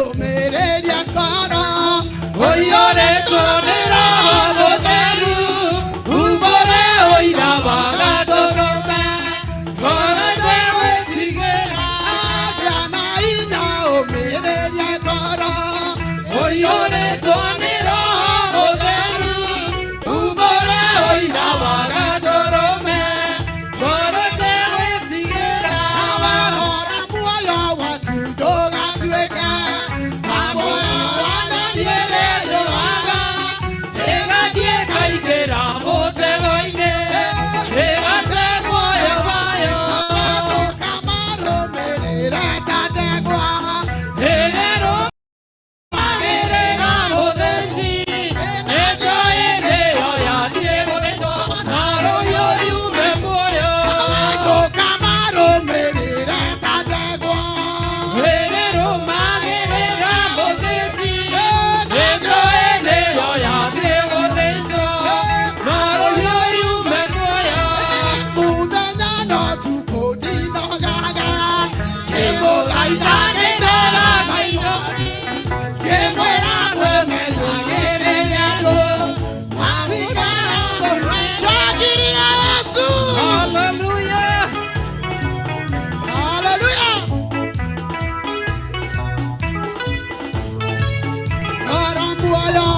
ũmĩrĩria ngoro ũiyũrĩtwo nĩ Roho Mũtheru umbũre ũira wa gatũrũme ngoro ĩtegwĩtigĩra gĩa na hinya ũmĩrĩria ngoro ũiyũrĩtwo nĩ Roho Mũtheru umbũre ũira wa gatũrũme ngoro ĩtegwĩtigĩra warora muoyo waku ndũgatuĩke ta muoyo wa nyoni ĩrĩa ĩrũaga ĩgathiĩ ĩkaingĩra mũtego-inĩ ĩgate muoyo wayo tũkamarũmĩrĩra ta ndegwa ĩrĩrũmagĩrĩra mũthĩnji ĩndo ĩrĩo yathiĩ gũthĩnjwo na rũhiũ yume muoyo tũkamarũmĩrĩra ta ndegwa ĩrĩrũmagĩrĩra mũthĩnji ĩndo ĩrĩo yathiĩ gũthĩnjwo na rũhiũ yume muoyo mũthenya na ũtukũ ndinogaga kĩmũthaitha nĩndoga maitho kĩmwĩra kwĩmenyagĩrĩria andũ matikana Shangilia Yesu. Hallelujah. Hallelujah. Rora muoyo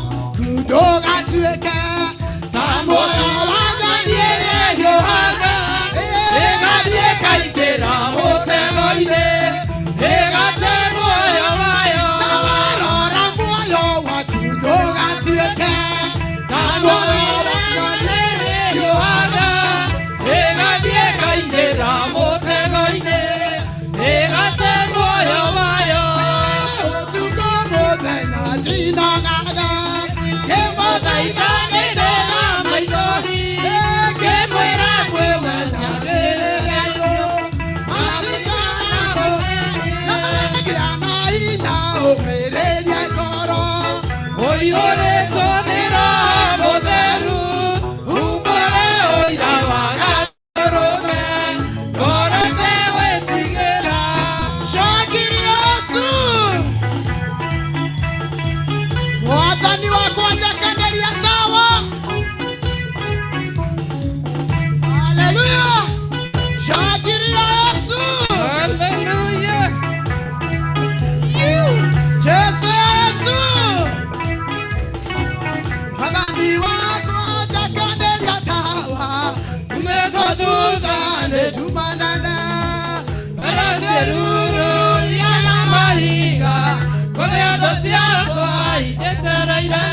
ndũgatuĩke ta muoyo wa nyoni ĩrĩa ĩhiũhaga ĩgathiĩ ĩkaingĩra mũtego-inĩ ĩgate muoyo wayo na warora muoyo waku ndũgatuĩke ta muoyo wa nyoni ĩrĩa ĩhiũhaga ĩgathiĩ ĩkaingĩra mũtego-inĩ ĩgate muoyo wayo ũtukũ mũthenya ndinogaga kĩmũthaitha nĩndoga maithori kĩmwĩra kwĩmenyagĩrĩra andũ matikana gĩa na hinya ũmĩrĩrie ngoro ũiyũrĩtwo nĩ Roho Mũtheru umbũre ũira wa gatũrũme ngoro ĩtegwĩtigĩra Shangilia Yesu. Mwathani wakwa njakanĩria tawa. Haleluya. Shangilia Yesu. Hallelujah. Jesu Yesu. Mwathani wakwa njakanĩria tawa. Umetwo thutha nĩ nduma nene. Mbere na mahiga kũrĩa thũ ciakwa injetereire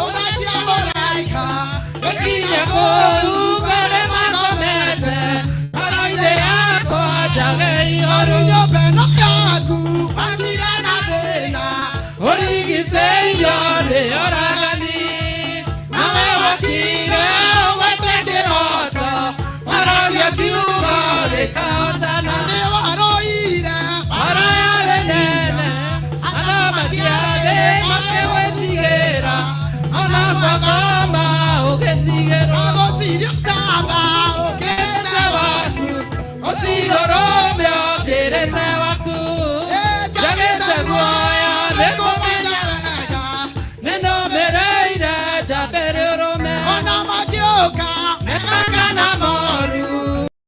Ũnakia mũraika. Gũkinya kũu kũrĩ makomete ngoro-inĩ yakwa njage ihoru Nyũmba ĩno yaku makira na thĩna. ũrigicĩirio nĩ oragani nawe wakire ũgwete kĩroto waragia kiugo gĩkahotana Nĩ waroire Mbara yarĩ nene athamaki a thĩ makĩgwĩtigĩra ona kwagoma ũgĩtigĩrwo Gũtirĩ ũcamba ũkĩrĩte waku gũtirĩ ũrũme ũkĩrĩte waku njagĩte guoya nĩ kũmenya wega nĩnũmĩrĩire njambĩrĩ ũrũme Ona mangĩũka mega kana moru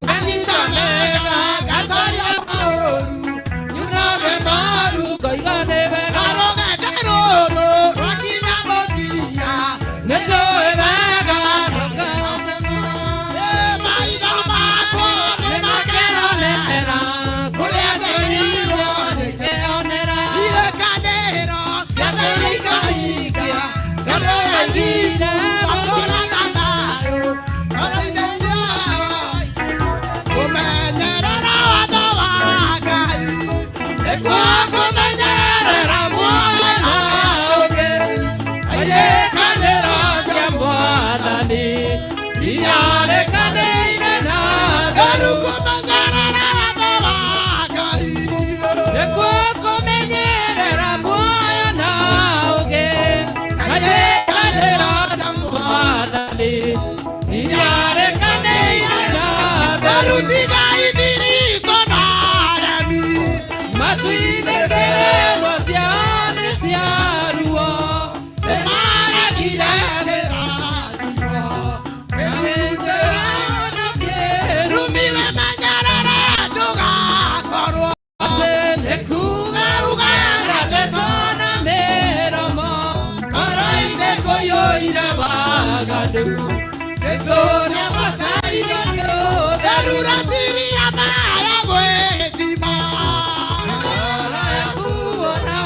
nganyita mega ngataria maũru nyunage maru ngoiga nĩ wega Karũgendo rũrũ rwakinya mũthia nĩnjũĩ rĩu Jesu nĩabataire theruratiria maya gwĩthima ngoro yaku ona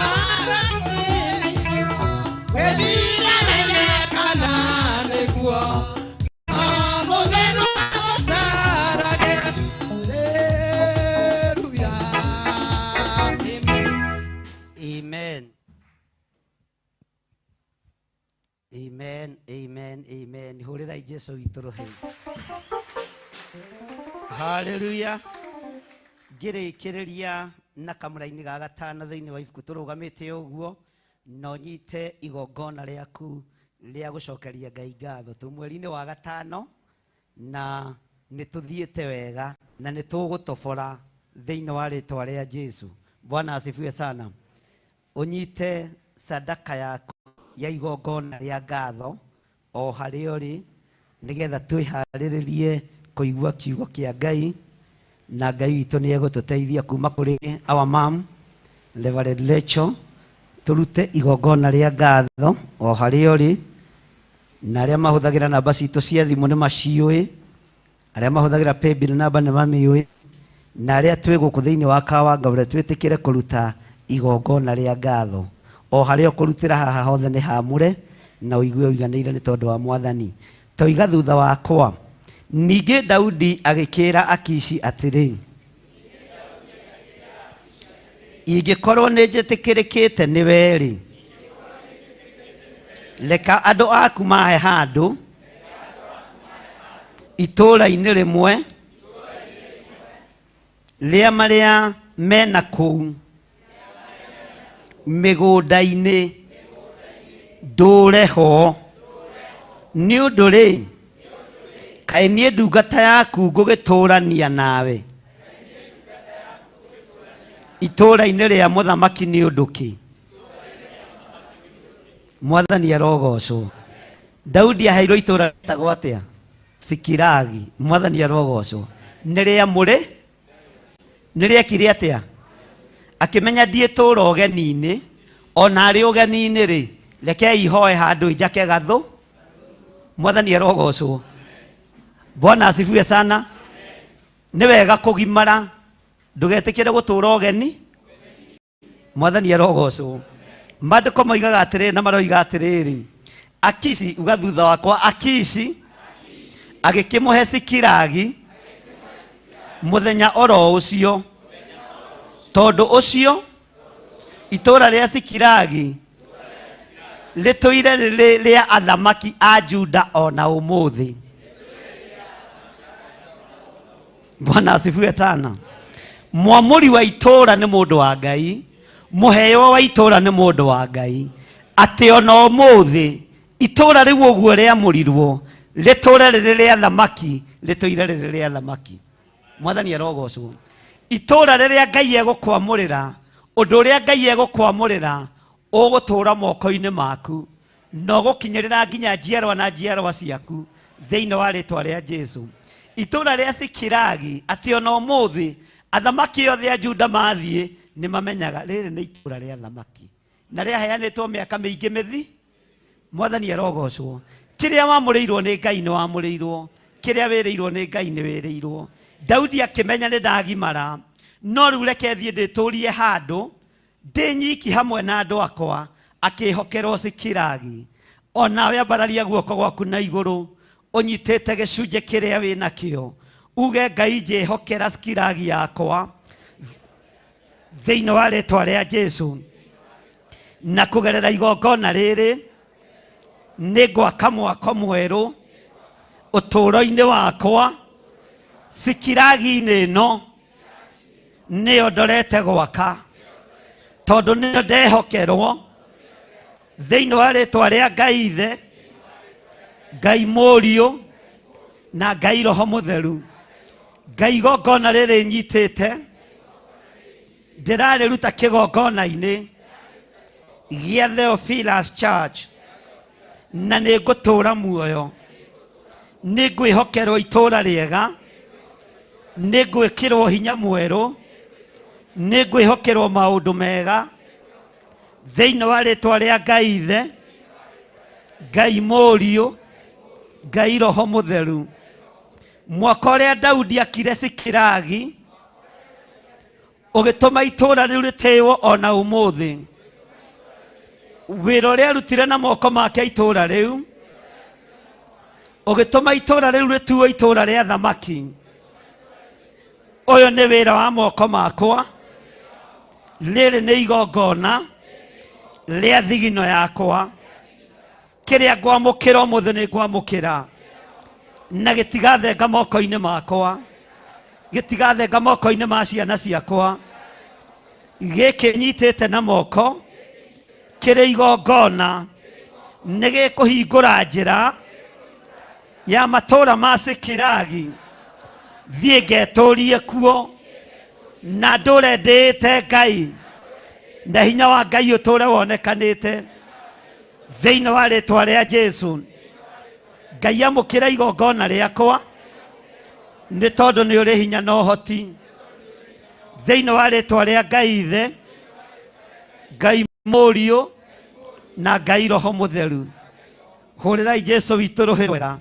wĩthira menye kana nĩguo mũtheru agũtarage. Hallelujah. Amen. Amen, amen, amen. Hũrĩrai Jesu witũ rũhĩ. Hallelujah. Ngĩrĩkĩrĩria na kamũraini ga gatano thĩinĩ wa ibuku tũrũgamĩte ũguo, no nyite igongona rĩaku rĩa gũcokeria Ngai ngatho. Twĩ mweri-inĩ wa gatano na nĩ tũthiĩte wega na nĩ tũgũtobora thĩinĩ wa rĩtwa rĩa Jesu. Bwana asifiwe sana. Ũnyite sadaka yaku ya igongona rĩa ngatho o harĩa ũrĩ, nĩgetha twĩharĩrĩrie kũigua kiugo kĩa Ngai, na Ngai witũ nĩ egũtũteithia kuma kũrĩ our mom Reverend Rachel, tũrute igongona rĩa ngatho o harĩa ũrĩ, na arĩa mahũthagĩra namba citũ cia thimũ nĩ maciũĩ, arĩa mahũthagĩra paybill namba nĩ mamĩũĩ, na arĩa twĩ gũkũ thĩinĩ wa Kawangaure twĩtĩkĩre kũruta igongona rĩa ngatho o harĩa ũkũrutĩra haha hothe nĩ hamũre na ũigue ũiganĩire nĩ tondũ wa Mwathani. Toiga thutha wakwa. Ningĩ Daudi agĩkĩra Akishi atĩrĩ, ingĩkorwo nĩ njĩtĩkĩrĩkĩte nĩ we-rĩ, reka andũ aku mahe handũ itũũra-inĩ rĩmwe rĩa marĩa mena kũu mĩgũnda-inĩ ndũre ho. Nĩ ũndũ rĩ, kaĩ niĩ ndungata yaku ngũgĩtũũrania nawe itũũra-inĩ rĩa mũthamaki nĩ ũndũ kĩ? Mwathani arogocwo. Daudi aheirwo itũũra rĩtagwo atĩa? Sikiragi. Mwathani arogocwo. Nĩ rĩamũre, nĩ rĩekire atĩa? Akĩmenya ndiĩtũũra ũgeni-inĩ, ona arĩ ũgeni-inĩ rĩ, rekei hoe handũ njake gathũ. Mwathani arogocwo. Bwana asifiwe sana. Nĩ wega kũgimara, ndũgetĩkĩre gũtũũra ũgeni. Mwathani arogocwo. Maandĩko moigaga atĩrĩrĩ na maroiga atĩrĩrĩ, Akishi, uga thutha wakwa, Akishi agĩkĩmũhe Sikiragi mũthenya oro ũcio, tondũ ũcio itũũra rĩa Sikiragi rĩtũire rĩrĩ rĩa athamaki a Juda ona ũmũthĩ. Bwana asifiwe sana. Mwamũri wa itũũra nĩ mũndũ wa Ngai, mũheo wa itũũra nĩ mũndũ wa Ngai, atĩ ona ũmũthĩ itũũra rĩu ũguo rĩamũrirwo rĩtũũre rĩrĩ rĩa thamaki, rĩtũire rĩrĩ rĩa thamaki. Mwathani arogocwo. Itũũra rĩrĩa Ngai egũkwamũrĩra, ũndũ ũrĩa Ngai egũkwamũrĩra ũgũtũũra moko-inĩ maku na ũgũkinyĩrĩra nginya njiarwa na njiarwa ciaku thĩinĩ wa rĩtwa rĩa Jesu. Itũũra rĩa Sikiragi, atĩ ona ũmũthĩ athamaki othe a Juda mathiĩ nĩ mamenyaga rĩrĩ nĩ itũũra rĩa thamaki na rĩaheanĩtwo mĩaka mĩingĩ mĩthi. Mwathani arogocwo. Kĩrĩa wamũrĩirwo nĩ Ngai nĩ wamũrĩirwo, kĩrĩa wĩrĩirwo nĩ Ngai nĩ wĩrĩirwo. Daudi akĩmenya nĩ ndagimara, no rĩu reke thiĩ ndĩtũrie handũ ndĩ nyiki hamwe na andũ akwa, akĩhokerwo Sikiragi. Onawe ambararia guoko gwaku na igũrũ ũnyitĩte gĩcunjĩ kĩrĩa wĩnakĩo, uge Ngai njĩhokera Sikiragi yakwa thĩinĩ wa rĩtwa rĩa Jesu, na kũgerera igongona rĩrĩ nĩ ngwaka mwako mwerũ ũtũũro-inĩ wakwa. Sikiragi-inĩ ĩno nĩyo ndorete gwaka, tondũ nĩyo ndehokerwo thĩinĩ wa rĩtwa rĩa Ngai Ithe, Ngai Mũriũ na Ngai Roho Mũtheru. Ngai igongona rĩrĩ nyitĩte ndĩrarĩruta kĩgongona-inĩ gĩa Theophilus Church, na nĩ ngũtũũra muoyo, nĩ ngwĩhokerwo itũũra rĩega, nĩ ngwĩkĩrwo hinya mwerũ, nĩ ngwĩhokerwo maũndũ mega thĩinĩ wa rĩtwa rĩa Ngai Ithe, Ngai Mũriũ Ngai Roho Mũtheru. Mwaka ũrĩa Daudi akire Cikiragi, ũgĩtũma itũũra rĩu rĩtĩĩwo ona ũmũthĩ. Wĩra ũrĩa arutire na moko make itũũra rĩu, ũgĩtũma itũũra rĩu rĩtuo itũũra rĩa thamaki. Ũyũ nĩ wĩra wa moko makwa, rĩrĩ nĩ igongona rĩa thigino yakwa. Kĩrĩa ngwamũkĩra ũmũthĩ nĩ ngwamũkĩra, na gĩtigathenga moko-inĩ makwa, gĩtigathenga moko-inĩ ma ciana ciakwa. Gĩkĩ nyitĩte na moko kĩrĩ igongona, nĩ gĩkũhingũra njĩra ya matũũra ma Cikiragi, thiĩ ngetũrie kuo na ndũre ndĩĩte Ngai, na hinya wa Ngai ũtũre wonekanĩte thĩinĩ wa rĩtwa rĩa Jesu. Ngai amũkĩra igongona rĩakwa, nĩ tondũ nĩ ũrĩ hinya na ũhoti, thĩinĩ wa rĩtwa rĩa Ngai Ithe, Ngai Mũriũ na Ngai Roho Mũtheru. Hũrĩrai Jesu witũ rũhĩ rwega,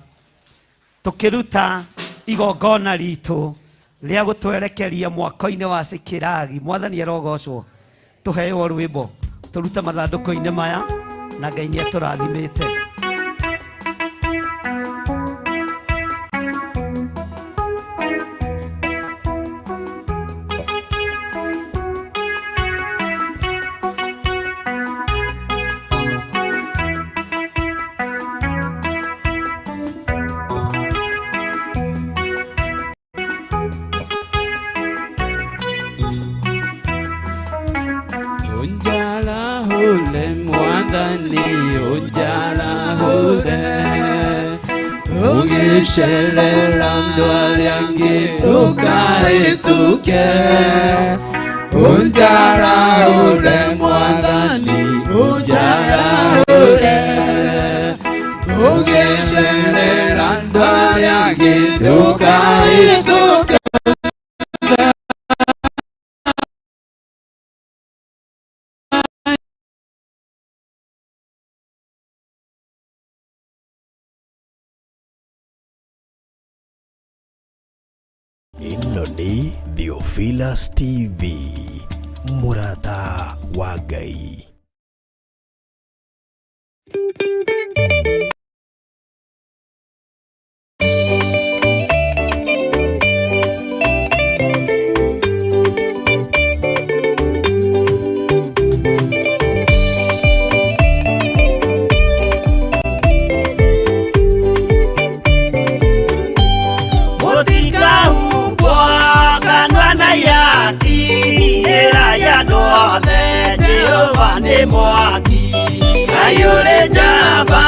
tũkĩruta igongona ritũ rĩa gũtwerekeria mwako-inĩ wa Cikiragi. Mwathani arogocwo. Tũheo rwĩmbo tũrute mathandũkũ-inĩ maya, na Ngai nĩ atũrathimĩte. Unjarahule mwathani, unjarahule, ũgĩcerera andũ arĩa angĩ ndũkahĩtũke. Unjarahule mwathani, unjarahule, ũgĩcerera andũ arĩa angĩ ndũkahĩtũke. Ĩno nĩ Theophilus TV, mũrata wa Ngai. Mũtikahumbwo kanua na ihaki, ĩra ya andũ othe Jehova nĩ mwaki. Ngai ũrĩ njamba,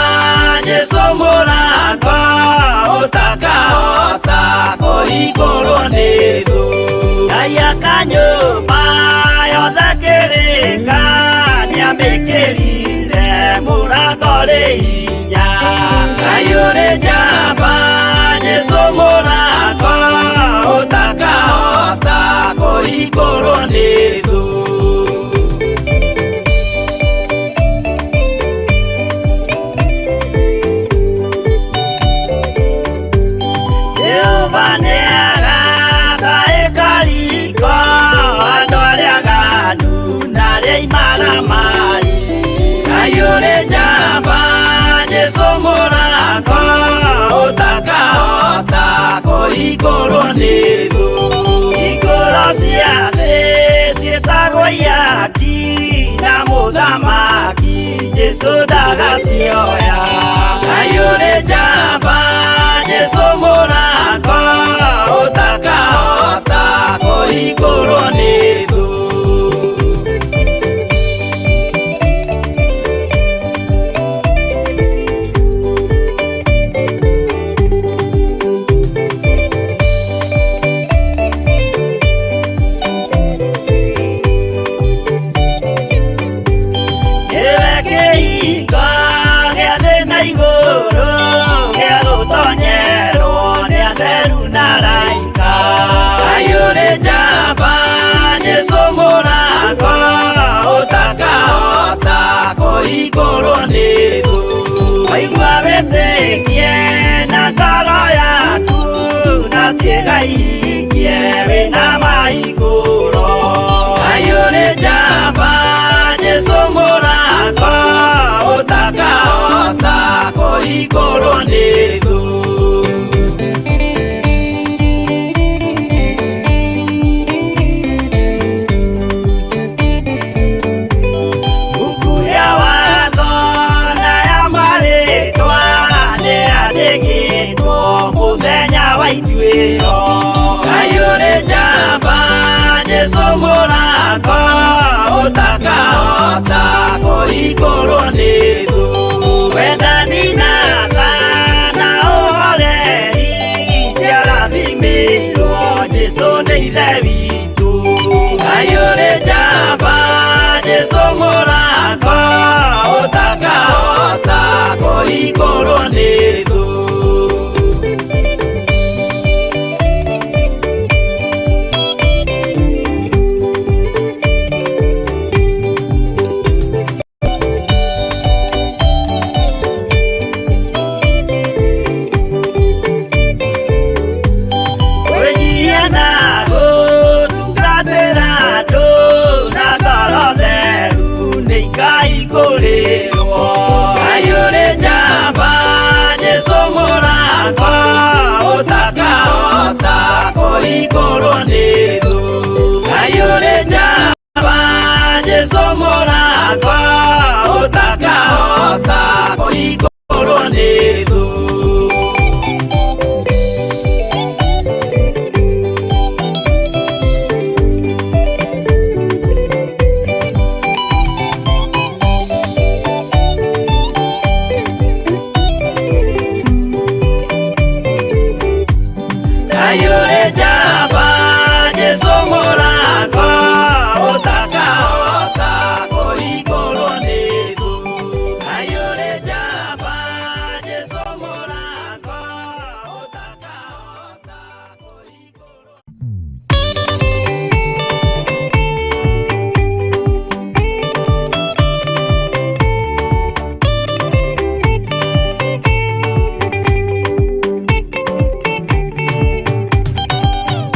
Jesũ mũrango, ũtakahota kũhingũrwo nĩ thũ. Ngai aka nyũmba yothe kĩrĩka, nĩamĩkĩrire mũrango rĩ hinya. Ngai ũrĩ njamba, Jesũ mũrango, ũtakahota kũhingũrwo nĩ thũ. Jehova nĩaraka ĩkariko, andũ arĩa aganu na arĩa imaramari. Ngai ũrĩ njamba, Jesũ mũrango, ũtakahota kũhingũrwo nĩ thũ. Hingũro cia thĩ ciĩtagwo ihaki, na mũthamaki Jesũ ndagacioya. Ngai ũrĩ njamba, Jesũ mũrango, ũtakahota kũhingũrwo nĩ thũ. Nĩwe kĩhingo gĩa thĩ na igũrũ, gĩa gũtonyerwo nĩ atheru na araika. Ngai ũrĩ njamba, Jesũ mũrango, ũtakahota kũhingũrwo nĩ thũ. Waigua wĩtĩkie Ũkaikie wĩna maigũro. Ngai ũrĩ njamba Jesũ mũrata ũtakahota kũhingũrwo nĩ thũ. Buku ya watho na ya marĩtwa nĩyandĩkĩtwo mũthenya wa ituĩro. Ngai ũrĩ njamba Jesũ mũrata ũtakahota kũhingũrwo nĩ thũ. Wendani na tha na ũhoreri ciarathimĩirwo Jesũ nĩ Ithe witũ. Ngai ũrĩ njamba Jesũ mũrata ũtakahota kũhingũrwo nĩ thũ. Kwĩnyihia na gũtungatĩra andũ na ngoro theru nĩikaihingũrĩrwo. Ngai ũrĩ njamba Jesũ mũrata ũtakahota kũhingũrwo nĩ thũ. Ngai ũrĩ njamba Jesũ mũrata ũtakahota kũhingũrwo nĩ thũ. Ngai ũrĩ njamba Jesũ mũrata ũtakahota kũhingũrwo nĩ thũ. Ngai ũrĩ njamba Jesũ mũrata ũtakahota kũhingũrwo.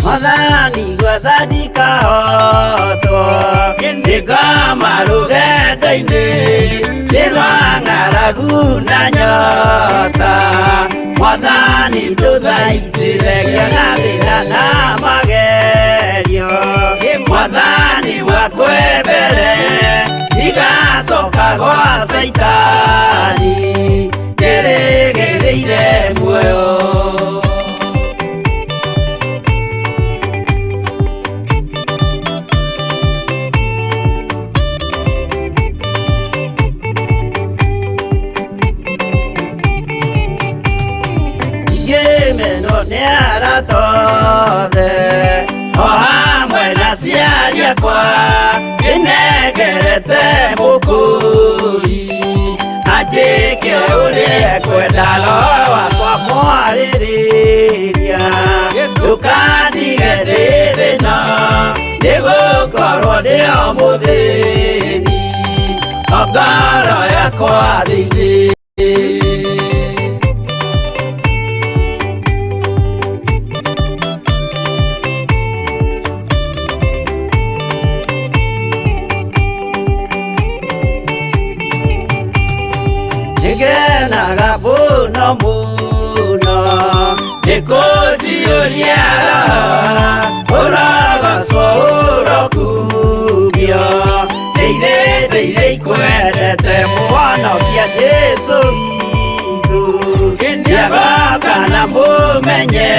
Mwathani gwetha ndikahotwo nĩngoma rũgendo-inĩ nĩ rwa ng'aragu na nyota. Mwathani ndũthaitĩre ngĩona thĩna na magerio. Mwathani wakwe mbere ndigacoka gwa Caitani njĩrĩgĩrĩire muoyo. Ngĩmenwo nĩ arata othe o hamwe na aciari akwa ndĩnengerete mũkũri anjĩke ũrĩa ekwenda roho wakwa mwarĩrĩria ndũkandige ndĩ thĩna nĩgũkorwo ndĩ o mũthĩni o ngoro yakwa thĩinĩ. Nĩngenaga mũno mũno nĩkũnjiyũria roho ũrogocwo ũrokumio ndĩire ndĩire ikwendete mũhonokia Jesũ witũ nĩagoka na mũmenye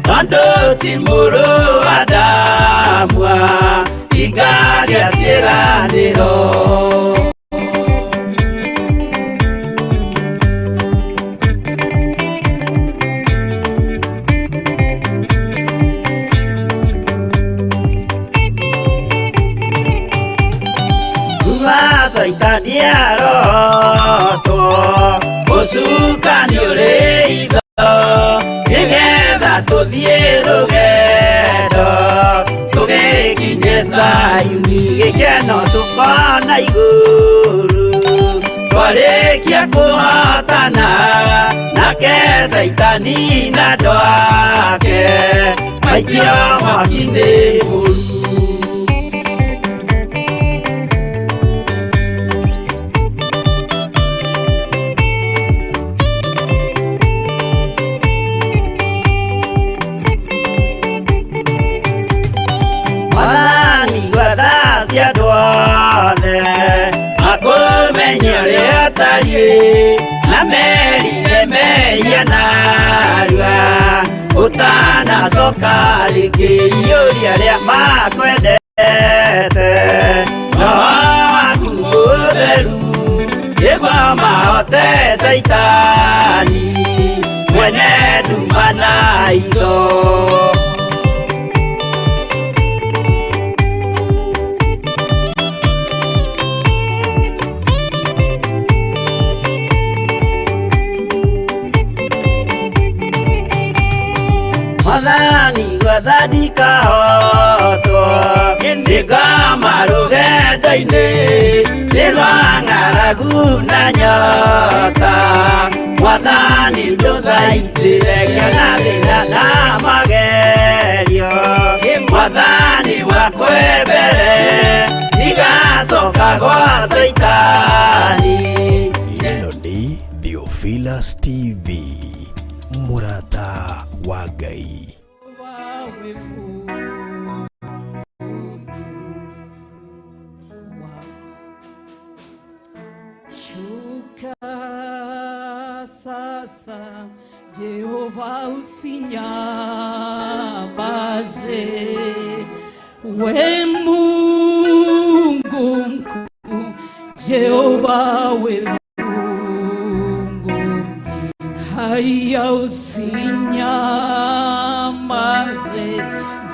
tondũ ti mũrũ wa Adamu hingagia ciĩranĩro. Kuma Caitani arotwo ũcukani ũrĩ itho nĩgetha tũthiĩ rũgendo tũgĩkinye Zayuni gĩkeno tũkona igũrũ twarĩkia kũhotana na Nake Caitani na andũ ake maikio mwaki-inĩ mũru. Mwathani gwatha cia andũ othe makũmenye ũrĩa ũtariĩ na merire mehia narua ũtanacoka rĩngĩ iyũria arĩa makwendete roho waku mũtheru nĩguo mahote Caitani mwene nduma na itho. Mwathani gwatha ndikahotwo nĩngoma rũgendo-inĩ nĩ rwa ng'aragu na nyota Mwathani ndũthaitĩre ngĩona thĩna na magerio Mwathani wakwe mbere ndigacoka gwa Caitani. Ĩno nĩ Theophilus TV, mũrata wa Ngai. Shuka sasa, Jehova usinyamaze, we Mungu mkuu, Jehova we Mungu, haya usinyamaze,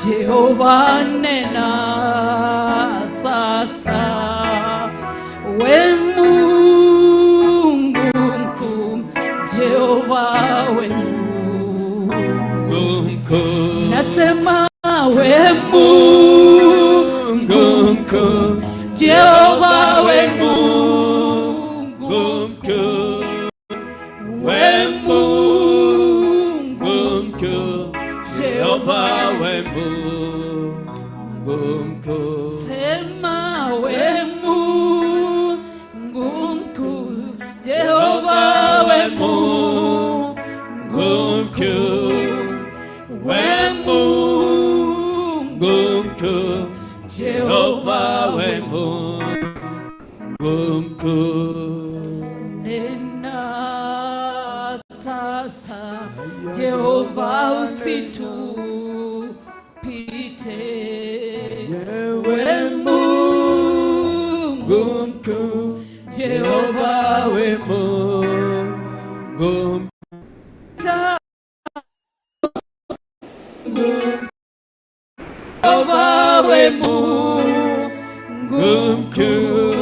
Jehova nena sasa, we Mungu mkuu, Jehova we Mungu mkuu, nasema we Mungu mkuu, Jehova we Mungu mkuu, we Mungu mkuu, Jehova we Mungu mkuu, sema we Mungu mkuu, Jehova we Mungu mkuu, we Mungu mkuu, Jehova we Mungu mkuu. Nena sasa, Jehova usitupite, we Mungu mkuu, Jehova we Mungu mkuu. Jehova we Mungu mkuu,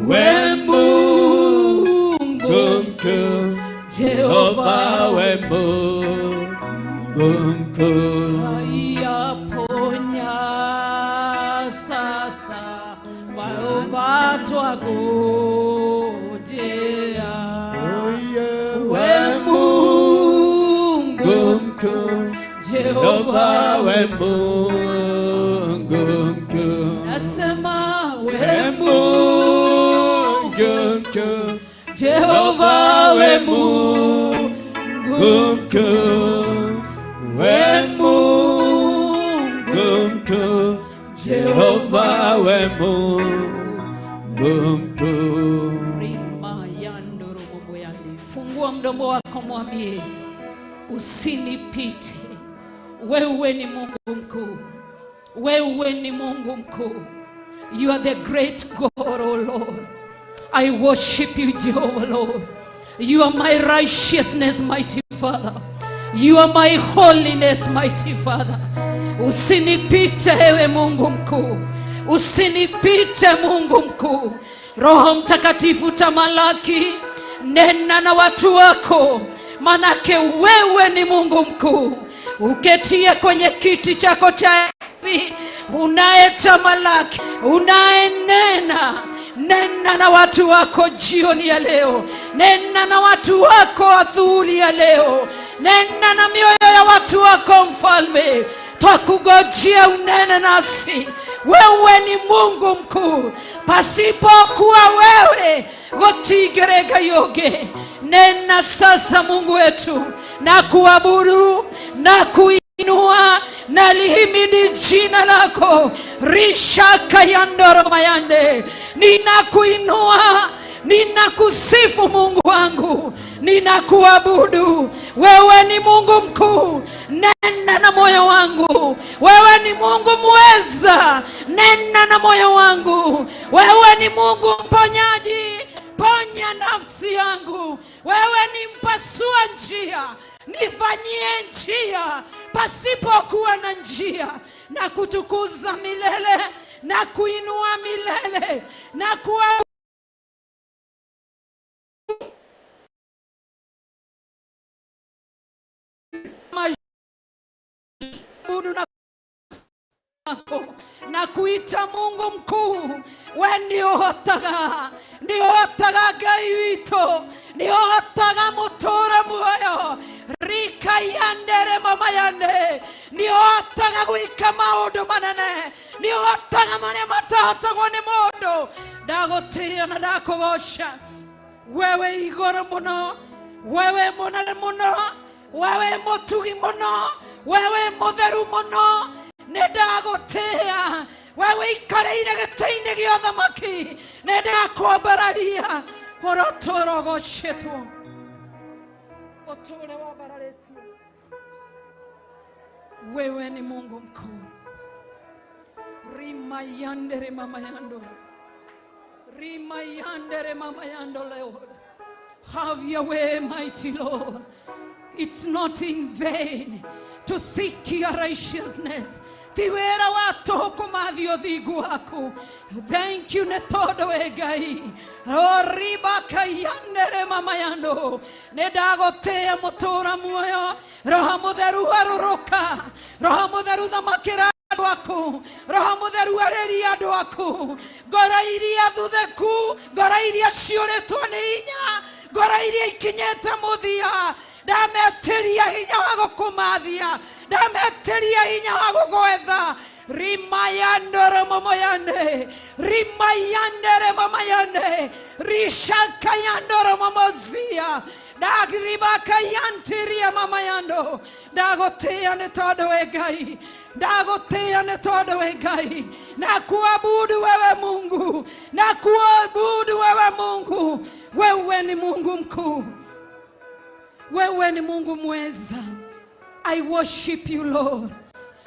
we Mungu mkuu, Jehova we Mungu mkuu. Haya ponya sasa, Jehova twagojea, we Mungu mkuu, Jehova we Mungu mkuu, nasema we Mungu mkuu, Jehova we Mungu mkuu, we Mungu mkuu, Jehova we Mungu mkuu. Rima yandoro boboyande. Fungua mdomo wako mwambie, usinipite, wewe ni Mungu mkuu, wewe ni Mungu mkuu. You are the great God, O Lord. I worship you, Jehovah Lord. You are my righteousness, mighty Father. You are my holiness, mighty Father. Usinipite ewe Mungu mkuu, usinipite Mungu mkuu. Roho Mtakatifu tamalaki, nena na watu wako, manake wewe ni Mungu mkuu, uketie kwenye kiti chako cha enzi, unayetamalaki, unayenena. Nena na watu wako jioni ya leo. Nena na watu wako adhuhuri ya leo, nena na mioyo ya watu wako Mfalme. Twakugojea unene nasi. Wewe ni Mungu mkuu, pasipokuwa wewe gutingĩrĩ Ngai ũngĩ. Nena sasa Mungu wetu, na kuabudu na kuinua na lihimidi jina lako. Rishaka yandoro mayande, ninakuinua, ninakusifu Mungu wangu, ninakuabudu. Wewe ni Mungu mkuu, nena na moyo wangu. Wewe ni Mungu mweza, nena na moyo wangu. Wewe ni Mungu mponyaji, ponya nafsi yangu. Wewe ni mpasua njia, nifanyie njia pasipokuwa na njia, na kutukuza milele na kuinua milele na kuwa mabudu na kuita Mungu mkuu. We nĩũhotaga, nĩũhotaga Ngai witũ, nĩũhotaga mũtũũre muoyo rika yandere mama yande, nĩũhotaga gwĩka maũndũ manene, nĩũhotaga marĩa matahotagwo nĩ mũndũ. Ndagũtĩĩa na ndakũgoca. Wewe igũrũ mũno, wewe mũnene mũno, wewe mũtugi mũno, wewe mũtheru mũno, nĩ ndagũtĩĩa. Wewe ikarĩire gĩtĩ-inĩ gĩa ũthamaki, nĩ ndakwambararia. Ũrotũũra ũgocetwo, ũtũũre wambararĩtio. Wewe ni Mungu mkuu. Rima yandere mama yando, rima yandere mama yando. Lord, have your way, mighty Lord. It's not in vain to seek your righteousness. Ti wĩra wa tũhũ kũmathia ũthingu waku. Thank you nĩ tondũ wĩ Ngai. Ribakayandere mama yando, nĩ ndagũtĩĩa mũtũũra muoyo. Roho Mũtheru harũrũka, Roho Mũtheru thamakĩra andũ aku, Roho Mũtheru arĩria andũ aku. Ngoro iria thutheku, ngoro iria ciũrĩtwo nĩ hinya, ngoro iria ikinyĩte mũthia, ndametĩria hinya wa gũkũmathia, ndametĩria hinya wa gũgwetha. Rimayandere mamayande, rimayandere mamayande, rishakayandoro mamozia, ndagribakayantiria mamayando. Ndagũtĩĩa nĩ tondũ wĩ Ngai, ndagũtĩĩa nĩ tondũ wĩ Ngai. Na kuabudu wewe Mungu, na kuabudu wewe Mungu. Wewe ni Mungu mkuu, wewe ni Mungu mweza. I worship you, Lord.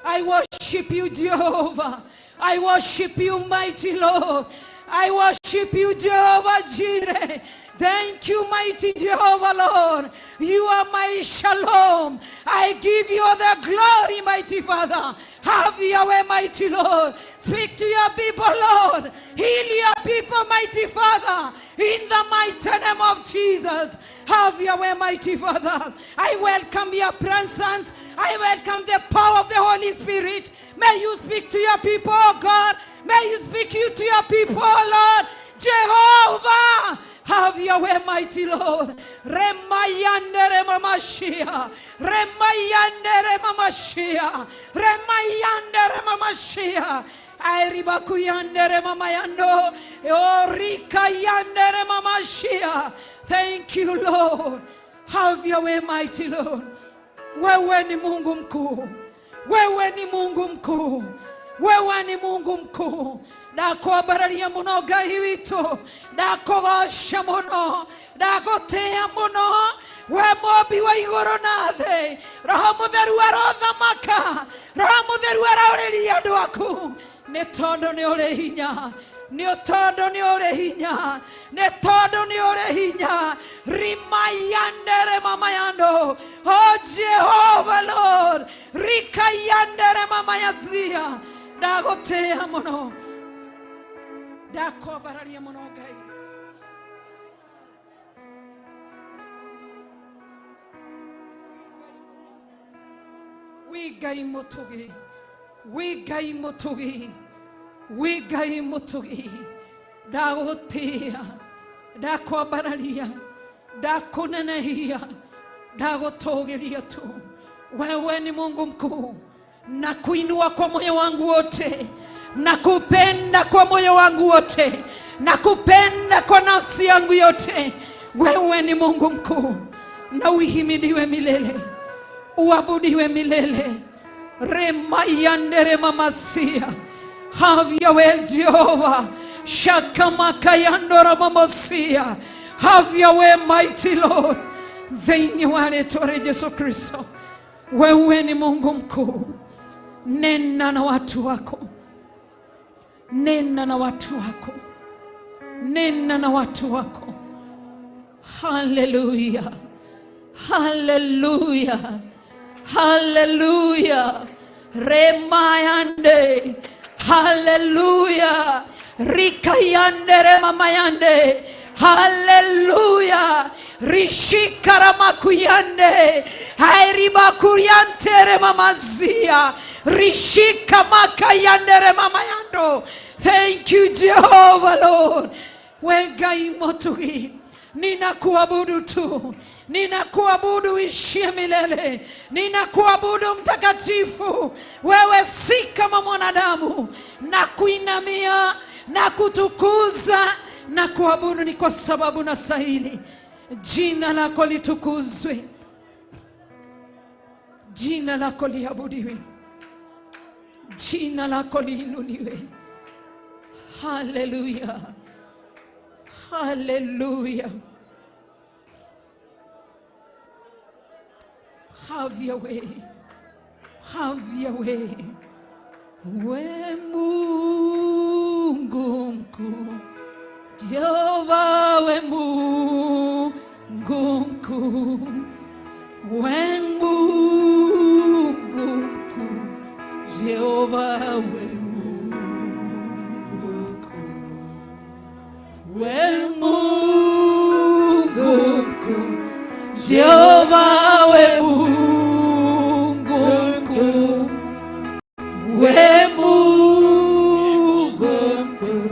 I worship you, Jehovah. I worship you, mighty Lord. I worship you, Jehovah Jireh. Thank you, mighty Jehovah, Lord. You are my shalom. I give you all the glory, mighty Father. Have your way, mighty Lord. Speak to your people, Lord. Heal your people, mighty Father. In the mighty name of Jesus. Have your way, mighty Father. I welcome your presence. I welcome the power of the Holy Spirit. May you speak to your people, oh God. May you speak you to your people, oh Lord. Jehovah, have your way, mighty Lord. Remayandere mamashia, remayandere mamashia, remayandere mamashia. Airibakuyandere mamayando, orikayandere mamashia. Thank you, Lord. Have your way, mighty Lord. Wewe ni Mungu mkuu, wewe ni Mungu mkuu, wewe ni Mungu mkuu. Ndakwambararia mũno Ngai witũ, ndakũgoca mũno, ndagũtĩĩa mũno. We mũmbi wa igũrũ na thĩ, Roho Mũtheru arothamaka, Roho Mũtheru araũrĩria andũ aku, nĩ tondũ nĩ ũrĩ hinya, nĩ tondũ nĩ ũrĩ hinya, nĩ tondũ nĩ ũrĩ hinya. Rimayandere mamayando, oh Jehovah Lord, rikayandere mamayazia. Ndagũtĩĩa mũno, ndakwambararia mũno Ngai. Wĩ Ngai mũtugi, wĩ Ngai mũtugi, wĩ Ngai mũtugi. Ndagũtĩĩa, ndakwambararia, Ndakunenehia, ndagutugiria tu. Wewe ni Mungu mkuu, na kuinua kwa moyo wangu wote, na kupenda kwa moyo wangu wote, na kupenda kwa nafsi yangu yote. Wewe ni Mungu mkuu, na uhimidiwe milele, uabudiwe milele. Remayandere mamasia. Have your way, Jehovah. Shakamakayandora mamasia. Have your way, mighty Lord. Thĩinĩ wa rĩtwa rĩa Yesu Kristo, wewe ni Mungu mkuu. Nena na watu wako, nena na watu wako, nena na watu wako. Haleluya, haleluya, haleluya. Remayande, haleluya. Rikayande remamayande, haleluya. Rishikaramakuyande, hairibakuyantere mamazia, rishikamakayandere mamayando. Thank you, Jehovah Lord. We Ngai motugi, ninakuabudu tu, ninakuabudu ishie milele, ninakuabudu mtakatifu. Wewe si kama mwanadamu, na kuinamia na kutukuza na kuabudu ni kwa sababu nastahili. Jina lako litukuzwe, jina lako liabudiwe, jina lako liinuliwe. Haleluya, haleluya. Have your way, have your way. We Mungu mkuu, Jehova, we Mungu mkuu, we Mungu mkuu, Jehova, we Mungu mkuu, we Mungu mkuu, Jehova, we Mungu mkuu, we Mungu mkuu,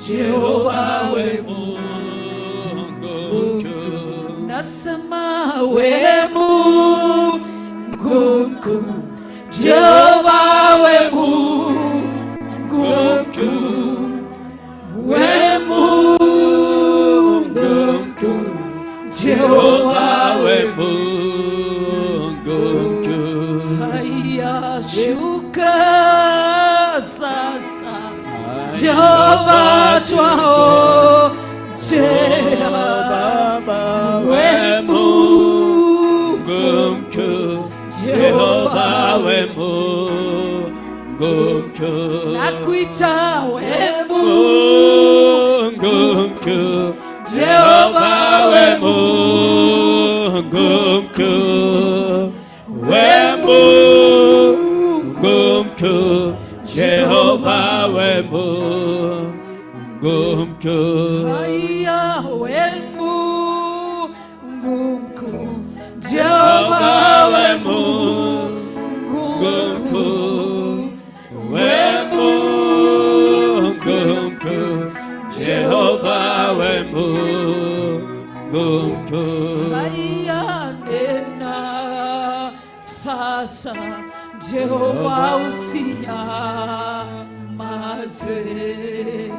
Jehova, we Mungu mkuu. Nasema we Mungu mkuu, Jehova, we Mungu mkuu, we Mungu mkuu, Jehova, we Mungu mkuu. Haya, shuka sasa, Jehova, twaojea. We Mungu mkuu, Jehova, we Mungu mkuu. Nakuita we Mungu mkuu, Jehova, we Mungu mkuu, we Mungu mkuu, Jehova, we Mungu mkuu. Haya, we Mungu mkuu, Jehova, we Mungu mkuu, we Mungu mkuu, Jehova, we Mungu mkuu. Haya, nena sasa, Jehova, usinyamaze.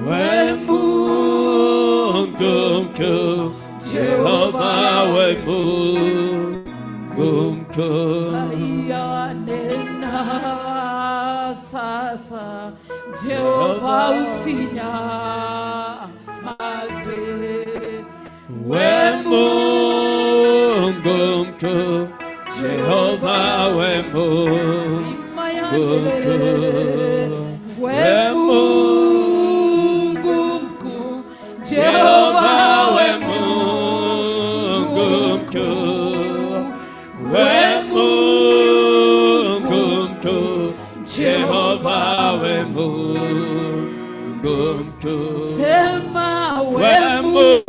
We Mungu mkuu, Jehova, we Mungu mkuu. Haya, nena sasa, Jehova, usinyamaze. We Mungu mkuu, Jehova, we Mungu mkuu. We Mungu mkuu, Jehova, we Mungu mkuu, we Mungu mkuu, Jehova, we Mungu mkuu. Sema We we Mungu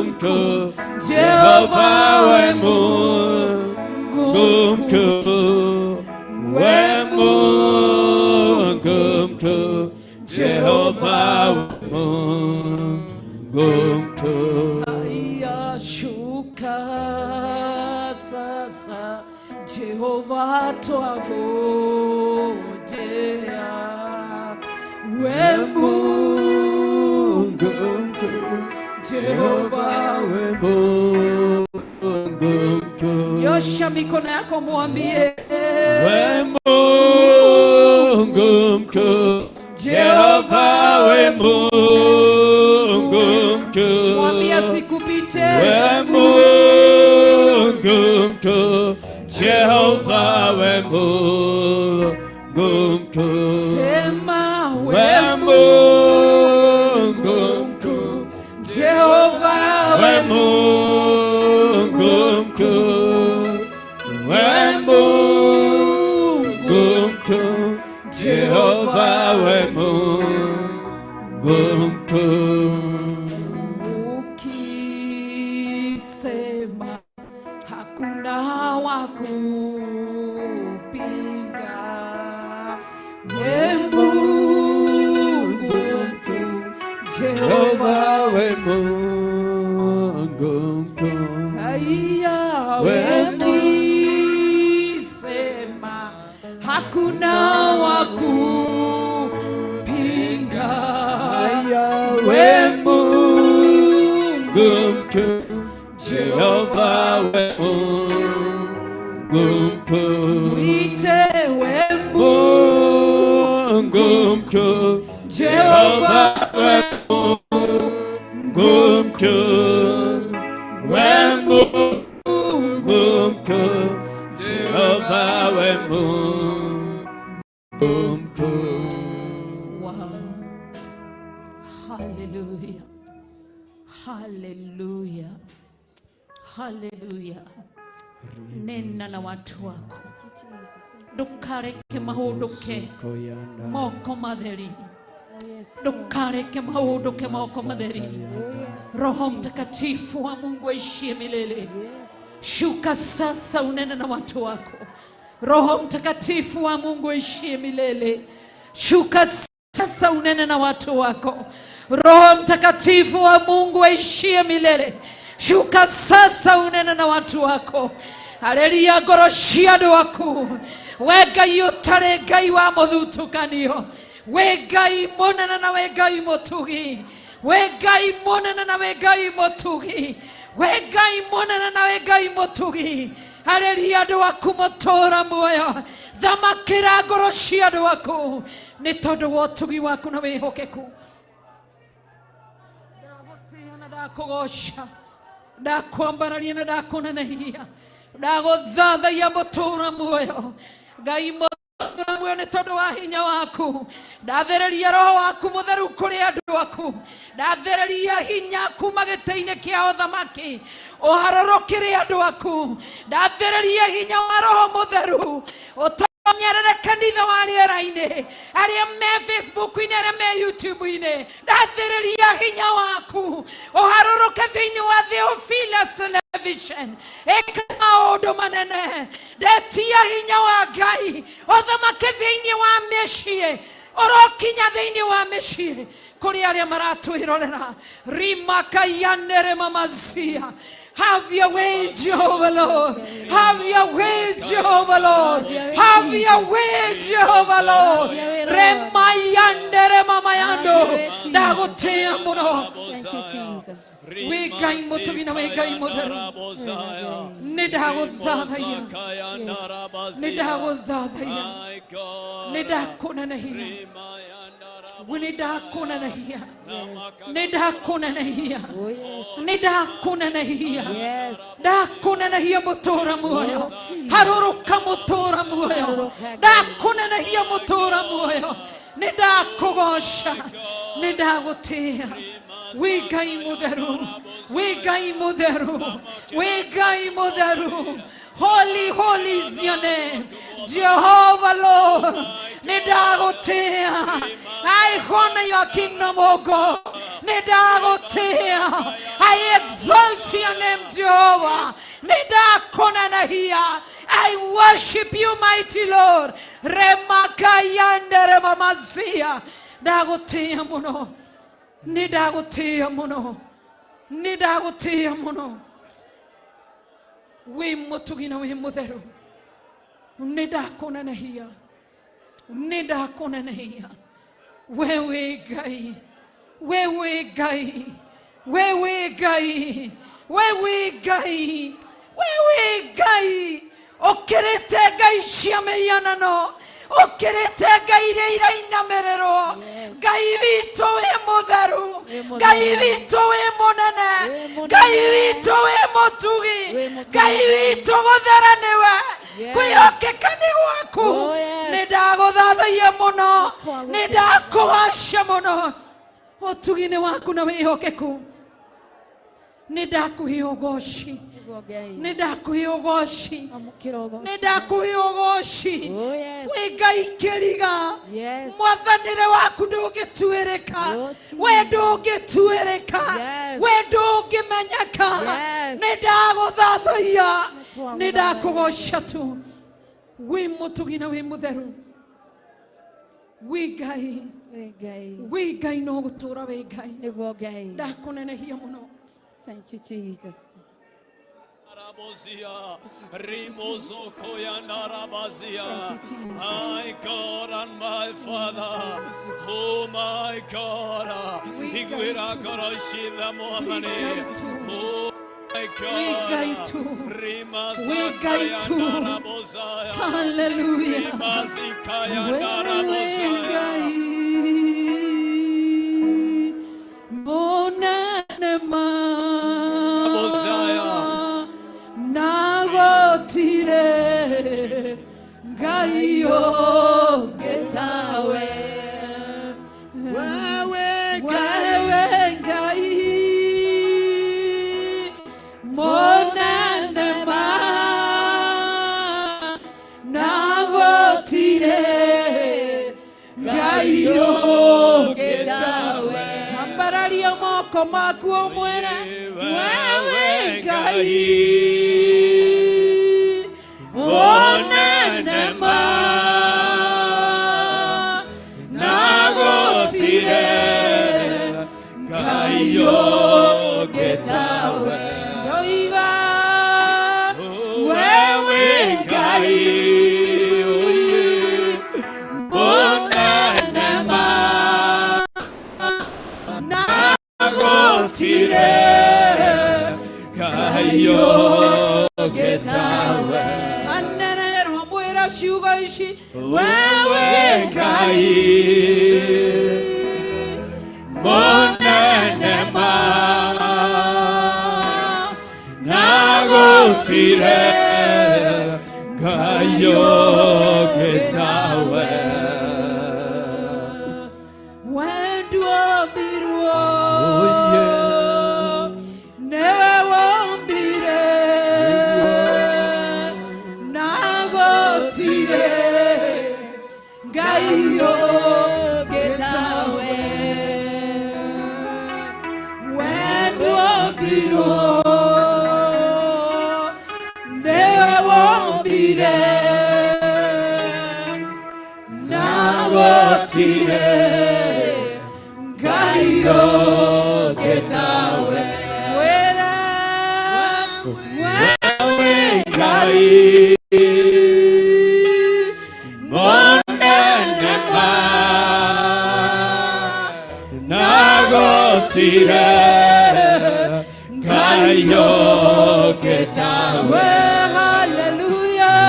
mkuu, Jehova, we Mungu mkuu, we Mungu mkuu, Jehova, we Mungu mkuu. Twagojea we Mungu mkuu, Jehova we Mungu mkuu. Nyosha mikono yako mwambie We Mungu mkuu, Jehova we Mungu mkuu. Mwambie asikupite. We Mungu mkuu, Jehova we Mungu mkuu. Sema We we Mungu mkuu, Jehova we Mungu mkuu, we Mungu mkuu, Jehova we Mungu mkuu. Ukisema hakuna wa kupinga, we Mungu mkuu, Jehova Jehova we Mungu mkuu. haiya, We we ukisema hakuna wa kupinga, We Mungu mkuu, Jehova we Mungu mkuu. Mwite we Mungu mkuu, Jehova we Mungu mkuu, we Mungu mkuu, Jehova we Mungu mkuu. Wow. Hallelujah. Hallelujah. Hallelujah. Nena na watu wako. Ndukareke mahũndũke moko matheri. Ndukareke mahũndũke moko matheri. Roho Mtakatifu wa Mungu aishie milele. Shuka sasa unene na watu wako. Roho Mtakatifu wa Mungu aishie milele. Shuka sasa unene na watu wako. Roho Mtakatifu wa Mungu aishie milele. Shuka sasa unene na watu wako. Haleluya, ngoro cia andũ aku. We Ngai ũtarĩ Ngai wa mũthutũkanio. We Ngai mũnene na we Ngai mũtugi. We Ngai mũnene na we Ngai mũtugi. We Ngai mũnene na we Ngai mũtugi. Haleluya, andũ aku mũtũũra muoyo. Thamakĩra ngoro cia andũ aku nĩ tondũ wa ũtugi waku na wĩhokeku. Na ndakũgoca, ndakwambararia na ndakũnenehia, ndagũthathaiya mũtũũra muoyo. Ngai mũtũũra muoyo nĩ tondũ wa hinya waku. Ndathereria roho waku mũtheru kũrĩ andũ aku. Ndathereria hinya kuma gĩtĩ-inĩ kĩa ũthamaki ũharũrũkĩre andũ aku. Ndathereria hinya wa roho mũtheru ũtonyerere kanitha wa rĩera-inĩ, arĩa me Facebook-inĩ, arĩa me YouTube-inĩ. Ndathĩrĩria hinya waku ũharũrũke thĩinĩ wa Theophilus Television, ĩka maũndũ manene. Ndetia hinya wa Ngai ũthamake thĩinĩ wa mĩciĩ, ũrokinya thĩinĩ wa mĩciĩ kũrĩ arĩa maratwĩrorera. Rimakayanere mamazia. Have your way, Jehovah Lord. Have your way, Jehovah Lord. Have your way, Jehovah Lord. Remayande remamayando. Ndagũtĩĩa mũno. Thank you, Jesus. Wĩ Ngai mũtugi na wĩ Ngai mũtheru. Nĩ ndagũthathaiya. Nĩ ndagũthathaiya. Nĩ ndakũnenehia. We nĩ ndakũnenehia. Nĩ ndakũnenehia. Nĩ ndakũnenehia. Ndakũnenehia mũtũũra muoyo. Harũrũka mũtũũra muoyo. Ndakũnenehia mũtũũra muoyo. Nĩ ndakũgoca. Nĩ ndagũtĩĩa. Wĩ Ngai mũtheru. Wĩ Ngai mũtheru. Wĩ Ngai mũtheru. Holy, holy is your name. Jehovah Lord. Nĩ ndagũtĩĩa. I honor your kingdom, O God. Nĩ ndagũtĩĩa. I exalt your name, Jehovah. Nĩ ndakũnenehia. I worship you, mighty Lord. Remakayande remamazia. Ndagũtĩĩa mũno. Nĩ ndagũtĩĩa mũno. Nĩ ndagũtĩĩa mũno. Wĩ mũtugi na wĩ mũtheru. Nĩ ndakũnenehia, nĩ ndakũnenehia. We wĩ Ngai, we wĩ Ngai, we wĩ Ngai, we wĩ Ngai, we wĩ Ngai. Ũkĩrĩte ngai cia mĩhianano, ũkĩrĩte ngai iria irainamĩrĩrwo. Ngai witũ wĩ mũtheru, Ngai witũ wĩ mũnene, Ngai witũ wĩ mũtugi, Ngai witũ gũthera nĩwe, kwĩhokeka nĩ gwaku. Nĩ ndagũthathaiya mũno, nĩ ndakũgaca mũno, ũtugi-inĩ waku na wĩhokeku. Nĩ ndakũhe ũgoci, nĩ ndakũhe ũgoci, nĩ ndakũhe ũgoci. Wĩ Ngai kĩriga, mwathanĩre waku ndũngĩtuĩrĩka, we ndũngĩtuĩrĩka, we ndũngĩmenyeka. Nĩ ndagũthathaiya, nĩ ndakũgoca tu. Wĩ mũtugi na wĩ mũtheru, wĩ Ngai, wĩ Ngai, no gũtũũra wĩ Ngai. Ndakũnenehia mũno. Thank you, Jesus. My God and my Father, oh my God, Iguira Koroshida Mohamani, oh my God, Hallelujah. Monene ma nagotire Ngai ũngĩtawe, wewe Ngai monene ma nagotire Ngai ũngĩtawe. Ambararia moko maku ũmwĩre wewe Ngai monene ma nagotire Ngai ũngĩtawe. Ndoiga wewe Ngai monene ma nagotire Ngai ũngĩtawe. Anererwo mwĩra ciugo ici, wewe Ngai monene ma nagotire Ngai ũngĩtawe. Wenduombirwo nĩwe wombire, nagotire Ngai ũngĩtawe. Wenduombirwo nĩwe wombire, nagotire Ngai ũngĩtawe. Wĩra wewe Ngai monene ma nagotire Ngai ũngĩtawe. Hallelujah.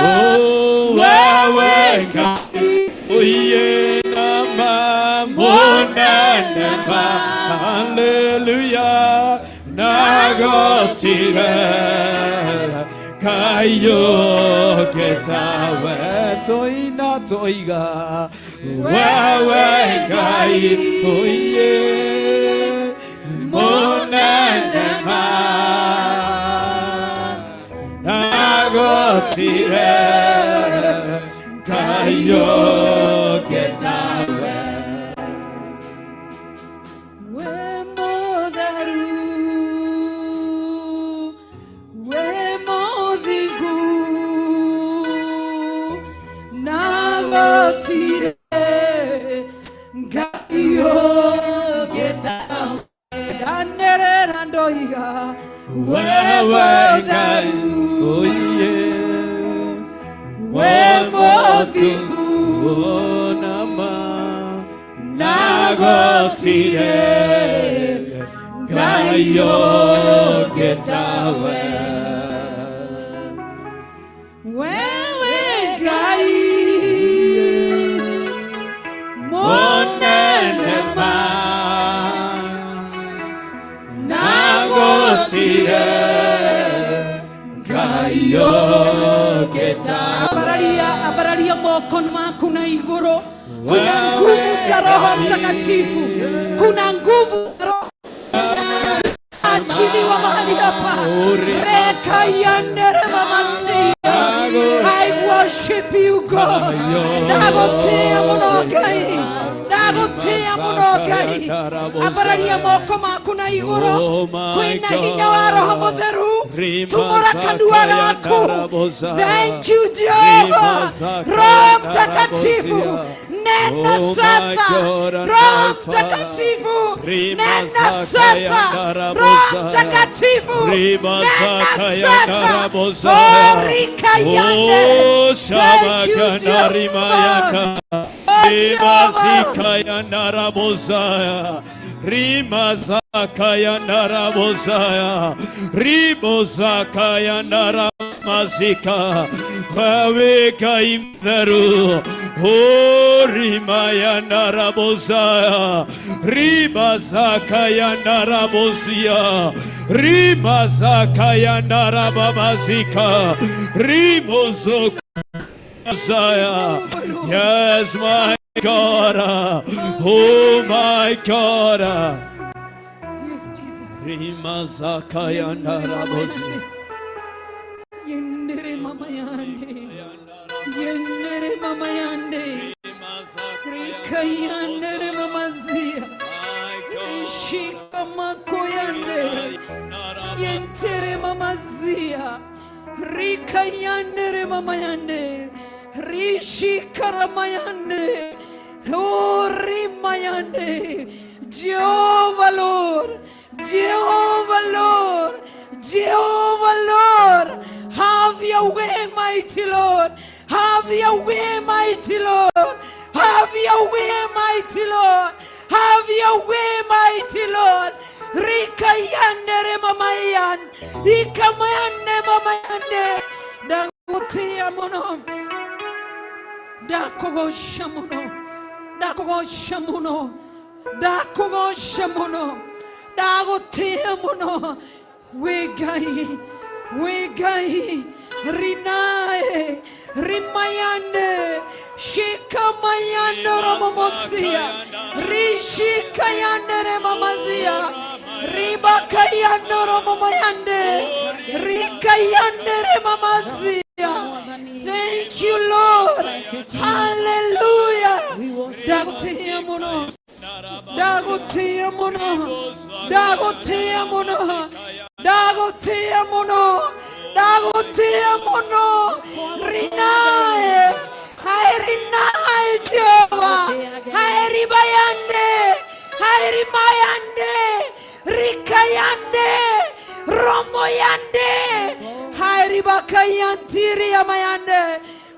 Wewe Ngai oye nama monene ma, hallelujah, nagotire Ngai ũngĩtawe. Toina toiga wewe Ngai oye monene ma nagotire Ngai ũngĩtawe. We mũtheru, we mũthingu, nagotire Ngai ũngĩtawe. Ndanĩrĩra ndoiga we Wewe Ngai mũtheru, oye We mũthingu nama na gũtirĩ Ngai ũngĩ tawe. Wewe Ngai mũnene ma na gũtirĩ Ngai ũngĩ tawe. Ambararia, ambararia moko maku na igũrũ. Kuna nguvu za Roho Mtakatifu, kuna nguvu za Roho achiliwa mahali hapa. Reka yandere mamasia. I worship you God. Ndagũtĩĩa mũno Ngai, ndagũtĩĩa mũno Ngai. Ambararia moko maku na igũrũ. Kwĩna hinya wa Roho Mũtheru. Tumũra kanua gaku. Thank you Jehova. Roho Mtakatifu, nena sasa. Roho Mtakatifu, nena sasa. Roho Mtakatifu, nena sasa. Oh, rika yande. Thank you Jehova. Rimasikayandarabosaya, Rimasakayandarabosaya, Ribosakayandaramazika, Waweka imtheru, O Rimayandarabosaya, Rimasakayandarabosia, Rimasakayandarababazika, Rimozoka. Messiah. Yes, my God. Oh, my God. Yes, Jesus. Rimasakayandarabosaya. Yendere mama yande. Yendere mama yande. Rika yandere mama zia. Rishika mako yande. Yentere mama zia. Rika yandere mama yande. Rishika ramayande. Oh, rimayande. Jehovah Lord, Jehovah Lord, Jehovah Lord, have your way, mighty Lord. Have your way, mighty Lord. Have your way, mighty Lord. Have your way, mighty Lord. Rika yandere mama yan. Rika mayande mama yande. Ndagũtĩĩa mũno. Ndakũgooca mũno. Ndakũgooca mũno. Ndakũgooca mũno. Ndagũtĩĩa mũno. Wĩ Ngai, wĩ Ngai, rinae, rimayande, shikamayande romomosia, rishikayande remamazia, ribakayande romomayande, rikayande remamazia. Thank you, Lord. Hallelujah. Ndagũtĩĩa mũno. Ndagũtĩĩa mũno. Ndagũtĩĩa mũno. Ndagũtĩĩa mũno. Ndagũtĩĩa mũno. Rinae. Hai rinae Jehova. Hai ribayande. Hai rimayande. Rikayande. Romoyande. Hai ribakayantiri yamayande.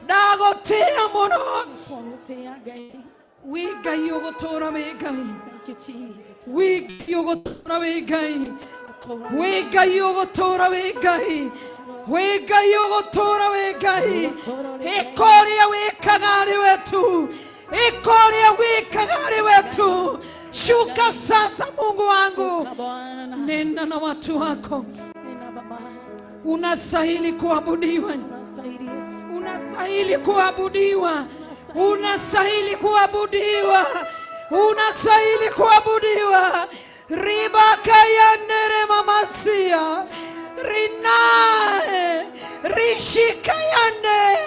Ndagũtĩĩa mũno. Wĩ Ngai ũgũtũũra wĩ Ngai. Wĩ Ngai ũgũtũũra wĩ Ngai. Wĩ Ngai ũgũtũũra wĩ Ngai. Wĩ Ngai ũgũtũũra wĩ Ngai. Ĩka ũrĩa wĩkaga arĩ we tu. Ĩka ũrĩa wĩkaga arĩ we tu. Shuka sasa Mungu wangu. Nena na watu wako. Unastahili kuabudiwa. Unastahili kuabudiwa. Unastahili kuabudiwa. Unastahili kuabudiwa. Ribaka yandere mamasia. Rinae. Rishika yande.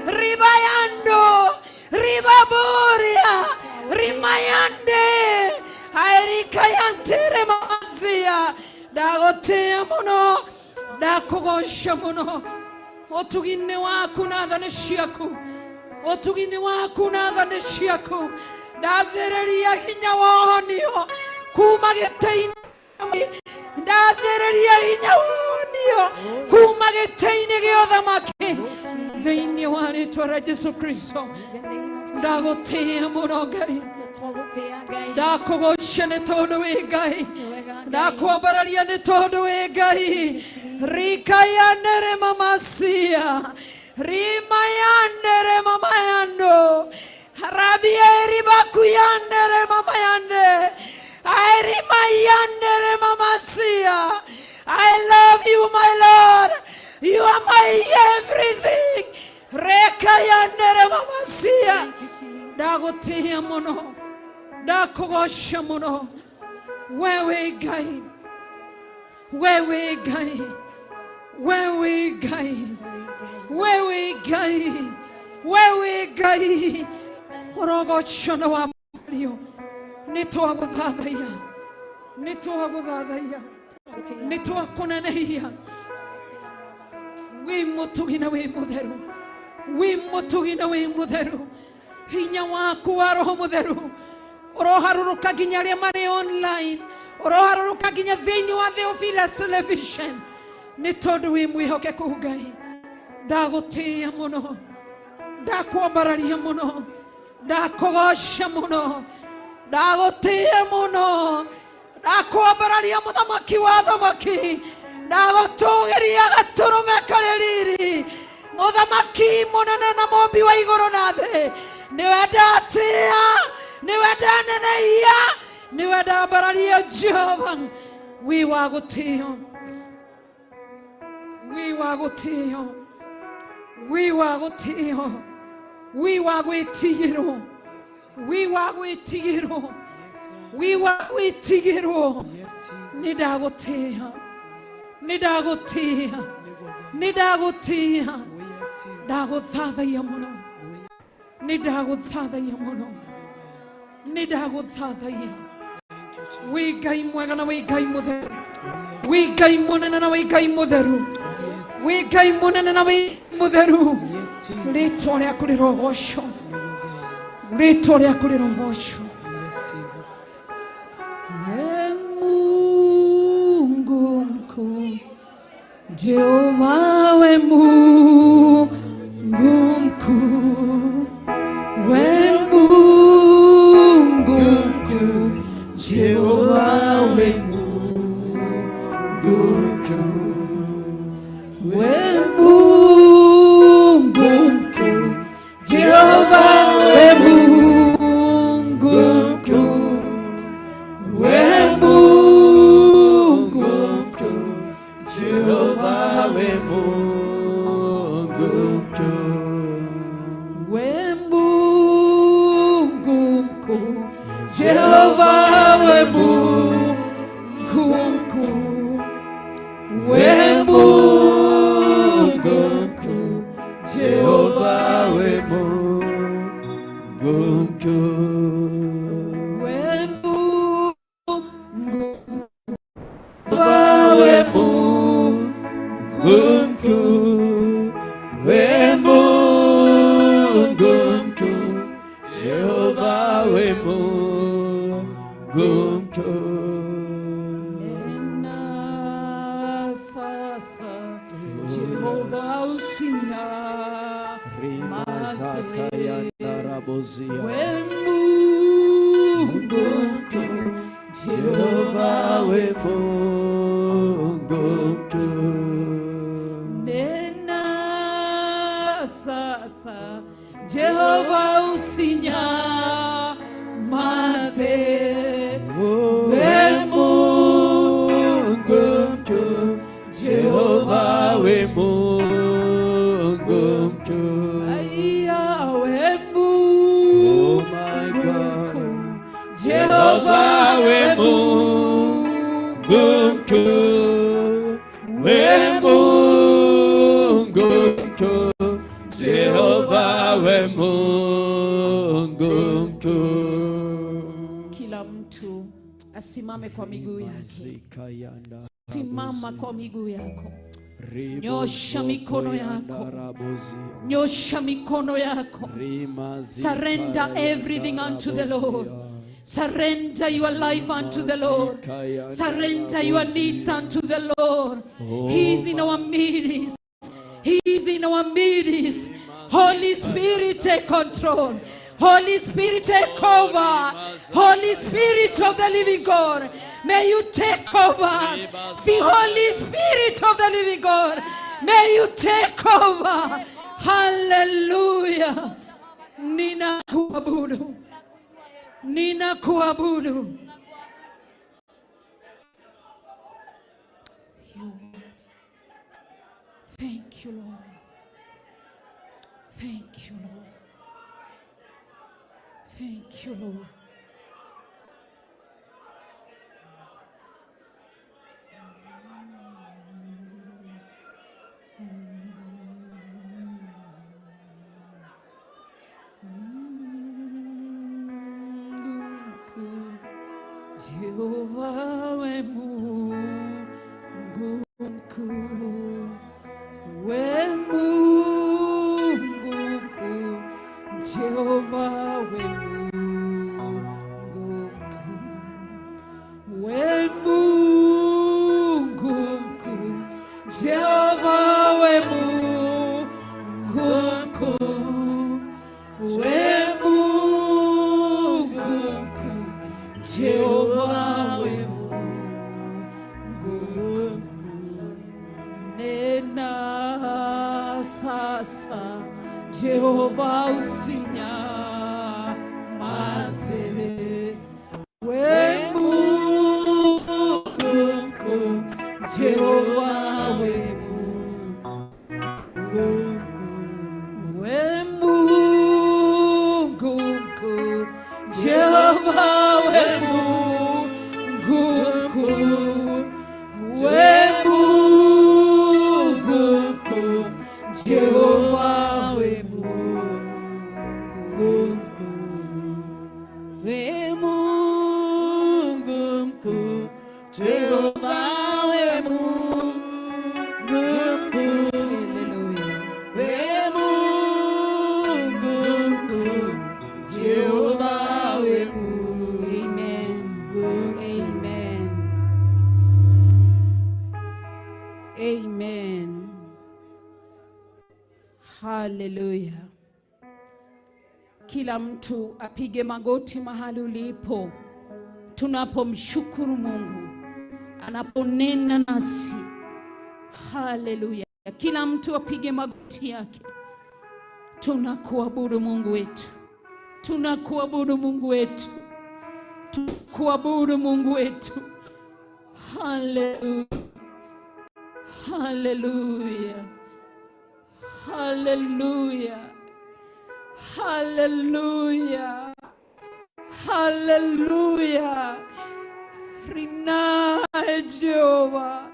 Ribayando. Ribaboria. Rimayande. Airika yantere mamasia. Ndagũtĩĩa mũno. Ndakũgooca mũno. Ũtugi-inĩ waku na tha nĩ ciaku. Ũtugi-inĩ waku na tha nĩ ciaku. Ndathĩrĩria hinya wa ũhonio kuma gĩtĩ-inĩ. Ndathĩrĩria hinya wa ũhonio kuma gĩtĩ-inĩ gĩa ũthamaki. Thĩinĩ wa rĩtwa rĩa Jesu Kristo, ndagũtĩĩa mũno Ngai, ndakũgoca nĩ tondũ wĩ Ngai, ndakwambararia nĩ tondũ wĩ Ngai. Rikayanere mamasia rimayanere mamayando rabieri bakuyanere mamayande arimayanere mamasia. I love you, my Lord. You are my everything. Rekayanere mamasia. Ndagũtĩĩa mũno, ndakũgoca mũno. Wewe Ngai, wewe Ngai, wewe Ngai, wewe Ngai, wewe Ngai, ũrogocwo na wambario. Nĩ twagũthathaiya, nĩ twagũthathaiya, nĩ twakũnenehia. Wĩ mũtugi na wĩ mũtheru, wĩ mũtugi na wĩ mũtheru. Hinya waku wa Roho Mũtheru ũroharũrũka nginya arĩa marĩ online, ũroharũrũka nginya thĩinĩ wa Theophilus Television, nĩ tondũ wĩ mwĩhokeku Ngai. Ndagũtĩĩa mũno, ndakwambararia mũno, ndakũgoca mũno, ndagũtĩĩa mũno, ndakwambararia mũthamaki wa thamaki, ndagũtũgĩria gatũrũme karĩ riri, mũthamaki mũnene na mũmbi wa igũrũ na thĩ. Nĩwe ndatĩĩa, nĩwe ndanenehia, nĩwe ndambararia. Jehova, wĩ wa gũtĩĩo, wĩ wa gũtĩĩo, wĩ wa gũtĩĩo, wĩ wa gwĩtigĩrwo, wĩ wa gwĩtigĩrwo, wĩ wa gwĩtigĩrwo. Nĩ ndagũtĩĩa, nĩ ndagũtĩĩa, nĩ ndagũtĩĩa, ndagũthathaiya mũno, nĩ ndagũthathaiya mũno, nĩ ndagũthathaiya. Wĩ Ngai mwega na wĩ Ngai mũtheru, wĩ Ngai mũnene na wĩ Ngai mũtheru, wĩ Ngai mũnene na wĩ mũtheru. Rĩtwa rĩaku rĩrogocwo, rĩtwa rĩaku rĩrogocwo. We Mungu mkuu, Jehova, we Mungu mkuu, we Mungu mkuu, Jehova, we Mungu mkuu, we Mungu mkuu, Jehova, we Mungu mkuu, we Mungu mkuu, Jehova, we Mungu mkuu, we Mungu mkuu, Jehova, we Mungu mkuu, we Mungu mkuu, Jehova, we Mungu mkuu, we Mungu, Jehova, we Mungu mkuu, we Mungu mkuu, Jehova, we Mungu mkuu. Nena sasa, Jehova, usinyamaze. We Mungu mkuu, Jehova, we Mungu mkuu. Nena sasa, Jehova, usinyamaze. We Mungu mkuu, Jehova, we Mungu mkuu. Aya, we Mungu mkuu, Jehova, we Mungu mkuu, we Mungu mkuu, Jehova, we Mungu mkuu. Kila mtu asimame kwa miguu yake. Simama kwa miguu yako. Nyosha mikono yako. Nyosha mikono yako. Surrender everything unto the Lord. Surrender your life unto the Lord. Surrender your needs unto the Lord. He is in our midst. He is in our midst. Holy Spirit, take control. Holy Spirit, take over. Holy Spirit of the living God, may you take over. The Holy Spirit of the living God, may you take over. Hallelujah. Ninakuabudu. Ninakuabudu. Thank you, Lord. Thank you, Lord. Thank you, Lord. Jehova we Mungu mkuu, we Mungu mkuu, Jehova we Mungu mkuu, we Mungu mkuu, Jehova we Mungu mkuu, we Mungu mkuu, Jehova we Mungu mkuu. Nena sasa, Jehova usinyamaze. We Mungu mkuu, Jehova we Mungu mkuu, we Mungu mkuu, Jehova we Mungu mkuu, we Mungu mkuu, Jehova we Mungu mkuu, we Mungu mkuu, Jehova we Mungu mkuu, we Mungu mkuu, Jehova we Mungu. Amen. Amen. Amen. Hallelujah. Kila mtu apige magoti mahali ulipo, tunapomshukuru Mungu anaponena nasi. Hallelujah. Kila mtu apige magoti yake. Tunakuabudu Mungu wetu, tunakuabudu Mungu wetu, tunakuabudu Mungu wetu. Hallelujah. Hallelujah. Hallelujah. Hallelujah. Hallelujah. Rinae Jehovah.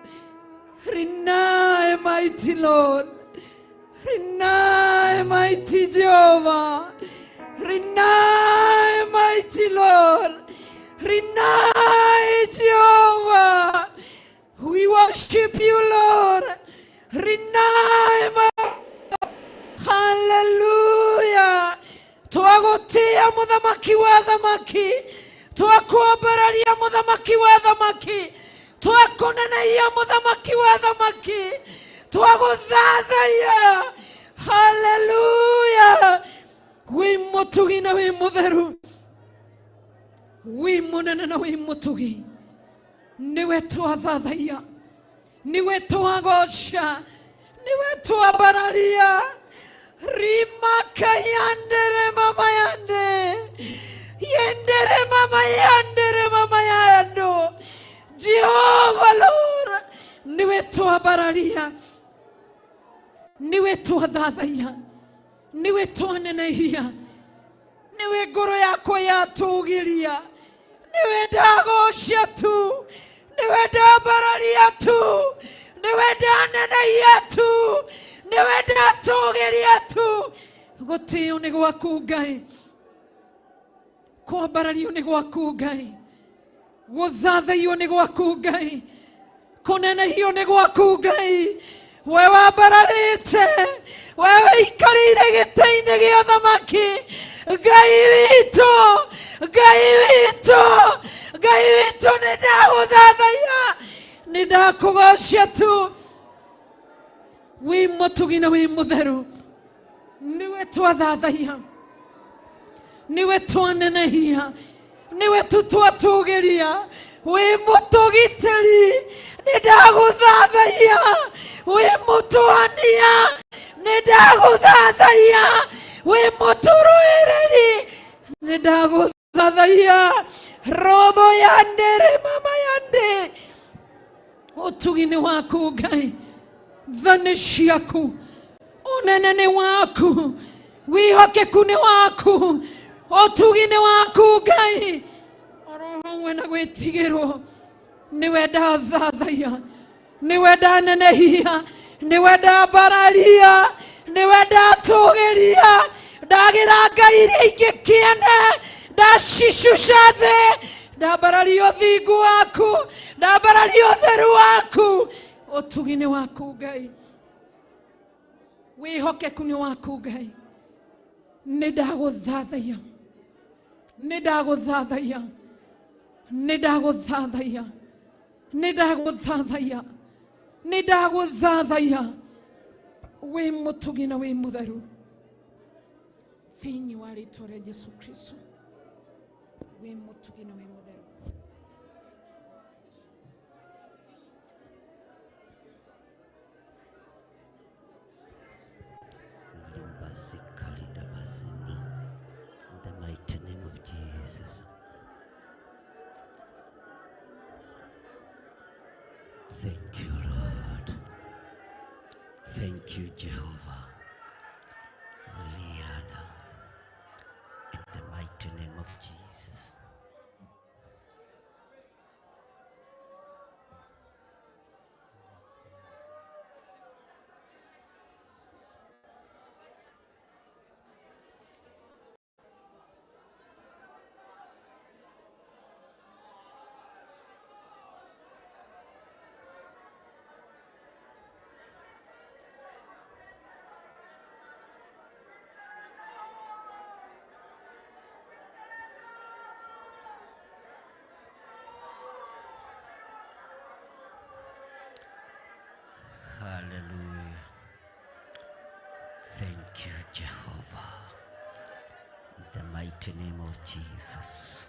Rinae mighty Lord. Rinae mighty Jehovah. Rinae mighty Lord. Rinae Jehovah. We worship you, Lord. Rinae Hallelujah. Twagotia muthamaki wa thamaki, twakwambararia muthamaki wa thamaki, twakuneneia muthamaki wa thamaki, twaguthathaiya. Hallelujah. Wi mutugi na wi mutheru, wi munene na wi mutugi, niwe twathathaiya, niwe twagoca, niwe twambararia. Rimaka yandere mama yande, yendere mama yandere mama yando. Jehovah Lord, niwe twambararia, niwe twathathaiya, niwe twanenehia, niwe ngoro yakwa yatugiria, niwe ndagocia tu, niwe ndambararia tu, niwe ndanenehia tu, niwe ndatugiria tu. Gutio ni gwaku Ngai, kwambarario ni gwaku Ngai, guthathaiyo ni gwaku Ngai, kunenehio ni gwaku Ngai. We wambararite, we wikarire gĩtĩ-inĩ gĩa thamaki. Ngai witũ, Ngai witũ, Ngai witũ, nĩ ndagũthathaiya, nĩ ndakũgocia tu. Wĩ mũtugi na wĩ mũtheru. Nĩwe twathathaiya, nĩwe twanenehia, nĩwe tu twatũgĩria. Wĩ mũtũgitĩri, nĩ ndagũthathaiya. Wĩ mũtũania, nĩ ndagũthathaiya. Wĩ mũtũrũĩrĩri, nĩ ndagũthathaiya. Robo yandere mama yande, ũtugi nĩ waku Ngai, tha nĩ ciaku, ũnene nĩ waku, wĩhokeku nĩ waku, ũtugi nĩ waku Ngai, oro hamwe na gwĩtigĩrwo. Nĩwe ndathathaiya, nĩwe ndanenehia, nĩwe ndambararia, nĩwe ndatũgĩria. Ndagĩra ngai iria ingĩ kĩene, ndacicuca thĩ, ndambararia ũthingu waku, ndambararia ũtheru waku. Ũtugi nĩ waku Ngai, wĩhokeku nĩ waku Ngai. Nĩ ndagũthathaiya, nĩ ndagũthathaiya, nĩ ndagũthathaiya, nĩ ndagũthathaiya, nĩ ndagũthathaiya. Wĩ mũtugi na wĩ mũtheru, thĩinĩ wa rĩtwa rĩa Jesu Kristo. Wĩ mũtugi na wĩ mũtheru. In the mighty name of Jesus. Thank you, Lord. Thank you, Jehovah. Liana. In the mighty name of Jesus. Hallelujah. Thank you, Jehovah. In the mighty name of Jesus.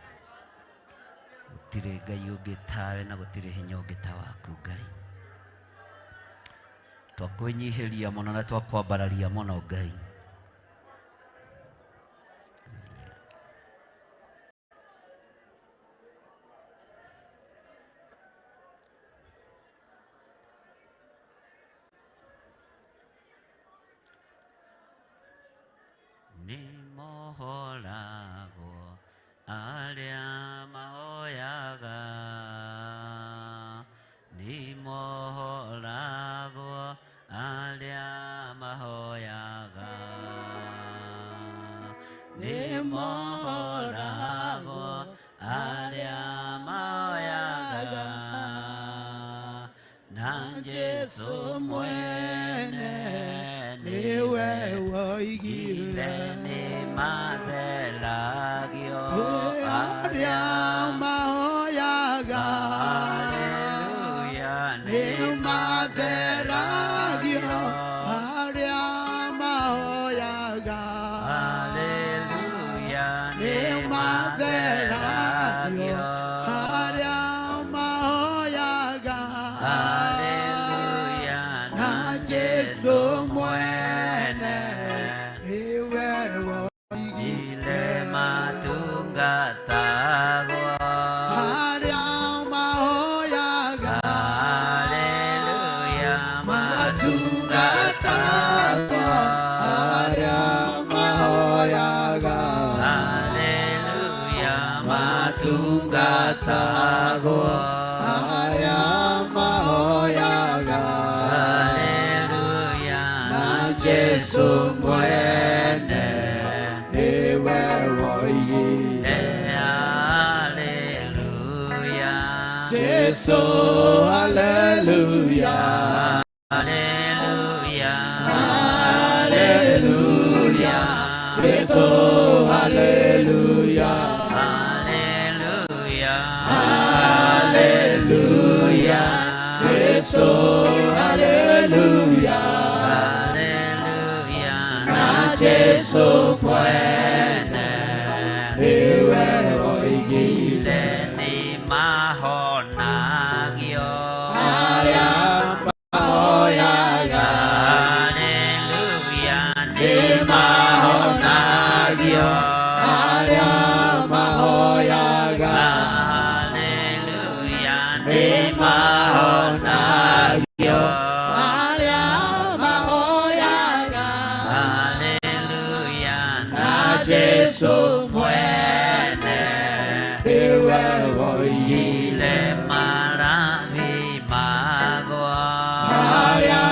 Gũtirĩ Ngai ũngĩ tawe na gũtirĩ hinya ũngĩ ta waku Ngai. Twakwĩnyihĩria mũno na twakwambararia mũno Ngai. Nĩ mohoragwo arĩa mahoyaga, nĩ mohoragwo arĩa mahoyaga, nĩ mohoragwo arĩa mahoyaga, na Jesu mwene nĩwe woigire nĩ matheragio arĩa mahoyaga, Haleluya, nĩ matheragio arĩa mahoyaga, Haleluya, nĩ matheragio arĩa mahoyaga, Haleluya, na Jesu mwene nĩwe woigire matungatagwo arĩa mahoyaga, Haleluya, matungatagwo arĩa mahoyaga, Haleluya, matungatagwo arĩa mahoyaga, Haleluya, na Jesu mwene nĩwe woigire. Haleluya, Jesu, haleluya, Haleluya, haleluya, Jesu, haleluya, Haleluya, haleluya, Jesu, haleluya, Jesu mwene niwe woigire nĩ mahonagio arĩa mahoyaga Haleluya nĩ mahonagio arĩa mahoyaga Haleluya nĩ mahonagio arĩa mahoyaga Haleluya na Jesu mwene niwe woigire marathimagwo arĩa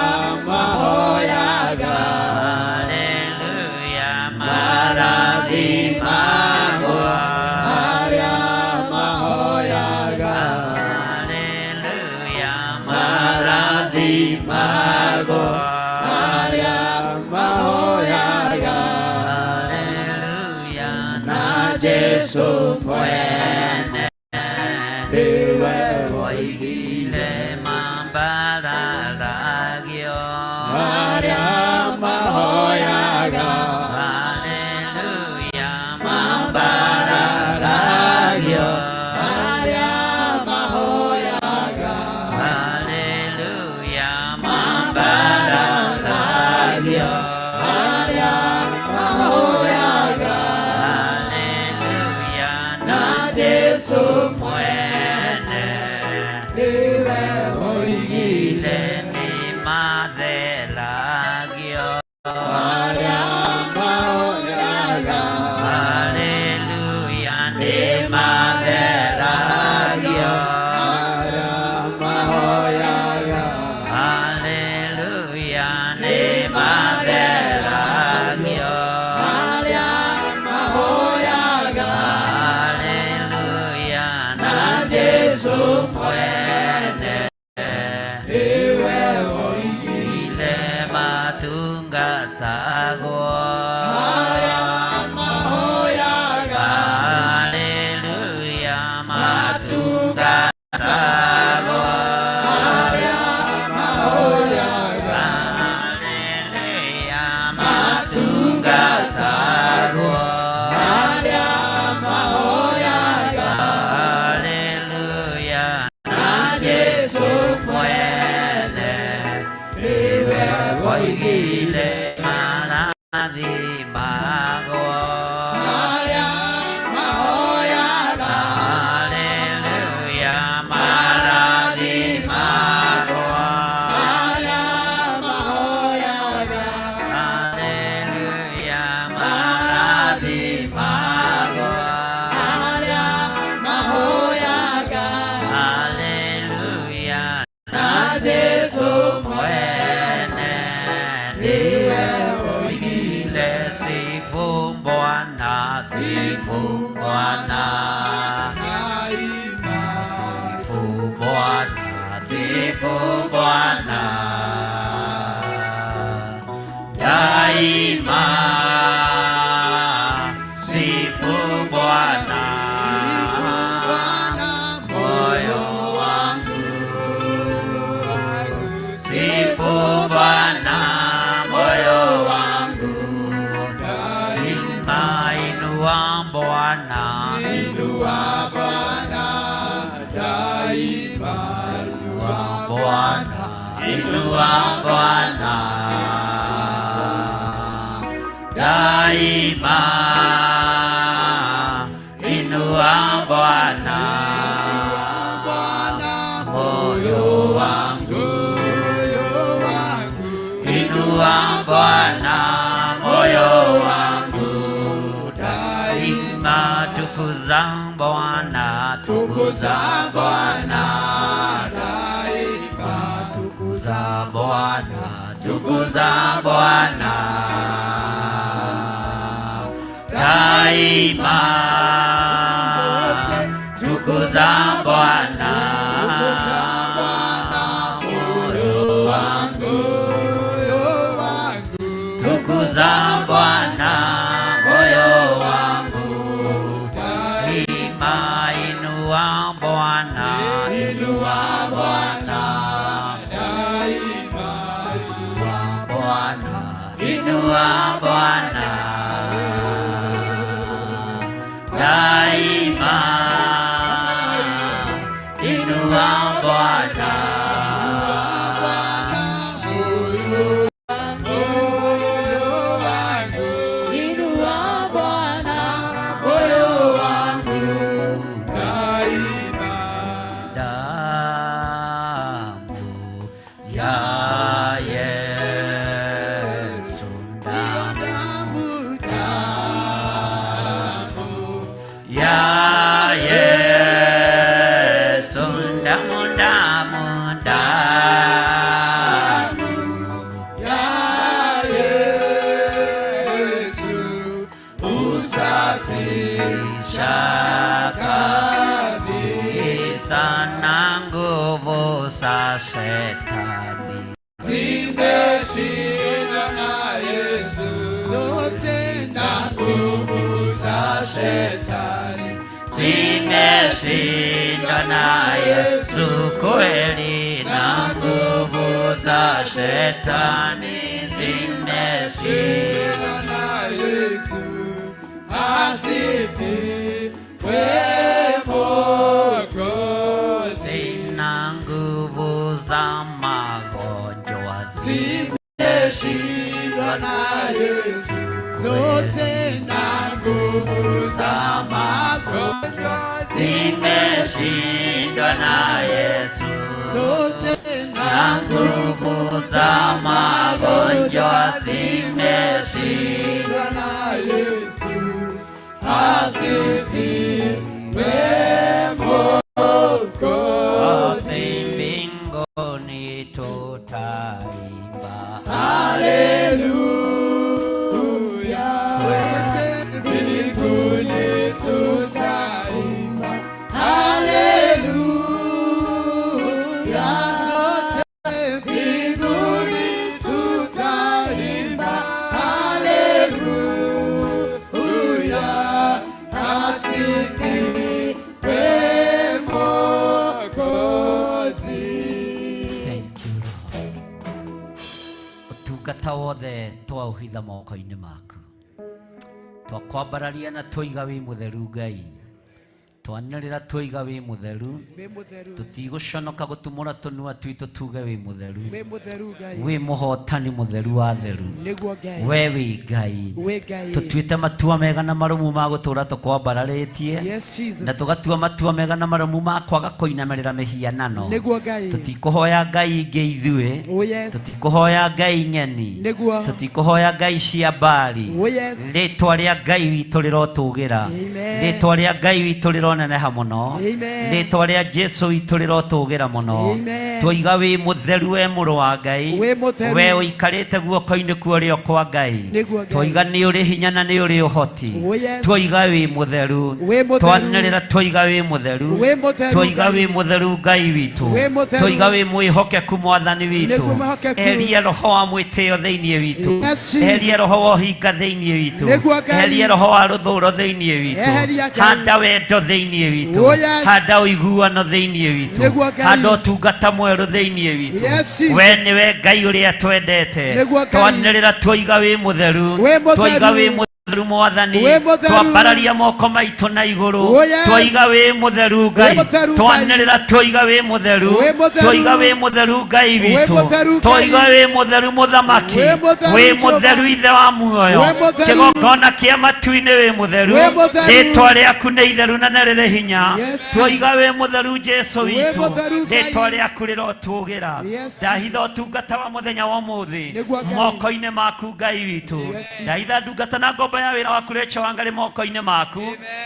mahoyaga Haleluya marathimagwo arĩa mahoyaga Haleluya marathimagwo arĩa mahoyaga Haleluya na Jesu mwene niwe woigire mambararagio arĩa mahoyaga Haleluya mambararagio arĩa mahoyaga Haleluya mambararagio arĩa mahoyaga Haleluya na Jesu mwene niwe woigire nĩ matheragio arĩa mahoyaga Haleluya nĩ matheragio arĩa mahoyaga Haleluya nĩ matheragio arĩa mahoyaga Haleluya na Jesu mwene niwe woigire ile matungatagwo arĩa mahoyaga Haleluya matungatagwo arĩa mahoyaga Haleluya matungatagwo arĩa mahoyaga Haleluya na Jesu mwene niwe woigire marathimagwo arĩa mahoyaga Haleluya marathimagwo arĩa mahoyaga Haleluya marathimagwo arĩa mahoyaga Haleluya na Jesu mwene niwe woigire sifu Bwana sifu Bwana daima sifu Bwana sifu Bwana daima sifu Bwana Sifu Bwana moyo wangu sifu Bwana moyo wangu daima inua Bwana inua Bwana daima inua Bwana inua Bwana daima inua Bwana Bwana moyo wangu moyo wangu inua Bwana moyo wangu daima daima tukuza Bwana tukuza Bwana daima tukuza Bwana tukuza Bwana daima tukuza Bwana tukuza Bwana moyo wangu moyo wangu tukuza Bwana moyo wangu daima daima inua Bwana inua Bwana daima inua Bwana inua Bwana. ya Yesu, damu, damu ya Yesu, damu, damu, damu ya Yesu usafisha kabisa na nguvu za shetani zimeshindwa na Yesu, zote na nguvu za shetani zimeshindwa na Yesu kweli, na nguvu za shetani zimeshindwa na Yesu, asifiwe Mwokozi. Na nguvu za magonjwa Zimeshindwa na Yesu, zote na nguvu za magonjwa zimeshindwa na Yesu, zote na nguvu za magonjwa zimeshindwa na Yesu, asifiwe Mwokozi. Mbinguni tutaimba Haleluya, sote mbinguni tutaimba haleluya, sote mbinguni tutaimba haleluya, asifiwe Mwokozi. Thank you, Lord. Ũtungata wothe twaũhitha moko-inĩ maku, twakwambararia na twoiga wĩ mũtheru Ngai, twanĩrĩra twoiga wĩ mũtheru, Wĩ mũtheru. Tũtigũconoka gũtumũra tũnua twitũ tuge wĩ mũtheru. Wĩ mũtheru Ngai. Wĩ mũhotani mũtheru wa theru. Nĩguo Ngai. We wĩ Ngai. Wĩ Ngai. Tũtuĩte matua mega na marũmu ma gũtũũra tũkwambararĩtie, Yes, Jesus. na tũgatua matua mega na marũmu ma kwaga kũinamĩrĩra mĩhianano. Nĩguo Ngai. Tũtikũhoya ngai ingĩ ithuĩ. Oh, yes. Tũtikũhoya ngai ng'eni. Nĩguo. Tũtikũhoya ngai cia mbari. Oh, yes. Rĩtwa rĩa Ngai witũ rĩrotũgĩra. Amen. Rĩtwa rĩa Ngai witũ rĩroneneha mũno. Amen. Rĩtwa rĩa Jesu witũ rĩrotũgĩra mũno. Amen. Twoiga wĩ mũtheru we mũrũ wa Ngai. Wĩ mũtheru. We ũikarĩte guoko-inĩ kwa ũrĩo kwa Ngai. Nĩguo Ngai. Twoiga nĩ ũrĩ hinya na nĩ ũrĩ ũhoti. Oh, yes. Twoiga wĩ mũtheru. Wĩ mũtheru. Twanĩrĩra twoiga wĩ mũtheru. Wĩ mũtheru Twoiga Ngai. wĩ mũtheru Ngai witũ. Wĩ mũtheru. Twoiga wĩ mwĩhokeku Mwathani witũ. Nĩguo mwĩhokeku. Eheria roho wa mwĩtĩo thĩinĩ witũ. Yes, Jesus. Eheria roho wa ũhinga thĩinĩ witũ. Nĩguo Ngai. Eheria roho wa rũthũũro thĩinĩ witũ. Eheria Ngai. Handa wendo thĩinĩ witũ. Oh, yes. Handa ũiguano thĩinĩ witũ. Nĩguo Ngai. Handa ũtungata mwerũ thĩinĩ witũ. Yes, Jesus. We nĩwe Ngai ũrĩa twendete. Nĩguo Ngai. Twanĩrĩra twoiga wĩ mũtheru. Wĩ mũtheru. Twoiga wĩ mũtheru Mwathani. Wĩ mũtheru. Twambararia moko maitũ na igũrũ. Oh, yes. Twoiga wĩ mũtheru Ngai. Wĩ mũtheru Ngai. Twanĩrĩra twoiga wĩ mũtheru. Wĩ mũtheru. Twoiga wĩ mũtheru Ngai Wĩ witũ. mũtheru Ngai. Twoiga wĩ mũtheru Mũthamaki. Wĩ mũtheru Wĩ Jehova. mũtheru Ithe wa muoyo. Wĩ mũtheru. Kĩgongona kĩa matu-inĩ wĩ mũtheru. Wĩ mũtheru. Rĩtwa rĩaku nĩ itheru na nĩ rĩrĩ hinya. Yes. Twoiga wĩ mũtheru Jesu Wĩ witũ. mũtheru Ngai. Rĩtwa rĩaku rĩrotũgĩra. Yes, Ndahitha ũtungata wa mũthenya wa ũmũthĩ Nĩguo Ngai. moko-inĩ maku Ngai witũ. Yes, Jesus. Ndahitha ndungata na ngombo ya wĩra waku Rachel Wangari moko-inĩ maku.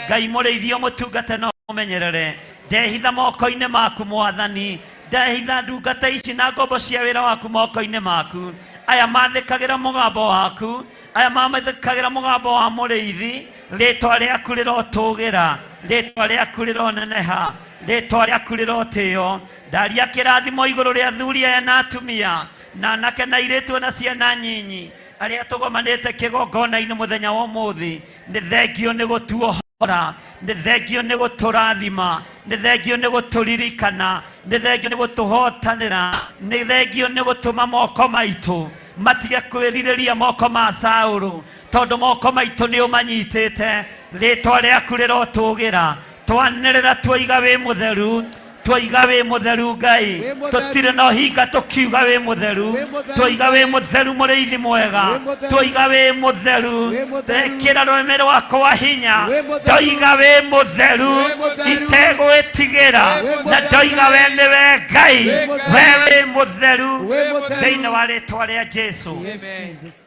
Ngai mũrĩithio mũtungate na ũmenyerere. Ndehitha moko-inĩ maku Mwathani. Ndehitha ndungata ici na ngombo cia wĩra waku moko-inĩ maku. Aya mathĩkagĩra mũgambo waku, aya mathĩkagĩra mũgambo wa mũrĩithi. Rĩtwa rĩaku rĩrotũgĩra, rĩtwa rĩaku rĩroneneha, rĩtwa rĩaku rĩrotĩo. Ndaria kĩrathimo igũrũ rĩa athuri aya na atumia, na anake na airĩtu na ciana nyinyi arĩa tũgomanĩte kĩgongona-inĩ mũthenya wa ũmũthĩ. Nĩ thengio nĩ gũtuohora, nĩ thengio nĩ gũtũrathima, nĩ thengio nĩ gũtũririkana, nĩ thengio nĩ gũtũhotanĩra, nĩ thengio nĩ gũtũma moko maitũ matige kwĩrirĩria moko ma Saũlũ, tondũ moko maitũ nĩ ũmanyitĩte. Rĩtwa rĩaku rĩrotũgĩra. Twanĩrĩra twoiga wĩ mũtheru, Twaiga wĩ mũtheru Ngai. Wĩ mũtheru. Tũtirĩ na ũhinga tũkiuga wĩ mũtheru. Wĩ mũtheru. Twaiga wĩ mũtheru mũrĩithi mwega. Wĩ mũtheru. Twaiga wĩ mũtheru. Wĩ mũtheru. Ndekĩra rũrĩmĩ rwakwa hinya. Wĩ mũtheru. Ndoiga wĩ mũtheru. Wĩ mũtheru. Itegwĩtigĩra. Wĩ Na mũtheru. ndoiga we nĩwe Ngai. Wĩ mũtheru. We wĩ mũtheru. Wĩ mũtheru. Thĩinĩ wa rĩtwa rĩa Jesu. Yes, Jesus.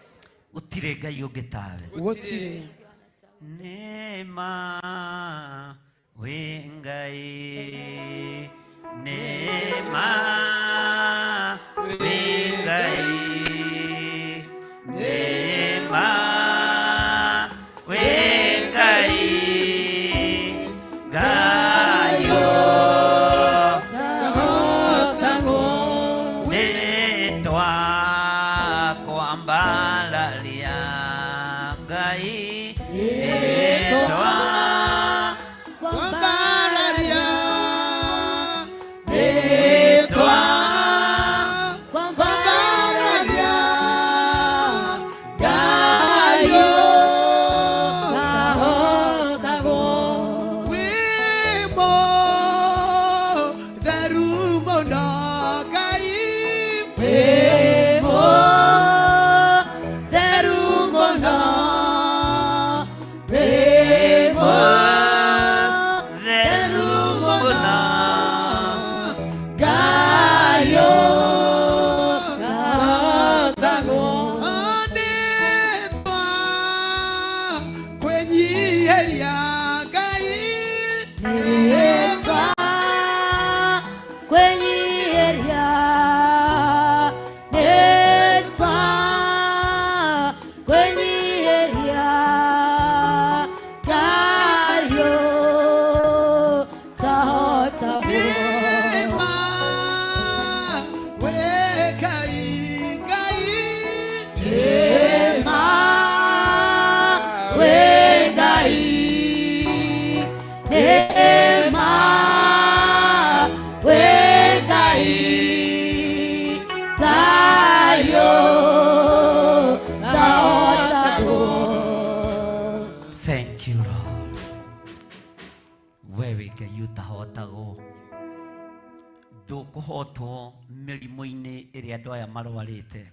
Gũtirĩ Ngai ũngĩ tawe. Gũtirĩ. Neema wĩ Ngai, neema wĩ Ngai, neema wĩ Ngai, Ngai nĩtwa kwambararia Ngai, nĩtwa Kwambararia. Nĩtwa kwambararia. Ngai ũtahotagwo. Wĩ mũtheru mũno Ngai. Wĩ mũtheru mũno. Wĩ mũtheru mũno. Ngai ũtahotagwo. Nĩtwa kwĩnyihĩria Ngai. Nĩtwa Kwĩnyihĩria. Nĩtwa kwĩnyihĩria. Ngai ũtahotagwo. Wĩ Ngai, Ngai. Neema wĩ Ngai, neema wĩ Ngai, Ngai ũtahotagwo. Thank you, Lord. We wĩ Ngai ũtahotagwo. Ndũkũhotwo mĩrimũ-inĩ ĩrĩa andũ aya marwarĩte.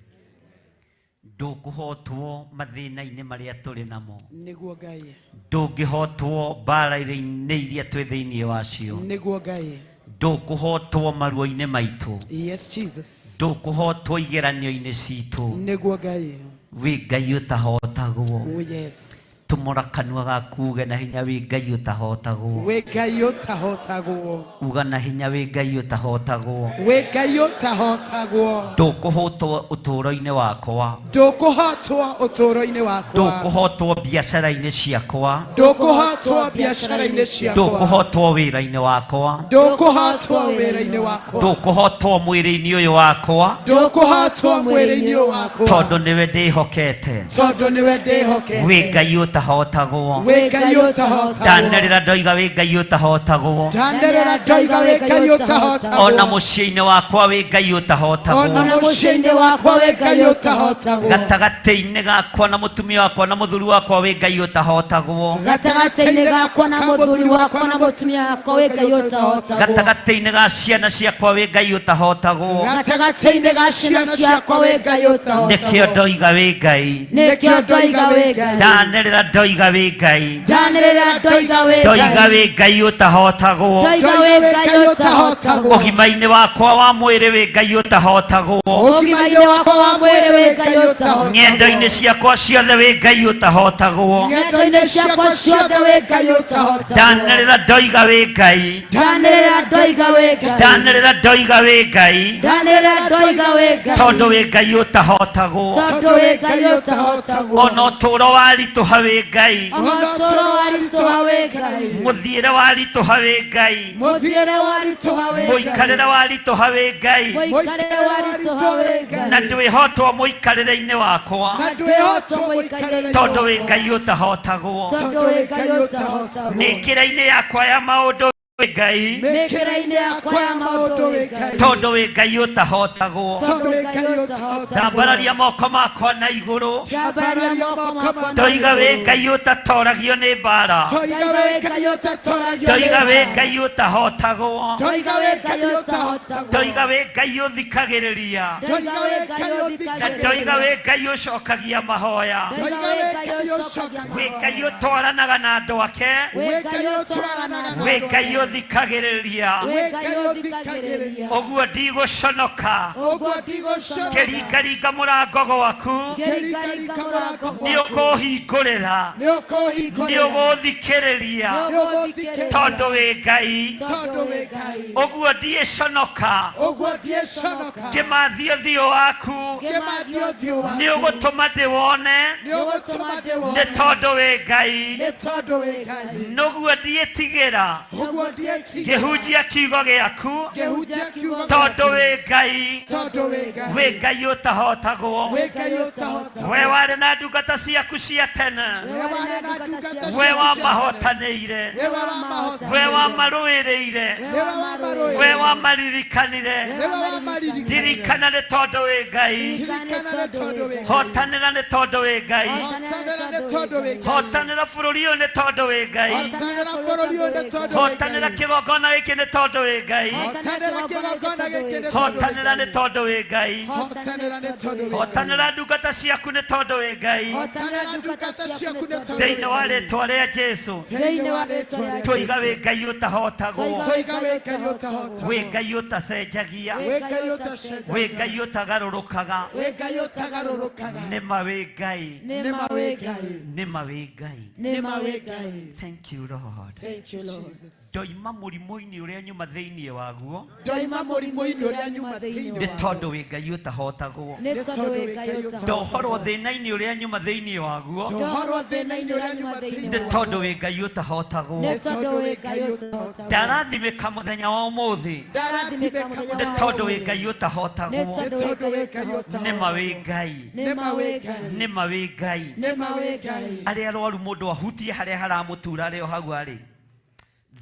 Ndũkũhotwo mathĩna-inĩ marĩa tũrĩ namo. Nĩguo Ngai. Ndũngĩhotwo mbara-inĩ iria twĩ thĩinĩ wacio. Nĩguo Ngai. Ndũkũhotwo maruo-inĩ maitũ. Yes, Jesus. Ndũkũhotwo igeranio-inĩ citũ. Nĩguo Ngai. Wĩ Ngai ũtahotagwo. Oh, yes. Tumũra kanua gaku uge na hinya wĩ Ngai ũtahotagwo. Wĩ Ngai ũtahotagwo. Uga na hinya wĩ Ngai ũtahotagwo. Wĩ Ngai ũtahotagwo. Ndũkũhotwo ũtũũro-inĩ wakwa. Ndũkũhotwo ũtũũro-inĩ wakwa. Ndũkũhotwo biacara-inĩ ciakwa. Ndũkũhotwo biacara-inĩ ciakwa. Ndũkũhotwo wĩra-inĩ wakwa. Ndũkũhotwo wĩra-inĩ wakwa. Ndũkũhotwo mwĩrĩ-inĩ ũyũ wakwa. Ndũkũhotwo mwĩrĩ-inĩ ũyũ wakwa. Tondũ nĩwe ndĩhokete. Tondũ nĩwe ndĩhokete. Wĩ Ngai ũtahotagwo. Wĩ Ngai ũtahotagwo. Ndanĩrĩra ndoiga wĩ Ngai ũtahotagwo. Ndanĩrĩra ndoiga wĩ Ngai ũtahotagwo. Ona mũciĩ-inĩ wakwa wĩ Ngai ũtahotagwo. Ona mũciĩ-inĩ wakwa wĩ Ngai ũtahotagwo. Gatagatĩ-inĩ gakwa na mũtumia wakwa na mũthuri wakwa wĩ Ngai ũtahotagwo. Gatagatĩ-inĩ gakwa na mũthuri wakwa na mũtumia wakwa wĩ Ngai ũtahotagwo. Gatagatĩ-inĩ ga ciana ciakwa wĩ Ngai ũtahotagwo. Gatagatĩ-inĩ ga ciana ciakwa wĩ Ngai ũtahotagwo. Nĩkĩo ndoiga wĩ Ngai. Nĩkĩo ndoiga wĩ Ngai. Ndanĩrĩra ndoiga wĩ Ngai. Ndanĩrĩra ndoiga wĩ Ndoiga Ngai. wĩ Ngai ũtahotagwo. Ndoiga wĩ Ngai ũtahotagwo. Ũgima-inĩ wakwa wa mwĩrĩ wĩ Ngai ũtahotagwo. Ũgima-inĩ wakwa wa mwĩrĩ wĩ Ngai ũtahotagwo. Ng'endo-inĩ ciakwa ciothe wĩ Ngai ũtahotagwo. Ng'endo-inĩ ciakwa ciothe wĩ Ngai ũtahotagwo. Ndanĩrĩra ndoiga wĩ Ngai. Ndanĩrĩra ndoiga wĩ Ngai. Ndanĩrĩra ndoiga wĩ Ngai. Ndanĩrĩra ndoiga wĩ Ngai. Tondũ wĩ Ngai ũtahotagwo. Tondũ wĩ Ngai ũtahotagwo. Ona ũtũũro waritũha wĩ Ngai. Ona ũtũũro waritũha wĩ Ngai. Mũthiĩre waritũha wĩ Ngai. Mũthiĩre waritũha wĩ Ngai. Mũikarĩre waritũha wĩ Ngai. Mũikarĩre waritũha wĩ Ngai. Na ndwĩhotwo mũikarĩre-inĩ wakwa. Na ndwĩhotwo mũikarĩre-inĩ Tondũ wĩ Ngai ũtahotagwo. Tondũ wĩ Ngai ũtahotagwo. Mĩkĩra-inĩ yakwa ya maũndũ Wĩ Ngai. Mĩkĩra-inĩ yakwa ya maũndũ wĩ Ngai. Tondũ wĩ Ngai ũtahotagwo. Tondũ wĩ Ngai ũtahotagwo. Tambararia moko makwa na igũrũ. Tambararia moko makwa na Ndoiga wĩ igũrũ. Ngai ũtatoragio nĩ mbara. Toiga wĩ Ngai ũtatoragio nĩ Ndoiga wĩ mbara. Ngai ũtahotagwo. Toiga wĩ Ngai ũtahotagwo. Ndoiga wĩ Ngai ũthikagĩrĩria. Toiga wĩ Ngai Na ũthikagĩrĩria. ndoiga wĩ Ngai ũcokagia mahoya. Toiga wĩ Ngai ũcokagia Wĩ Ngai ũtwaranaga na andũ ake. Wĩ Ngai ũtwaranaga na Wĩ andũ Ngai ake. ũthikagĩrĩria. Wĩ Ngai ũthikagĩrĩria. Ũguo ndigũconoka. Ũguo ndigũconoka. Ngĩringaringa mũrango gwaku. Ngĩringaringa mũrango Nĩ gwaku. ũkũhingũrĩra. Nĩ ũkũhingũrĩra. Nĩ ũgũthikĩrĩria. Nĩ ũgũthikĩrĩria. Tondũ wĩ Ngai. Tondũ wĩ Ngai. Ũguo ndiĩconoka. Ũguo ndiĩconoka. Ngĩmathia ũthiũ waku. Ngĩmathia ũthiũ waku. Nĩ ũgũtũma ndĩwone. Nĩ ũgũtũma ndĩwone. Nĩ tondũ wĩ Ngai. Nĩ tondũ wĩ Ngai. Nĩguo ndiĩtigĩra. Ũguo ndiĩtigĩra. Ngĩhunjia kiugo gĩaku. Ngĩhunjia kiugo Tondũ gĩaku. wĩ Ngai. Tondũ wĩ Ngai. Wĩ Ngai ũtahotagwo. Wĩ Ngai ũtahotagwo. We warĩ na ndungata ciaku cia tene. We warĩ na ndungata We ciaku cia tene. wamahotanĩire. Nĩwe wamahotanĩire. We wamarũĩrĩire. Nĩwe wamarũĩrĩire. We wamaririkanire. Nĩwe wamaririkanire. Ndirikana nĩ tondũ wĩ Ngai. Ndirikana nĩ tondũ wĩ Ngai. Hotanĩra nĩ tondũ wĩ Ngai. Hotanĩra nĩ tondũ wĩ Ngai. Hotanĩra bũrũri ũyũ nĩ tondũ wĩ Ngai. Hotanĩra bũrũri ũyũ nĩ tondũ wĩ Hotanĩra Ngai. kĩgongona gĩkĩ nĩ tondũ wĩ Ngai. Hotanĩra kĩgongona gĩkĩ nĩ tondũ wĩ Hotanĩra nĩ Ngai. tondũ wĩ Ngai. Hotanĩra nĩ tondũ wĩ Ngai. Hotanĩra ndungata ciaku nĩ tondũ wĩ Ngai. Hotanĩra ndungata ciaku nĩ tondũ wĩ Thĩinĩ wa Ngai. rĩtwa rĩa Jesu. Thĩinĩ wa rĩtwa rĩa Tũiga Jesu. wĩ Ngai ũtahotagwo. Tũiga wĩ Ngai ũtahotagwo. Wĩ Ngai ũtacenjagia. Wĩ Ngai Wĩ ũtacenjagia. Ngai ũtagarũrũkaga. Wĩ Ngai ũtagarũrũkaga. Nĩma wĩ Ngai. Nĩma wĩ Ngai. Nĩma wĩ Ngai. Nĩma wĩ Ngai. Thank you Lord. Thank you Lord. Ndoima mũrimũ-inĩ ũrĩa nyuma thĩinĩ waguo. Ndoima mũrimũ-inĩ ũrĩa nyuma thĩinĩ Nĩ waguo. tondũ wĩ Ngai ũtahotagwo. Nĩ tondũ wĩ Ngai ũtahotagwo. Ndohorwo thĩna-inĩ ũrĩa nyuma thĩinĩ waguo. Ndohorwo thĩna-inĩ ũrĩa nyuma thĩinĩ Nĩ waguo. tondũ wĩ Ngai ũtahotagwo. Nĩ tondũ wĩ Ngai ũtahotagwo. Ndarathimĩka mũthenya wa ũmũthĩ. Ndarathimĩka mũthenya Nĩ wa tondũ wĩ ũmũthĩ. Ngai ũtahotagwo. Nĩ tondũ wĩ Ngai ũtahotagwo. Nĩma wĩ Ngai. Nĩma wĩ Ngai. Nĩma wĩ Ngai. Nĩma wĩ Ngai. Arĩa arwaru mũndũ ahutie harĩa haramũtura arĩ o hau arĩ.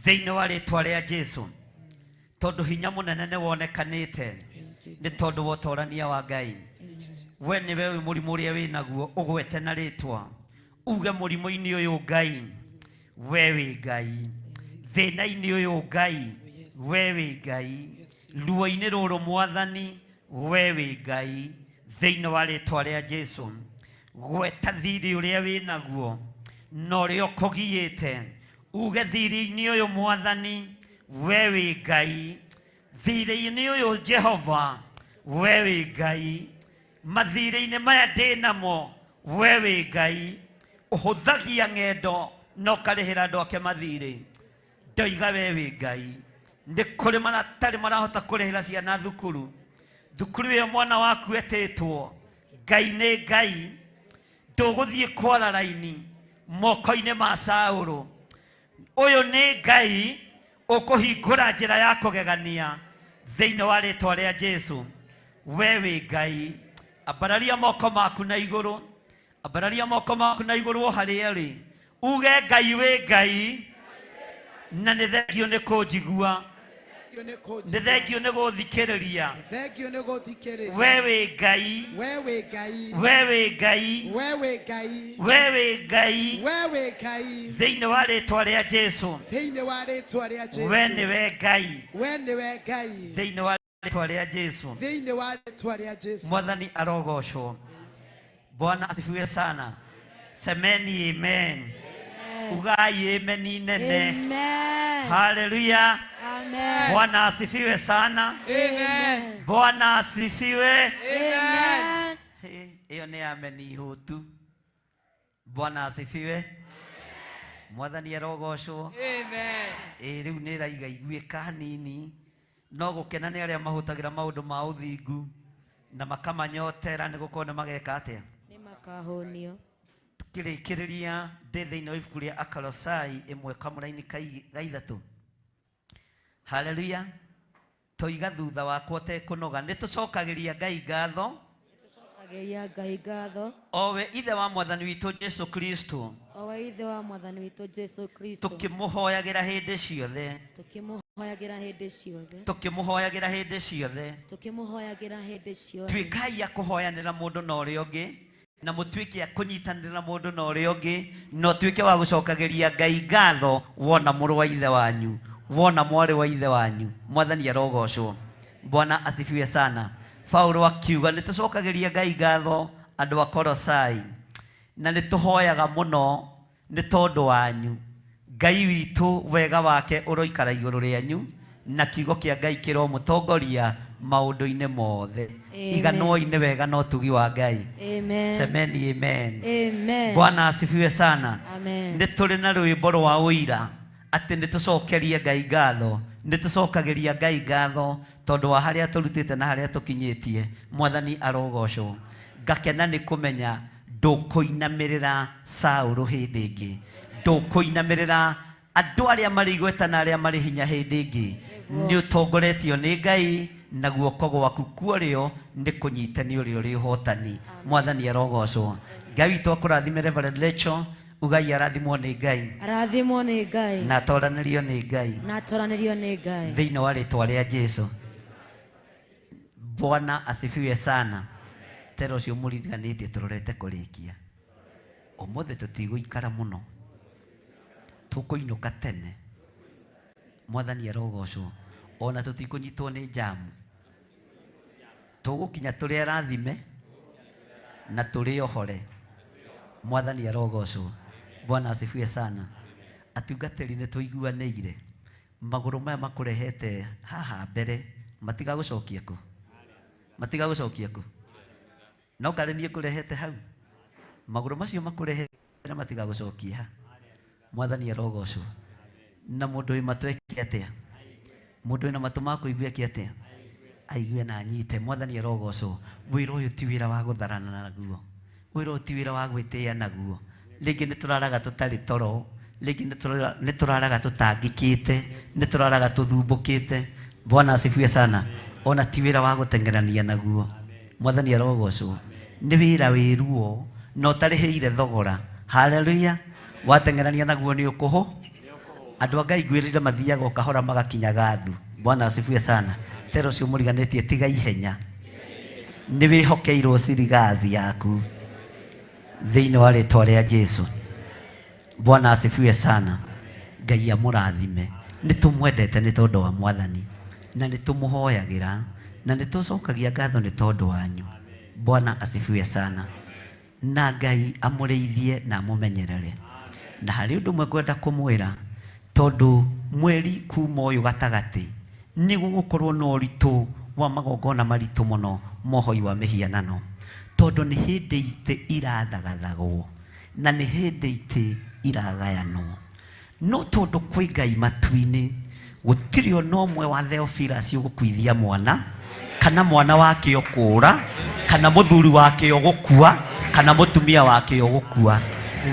Thĩinĩ wa rĩtwa rĩa Jesu. Tondũ hinya mũnene nĩ wonekanĩte. Nĩ tondũ wa ũtorania wa Ngai. We nĩwe ũyũ mũrimũ ũrĩa wĩ naguo ũgwete na rĩtwa. Uge mũrimũ-inĩ ũyũ Ngai, we wĩ Ngai. Thĩna-inĩ ũyũ Ngai, we wĩ Ngai. Ruo-inĩ rũrũ Mwathani, we wĩ Ngai. Thĩinĩ wa rĩtwa rĩa Jesu. Gweta thirĩ ũrĩa wĩ naguo na ũrĩa ũkũgiĩte. Uge thirĩ-inĩ ũyũ Mwathani, we wĩ Ngai. Thirĩ-inĩ ũyũ Jehova, we wĩ Ngai. Mathirĩ-inĩ maya ndĩ namo, we wĩ Ngai. Ũhũthagia ng'endo na ũkarĩhĩra andũ ake mathirĩ. Ndoiga we wĩ Ngai. Nĩ kũrĩ matarĩ marahota kũrĩhĩra ciana thukuru. Thukuru ĩyo mwana waku etĩtwo. Ngai nĩ Ngai. Ndũgũthiĩ kwara raini moko-inĩ ma Saũlũ. Ũyũ nĩ Ngai ũkũhingũra njĩra ya kũgegania thĩinĩ wa rĩtwa rĩa Jesu. We wĩ Ngai. Ambararia moko maku na igũrũ. Ambararia moko maku na igũrũ o harĩa ũrĩ. Uge Ngai wĩ Ngai. Na nĩ thengio nĩ kũnjigua. Nĩ thengio nĩ gũthikĩrĩria. Thengio nĩ gũthikĩrĩria. We wĩ Ngai. We wĩ Ngai. We wĩ Ngai. We wĩ Ngai. We wĩ Ngai. We wĩ Ngai. Thĩinĩ wa rĩtwa rĩa Jesu. Thĩinĩ wa rĩtwa rĩa Jesu. We nĩwe Ngai. We nĩwe Ngai. Thĩinĩ wa rĩtwa rĩa Jesu. Thĩinĩ wa rĩtwa rĩa Jesu. Mwathani arogocwo. Bwana asifiwe sana. Semeni amen. Ugai amen inene. Amen. Haleluya. Amen. Bwana asifiwe sana. Amen. Bwana asifiwe. Amen. Ĩyo nĩ amen ihũtu. Bwana asifiwe. Mwathani arogocwo. Amen. Ĩ rĩu nĩ ĩraiga iguĩka hanini. No gũkena nĩ arĩa mahũtagĩra maũndũ ma ũthingu na makamanyotera nĩ gũkorwo nĩ mageka atĩa. Nĩ makahũnio. Tukĩrĩkĩrĩria ndĩ thĩinĩ wa ibuku rĩa Akolosai 1 kamũraini ka 3. Haleluya. Toiga thutha wakwa ũtekũnoga. Nĩ tũcokagĩria Ngai ngatho. Nĩtũcokagĩria Ngai ngatho, o we ithe wa mwathani witũ Jesu Kristo, o we ithe wa mwathani witũ Jesu Kristo, tũkĩmũhoyagĩra hĩndĩ ciothe, tũkĩmũhoyagĩra hĩndĩ ciothe, tũkĩmũhoyagĩra hĩndĩ ciothe. Tũkĩmũhoyagĩra hĩndĩ ciothe. Tuĩkai a kũhoyanĩra mũndũ na ũrĩa ũngĩ, na mũtuĩke a kũnyitanĩra mũndũ na ũrĩa ũngĩ, na ũtuĩke wa gũcokagĩria Ngai ngatho wona mũrũ wa ithe wanyu, wona mwarĩ wa ithe wanyu. Mwathani arogocwo. Bwana asifiwe sana. Paulo akiuga nĩ tũcokagĩria Ngai ngatho andũ a Kolosai, na nĩ tũhoyaga mũno nĩ tondũ wanyu. Ngai witũ wega wake ũroikara igũrũ rĩanyu, na kiugo kĩa Ngai kĩromũtongoria maũndũ-inĩ mothe. Amen. Iganwoi nĩ wega na ũtugi wa Ngai. Amen. Semeni amen. Amen. Bwana asifiwe sana. Amen. Nĩ tũrĩ na rwĩmbo rwa ũira atĩ nĩ tũcokerie Ngai ngatho, nĩ tũcokagĩria Ngai ngatho tondũ wa harĩa tũrutĩte na harĩa tũkinyĩtie. Mwathani arogocwo. Ngakena nĩ kũmenya ndũkũinamĩrĩra Saũlũ hĩndĩ ĩngĩ, ndũkũinamĩrĩra andũ arĩa marĩ igweta na arĩa marĩ hinya hĩndĩ ĩngĩ. Nĩ ũtongoretio nĩ Ngai na guoko gwaku kuorĩo nĩ kũnyite nĩ ũrĩa ũrĩ ũhotani. Mwathani arogocwo. Ngai witũ akũrathime Reverend Rachel. Ugai arathimwo nĩ Ngai. Arathimwo nĩ Ngai. Na atoranĩrio nĩ Ngai. Na atoranĩrio nĩ Ngai. Thĩinĩ wa rĩtwa rĩa Jesu. Bwana asifiwe sana. Tera ũcio mũririganĩtie tũrorete kũrĩkia. Ũmũthĩ tũtigũikara mũno, tũkũinũka tene. Mwathani arogocwo. Ona tũtikũnyitwo nĩ njamu, tũgũkinya tũrĩ arathime na tũrĩ ohore. Mwathani arogocwo. Bwana asifiwe sana. Atungatĩri nĩ tũiguanĩire, magũrũ maya makũrehete haha mbere matigagũcokia kũ, matigagũcokia kũ, no ngarĩ niĩ ngũrehete hau, magũrũ macio makũrehete matigagũcokia ha. Mwathani arogocwo. Na mũndũ wĩ matũ eke atĩa? Mũndũ wĩna matũ ma kũigua eke atĩa? Aigue na anyite. Mwathani arogocwo. Wĩra ũyũ ti wĩra wa gũtharana naguo, wĩra ũyũ ti wĩra wa gwĩtĩĩa naguo. Rĩngĩ nĩ tũraraga tũtarĩ toro, rĩngĩ nĩ tũraraga tũtangĩkĩte, nĩ tũraraga tũthumbũkĩte. Bwana asifiwe sana. Ona ti wĩra wa gũteng'erania naguo. Mwathani arogocwo. Nĩ wĩra wĩ ruo na ũtarĩhĩire thogora. Haleluya. Wateng'erania naguo nĩ ũkũhũ. Andũ a Ngai ngwĩrire mathiaga o kahora magakinya Gathu. Bwana asifiwe sana. Tera ũcio mũriganĩtie tiga ihenya. Nĩ wĩhokeirwo sirigazi yaku thĩinĩ wa rĩtwa rĩa Jesu. Bwana asifiwe sana. Ngai amũrathime. Nĩ tũmwendete nĩ tondũ wa Mwathani, na nĩ tũmũhoyagĩra, na nĩ tũcokagia ngatho nĩ tondũ wanyu. Bwana asifiwe sana. Na Ngai amũrĩithie na amũmenyerere. Na harĩ ũndũ ũmwe ngwenda kũmwĩra, tondũ mweri kuma ũyũ gatagatĩ nĩ gũgũkorwo na ũritũ wa magongona maritũ mũno mohoi wa mĩhianano, tondũ nĩ hĩndĩ itĩ irathagathagwo na nĩ hĩndĩ itĩ iragayanwo. No tondũ kwĩ Ngai matu-inĩ, gũtirĩ ona ũmwe wa Theophilus ũgũkuithia mwana, kana mwana wake ũkũũra, kana mũthuri wake ũgũkua, kana mũtumia wake ũgũkua.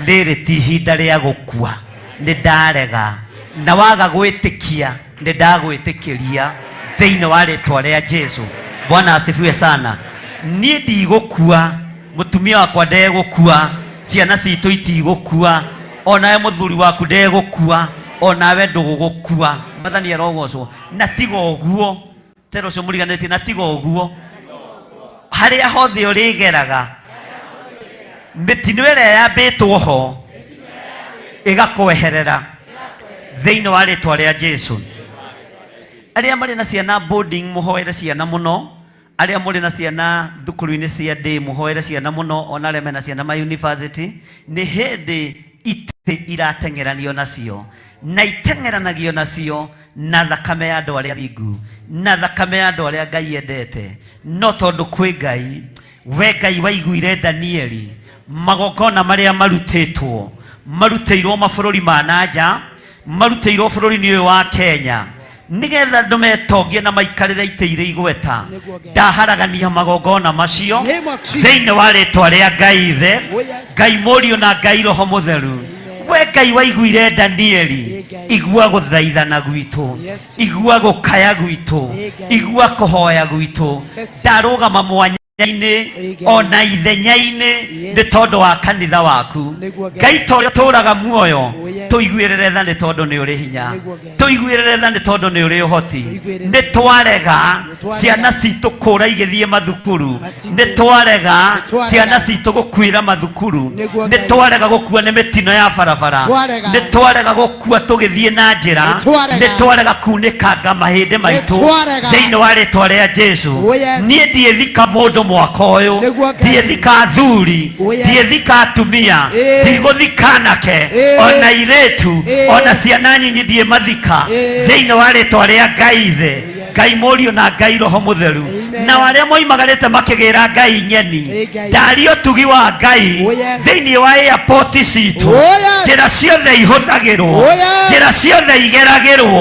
Rĩrĩ ti ihinda rĩa gũkua. Nĩ ndarega, na waga gwĩtĩkia nĩ ndagwĩtĩkĩria thĩinĩ wa rĩtwa rĩa Jesu. Bwana asifiwe sana. Niĩ ndigũkua, mũtumia wakwa ndegũkua, ciana citũ itigũkua, onawe mũthuri waku ndegũkua, onawe ndũgũgũkua. Mwathani arogocwo. Na tiga ũguo, tera ũcio mũriganĩtie, na tiga ũguo, harĩa hothe ũrĩgeraga, mĩtino ĩrĩa yambĩtwo ho ĩgakweherera thĩinĩ wa rĩtwa rĩa Jesu. Arĩa marĩ na ciana boarding, mũhoere ciana mũno. Arĩa mũrĩ na ciana thukuru-inĩ cia day, mũhoere ciana mũno. Ona arĩa mena ciana ma university, nĩ hĩndĩ itĩ irateng'eranio nacio, na iteng'eranagio nacio na thakame ya andũ arĩa thingu, na thakame ya andũ arĩa Ngai endete. No tondũ kwĩ Ngai, we Ngai waiguire Danieli, magongona marĩa marutĩtwo, marutĩirwo mabũrũri ma na nja, marutĩirwo bũrũri-inĩ ũyũ wa Kenya, nĩgetha andũ metongie na maikarĩre itĩ irĩ igweta. Ndaharagania magongona macio thĩinĩ wa rĩtwa rĩa Ngai Ithe, Ngai Mũriũ na Ngai Roho Mũtheru. We Ngai waiguire Danieli, igua gũthaithana gwitũ, igua gũkaya gwitũ, igua kũhoya gwitũ. Ndarũgama mwanya Inĩ ona ithenya-inĩ nĩ tondũ wa kanitha waku. Ngai ta ũrĩa ũtũũraga muoyo, tũiguĩrĩre tha nĩ tondũ nĩ ũrĩ hinya, tũiguĩrĩre tha nĩ tondũ nĩ ũrĩ ũhoti. Nĩ twarega ciana citũ kũra igĩthiĩ mathukuru, nĩ twarega ciana citũ gũkuĩra mathukuru, nĩ twarega gũkua nĩ mĩtino ya barabara, nĩ twarega gũkua tũgĩthiĩ na njĩra, nĩ twarega kunĩkanga mahĩndĩ maitũ thĩinĩ wa rĩtwa rĩa Jesu. Niĩ ndiĩthika mũndũ mwaka ũyũ, ndiĩthika athuri, ndiĩthika atumia, ndigũthika anake ona irĩtu ona ciana nyinyi, ndiĩmathika thĩinĩ wa rĩtwa rĩa Ngai Ithe, Ngai Mũriũ na Ngai Roho Mũtheru. Nao arĩa moimagarĩte makĩgĩra Ngai nyeni, ndaria ũtugi wa Ngai thĩinĩ wa airport citũ, njĩra ciothe ihũthagĩrwo, njĩra ciothe igeragĩrwo,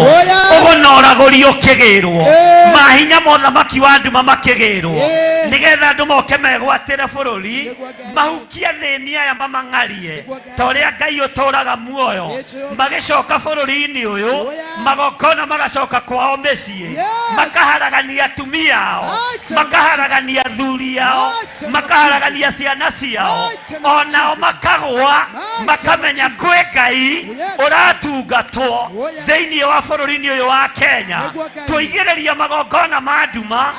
ũguo na ũragũri ũkĩgĩrwo, mahinya ma ũthamaki wa nduma makĩgĩrwo, nĩgetha andũ moke megwatĩre bũrũri, mahukie thĩni aya, mamang'arie ta ũrĩa Ngai ũtũũraga muoyo, magĩcoka bũrũri-inĩ ũyũ magongona, magacoka kwao mĩciĩ, makaharagania atumia ao, makaharagania athuri ao, makaharagania ciana ciao, onao makagwa, makamenya kwĩ Ngai ũratungatwo thĩinĩ wa bũrũri-inĩ ũyũ wa Kenya. Tũigĩrĩria magongona ma nduma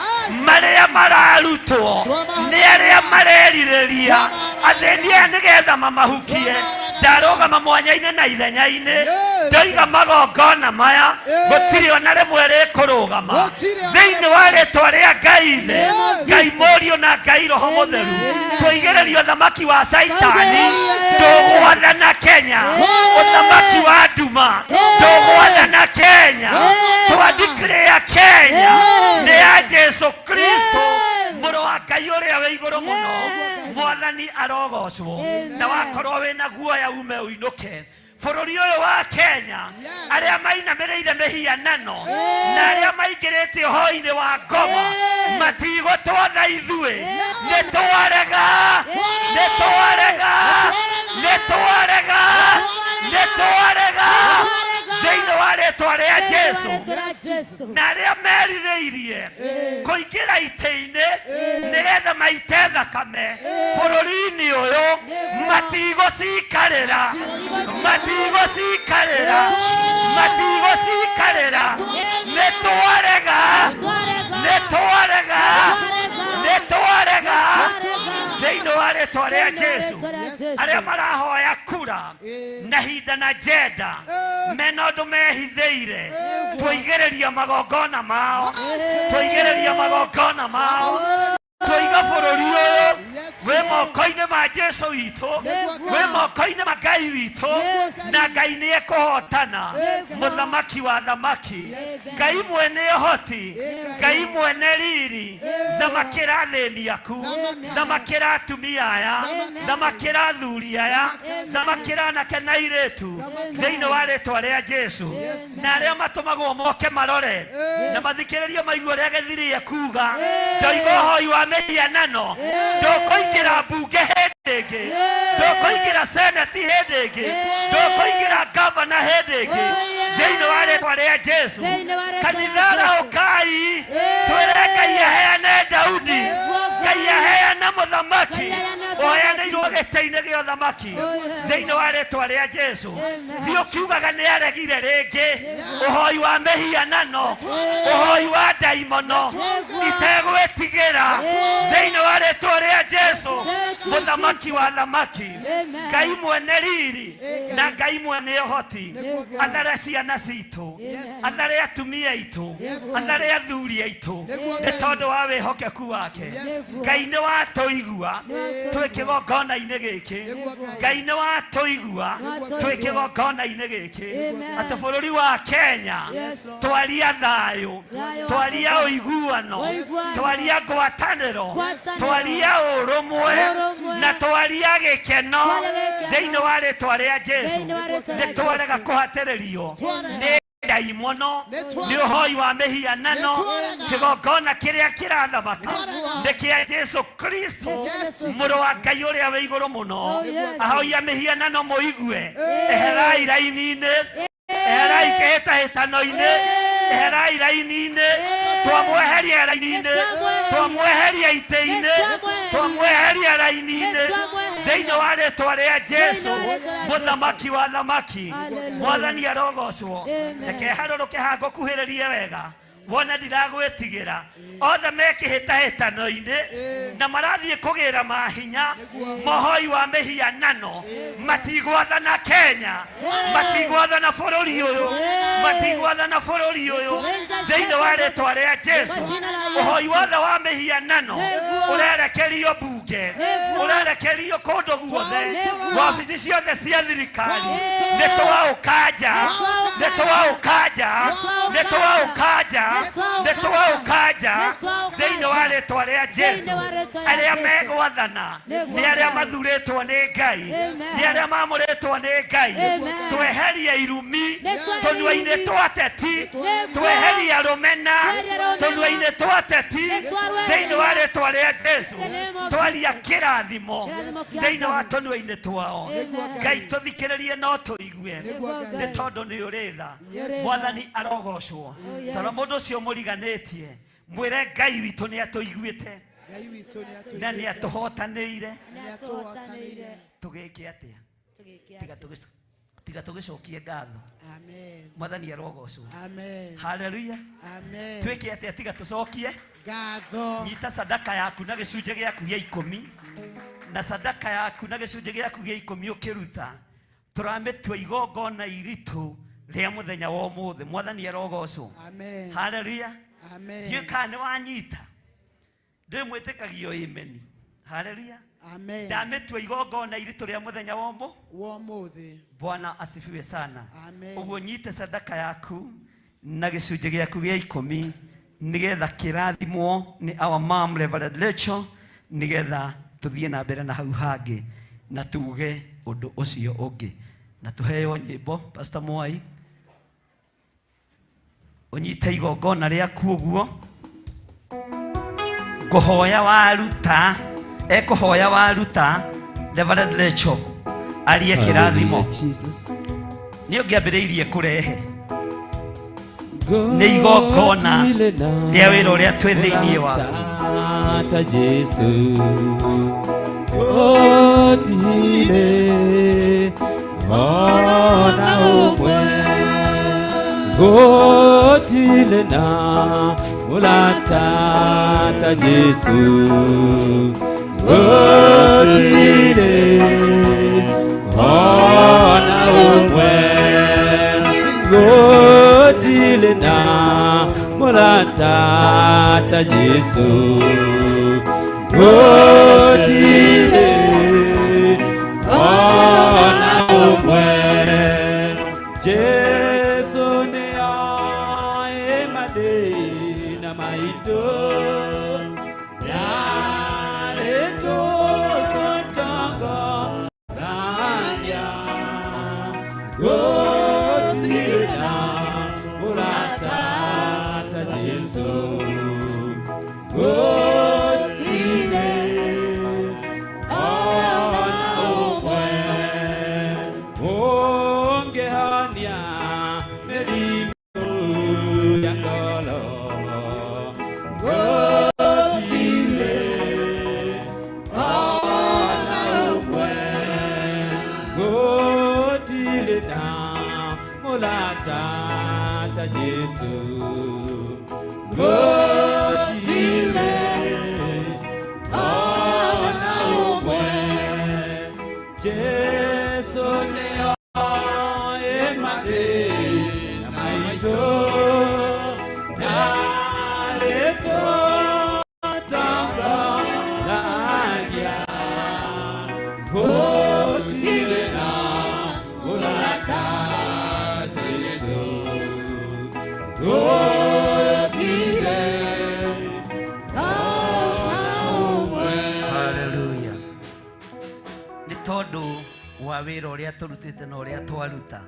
marĩa mararutwo nĩ arĩa marerirĩria athĩni aya nĩgetha mamahukie. Ndarũgama mwanya-inĩ na ithenya-inĩ, ndoiga magongona maya gũtirĩ ona rĩmwe rĩkũrũgama thĩinĩ wa rĩtwa rĩa Ngai Ithe, Ngai Mũriũ na Ngai Roho Mũtheru. Tũigĩrĩria ũthamaki wa Caitani ndũgwathana Kenya, ũthamaki wa nduma ndũgwathana Kenya. Twandikĩrĩa Kenya nĩ ya Jesu Kristo, mũrũ wa Ngai ũrĩa wĩ igũrũ mũno. Mwathani arogocwo. Na wakorwo wĩna guoya ume ũinũke bũrũri ũyũ wa Kenya. Arĩa mainamĩrĩire mĩhianano na arĩa maingĩrĩte ũhoi-inĩ wa ngoma matigũtwatha ithuĩ. Nĩ twarega, nĩ twarega, nĩ twarega, nĩ twarega thĩinĩ wa rĩtwa rĩa Jesu. Na arĩa merirĩirie kũingĩra itĩ-inĩ nĩgetha maite thakame bũrũri-inĩ ũyũ matigũcikarĩra, matigũcikarĩra, matigũcikarĩra. Nĩ twarega, nĩ twarega, nĩ twarega thĩinĩ wa rĩtwa rĩa Jesu. Arĩa marahoya kura na hinda na njenda mena ũndũ mehithĩire, tũigĩrĩria magongona mao, tũigĩrĩria magongona mao. Tũiga bũrũri ũyũ wĩ moko-inĩ ma Jesu witũ, wĩ moko-inĩ ma Ngai witũ, na Ngai nĩ ekũhotana. Mũthamaki wa thamaki, Ngai mwene ũhoti, Ngai mwene riri, thamakĩra athĩni aku, thamakĩra atumia aya, thamakĩra athuri aya, thamakĩra anake na airĩtu thĩinĩ wa rĩtwa rĩa Jesu. Na arĩa matũmagwo moke marore na mathikĩrĩrie maigue ũrĩa gĩthirie kuga, ndoiga ũhoi wa mĩhianano ndũkũingĩra mbunge hĩndĩ ĩngĩ, ndũkũingĩra seneti hĩndĩ ĩngĩ, ndũkũingĩra gavana hĩndĩ ĩngĩ thĩinĩ wa rĩtwa rĩa Jesu. Kanitha arahũkai, twĩre Ngai aheane Daudi, Ngai aheane mũthamaki ũheanĩirwo gĩtĩ-inĩ gĩa ũthamaki thĩinĩ wa rĩtwa rĩa Jesu. Thiĩ ũkiugaga nĩ aregire rĩngĩ ũhoi wa mĩhianano, ũhoi wa ndaimono, itegwĩtigĩra thĩinĩ wa rĩtwa rĩa Jesu. Mũthamaki wa thamaki, Ngai mwene riri na Ngai mwene ũhoti, athare ciana citũ, athare atumia aitũ, athare athuri aitũ nĩ tondũ wa wĩhokeku wake. Ngai nĩ watũigua twĩ kĩgongona-inĩ gĩkĩ, Ngai nĩ watũigua twĩ kĩgongona-inĩ gĩkĩ, atĩ bũrũri wa Kenya twaria thayũ, twaria ũiguano, twaria ngwatanĩro, twaria ũrũmwe na twaria gĩkeno thĩinĩ wa rĩtwa rĩa Jesu. Nĩ twarega kũhatĩrĩrio nĩ ndaimono, nĩ ũhoi wa mĩhianano. Kĩgongona kĩrĩa kĩrathamaka nĩ kĩa Jesu Kristo, mũrũ wa Ngai ũrĩa wĩ igũrũ mũno. Ahoi a mĩhianano mũigue, eherai raini-inĩ, eherai kĩhĩtahĩtano-inĩ, eherai raini-inĩ. Twamweheria raini-inĩ, twamweheria itĩ-inĩ. raini-inĩ thĩinĩ wa rĩtwa rĩa Jesu mũthamaki wa thamaki mwathani arogocwo reke harũrũke haha ngũkuhĩrĩrie wega wona ndiragwĩtigĩra othe me kĩhĩtahĩtano-inĩ na marathiĩ kũgĩra mahinya mohoi wa mĩhianano matigwathana Kenya matigwathana bũrũri ũyũ matigwathana bũrũri ũyũ thĩinĩ wa rĩtwa rĩa Jesu ũhoi wothe wa mĩhianano ũrerekerio bunge ũrerekerio kũndũ guothe wabici ciothe cia thirikari nĩ twaũkanja nĩ twaũkanja nĩ twaũkanja nĩ twaũkanja thĩinĩ wa rĩtwa rĩa Jesu arĩa megwathana nĩ arĩa mathurĩtwo nĩ Ngai nĩ arĩa mamũrĩtwo nĩ Ngai tweherie irumi tũnua-inĩ twa ateti tweherie rũmena tũnua-inĩ twa ateti thĩinĩ wa rĩtwa rĩa Jesu twaria kĩrathimo thĩinĩ wa tũnua-inĩ twao Ngai tũthikĩrĩrie no tũigue nĩ tondũ nĩ ũrĩ tha mwathani arogocwo tondũ mũndũ ũcio mũriganĩtie mwĩre Ngai witũ nĩ atũiguĩte na nĩ atũhotanĩire tũgĩke atĩa tiga tũgĩcokie ngatho mwathani arogocwo haleluya twĩke atĩa tiga tũcokie ngatho nyita sadaka yaku na gĩcunjĩ gĩaku gĩa ikũmi na sadaka yaku na gĩcunjĩ gĩaku gĩa ikũmi ũkĩruta tũramĩtua igongona iritũ rĩa mũthenya wa ũmũthĩ mwathani arogocwo haleluya ndiũĩ kana nĩ wanyita ndũĩ mwĩtĩkagio ĩmeni haleluya ndamĩtua igongona iritũ rĩa mũthenya wa ũmũthĩ Bwana asifiwe sana ũguo nyite sadaka yaku na gĩcunjĩ gĩaku gĩa ikũmi nĩgetha kĩrathimwo nĩ our mom Reverend Rachel nĩgetha tũthiĩ na mbere na hau hangĩ na tuge ũndũ ũcio ũngĩ na tũheo nyĩmbo Pastor Mwai ũnyite igongona rĩaku ũguo ngũhoya waruta ekũhoya waruta Reverend Rachel arie kĩrathimo nĩ ũngĩambĩrĩirie kũrehe nĩ igongona rĩa wĩra ũrĩa twĩ thĩinĩ waguo Jesu gũtirĩ ona ũmwe gũtirĩ na mũrata ta Jesu gũtirĩ ona ũmwe gũtirĩ na mũrata ta Jesu gũtirĩ ona ũmwe Jesu nĩ oĩ mathĩna maitũ yarĩtũtongoragia gũtirĩ na mũrata ta Jesu gũtirĩ ona ũmwe ũngĩhonia mĩrimũ ya ngoro gũtirĩ ona ũmwe gũtirĩ na mũrata ta Jesu gũtirĩ ona ũmwe Jesu nĩ oĩ mathĩna maitũ ndarĩtũtongoragia gũtirĩ na mũrata ta Jesu gũtirĩ ona ũmwe haleluya nĩ tondũ wa wĩra ũrĩa tũrutĩte na ũrĩa twaruta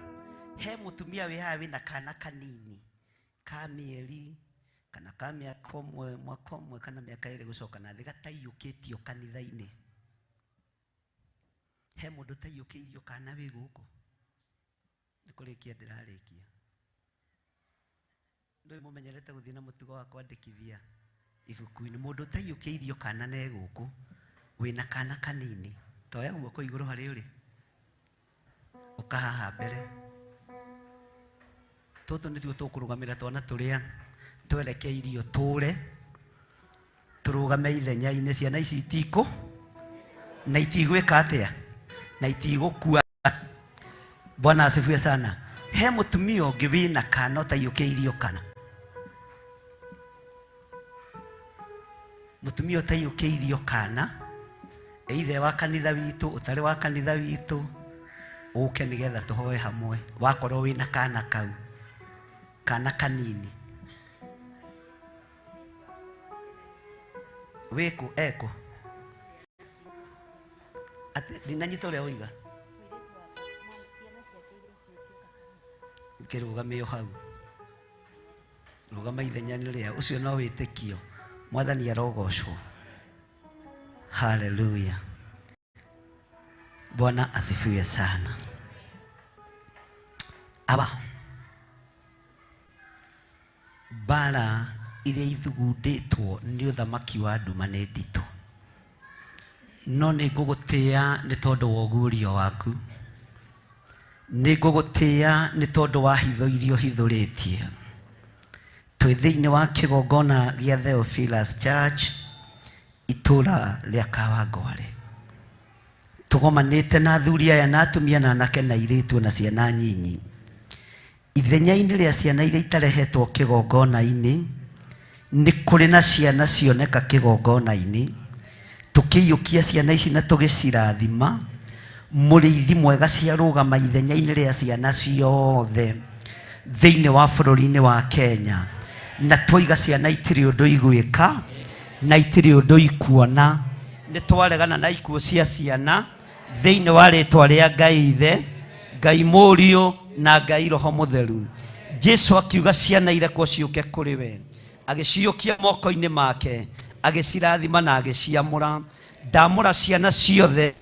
he mũtumia wĩ haha wĩna kana kanini ka mĩeri kana ka mĩaka ũmwe mwaka ũmwe kana mĩaka ĩrĩ gũcoka na thĩ gataiyũkĩtio kanitha-inĩ he mũndũ ũtaiyũkĩirio kana wĩ gũkũ nĩ kũrĩkia ndĩrarĩkia ndũĩ mũmenyerete gũthiĩ na mũtugo wa kwandĩkithia ibuku-inĩ mũndũ ũtaiyũkĩirio kana ne gũkũ Wĩna kana kanini, toya guoko igũrũ harĩa ũrĩ, ũka haha mbere. Tũtũ nĩtuo tũkũrũgamĩra twana tũrĩa twerekeirio tũre, tũrũgame ithenya-inĩ. Ciana ici itikũ na itigwĩka atĩa na itigũkua. Bwana asifiwe sana. He mũtumia ũngĩ wĩna kana ũtaiyũkĩirio kana mũtumia ũtaiyũkĩirio kana either wa kanitha witũ ũtarĩ wa kanitha witũ, ũke nĩgetha tũhoe hamwe. Wakorwo wĩna kana kau, kana kanini, wĩkũ ekũ atĩ ndinanyita ũrĩa ũiga kĩrũgamio hau, rũgama ithenya-inĩ rĩa ũcio no wĩtĩkio. Mwathani arogocwo. Haleluya, Bwana asifiwe sana. Aba mbara iria ithugundĩtwo nĩ ũthamaki wa nduma nĩ nditũ, no nĩ ngũgũtĩĩa nĩ tondũ wa ũguũrio waku, nĩ ngũgũtĩĩa nĩ tondũ wa hitho iria ũhithũrĩtie. Twĩ thĩinĩ wa kĩgongona gĩa Theophilus Church, itũra rĩa Kawangware. Tũgomanĩte na athuri aya na atumia na anake na airĩtu na ciana nyinyi. Ithenya-inĩ rĩa ciana iria itarehetwo kĩgongona-inĩ, nĩ kũrĩ na ciana cioneka kĩgongona-inĩ. Tũkĩiyũkia ciana ici na tũgĩcirathima, mũrĩithi mwega ciarũgama ithenya-inĩ rĩa ciana ciothe thĩinĩ wa bũrũri-inĩ wa Kenya. Na twoiga ciana itirĩ ũndũ igwĩka na itirĩ ũndũ ikuona. Nĩ twaregana na ikuũ cia ciana thĩinĩ wa rĩtwa rĩa Ngai Ithe, Ngai Mũriũ na Ngai Roho Mũtheru. Jesu akiuga ciana irekwo ciũke kũrĩ we, agĩciũkia moko-inĩ make, agĩcirathima na agĩciamũra. Ndamũra ciana ciothe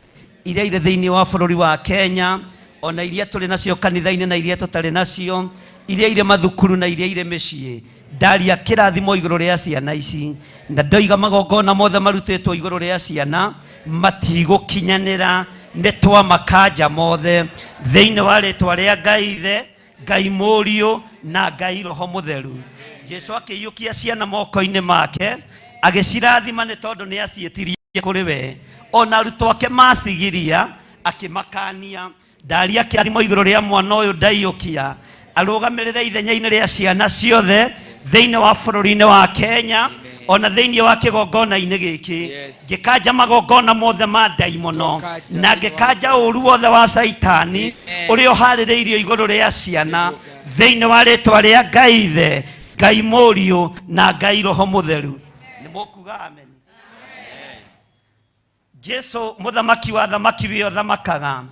iria irĩ thĩinĩ wa bũrũri wa Kenya, ona iria tũrĩ nacio kanitha-inĩ na iria tũtarĩ nacio, iria irĩ mathukuru na iria irĩ mĩciĩ. Ndaria kĩrathimo igũrũ rĩa ciana ici, na ndoiga magongona mothe marutĩtwo igũrũ rĩa ciana matigũkinyanĩra. Nĩ twamakanja mothe thĩinĩ wa rĩtwa rĩa Ngai Ithe, Ngai Mũriũ na Ngai Roho Mũtheru. Jesu akĩiyũkia ciana moko-inĩ make, agĩcirathima nĩ tondũ nĩ aciĩtirie kũrĩ we. Ona arutwo ake macigiria, akĩmakania. Ndaria kĩrathimo igũrũ rĩa mwana ũyũ ndaiyũkia, arũgamĩrĩre ithenya-inĩ rĩa ciana ciothe thĩinĩ wa bũrũri-inĩ wa Kenya, ona thĩinĩ wa kĩgongona-inĩ gĩkĩ. Ngĩkanja magongona mothe ma ndaimono na ngĩkanja ũru wothe wa Caitani ũrĩa ũharĩrĩirio igũrũ rĩa ciana thĩinĩ wa rĩtwa rĩa Ngai Ithe, Ngai Mũriũ na Ngai Roho Mũtheru. Nĩ mũkuga amen? Jesu mũthamaki wa thamaki wĩ ũthamakaga.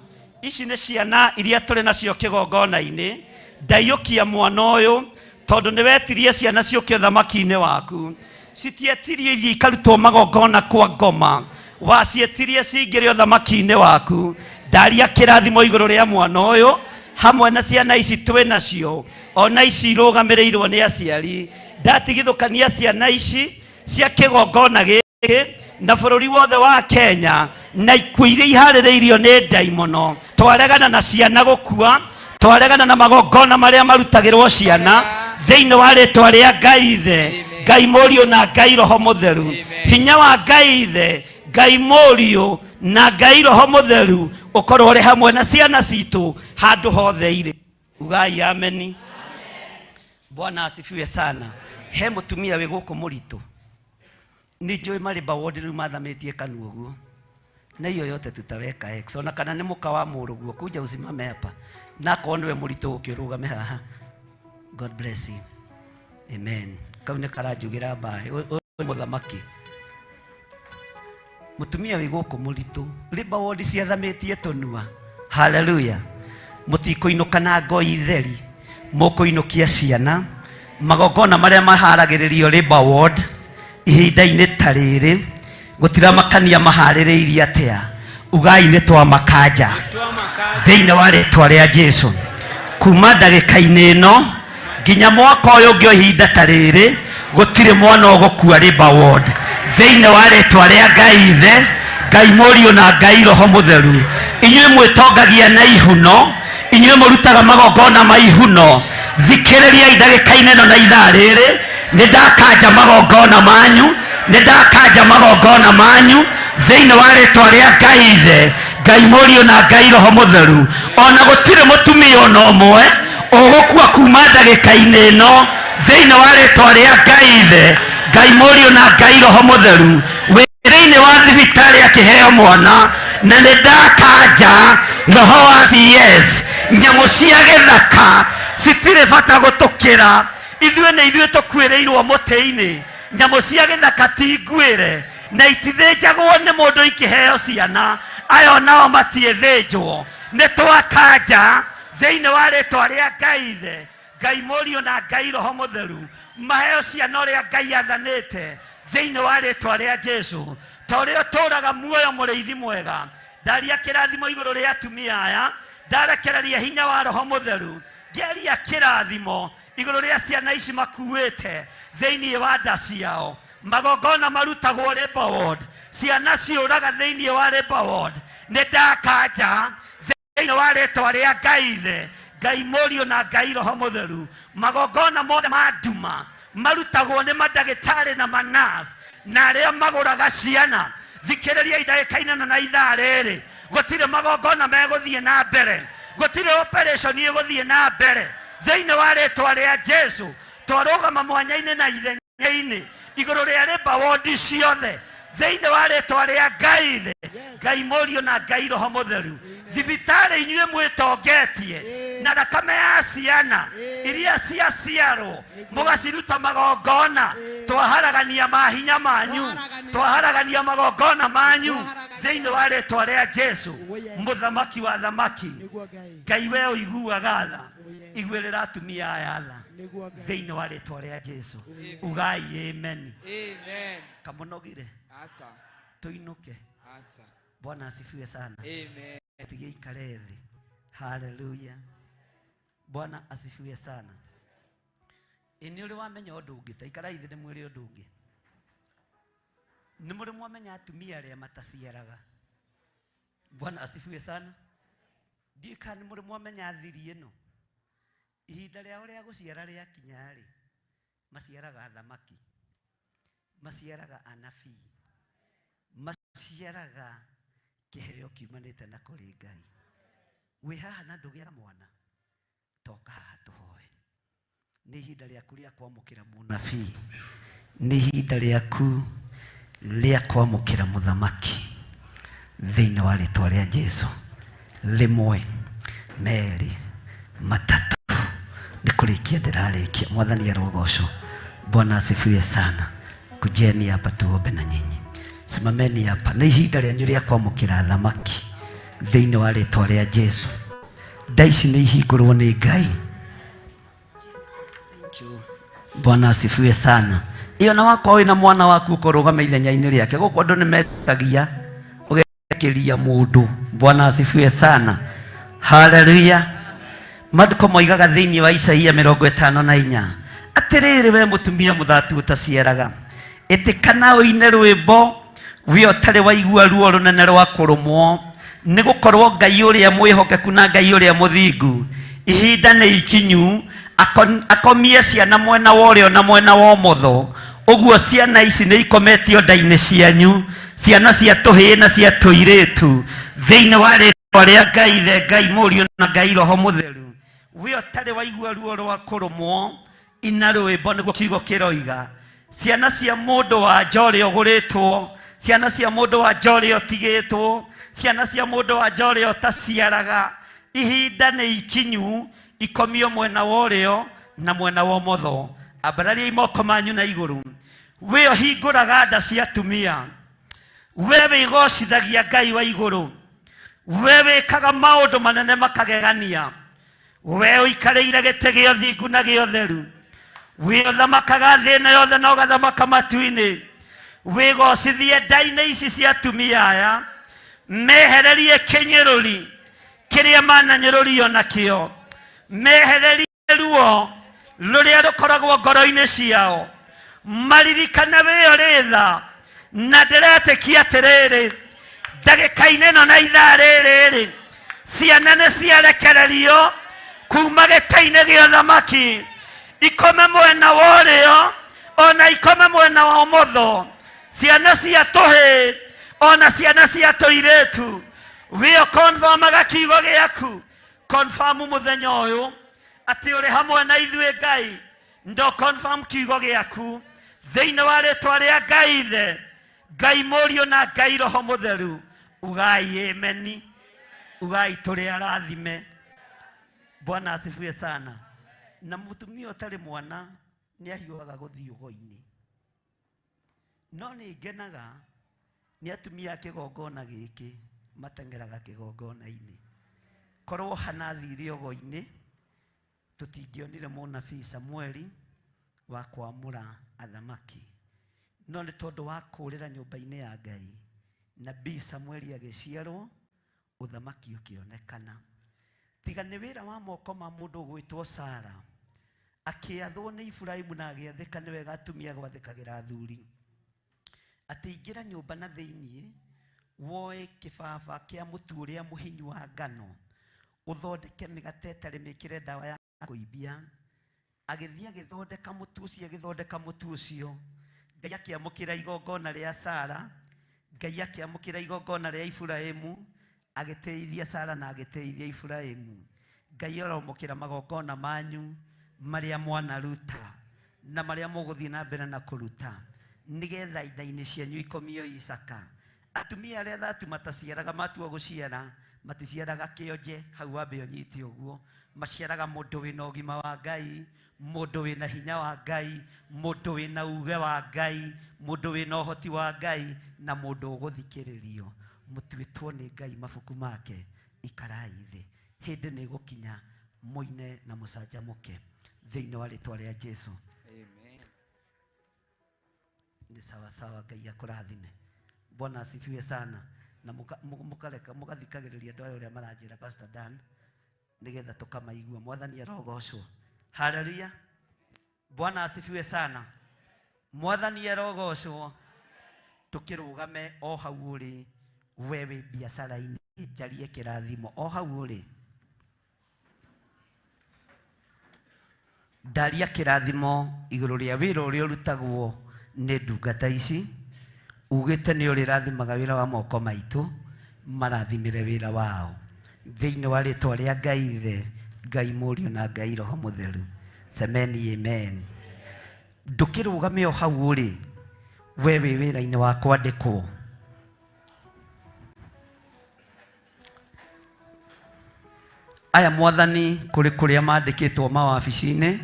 Ici nĩ ciana iria tũrĩ nacio kĩgongona-inĩ. Ndaiyũkia mwana ũyũ tondũ nĩ wetirie ciana ciũke ũthamaki-inĩ waku. Citietirie ithiĩ ikarutwo magongona kwa ngoma, wacietirie cingĩre ũthamaki-inĩ waku. Ndaria kĩrathimo igũrũ rĩa mwana ũyũ hamwe na ciana ici twĩ nacio, ona ici irũgamĩrĩirwo nĩ aciari. Ndatigithũkania ciana ici cia kĩgongona gĩkĩ na bũrũri wothe wa Kenya na ikuũ iria iharĩrĩirio nĩ ndaimono. Twaregana na ciana gũkua, twaregana na magongona marĩa marutagĩrwo ciana thĩinĩ wa rĩtwa rĩa Ngai Ithe, Ngai Mũriũ na Ngai Roho Mũtheru. Hinya wa Ngai Ithe, Ngai Mũriũ na Ngai Roho Mũtheru ũkorwo ũrĩ hamwe na ciana citũ handũ hothe irĩ. Ugai ameni. Bwana asifiwe sana. He mũtumia wĩ gũkũ mũritũ, nĩ njũĩ marĩ bawodi rĩu mathamĩtie kanua ũguo, na hiyo yote tutaweka X. Ona kana nĩ mũka wa mũrũguo, kuja usimame hapa, na akorwo nĩwe mũritũ ũkĩ ũrũgame haha. God bless you. Amen. Kau nĩ karanjugĩra mbaĩ. Ũyũ nĩ mũthamaki. Mũtumia wĩ gũkũ mũritũ, labour ward ciathamĩtie tũnua. Haleluya. Mũtikũinũka na ngoi theri, mũkũinũkia ciana. Magongona marĩa maharagĩrĩrio labour ward ihinda-inĩ ta rĩrĩ, gũtiramakania maharĩrĩirie atĩa, ugai nĩ twamakanja thĩinĩ wa rĩtwa rĩa Jesu. Kuma ndagĩka-inĩ ĩno nginya mwaka ũyũ ũngĩ o ihinda ta rĩrĩ, gũtirĩ mwana ũgũkua labour ward thĩinĩ wa rĩtwa rĩa Ngai Ithe, Ngai Mũriũ na Ngai Roho Mũtheru. Inyuĩ mwĩtongagia na ihuno, inyuĩ mũrutaga magongona ma ihuno, thikĩrĩriai ndagĩka-inĩ ĩno na ithaa rĩrĩ, nĩ ndakanja magongona manyu, nĩ ndakanja magongona manyu thĩinĩ wa rĩtwa rĩa Ngai Ithe, Ngai Mũriũ na Ngai Roho Mũtheru. Ona gũtirĩ mũtumia ona ũmwe ũgũkua kuma ndagĩka-inĩ ĩno thĩinĩ wa rĩtwa rĩa Ngai Ithe, Ngai Mũriũ na Ngai Roho Mũtheru. Wĩ thĩinĩ wa thibitarĩ akĩheo mwana, na nĩ ndakanja roho wa CS. Nyamũ cia gĩthaka citirĩ bata gũtũkĩra ithuĩ, nĩ ithuĩ tũkuĩrĩirwo mũtĩ-inĩ. Nyamũ cia gĩthaka ti nguĩre na itithĩnjagwo nĩ mũndũ ikĩheo ciana, ayo nao matiĩthĩnjwo. Nĩ twakanja thĩinĩ wa rĩtwa rĩa Ngai Ithe, Ngai Mũriũ na Ngai Roho Mũtheru, maheo ciana ũrĩa Ngai athanĩte thĩinĩ wa rĩtwa rĩa Jesu. Ta ũrĩa ũtũũraga muoyo mũrĩithi mwega, ndaria kĩrathimo igũrũ rĩa atumia aya, ndarekereria hinya wa Roho Mũtheru, ngĩaria kĩrathimo igũrũ rĩa ciana ici makuĩte thĩinĩ wa nda ciao. Magongona marutagwo labor ward, ciana ciũraga thĩinĩ wa labor ward. Nĩ ndakanja thĩinĩ wa rĩtwa rĩa Ngai Ithe, Ngai Mũriũ na Ngai Roho Mũtheru. Magongona mothe ma nduma marutagwo nĩ mandagĩtarĩ na manas na arĩa magũraga ciana, thikĩrĩriai ndagĩka-inĩ ĩno na ithaa rĩrĩ, gũtirĩ magongona megũthiĩ na mbere, gũtirĩ operation ĩgũthiĩ na mbere thĩinĩ wa rĩtwa rĩa Jesu. Twarũgama mwanya-inĩ na ithenya-inĩ igũrũ rĩa rĩmba wondi ciothe thĩinĩ wa rĩtwa rĩa Ngai Ithe, Ngai Mũriũ na Ngai Roho Mũtheru. Thibitarĩ inyuĩ mwĩtongetie na thakame ya ciana iria ciaciarwo mũgaciruta magongona, twaharagania mahinya manyu, twaharagania magongona manyu thĩinĩ wa rĩtwa rĩa Jesu, mũthamaki wa thamaki. Ngai we ũiguaga tha, iguĩrĩra atumia aya tha thĩinĩ wa rĩtwa rĩa Jesu. Ugai amen. Amen. Kamunogire. Asa. Tuinuke. Asa. Bwana asifiwe sana. Amen. Tugeikare thĩ. Haleluya. Bwana asifiwe sana. Ĩ nĩ ũrĩ wamenya ũndũ ũngĩ, ta ikarai thĩ ndĩmwĩre ũndũ ũngĩ. Nĩ mũrĩ mwamenya atumia arĩa mataciaraga? Bwana asifiwe sana. Ndiũĩ kana nĩ mũrĩ mwamenya thiri ĩno. Ihinda rĩao rĩa gũciara rĩakinya rĩ, maciaraga athamaki, maciaraga anabii, maciaraga kĩheo kiumanĩte na kũrĩ Ngai. Wĩ haha na ndũgĩaga mwana, toka haha tũhoe. Nĩ ihinda rĩaku rĩa kwamũkĩra mũnabii, nĩ ihinda rĩaku rĩa kwamũkĩra mũthamaki thĩinĩ wa rĩtwa rĩa Jesu. Rĩmwe, merĩ, matatũ, nĩ kũrĩkia ndĩrarĩkia. Mwathani arogocwo. Bwana asifiwe sana. Kujeni hapa tuombe na nyinyi. Simameni hapa. Nĩ ihinda rĩanyu rĩa kwamũkĩra thamaki thĩinĩ wa rĩtwa rĩa Jesu. Nda ici nĩ ihingũrwo nĩ Ngai. Bwana asifiwe sana. Iyo na wakwa wĩna mwana waku ũkorũgama ithenya-inĩ rĩake. Gũkũ andũ nĩ metagia ũgetĩkĩria mũndũ. Bwana asifiwe sana. Haleluya. Maandĩko moigaga thĩinĩ wa Isaia 54, atĩrĩrĩ we mũtumia mũthatu ũtaciaraga, ĩtĩkana ũine rwĩmbo, we ũtarĩ waigua ruo rũnene rwa kũrũmwo, nĩ gũkorwo Ngai ũrĩa mwĩhokeku na Ngai ũrĩa mũthingu, ihinda nĩ ikinyu akomie ciana mwena wa ũrĩo na mwena wa ũmotho. Ũguo ciana ici nĩ ikometio nda-inĩ cianyu, ciana cia tũhĩĩ na cia tũirĩtu, thĩinĩ wa rĩtwa rĩa Ngai Ithe, Ngai Mũriũ na Ngai Roho Mũtheru. We ũtarĩ waigua ruo rwa kũrũmwo, ina rwĩmbo, nĩguo kiugo kĩroiga. Ciana cia mũndũ wa nja ũrĩa ũgũrĩtwo, ciana cia mũndũ wa nja ũrĩa ũtigĩtwo, ciana cia mũndũ wa nja ũrĩa ũtaciaraga, ihinda nĩ ikinyu ikomio mwena wa ũrĩo na mwena wa ũmotho. Ambarariai moko manyu na igũrũ. We ũhingũraga nda cia atumia, we wĩgocithagia Ngai wa igũrũ, we wĩkaga maũndũ manene makagegania, we ũikarĩire gĩtĩ gĩa ũthingu na gĩa ũtheru, we ũthamakaga thĩ ĩno yothe na ũgathamaka matu-inĩ, wĩgocithie nda-inĩ ici cia atumia aya, mehererie kĩnyũrũri kĩrĩa mananyũrũrio nakĩo, mehererie ruo rũrĩa rũkoragwo ngoro-inĩ ciao, maririkane wĩ ũrĩ tha. Na ndĩretĩkia atĩrĩrĩ, Ndagĩka-inĩ ĩno na ithaa rĩrĩ ciana nĩ ciarekererio kuma gĩtĩ-inĩ gĩa ũthamaki, ikome mwena wa ũrĩo ona ikome mwena wa ũmotho, ciana cia tũhĩĩ ona ciana cia tũirĩtu. Wĩo confirmaga kiugo gĩaku, confirm mũthenya ũyũ atĩ ũrĩ hamwe na ithuĩ Ngai, ndo confirm kiugo gĩaku thĩinĩ wa rĩtwa rĩa Ngai Ithe, Ngai Mũriũ na Ngai Roho Mũtheru. Ugai ameni, ugai tũrĩ arathime. Bwana asifiwe sana. Na mũtumia ũtarĩ mwana nĩ ahiũhaga gũthiĩ ũgo-inĩ, no nĩ ngenaga nĩ atumia a kĩgongona gĩkĩ mateng'eraga kĩgongona-inĩ. Korwo Hana athire ũgo-inĩ tũtingĩonire mũnabii Samueli wa kwamũra athamaki, no nĩ tondũ wa kũũrĩra nyũmba-inĩ ya Ngai, nabii Samueli agĩciarwo, ũthamaki ũkĩonekana. Tiga nĩ wĩra wa moko ma mũndũ ũgwĩtwo Sara, akĩathwo nĩ Iburahĩmu na agĩathĩka. Nĩ wega atumia gwathĩkagĩra athuri, atĩ ingĩra nyũmba na thĩiniĩ woe kĩbaba kĩa mũtu ũrĩa mũhinyu wa ngano, ũthondeke mĩgate ĩtarĩ mĩkĩre ndawa ya kũimbia. Agĩthiĩ agĩthondeka mũtu ũcio, agĩthondeka mũtu ũcio. Ngai akĩamũkĩra igongona rĩa Sara, Ngai akĩamũkĩra igongona rĩa Iburahĩmu, agĩteithia Sara na agĩteithia Iburahĩmu. Ngai aromũkĩra magongona manyu marĩa mwanaruta na marĩa mũgũthiĩ na mbere na kũruta, nĩgetha inda-inĩ cianyu ikomio Isaka. Atumia arĩa thatu mataciaraga matua gũciara, maticiaraga kĩonje, hau wambe ũnyite ũguo. Maciaraga mũndũ wĩna ũgima wa Ngai, mũndũ wĩna hinya wa Ngai, mũndũ wĩna uge wa Ngai, mũndũ wĩna ũhoti wa Ngai, na mũndũ ũgũthikĩrĩrio. Mũtuĩtwo nĩ Ngai mabuku make, ikarai thĩ. Hĩndĩ nĩ ĩgũkinya mũine na mũcanjamũke thĩinĩ wa rĩtwa rĩa Jesu. Amen. Ni sawa sawa, Ngai akũrathime. Bwana asifiwe sana. Na mũkareka mũgathikagĩrĩria andũ aya ũrĩa maranjĩra Pastor Dan, nĩgetha tũkamaigua. Mwathani arogocwo. Haleluya. Bwana asifiwe sana. Mwathani arogocwo. Tukĩrũgame o hau ũrĩ, we wĩ biacara-inĩ, njarie kĩrathimo o hau ũrĩ. Ndaria kĩrathimo igũrũ rĩa wĩra ũrĩa ũrutagwo nĩ ndungata ici, ugĩte nĩ ũrĩrathimaga wĩra wa moko maitũ, marathimĩre wĩra wao thĩinĩ wa rĩtwa rĩa Ngai Ithe, Ngai Mũriũ na Ngai Roho Mũtheru. Semeni amen. Ndũkĩrũgame o hau ũrĩ, we wĩ wĩra-inĩ wa kwandĩkwo. Aya mwathani kũrĩ kũrĩa mandĩkĩtwo mawabici-inĩ,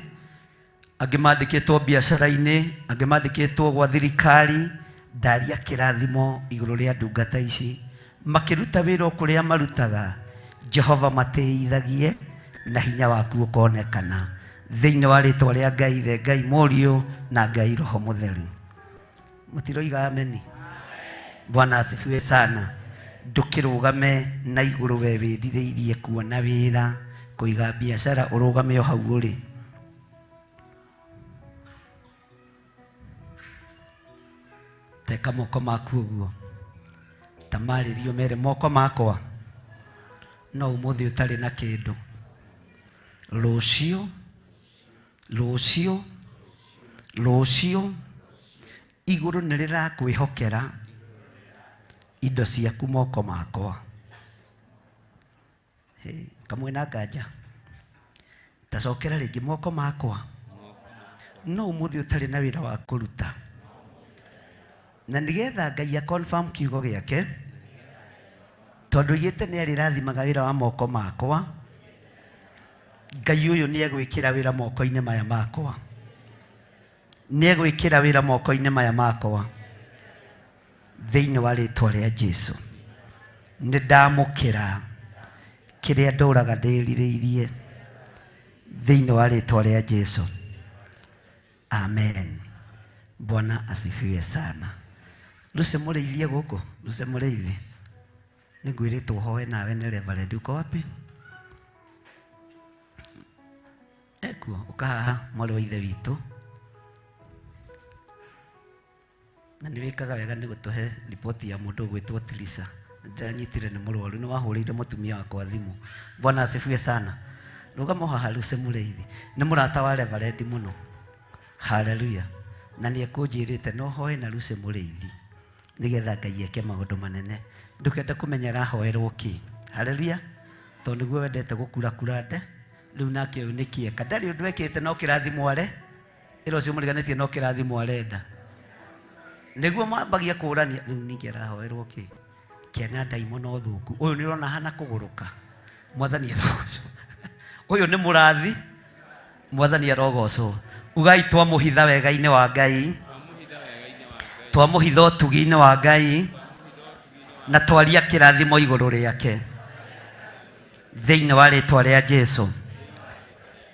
angĩ mandĩkĩtwo biacara-inĩ, angĩ mandĩkĩtwo gwa thirikari. Ndaria kĩrathimo igũrũ rĩa ndungata ici makĩruta wĩra o kũrĩa marutaga. Jehova matĩithagie na hinya waku ũkonekana thĩinĩ wa rĩtwa rĩa Ngai Ithe, Ngai Mũriũ na Ngai Roho Mũtheru. Mũtiroiga ameni? Bwana asifiwe sana. Ndũkĩrũgame na igũrũ we wĩrirĩirie kuona wĩra, kũiga biacara, ũrũgame o hau ũrĩ. Teka moko maku ũguo, ta marĩrio mere moko makwa no ũmũthĩ ũtarĩ na kĩndũ, rũciũ rũciũ rũciũ igũrũ nĩ rĩrakwĩhokera indo ciaku moko makwa. Kamwe na nganja tacokera rĩngĩ, moko makwa no ũmũthĩ ũtarĩ na wĩra wa kũruta, na nĩgetha Ngai a confirm kiugo gĩake, tondũ oigĩte nĩ arĩrathimaga wĩra wa moko makwa, Ngai ũyũ nĩ egwĩkĩra wĩra moko-inĩ maya makwa, nĩ egwĩkĩra wĩra moko-inĩ maya makwa thĩinĩ wa rĩtwa rĩa Jesu. Nĩ ndamũkĩra kĩrĩa ndũraga ndĩrirĩirie thĩinĩ wa rĩtwa rĩa Jesu. Amen. Bwana asifiwe sana. Lucy mũrĩithie gũkũ, Lucy mũrĩithi, nĩngwĩrĩtwo hoe nawe nĩ Reverend. Uko wapi? Ekuo, ũka haha mwarĩ wa ithe witũ, na nĩ wĩkaga wega nĩ gũtũhe riboti ya mũndũ ũgwĩtwo Trisa. Ndanyitire nĩ mũrwaru nĩ wahũrĩire mũtumia wakwa thimũ. Bwana asifiwe sana. Rũgama haha Lucy Mũrĩithi. Nĩ mũrata wa Reverend mũno. Haleluya. Na nĩ ekũnjĩrĩte no hoe na Lucy Mũrĩithi nĩgetha Ngai eke maũndũ manene. Ndũkende kũmenya arahoerwo kĩ. Haleluya. Tondũ nĩguo wendete gũkurakura nde. Rĩu nake ũyũ nĩ kĩeka. Ndarĩ ũndũ ekĩte no kĩrathimo are. Ĩra ũcio mũriganĩtie no kĩrathimo arenda. Nĩguo mambagia kũũrania rĩu ningĩ arahoerwo kĩ. Kĩana ndaimono thũku. Ũyũ nĩ ũrona hana kũgũrũka. Mwathani arogocwo. Ũyũ nĩ mũrathi. Mwathani arogocwo. Ugai twamũhitha wega-inĩ wa Ngai. Twamũhitha ũtugi-inĩ wa Ngai. Na twaria kĩrathimo igũrũ rĩake. Thĩinĩ wa rĩtwa rĩa Jesu.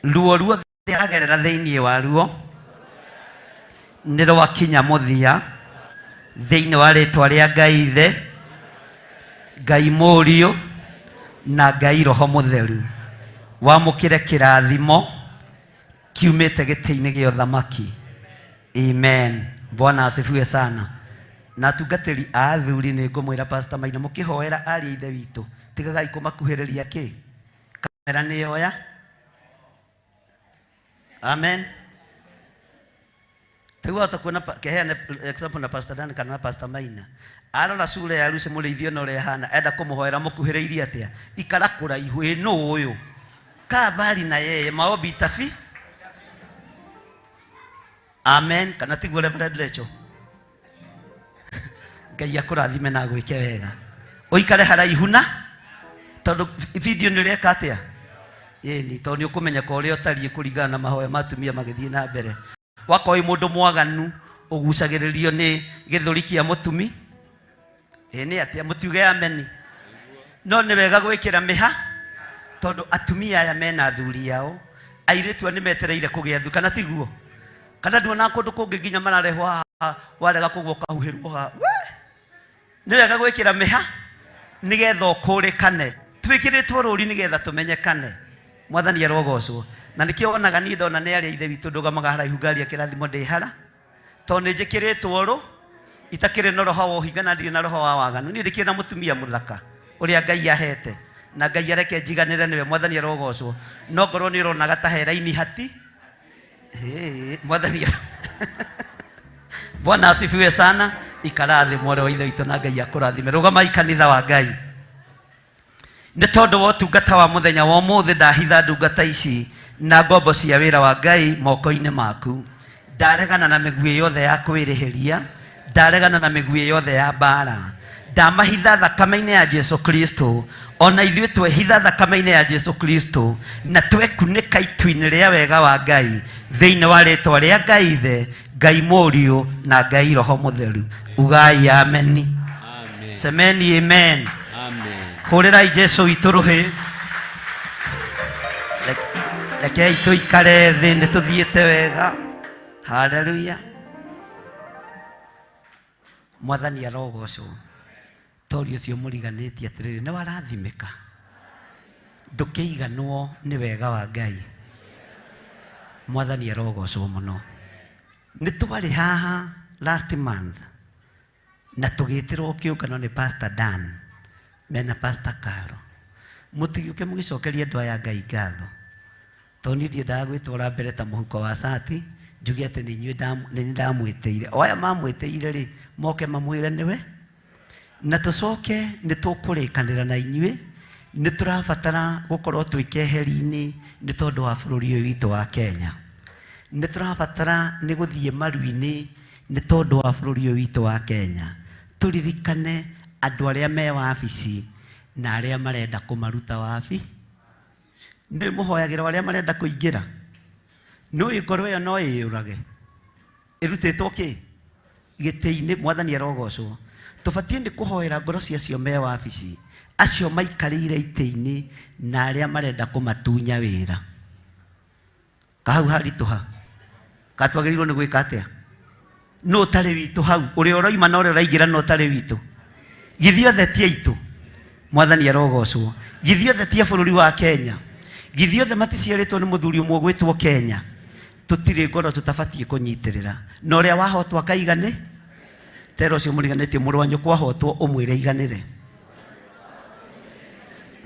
Ruo ruothe aragerera thĩinĩ wa ruo nĩ rwakinya mũthia thĩinĩ wa rĩtwa rĩa Ngai Ithe, Ngai Mũriũ na Ngai Roho Mũtheru. Wamũkĩre kĩrathimo kiumĩte gĩtĩ-inĩ gĩa ũthamaki. Amen. Bwana asifiwe sana. Na atungatĩri a athuri nĩ ngũmwĩra Pastor Maina mũkĩhoera aria ithe witũ tigagai kũmakuhĩrĩria kĩ kamera nĩ yoya. Amen. Rĩu wahota kuona keheane example na Pastor Dan kana na Pastor Maina. Arora sura ya Lucy Mũrĩithi ona ũrĩa ĩhana, enda kũmũhoera mũkuhĩrĩirie atĩa? Ikara kũraihu, ĩ nũ ũyũ? Kaa mbali na yeye, maombi itafi. Amen. Kana tiguo Reverend Rachel? Ngai akũrathime na agwĩke wega. Ũikare haraihu na tondũ video nĩ ũreka atĩa? Ĩni, tondũ nĩ ũkũmenyeka ũrĩa ũtariĩ kũringana na mahoya ma atumia magĩthiĩ na mbere. Wakorwo wĩ mũndũ mwaganu ũgucagĩrĩrio nĩ gĩthũri kĩa mũtumi. Ĩ nĩ atĩa mũtiuge ameni. No nĩ wega gwĩkĩra mĩha tondũ atumia aya mena athuri ao, airĩtu aya nĩ metereire kũgĩa athuri, kana tiguo? Kana nduonaga kũndũ kũngĩ nginya mararehwo haha warega kũgwa ũkahuhĩrwo haha. We! Nĩ wega gwĩkĩra mĩha nĩgetha ũkũrĩkane. Twĩkĩrĩtwo rũri nĩgetha tũmenyekane. Mwathani arogocwo. Na nĩkĩo wonaga niĩ ndona nĩ arĩa ithe witũ ndũgamaga haraihu ngari ya kĩrathimo ndĩ hara. Tondũ nĩ njĩkĩrĩtwo rũ itakĩrĩ na roho wa ũhinga na ndirĩ na roho wa waganu. Niĩ ndĩkĩrĩ na mũtumia mũthaka ũrĩa Ngai ahete. Na Ngai areke njiganĩre nĩwe. Mwathani arogocwo. No ngorwo nĩ ũronaga ta he raini hati. Hey, Mwathani Bwana asifiwe sana. Ikara thĩ mwarĩ wa ithe witũ na Ngai akũrathime. Rũgamai kanitha wa Ngai. Nĩ tondũ wa ũtungata wa mũthenya wa ũmũthĩ ndahitha ndungata ici na ngombo cia wĩra wa Ngai moko-inĩ maku. Ndaregana na mĩguĩ yothe ya kwĩrĩhĩria, ndaregana na mĩguĩ yothe ya mbara. Ndamahitha thakame-inĩ ya Jesu Kristo, ona ithuĩ twehitha thakame-inĩ ya Jesu Kristo na twekunĩka itu-inĩ rĩa wega wa Ngai thĩinĩ wa rĩtwa rĩa Ngai Ithe, Ngai Mũriũ na Ngai Roho Mũtheru. Ugai ameni. Amen. Semeni amen. Amen. Hũrĩrai Jesu witũ rũhĩ. Rekei tũikare thĩ nĩ tũthiĩte wega. Haleluya. Mwathani arogocwo. Tori ũcio mũriganĩtie atĩrĩrĩ nĩ warathimĩka. Ndũkĩiganwo nĩ wega wa Ngai. Mwathani arogocwo mũno. Nĩ twarĩ haha last month na tũgĩtĩrwo kĩũngano nĩ Pastor Dan mena Pastor Caro. Mũtigĩũke mũgĩcokeria andũ aya Ngai ngatho. Tondũ niĩ ndiendaga gwĩtwara mbere ta mũhuko wa cati njuge atĩ nĩ inyuĩ nĩ ndamwĩtĩire. O aya mamwĩtĩire rĩ, moke mamwĩre nĩwe. Na tũcoke nĩ tũkũrĩkanĩra na inyuĩ, nĩ tũrabatara gũkorwo twĩ keheri-inĩ nĩ tondũ wa bũrũri ũyũ witũ wa Kenya. Nĩ tũrabatara nĩ gũthiĩ maru-inĩ nĩ tondũ wa bũrũri ũyũ witũ wa Kenya. Tũririkane andũ arĩa me wabici na arĩa marenda kũmaruta wabi. Nĩ mũhoyagĩra arĩa marenda kũingĩra. Nĩ ngoro ĩyo no ĩyũrage. Ĩrutĩtwo kĩ? Gĩtĩ-inĩ. Mwathani arogocwo. Tũbatiĩ nĩ kũhoera ngoro cia acio me wabici, acio maikarĩire itĩ-inĩ na arĩa marenda kũmatunya wĩra. Kahau haritũha. Katwagĩrĩirwo nĩ gwĩka atĩa? Nũ ũtarĩ witũ hau? Ũrĩa ũroima na ũrĩa ũraingĩra nũ ũtarĩ witũ? Githĩ othe ti aitũ? Mwathani arogocwo. Githĩ othe ti a bũrũri wa Kenya? Githĩ othe maticiarĩtwo nĩ mũthuri ũmwe ũgwĩtwo Kenya? Tũtirĩ ngoro tũtabatiĩ kũnyitĩrĩra. Na ũrĩa wahotwo akaigane? Tera ũcio mũriganĩtie mũrũ wa nyũkwa ahotwo ũmwĩre aiganĩre.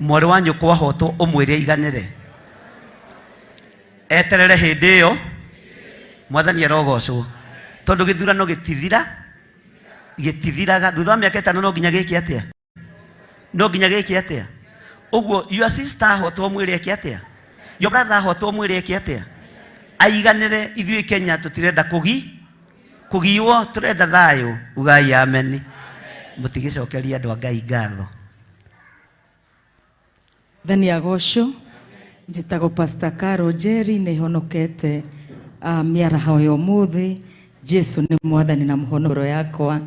Mwarĩ wa nyũkwa ahotwo ũmwĩre aiganĩre. Eterere hĩndĩ ĩyo. Mwathani arogocwo. Tondũ gĩthurano gĩtithira gĩtithiraga thutha wa mĩaka ĩtano no nginya gĩke atĩa? No nginya gĩke atĩa? Ũguo your sister ahotwo mwĩre eke atĩa? Your brother ahotwo mwĩre eke atĩa? Aiganĩre. Ithuĩ Kenya tũtirenda kũgi kũgiwo, tũrenda thayũ. Ugai amen. Mũtigĩcokeria andũ a Ngai ngatho. Mwathani agocwo. Njĩtagwo Pastor Carol Njeri, nĩ honokete mĩaraho ya ũmũthĩ. Jesu nĩ mwathani na mũhonokero yakwa.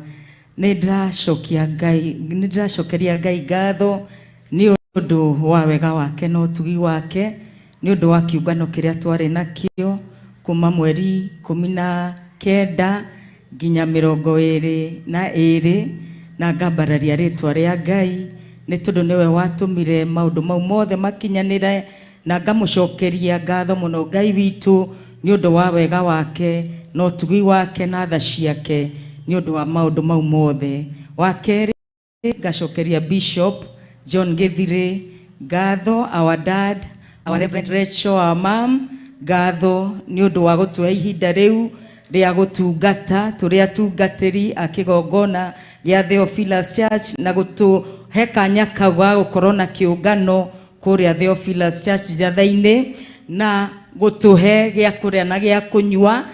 Nĩ ndĩracokia Ngai, nĩ ndĩracokeria Ngai ngatho nĩ ũndũ wa wega wake na ũtugi wake, nĩ ũndũ wa kĩũngano kĩrĩa twarĩ nakĩo kuma mweri 19 nginya 22, na ngambararia rĩtwa rĩa Ngai nĩ tondũ nĩwe watũmire maũndũ mau mothe makinyanĩre, na ngamũcokeria ngatho mũno Ngai witũ nĩ ũndũ wa wega wake na ũtugi wake na tha ciake nĩ ũndũ wa maũndũ mau mothe. Wa kerĩ, ngacokeria Bishop John Githire ngatho, our dad, our Reverend Rachel, our mom, ngatho nĩ ũndũ wa gũtũhe ihinda rĩu rĩa gũtungata tũrĩ atungatĩri a kĩgongona gĩa Theophilus Church, na gũtũhe kanya kau ga gũkorwo na kĩũngano kũrĩa Theophilus Church Njatha-inĩ, na gũtũhe gĩa kũrĩa na gĩa kũnyua,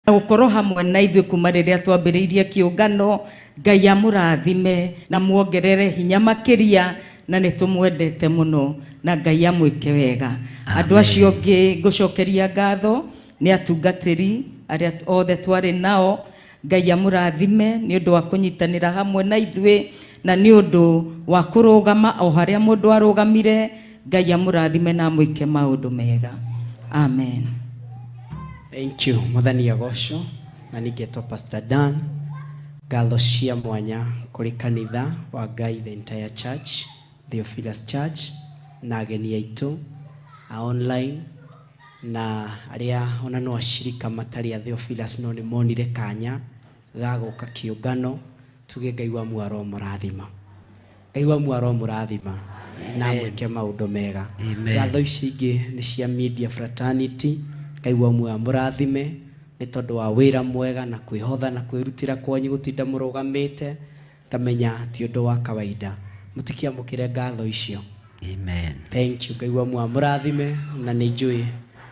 na gũkorwo hamwe na ithuĩ kuma rĩrĩa twambĩrĩirie kĩũngano. Ngai amũrathime na muongerere hinya makĩria, na nĩ tũmwendete mũno, na Ngai amwĩke wega. Andũ acio angĩ ngũcokeria ngatho nĩ atungatĩri arĩa othe twarĩ nao. Ngai amũrathime nĩ ũndũ wa kũnyitanĩra hamwe na ithuĩ, na nĩ ũndũ wa kũrũgama o harĩa mũndũ arũgamire. Ngai amũrathime na amwĩke maũndũ mega. Amen. Thank you. Mwathani agocwo. Na ningetwo Pastor Dan. Ngatho cia mwanya kũrĩ kanitha wa Ngai, the entire church, Theophilus Church, na ageni aitũ a online na arĩa ona no acirika matarĩ a Theophilus no nĩ monire kanya ga gũka kĩũngano. Tuge Ngai wa muoyo aromũrathima. Ngai wa muoyo aromũrathima na amwĩke maũndũ mega. Amen. Ngatho ici ingĩ nĩ cia media fraternity. Ngai wa muoyo amũrathime nĩ tondũ wa wĩra mwega na kwĩhotha na kwĩrutĩra kwanyu gũtinda mũrũgamĩte, ngamenya ti ũndũ wa kawaida. Mũtikiamũkĩre ngatho icio. Amen. Thank you. Ngai wa muoyo amũrathime, na nĩ njũĩ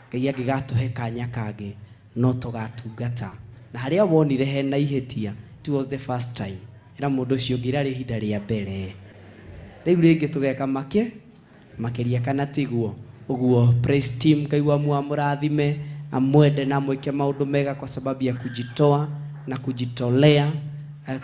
Ngai angĩgatũhe kanya kangĩ no tũgatungata. Na harĩa wonire hena ihĩtia, it was the first time. Ĩra mũndũ ũcio ũngĩ rĩarĩ ihinda rĩa mbere. Rĩu rĩngĩ tũgeka makĩria kana tiguo. Ũguo praise team, Ngai wa muoyo amũrathime, amwende na amwĩke maũndũ mega kwa sababu ya kujitoa na kujitolea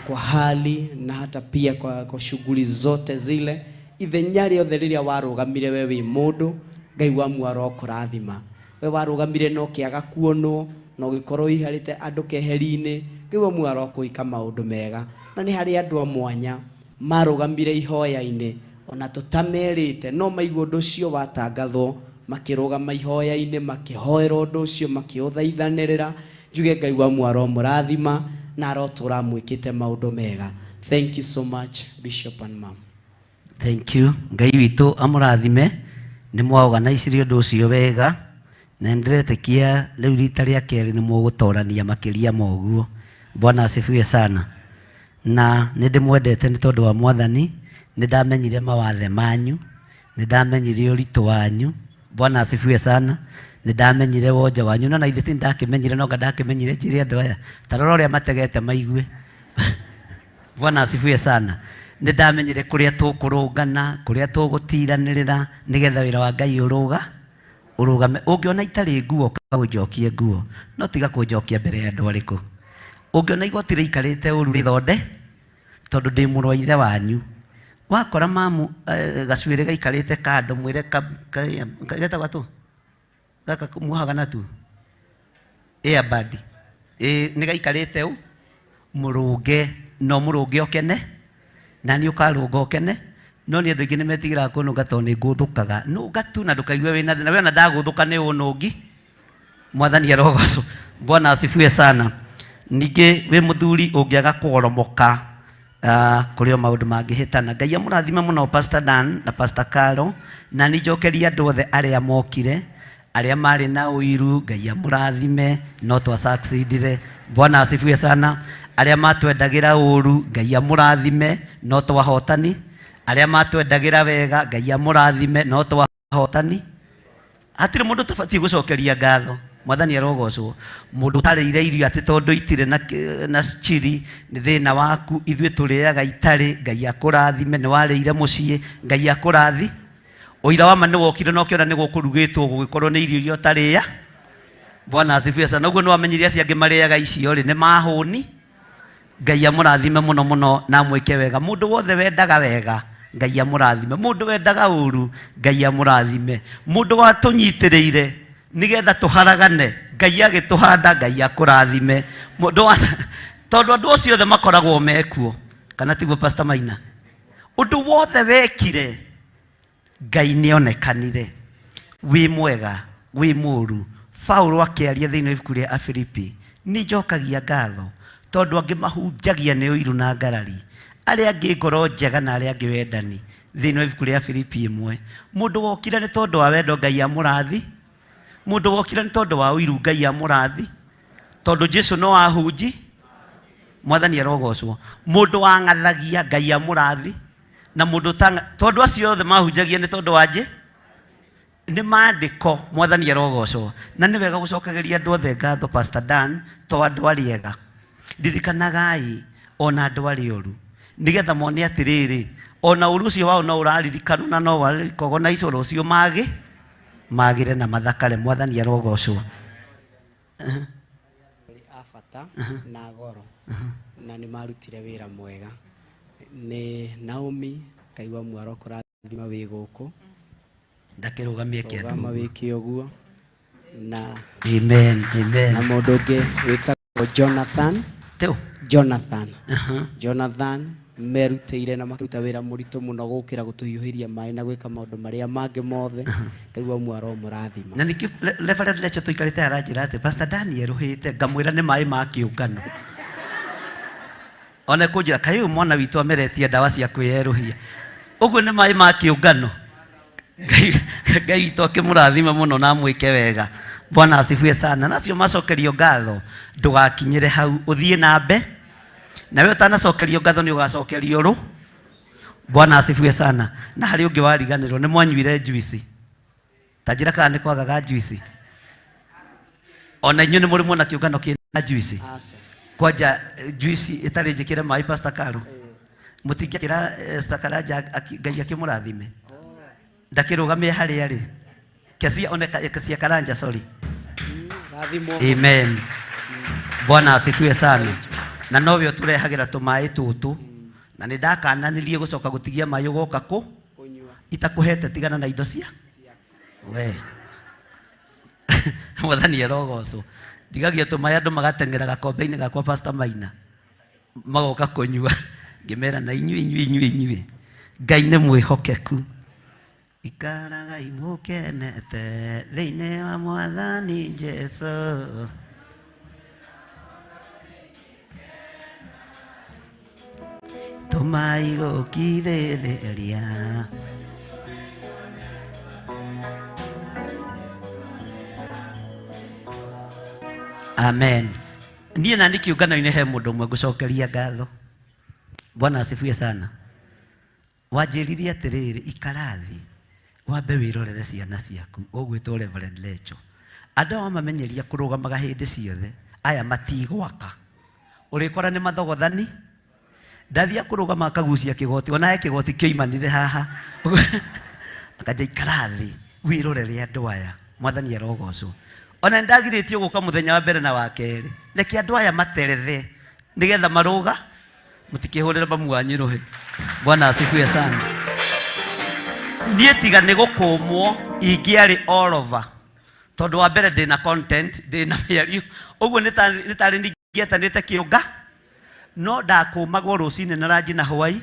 kwa hali na hata pia kwa shughuli zote zile. Ithenya rĩothe rĩrĩa warũgamire we wĩ mũndũ, Ngai wa muoyo arokũrathima. We warũgamire na ũkĩaga kuonwo na ũgĩkorwo ũiharĩte andũ keheri-inĩ, Ngai wa muoyo arokũĩka maũndũ mega. Na nĩ harĩ andũ a mwanya marũgamire ihoya-inĩ ona tũtamerĩte, no maigua ũndũ ũcio watangathwo makĩrũgama ihoya-inĩ, makĩhoera ũndũ ũcio, makĩũthaithanĩrĩra. Njuge Ngai wa muoyo aromũrathima na arotũra amwĩkĩte maũndũ mega. Thank you so much, Bishop and Mom. Thank you. Ngai witũ amũrathime nĩ mwaorganizirie ũndũ ũcio wega, na nĩndĩretĩkia rĩu rita rĩa kerĩ nĩ mũgũtorania makĩria ma ũguo. Bwana asifiwe sana. Na nĩ ndĩmwendete nĩ tondũ wa Mwathani, nĩ ndamenyire mawathe manyu, nĩ ndamenyire ũritũ wanyu. Bwana asifiwe sana. Nĩ ndamenyire wonje wanyu, no na ithe ti ndakĩmenyire, no nga ndakĩmenyire njĩre andũ aya ta rora ũrĩa mategete maigue. Bwana asifiwe sana. Nĩ ndamenyire kũrĩa tũkũrũngana, kũrĩa tũgũtiranĩrĩra nĩgetha wĩra wa Ngai ũrũgame. Ũngĩona itarĩ nguo ũnjokie nguo, no tiga kũnjokia mbere ya andũ arĩkũ. Ũngĩona igoti rĩikarĩte ũru rĩthonde, tondũ ndĩ mũrũ wa ithe wanyu. Wakora mamu gacuĩrĩ gaikarĩte kando, mwĩre getagwo atũ gaka muohaga natu airband nĩ gaikarĩte ũ mũrũnge, no mũrũnge ũkene, na nĩ ũkarũnga ũkene. No nĩ andũ aingĩ nĩ metigĩraga kũnũnga tondũ nĩ ngũthũkaga. Nũnga tu na ndũkaigue wĩna thĩna. We ona ndagũthũka nĩ ũnũngi. Mwathani arogocwo. Bwana asifiwe sana. Ningĩ wĩ mũthuri ũngĩaga kũgoromoka Kũrĩ o maũndũ mangĩhĩtana. Ngai amũrathime mũno Pastor Dan na Pastor Caro, na nĩ njokeria andũ othe arĩa mokire, arĩa marĩ na ũiru, Ngai amũrathime, no twa succeedire. Bwana asifiwe sana. Arĩa matwendagĩra ũru, Ngai amũrathime, no twahotani. Arĩa matwendagĩra wega, Ngai amũrathime, no twahotani. Hatirĩ mũndũ ũtabatiĩ gũcokeria ngatho. Mwathani arogocwo. Mũndũ ũtarĩire irio atĩ tondũ itirĩ na chili nĩ thĩna waku, ithuĩ tũrĩaga itarĩ, Ngai akũrathime, nĩ warĩire mũciĩ, Ngai akũrathi. Ũira wa ma nĩ wokire na ũkĩona nĩ gũkũrugĩtwo gũgĩkorwo nĩ irio iria ũtarĩa. Bwana asifiwe sana. Ũguo nĩ wamenyire acio angĩ marĩaga icio rĩ, nĩ mahũni. Ngai amũrathime mũno mũno na amwĩke wega. Mũndũ wothe wendaga wega, Ngai amũrathime. Mũndũ wendaga ũru, Ngai amũrathime. Mũndũ watũnyitĩrĩire nĩgetha tũharagane, Ngai agĩtũhanda, Ngai akũrathime. Mũndũ wa tondũ andũ acio othe makoragwo mekuo, kana tiguo Pastor Maina? Ũndũ wothe wekire, Ngai nĩonekanire. Wĩ mwega, wĩ mũru. Paulo akĩaria thĩinĩ wa ibuku rĩa Afilipi, nĩ njokagia ngatho tondũ angĩ mahunjagia nĩ ũiru na ngarari, arĩa angĩ ngoro njega na arĩa angĩ wendani. Thĩinĩ wa ibuku rĩa Afilipi 1, mũndũ wokire nĩ tondũ wa wendo Ngai amũrathi, mũndũ wokire nĩ tondũ wa ũiru Ngai amũrathi, tondũ Jesu no ahunji, Mwathani arogocwo. Mũndũ wang'athagia Ngai amũrathi, na mũndũ ũtang'a, tondũ acio othe mahunjagia nĩ tondũ wa nje, nĩ maandĩko. Mwathani arogocwo. Na nĩ wega gũcokagĩria andũ othe ngatho Pastor Dan, to andũ arĩa ega. Ririkanagai ona andũ arĩa oru, nĩgetha mone atĩrĩrĩ, ona ũru ũcio wao no ũraririkanwo na no warekognizwo rũciũ magĩre na mathakare. Mwathani arogocwo. A bata na goro na nĩ marutire wĩra mwega. Nĩ Naomi kaigua mwaro kũrathima wĩ gũkũ. Ndakĩrũgamie kĩandũ. Rũgama wĩke ũguo. Na Amen, amen. Na mũndũ ũngĩ wĩtagwo Jonathan. Teo. Jonathan. Jonathan merutĩire na makĩruta wĩra mũritũ mũno gũkĩra gũtũhiũhĩria maĩ na gwĩka maũndũ marĩa mangĩ mothe. Ngaigua mwaro mũrathima. Na nĩkĩo Reverend Lecho tũikarĩte aranjĩra atĩ Pastor Daniel ũhĩte, ngamwĩra nĩ maĩ ma kĩũngano. Ona kũnjĩra kaĩ ũyũ mwana witũ ameretie ndawa cia kwĩyerũhia. Ũguo nĩ maĩ ma kĩũngano. Ngai witũ akĩmũrathima mũno na amwĩke wega. Bwana asifiwe sana. Nacio macokerio ngatho, ndũgakinyĩre hau, ũthiĩ na mbe. Nawe ũtanacokerio ngatho nĩ ũgacokerio rũ. Bwana asifiwe sana. Na harĩ ũngĩ wariganĩrwo, nĩ mwanyuire juice. Ta njĩra kana nĩ kwagaga juice. Ona inyuĩ nĩ mũrĩ mwona kĩũngano kĩna juice? Kwanja juice ĩtarĩ njĩkĩre maĩ Pastor Karu. Mũtingĩkĩra Esther Karanja Ngai akĩmũrathime. Ndakĩrũgamie harĩa rĩ. Kesia one Kesia Karanja, sorry. Rathimwo. Amen. Bwana asifiwe sana. Na nowe ũtũrehagĩra tũmaĩ tũtũ. Na nĩ ndakananirie gũcoka gũtigia maĩ ũgoka kũ? Itakũhete tigana na indo cia? We. Mwathani arogocwo. Ndigagia tũmaĩ andũ magateng'era gakombe-inĩ gakwa Pastor Maina. Magoka kũnyua. Ngĩmera na inyuĩ, inyuĩ, inyuĩ, inyuĩ. Ngai nĩ mwĩhokeku. Ikaragai mũkenete thĩinĩ wa Mwathani Jesu. Tũmai gũkirĩrĩria. Amen. Niĩ na nĩ kĩũngano-inĩ he mũndũ ũmwe ngũcokeria ngatho. Bwana asifiwe sana. Wanjĩrire atĩrĩrĩ, ikara thĩ wambe wĩrorere ciana ciaku, ũgwĩtwo Reverend Lecho. Andũ aya wamamenyeria kũrũgamaga hĩndĩ ciothe, aya matigwaka. Ũrĩkora nĩ mathogothani. Ndathia kũrũgama akagucia kĩgoti, ona he kĩgoti kĩoimanire haha. Akanja ikara thĩ wĩrorere andũ aya. Mwathani arogocwo. Ona nĩndagirĩtio gũka mũthenya wa mbere na wa kerĩ. Reke andũ aya materethe nĩgetha marũga, mũtikĩhũrĩre mamu wanyu rũhĩ. Bwana asifiwe sana. Niĩ tiga nĩ gũkũmwo ingĩarĩ all over. Tondũ wa mbere ndĩna content, ndĩna mĩario. Ũguo nĩ tarĩ ningĩetanĩte kĩũnga. No ndakũmagwo rũcinĩ na ranji na hwaĩ.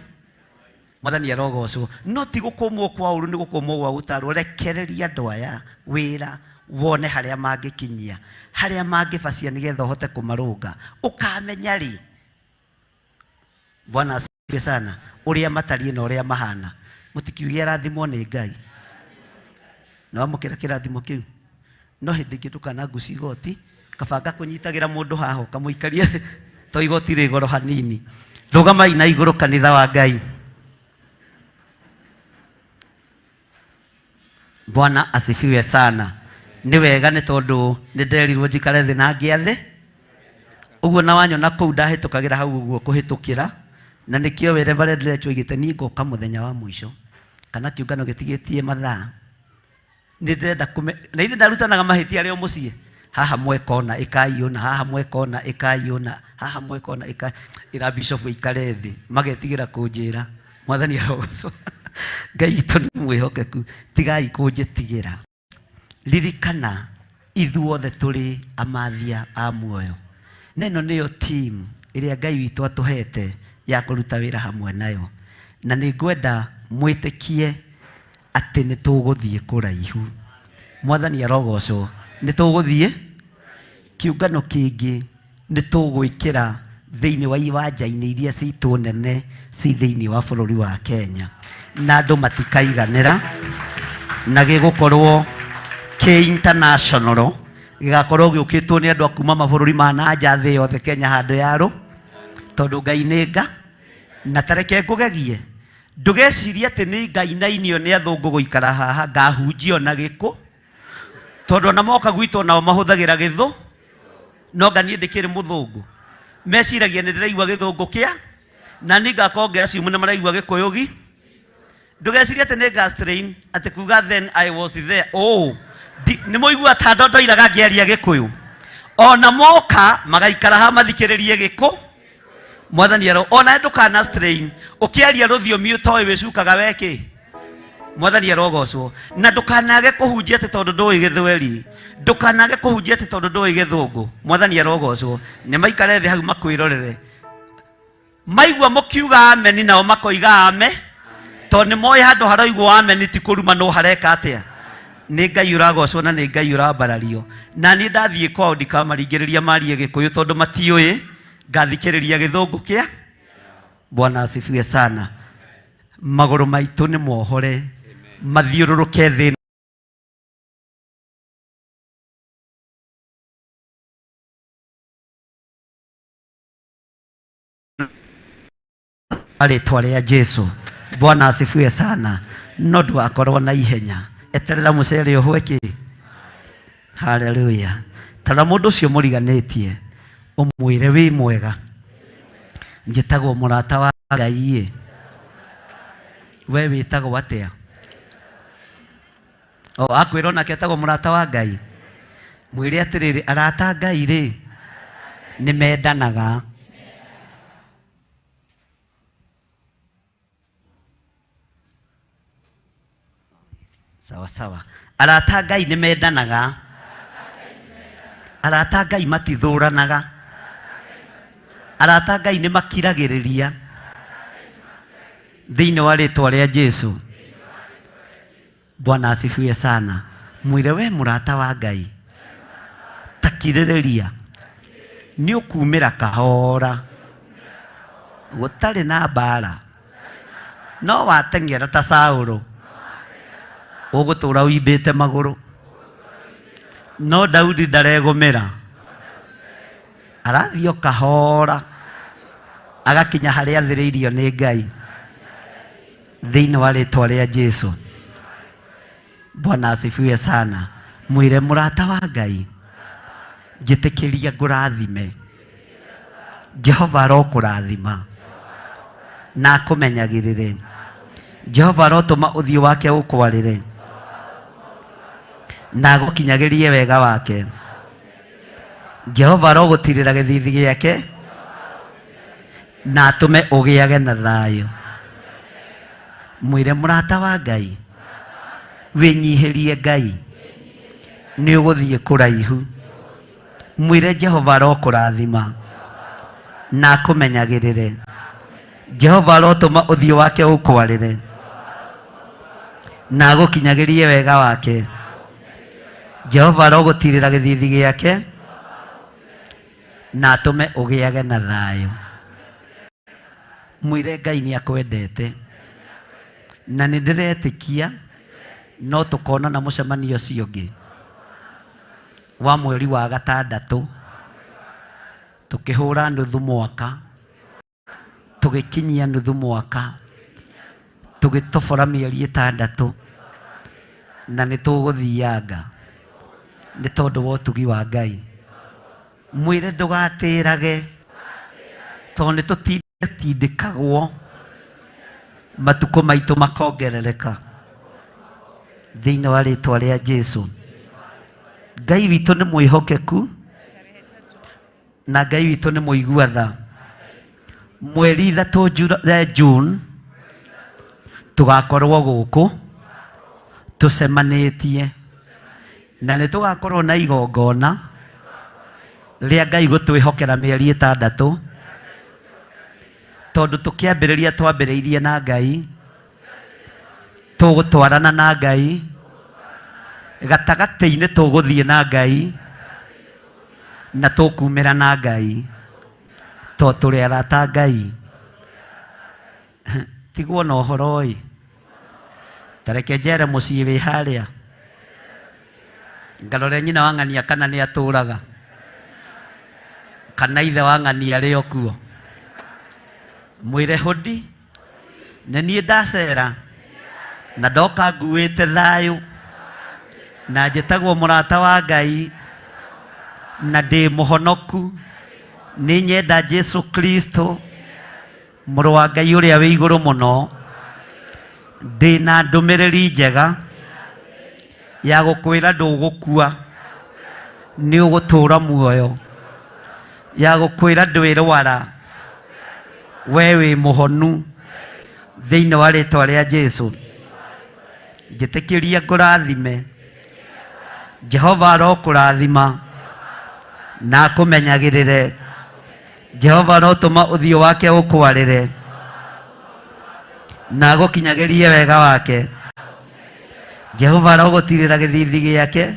Mwathani arogocwo. No ti gũkũmwo kwa ũru, nĩ gũkũmwo gwa gũtarwo. Rekereria andũ aya wĩra wone harĩa mangĩkinyia, harĩa mangĩbacia nĩgetha ũhote kũmarũnga. Ũkamenya rĩ. Bwana Asifiwe sana uria matarie na uria mahana mutikiuge arathimwo ni Ngai na wamukira kirathimo kiu no hindi ingi ndukana nguci igoti kabanga kunyitagira mundu haha ukamuikaria to igoti rĩ goro hanini. Rugamai na iguru kanitha wa Ngai. Bwana asifiwe sana. Ni wega ni tondu ni nderirwo njikare thi na ngiathe uguo na wanyona kuu ndahitukagira hau uguo kuhitukira na nikio we Reverend Lecho igite ni ngoka muthenya wa muico kana kiungano gitigitie mathaa ni ndĩrenda na ithe ndarutanaga mahitia arĩa mũciĩ haha mwekona ikaiona haha mwekona ikaiona haha mwekona ika ira bishop ikare thi magetigĩra kũnjĩra mwathani arogocwo. Ngai witũ nĩ mwĩhokeku tigai kũnjĩtigĩra. Ririkana ithuothe tũrĩ amathia a muoyo na ĩno nĩyo team ĩrĩa Ngai witũ atũhete ya kũruta wĩra hamwe nayo na nĩ ngwenda mwĩtĩkie atĩ nĩ tũgũthiĩ kũraihu. Mwathani arogocwo. Nĩ tũgũthiĩ kiungano kĩngĩ nĩ tũgwĩkĩra thĩinĩ wa iwanja-inĩ iria citũ nene ci thĩinĩ wa bũrũri wa Kenya na andũ matikaiganĩra na gĩgũkorwo kĩ international gĩgakorwo gĩũkĩtwo nĩ andũ a kuma mabũrũri ma na nja thĩ yothe Kenya handũ yarũ tondũ Ngai nĩ nga na tareke ngũgegie ndũgecirie atĩ nĩ ngainainio nĩ athũngũ gũikara haha ngahunjio na gĩkũ tondũ ona moka gwitũ nao mahũthagĩra gĩthũ no nga niĩ ndĩkĩrĩ mũthũngũ meciragia nĩ ndĩraigua gĩthũngũ kĩa na niĩ ngakorwo ngĩacimu nĩ maraigua gĩkũyũgi ndũgecirie atĩ nĩ ngastrain atĩ kuga then I was there oh nĩ mũigua ta ndondoiraga ngĩaria gĩkũyũ ona moka magaikara haha mathikĩrĩrie gĩkũ mwathani aro ona ndukana strain ukiaria rũthiomi ũtoĩ wĩcukaga wekĩ mwathani arogocwo na ndukanage kũhunjia atĩ tondũ ndũĩ gĩthweri ndukanage kũhunjia atĩ tondũ ndũĩ gĩthũngũ mwathani arogocwo nĩ maikare thĩ hau makwĩrorere maigua mũkiuga ameni nao makoiga ame tondũ nĩ moĩ handũ haroigwo ameni ti kũrumanwo hareka atĩa nĩ Ngai ũragocwo na nĩ Ngai ũrambarario na niĩ ndathiĩ kwao ndikamaringĩrĩria marie gĩkũyũ tondũ matiũĩ ngathikĩrĩria gĩthũngũ kĩa Bwana asifiwe sana. Magũrũ maitũ nĩ mohore mathiũrũrũke thĩ rĩtwa rĩa Jesu. Bwana asifiwe sana. No ndũgakorwo na ihenya eterera mũcere ũhwe kĩ. Haleluya. Tara mũndũ ũcio mũriganĩtie ũmwĩre wĩ mwega njĩtagwo mũrata wa Ngai ĩ we wĩtagwo atĩa o akwĩra onake etagwo mũrata wa Ngai mwĩre atĩrĩrĩ arata a Ngai rĩ nĩ mendanaga. Sawa sawa. Arata a Ngai nĩ mendanaga arata a Ngai matithũranaga arata a Ngai nĩ makiragĩrĩria thĩinĩ wa rĩtwa rĩa Jesu. Bwana asifiwe sana. Mwĩre we mũrata wa Ngai takirĩrĩria nĩ ũkumĩra kahora gũtarĩ na mbara no wateng'era ta Saũlũ ũgũtũra ũimbĩte magũrũ no Daudi ndaregũmĩra arathiĩ o kahora agakinya harĩa athĩrĩirio nĩ Ngai thĩinĩ wa rĩtwa rĩa Jesu. Bwana asifiwe sana. Mwĩre mũrata wa Ngai njĩtĩkĩria ngũrathime Jehova arokũrathima na akũmenyagĩrĩre Jehova arotũma ũthiũ wake ũkwarĩre na agũkinyagĩrie wega wake Jehova arogũtirĩra gĩthithi gĩake na atũme ũgĩage na thayũ. Mwĩre mũrata wa Ngai wĩnyihĩrie Ngai nĩ ũgũthiĩ kũraihu. Mwĩre Jehova arokũrathima na akũmenyagĩrĩre Jehova arotũma ũthiũ wake ũkwarĩre na agũkinyagĩrie wega wake Jehova arogũtirĩra gĩthithi gĩake na atũme ũgĩage na thayũ. Mwĩre Ngai nĩ akwendete na nĩ ndĩretĩkia no tũkonana mũcemanio ũcio ũngĩ wa mweri wa gatandatũ, tũkĩhũra nuthu mwaka, tũgĩkinyia nuthu mwaka, tũgĩtobora mĩeri 6, na nĩ tũgũthianga nĩ tondũ wa ũtugi wa Ngai. Mwĩre ndũgatĩrage tondũ nĩ tũtindĩkagwo matukũ maitũ makongerereka thĩinĩ wa rĩtwa rĩa Jesu. Ngai witũ nĩ mwĩhokeku na Ngai witũ nĩ mũigua tha. Mweri 3 June tũgakorwo gũkũ tũcemanĩtie na nĩ tũgakorwo na igongona rĩa Ngai gũtwĩhokera mĩeri 6, tondũ tũkĩambĩrĩria twambĩrĩirie na Ngai, tũgũtwarana na Ngai, gatagatĩ-inĩ tũgũthiĩ na Ngai na tũkumĩra na Ngai, tondũ tũrĩ arata a Ngai. Tigwo na ũhoro ĩ, ta reke njere mũciĩ wĩ harĩa ngarore nyina wa ng'ania kana nĩ atũraga kana ithe wa ng'ania arĩ o kuo. Mwĩre hũndi nĩ niĩ ndacera na ndoka nguĩte thayũ na njĩtagwo mũrata wa Ngai na ndĩ mũhonoku, nĩ nyenda Jesu Kristo mũrũ wa Ngai ũrĩa wĩ igũrũ mũno, ndĩ na ndũmĩrĩri njega ya gũkwĩra ndũgũkua, nĩ ũgũtũũra muoyo, ya gũkwĩra ndwĩrwara, we wĩ mũhonu thĩinĩ wa rĩtwa rĩa Jesu. Njĩtĩkĩria ngũrathime, Jehova arokũrathima na akũmenyagĩrĩre. Jehova arotũma ũthiũ wake ũkwarĩre na agũkinyagĩrie wega wake. Jehova arogũtirĩra gĩthithi gĩake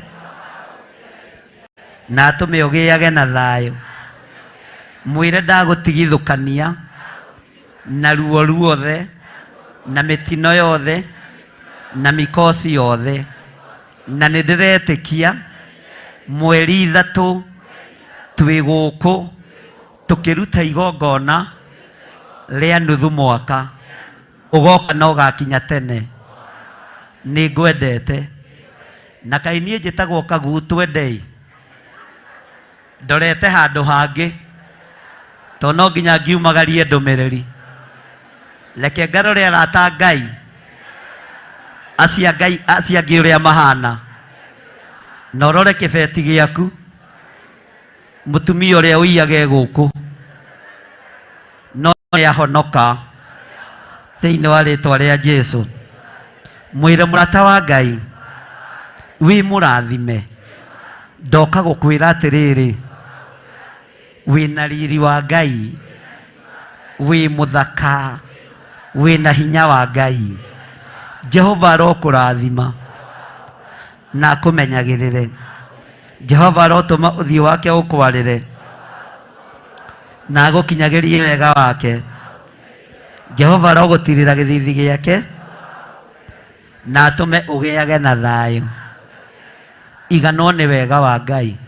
na atũme ũgĩage na thayũ. Mwĩre ndagũtigithũkania na ruo ruothe na mĩtino yothe na mĩkosi yothe, na nĩ ndĩretĩkia mweri 3 twĩ gũkũ tũkĩruta igongona rĩa nuthu mwaka, ũgoka na ũgakinya tene. Nĩ ngwendete na kaĩ niĩ njĩtagwo Kagutu Endei, ndorete handũ hangĩ tondũ no nginya ngiumagarie ndũmĩrĩri. Reke ngarore arata Ngai acio Ngai acio angĩ ũrĩa mahana, na ũrore kĩbeti gĩaku, mũtumia ũrĩa ũiyage gũkũ no nĩahonoka thĩinĩ wa rĩtwa rĩa Jesu. Mwĩre mũrata wa Ngai wĩ mũrathime, ndoka gũkwĩra atĩrĩrĩ, wĩna riri wa Ngai, wĩ mũthaka, wĩna hinya wa Ngai. Jehova arokũrathima na akũmenyagĩrĩre. Jehova arotũma ũthiũ wake ũkwarĩre na agũkinyagĩrie wega wake. Jehova arogũtirĩra gĩthithi gĩake na atũme ũgĩage na thayũ. Iganwo nĩ wega wa Ngai.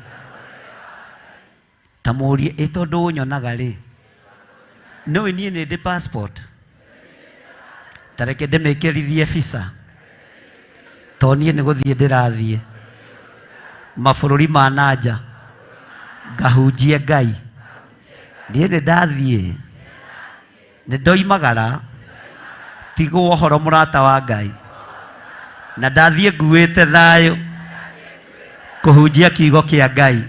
Ta mũrie, ĩ tondũ ũnyonaga rĩ, nĩũĩ niĩ nĩ ndĩ passport? Ta reke ndĩmĩkĩrithie visa, tondũ niĩ nĩ gũthiĩ ndĩrathiĩ mabũrũri ma na nja ngahunjie Ngai. Niĩ nĩ ndathiĩ, nĩ ndoimagara, tigwo ũhoro mũrata wa Ngai, na ndathiĩ nguĩte thayũ kũhunjia kiugo kĩa Ngai.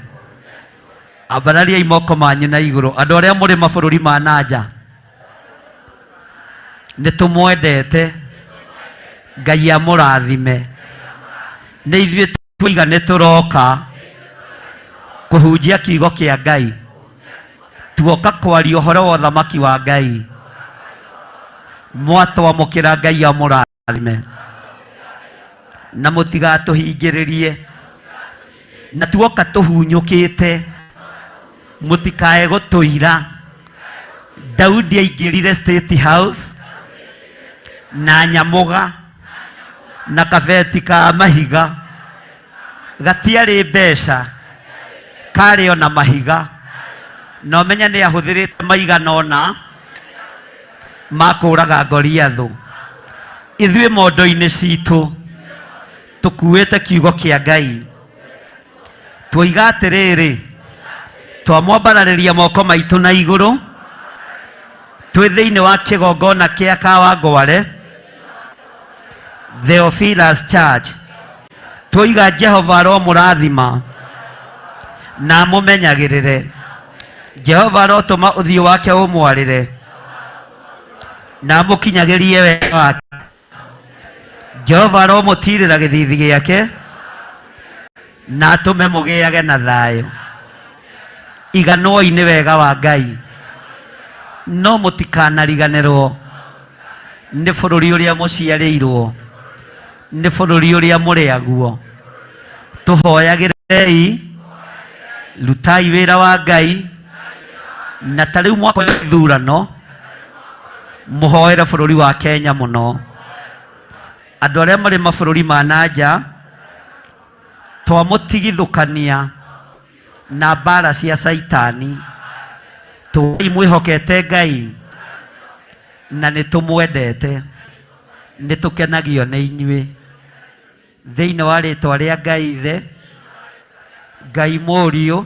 Ambarariai moko manyu na igũrũ, andũ arĩa mũrĩ mabũrũri ma na nja, nĩ tũmwendete. Ngai amũrathime. Nĩ ithuĩ twoiga nĩ tũroka kũhunjia kiugo kĩa Ngai, tuoka kwaria ũhoro wa ũthamaki wa Ngai. Mwatwamũkĩra, Ngai amũrathime na mũtigatũhingĩrĩrie, na tuoka tũhunyũkĩte mũtikae gũtũira. Daudi aingĩrire State House na nyamũga na kabeti ka mahiga, gatiarĩ mbeca, karĩ ona mahiga, na ũmenye nĩ ahũthĩrĩte maigana ũna ma kũũraga Goliathũ. Ithuĩ mondo-inĩ citũ tũkuĩte kiugo kĩa Ngai, twoiga atĩrĩrĩ, twamwambararĩria moko maitũ na igũrũ twĩ thĩinĩ wa kĩgongona kĩa Kawangware Theophilus Church, twoiga Jehova aromũrathima na amũmenyagĩrĩre, Jehova arotũma ũthiũ wake ũmwarĩre na amũkinyagĩrie wega wake, Jehova aromũtirĩra gĩthithi gĩake na atũme mũgĩage na thayũ. Iganwoi nĩ wega wa Ngai, no mũtikanariganĩrwo nĩ bũrũri ũrĩa mũciarĩirwo, nĩ bũrũri ũrĩa mũrĩaguo. Tũhoyagĩrei, rutai wĩra wa Ngai, na ta rĩu mwaka wa ithurano mũhoere bũrũri wa Kenya mũno. Andũ arĩa marĩ mabũrũri ma na nja twamũtigithũkania na mbara cia Caitani, tũai mwĩhokete Ngai na nĩ tũmwendete, nĩ tũkenagio nĩ inyuĩ. Thĩinĩ wa rĩtwa rĩa Ngai Ithe, Ngai Mũriũ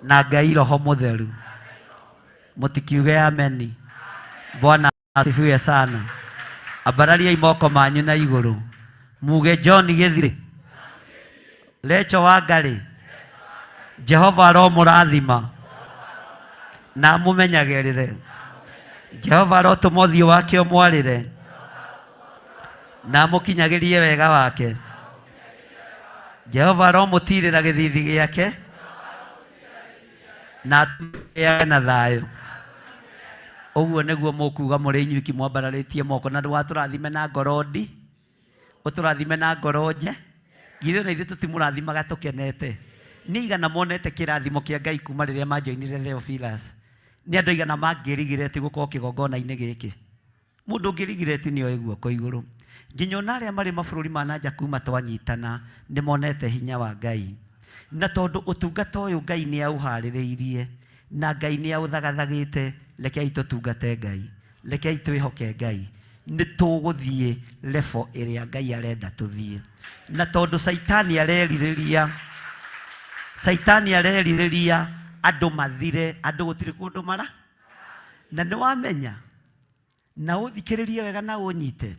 na Ngai Roho Mũtheru, mũtikiuge ameni. Bwana asifiwe sana. Ambarariai moko manyu na igũrũ, muge John Gĩthirĩ, Recho wa Ngarĩ, Jehova aromũrathima na amũmenyagĩrĩre, Jehova arotũma ũthiũ wake ũmwarĩre na amũkinyagĩrie wega wake, Jehova aromũtirĩra gĩthithi gĩake na atũmĩage na thayũ. Ũguo nĩguo mũkuga mũrĩ inyuiki mwambararĩtie moko, na ndũgatũrathime na ngoro ndi, ũtũrathime na ngoro nje. Githĩ ona ithuĩ tũtimũrathimaga tũkenete? Nĩ aigana monete kĩrathimo kĩa Ngai kuma rĩrĩa manjoinire Theophilus? Nĩ andũ aigana mangĩrigireti gũkorwo kĩgongona-inĩ gĩkĩ? Mũndũ ũngĩrigireti nĩ oe guoko igũrũ. Nginya ona arĩa marĩ mabũrũri ma na nja kuma twanyitana nĩ monete hinya wa Ngai. Na tondũ ũtungata ũyũ Ngai nĩ aũharĩrĩirie na Ngai nĩ aũthagathagĩte, rekei tũtungate Ngai, rekei twĩhoke Ngai, nĩ tũgũthiĩ level ĩrĩa Ngai arenda tũthiĩ. Na tondũ Caitani arerirĩria, Caitani arerirĩria andũ mathire, andũ gũtirĩ kũndũ mara. Na nĩ wamenya, na ũthikĩrĩrie wega na ũnyite,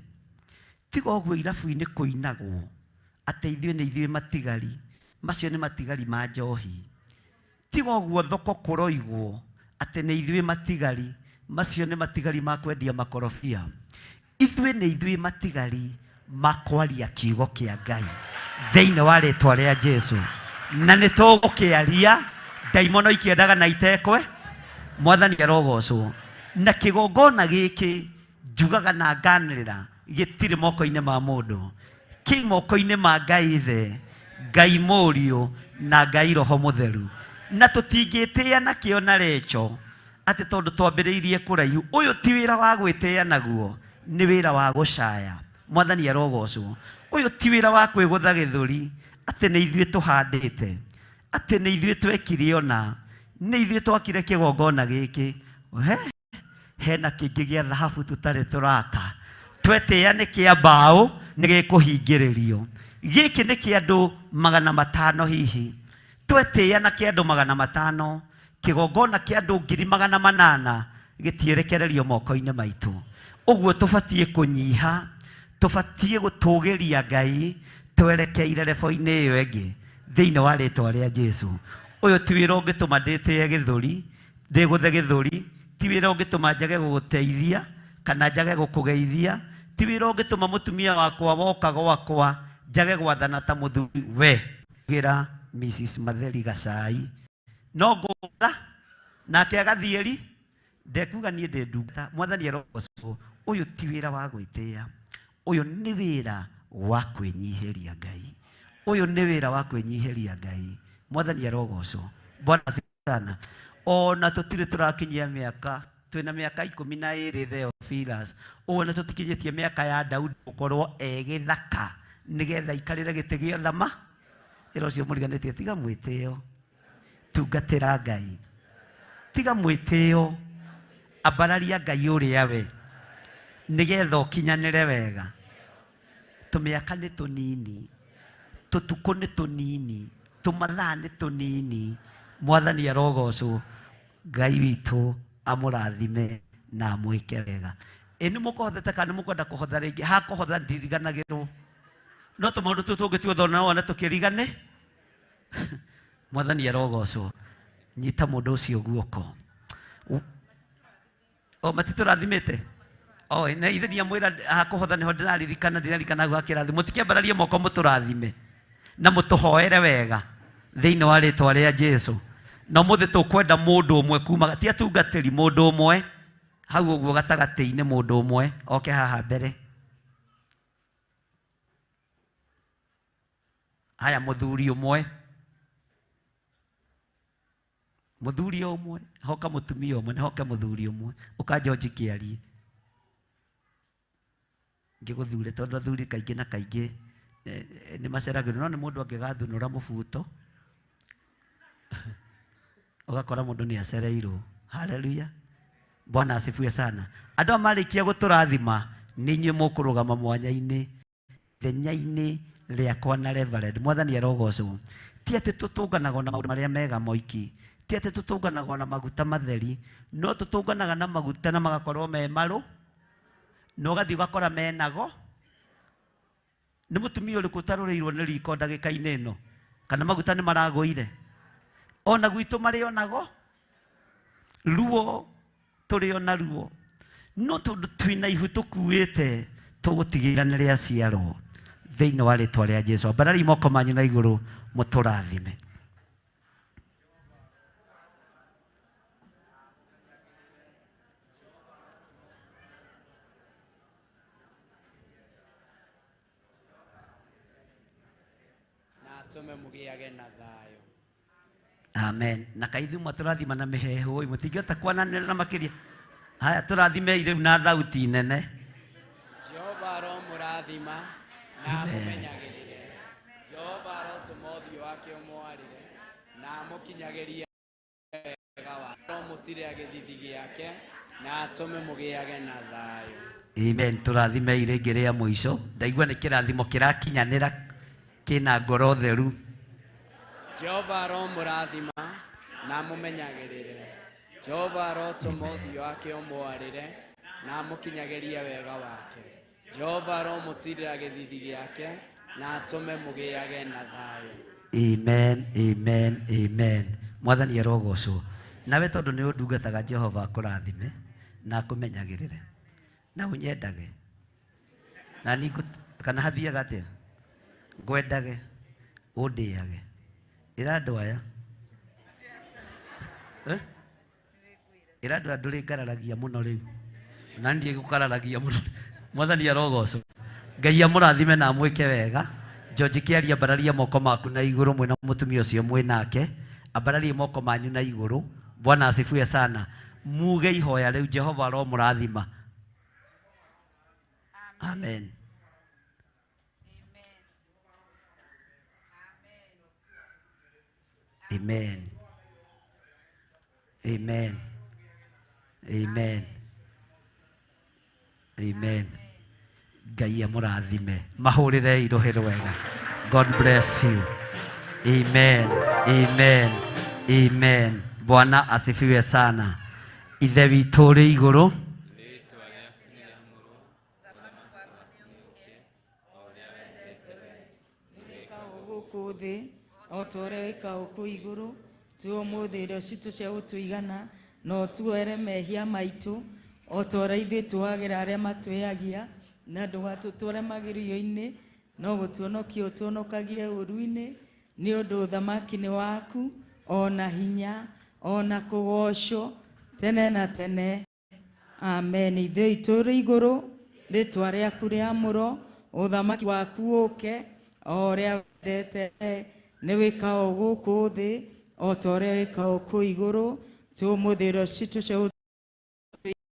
tiga ũguo irabu-inĩ kũinagwo atĩ ithuĩ nĩ ithuĩ matigari, macio nĩ matigari ma njohi. Tiga ũguo thoko kũroigwo atĩ nĩ ithuĩ matigari, macio nĩ matigari ma kwendia makorobia. Ithuĩ nĩ ithuĩ matigari ma kwaria kiugo kĩa Ngai thĩinĩ wa rĩtwa rĩa Jesu, na nĩ tũgũkĩaria ndaimono ikĩendaga na itekwe. Mwathani arogocwo. Na kĩgongona gĩkĩ njugaga na nganĩrĩra gĩtirĩ moko-inĩ ma mũndũ, kĩ moko-inĩ ma Ngai Ithe, Ngai Mũriũ na Ngai Roho Mũtheru, na tũtingĩtĩĩa nakĩo na recho atĩ tondũ twambĩrĩirie kũraihu. Ũyũ ti wĩra wa gwĩtĩĩa naguo, nĩ wĩra wa gũcaya. Mwathani arogocwo. Ũyũ ti wĩra wa kwĩgũtha gĩthũri atĩ nĩ ithuĩ tũhandĩte, atĩ nĩ ithuĩ twekire ona, nĩ ithuĩ twakire kĩgongona gĩkĩ. He, hena kĩngĩ gĩa thahabu tũtarĩ tũraka, twetĩĩa nĩ kĩa mbaũ nĩ gĩkũhingĩrĩrio. Gĩkĩ nĩ kĩa andũ 500 hihi, twetĩĩa na kĩa andũ 500, kĩgongona kĩa andũ 800,000 gĩtiĩrekererio moko-inĩ maitũ. Ũguo tũbatiĩ kũnyiha, tũbatiĩ gũtũgĩria Ngai twerekeire rebo-inĩ ĩyo ĩngĩ thĩinĩ wa rĩtwa rĩa Jesu. Ũyũ ti wĩra ũngĩtũma ndĩtĩe gĩthũri, ndĩgũthe gĩthũri, ti wĩra ũngĩtũma njage gũgũteithia kana njage gũkũgeithia, ti wĩra ũngĩtũma mũtumia wakwa woka gwakwa njage gwathana ta mũthuri we. Gĩra Mrs. Matheri gacai no ngũtha nake agathiĩri ndekuga niĩ ndĩ ndungata. Mwathani arogocwo. Ũyũ ti wĩra wa gwĩtĩĩa, ũyũ nĩ wĩra wa kwĩnyihĩria Ngai, ũyũ nĩ wĩra wa kwĩnyihĩria Ngai. Mwathani arogocwo. Bwana asifiwe sana. Ona tũtirĩ tũrakinyia mĩaka Twĩna mĩaka 12 Theophilus. Ũguo nĩ tũtikinyĩtie mĩaka ya Daudi gũkorwo e gĩthaka nĩgetha aikarĩre gĩtĩ gĩa ũthama. Ĩra ũcio mũriganĩtie, tiga mwĩtĩo, tungatĩra Ngai. Tiga mwĩtĩo, ambararia Ngai ũrĩa we nĩgetha ũkinyanĩre wega. Tũmĩaka nĩ tũnini, tũtukũ nĩ tũnini, tũmathaa nĩ tũnini. Mwathani arogocwo. Ngai witũ amũrathime na amwĩke wega. Ĩ nĩ mũkũhothete kana nĩ mũkwenda kũhotha rĩngĩ? Ha kũhotha ndiriganagĩrwo, no tũmaũndũ tũu tũngĩ tuothe ona wone tũkĩrigane. Mwathani arogocwo. Nyita mũndũ ũcio guoko. O matitũrathimĩte? O na ithe ndiamwĩra ha kũhotha nĩho ndĩraririkana, ndĩraririkana gwa kĩrathimo. Mũtikĩambararie moko mũtũrathime na mũtũhoere wega thĩinĩ wa rĩtwa rĩa Jesu. Na ũmũthĩ tũkwenda mũndũ ũmwe kuma, ti atungatĩri, mũndũ ũmwe hau ũguo gatagatĩ-inĩ, mũndũ ũmwe oke haha mbere. Haya, mũthuri ũmwe, mũthuri ũmwe, hoka mũtumia ũmwe, nĩ hoke mũthuri ũmwe, ũka George kĩarie. Ngĩgũthure tondũ athuri kaingĩ na kaingĩ nĩ maceragĩrwo, no nĩ mũndũ angĩgathunũra mũbuto ũgakora mũndũ nĩ acereirwo. Haleluya, Bwana asifiwe sana. Andũ aya marĩkia gũtũrathima nĩ inyuĩ mũkũrũgama mwanya-inĩ ithenya-inĩ rĩakwa na Reverend. Mwathani arogocwo. Ti atĩ tũtũnganagwo na maũndũ marĩa mega moiki, ti atĩ tũtũnganagwo na maguta matheri, no tũtũnganaga na maguta na magakorwo me marũ, na ũgathiĩ ũgakora menago. Nĩ mũtumia ũrĩkũ ũtarũrĩirwo nĩ riko ndagĩka-inĩ ĩno? Kana maguta nĩ maragũire? Ona gwitũ marĩ onago ruo, tũrĩ ona ruo, no tondũ twĩna ihu tũkuĩte, tũgũtigĩrĩra nĩ rĩaciarwo thĩinĩ wa rĩtwa rĩa Jesu. Ambarari moko manyu na igũrũ mũtũrathime. Na atũme mũgĩage na thayũ. Amen. Na kaithu matũrathima na mĩheehũ, mũtingĩhota kwananĩrĩra na makĩria. Haya, tũrathimei rĩu na thauti nene. Jehova aromũrathima na amũmenyagĩrĩre. Jehova arotũma ũthiũ wake ũmwarĩre na amũkinyagĩrie wega wake. Aromũtirĩra gĩthithi gĩake na atũme mũgĩage na thayũ. Amen. Tũrathimei rĩngĩ rĩa mũico. Ndaigua nĩ kĩrathimo kĩrakinyanĩra kĩna ngoro theru. Jehova aromũrathima na amũmenyagĩrĩre. Jehova arotũma ũthiũ wake ũmwarĩre na amũkinyagĩrie wega wake. Jehova aromũtirĩra gĩthithi gĩake na atũme mũgĩage na thayũ. Amen, amen, amen. Mwathani arogocwo. Nawe tondũ nĩ ũndungataga, Jehova akũrathime na akũmenyagĩrĩre na ũnyendage na ni kana hathiaga atĩa, ngwendage ũndĩage. Ĩra andũ aya, ĩra andũ aya ndũrĩ ngararagia mũno rĩu, na ndiĩ gũkararagia mũno. Mwathani arogocwo. Ngai amũrathime na amwĩke wega. George Kĩaria, ambararia moko maku na igũrũ mwĩna mũtumia ũcio mwĩ nake. Ambararia moko manyu na igũrũ. Bwana asifiwe sana. Muge ihoya rĩu, Jehova aromũrathima. Amen. Amen. Amen. Amen. Amen. Ngai amũrathime. Mahũrĩre irohe rwega. God bless you. Amen. Amen. Amen. Bwana asifiwe sana. Ithe witũ ũrĩ igũrũ, gũkũ thĩ o ta ũrĩa wĩkaga kũu igũrũ. Tũhe ũmũthĩ irio citũ cia gũtũigana, na ũtuoere mehia maitũ o ta ũrĩa ithuĩ tuohagĩra arĩa matwĩhagia, na ndũgatũtware magerio-inĩ, no gũtuonokia ũtuonokagie ũũru-inĩ, nĩ ũndũ ũthamaki nĩ waku, ona hinya, ona kũgocwo tene na tene. Amen. Ithe witũ ũrĩ igũrũ, rĩtwa rĩaku rĩamũrwo, ũthamaki waku ũke, o ũrĩa wendete nĩ wĩkagwo gũkũ thĩ o ta ũrĩa wĩkagwo kũu igũrũ. Tũhe ũmũthĩ irio citũ cia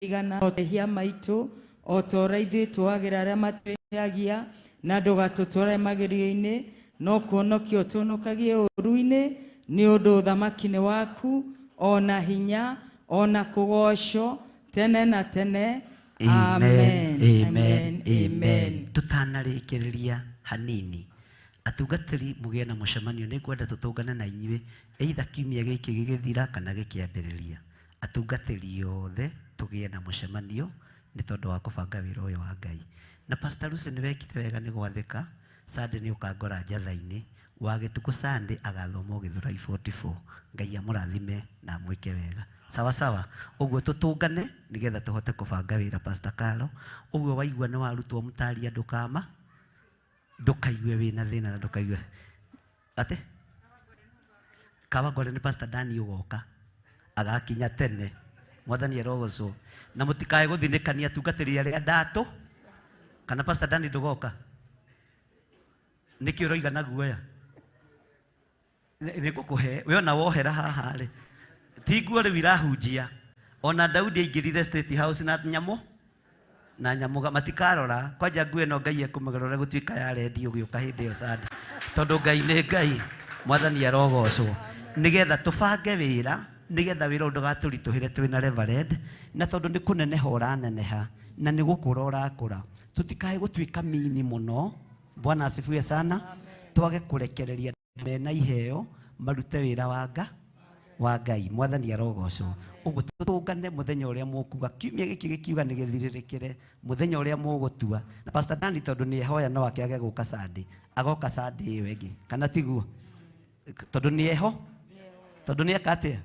Igana mehia maitũ o ta ũrĩa ithuĩ tuagĩra arĩa matwĩhagia, na ndũgatũtware magerio-inĩ, no kũhonokia ũtũhonokagie ũũru-inĩ, nĩ ũndũ ũthamaki nĩ waku, o na hinya, o na kũgoocwo tene na tene. Amen, amen, amen. Tutanarĩkĩrĩria hanini, atungatĩri mũgĩe na mũcemanio, nĩ ngwenda tũtũngane na inyuĩ either kiumia gĩkĩ gĩgĩthira kana gĩkĩambĩrĩria. Atungatĩri othe tũgĩe na mũcemanio nĩ tondũ wa kũbanga wĩra ũyũ wa Ngai. Na Pastor Lucy nĩ wekire wega nĩ gwathĩka. Sunday nĩ ũkangora njatha-inĩ wa gĩtukũ. Sunday agathoma Gĩthũrai 44. Ngai amũrathime na amwĩke wega. Sawa sawa. Ũguo tũtũngane nĩgetha tũhote kũbanga wĩra. Pastor Carlo, ũguo waigua nĩ warutwo mũtaria, ndũkama ndũkaigue wĩna thĩna na ndũkaigue atĩ Kawangware nĩ Pastor Dani ũgoka agakinya tene. Mwathani arogocwo. Na mũtikae gũthinĩkania atungatĩri arĩa ndatũ. Kana Pastor Dani ndũgoka? Nĩkĩ ũroiga na guoya? Nĩ ngũkũhe we ona wohera haha rĩ, ti nguo rĩu irahunjia. Ona Daudi aingĩrire State House na nyamũ na nyamũga matikarora kwanja nguo ĩno. Ngai ekũmĩgarũra gũtuĩka ya rendi ũgĩũka hĩndĩ ĩyo Sunday, tondũ Ngai nĩ Ngai. Mwathani arogocwo. Nĩgetha tũbange wĩra, nĩgetha wĩra ũyũ ndũgatũritũhĩre twĩna reverend, na tondũ nĩ kũneneha ũraneneha na nĩ gũkũra ũrakũra, tũtikae gũtuĩka mini mũno. Bwana asifiwe sana. Twage kũrekereria mena iheo marute wĩra wa Ngai. Mwathani arogocwo. Ũguo tũtũngane mũthenya ũrĩa mũkuga, kiumia gĩkĩ gĩkiuga nĩ gĩthirĩrĩkĩre, mũthenya ũrĩa mũgũtua. Na Pastor Dani tondũ nĩ ehoya no akĩage gũka Sunday, agoka Sunday ĩyo ĩngĩ, kana tiguo? Tondũ nĩ eho, tondũ nĩ eka atĩa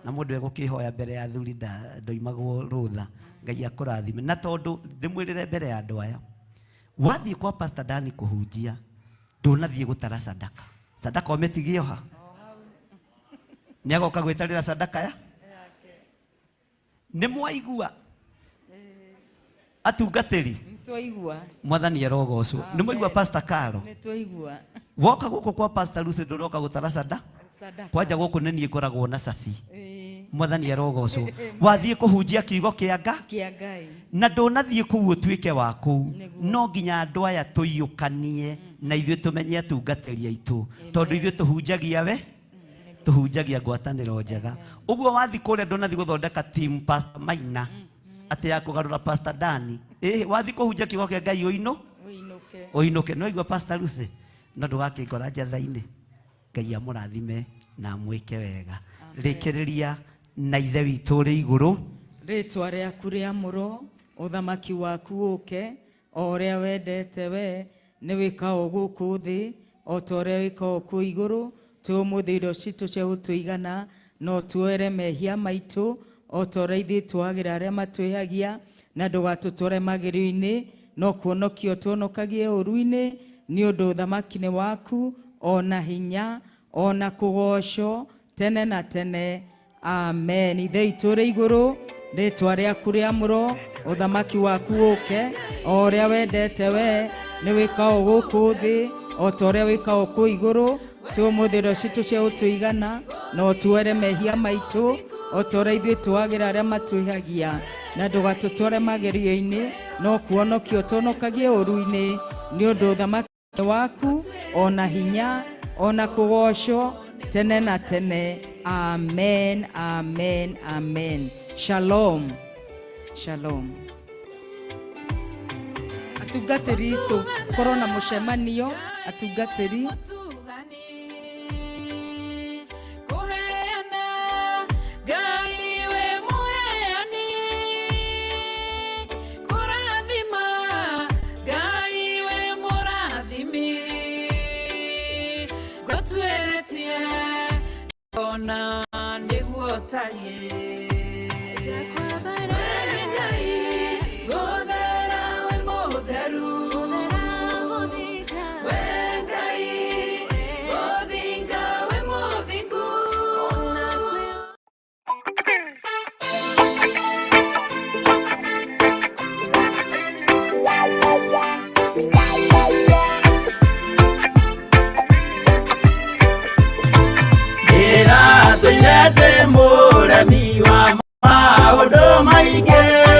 na mũndũ egũkĩhoya mbere ya athuri ndoimagwo rũtha. Ngai akũrathime. Na tondũ ndĩmwĩrĩre mbere ya andũ aya, wathiĩ kwa Pastor Dani kũhunjia, ndũnathiĩ gũtara sadaka. Sadaka ũmĩtigie ha, nĩ agoka gwĩtarĩra sadaka ya nĩ mwaigua atungatĩri. Twaigua. Mwathani arogocwo. Nĩ mwaigua, Pastor Caro? Nĩ twaigua. Woka gũkũ kwa Pastor Lucy, ndũroka gũtara sada. Sadaka. Kwanja gũkũ nĩ niĩ ngoragwo na cabi. Mwathani arogocwo. Wathiĩ kũhunjia kiugo kĩa nga kĩa Ngai. Na ndũnathiĩ kũu ũtuĩke wa kũu. No nginya andũ aya tũiyũkanie na ithuĩ tũmenye atungatĩri aitũ, tondũ ithuĩ tũhunjagia, we tũhunjagia ngwatanĩro njega. Ũguo wathiĩ kũrĩa, ndũnathiĩ gũthondeka team Pastor Maina atĩ ya kũgarũra Pastor Dani. Ĩĩ, wathiĩ kũhunjia kiugo kĩa Ngai, ũinũ ũinũke. Ũinũke. No igua Pastor Lucy, no ndũgakĩngora njatha-inĩ. Ngai amũrathime na amwĩke wega. Rĩkĩrĩria na Ithe witũ ũrĩ igũrũ. Rĩtwa rĩaku rĩamũrwo, ũthamaki waku ũke, o ũrĩa wendete we nĩ wĩkagwo gũkũ thĩ o ta ũrĩa wĩkagwo kũu igũrũ. Tũhe ũmũthĩ irio citũ cia gũtũigana, na ũtuoere mehia maitũ o ta ũrĩa ithuĩ tuohagĩra arĩa matwĩhagia, na ndũgatũtware magerio-inĩ, no kũhonokia ũtũhonokagie ũũru-inĩ, nĩ ũndũ ũthamaki nĩ waku, o na hinya, o na kũgoocwo tene na tene. Amen. Ithe witũ ũrĩ igũrũ, rĩtwa rĩaku rĩamũrwo, ũthamaki waku ũke, o ũrĩa wendete we nĩ wĩkagwo gũkũ thĩ o ta ũrĩa wĩkagwo kũu igũrũ. Tũhe ũmũthĩ irio citũ cia gũtũigana, na ũtuoere mehia maitũ o ta ũrĩa ithuĩ tuohagĩra arĩa matwĩhagia, na ndũgatũtware magerio-inĩ, no kũhonokia ũtũhonokagie ũũru-inĩ, nĩ ũndũ ũthamaki nĩ waku, o na hinya, o na kũgoocwo tene na tene. Amen, amen, amen. Shalom, shalom. Atungatĩri, tũkorwo na mũcemanio atungatĩri. Kũheana, Ngai wĩ mũheani. Kũrathima, Ngai wĩ mũrathimi. Ngũtuĩrĩtie ona nĩguo ũtariĩ. We Ngai gũthera, wĩ mũtheru. We Ngai gũthinga, wĩ mũthingu. Ndĩratũire ndĩ mũremi wa maũndũ maingĩ.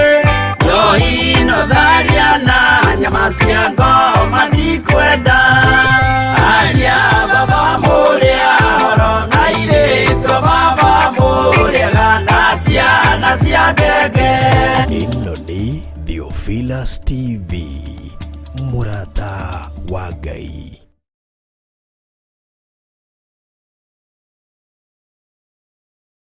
Theophilus TV, mũrata wa Ngai.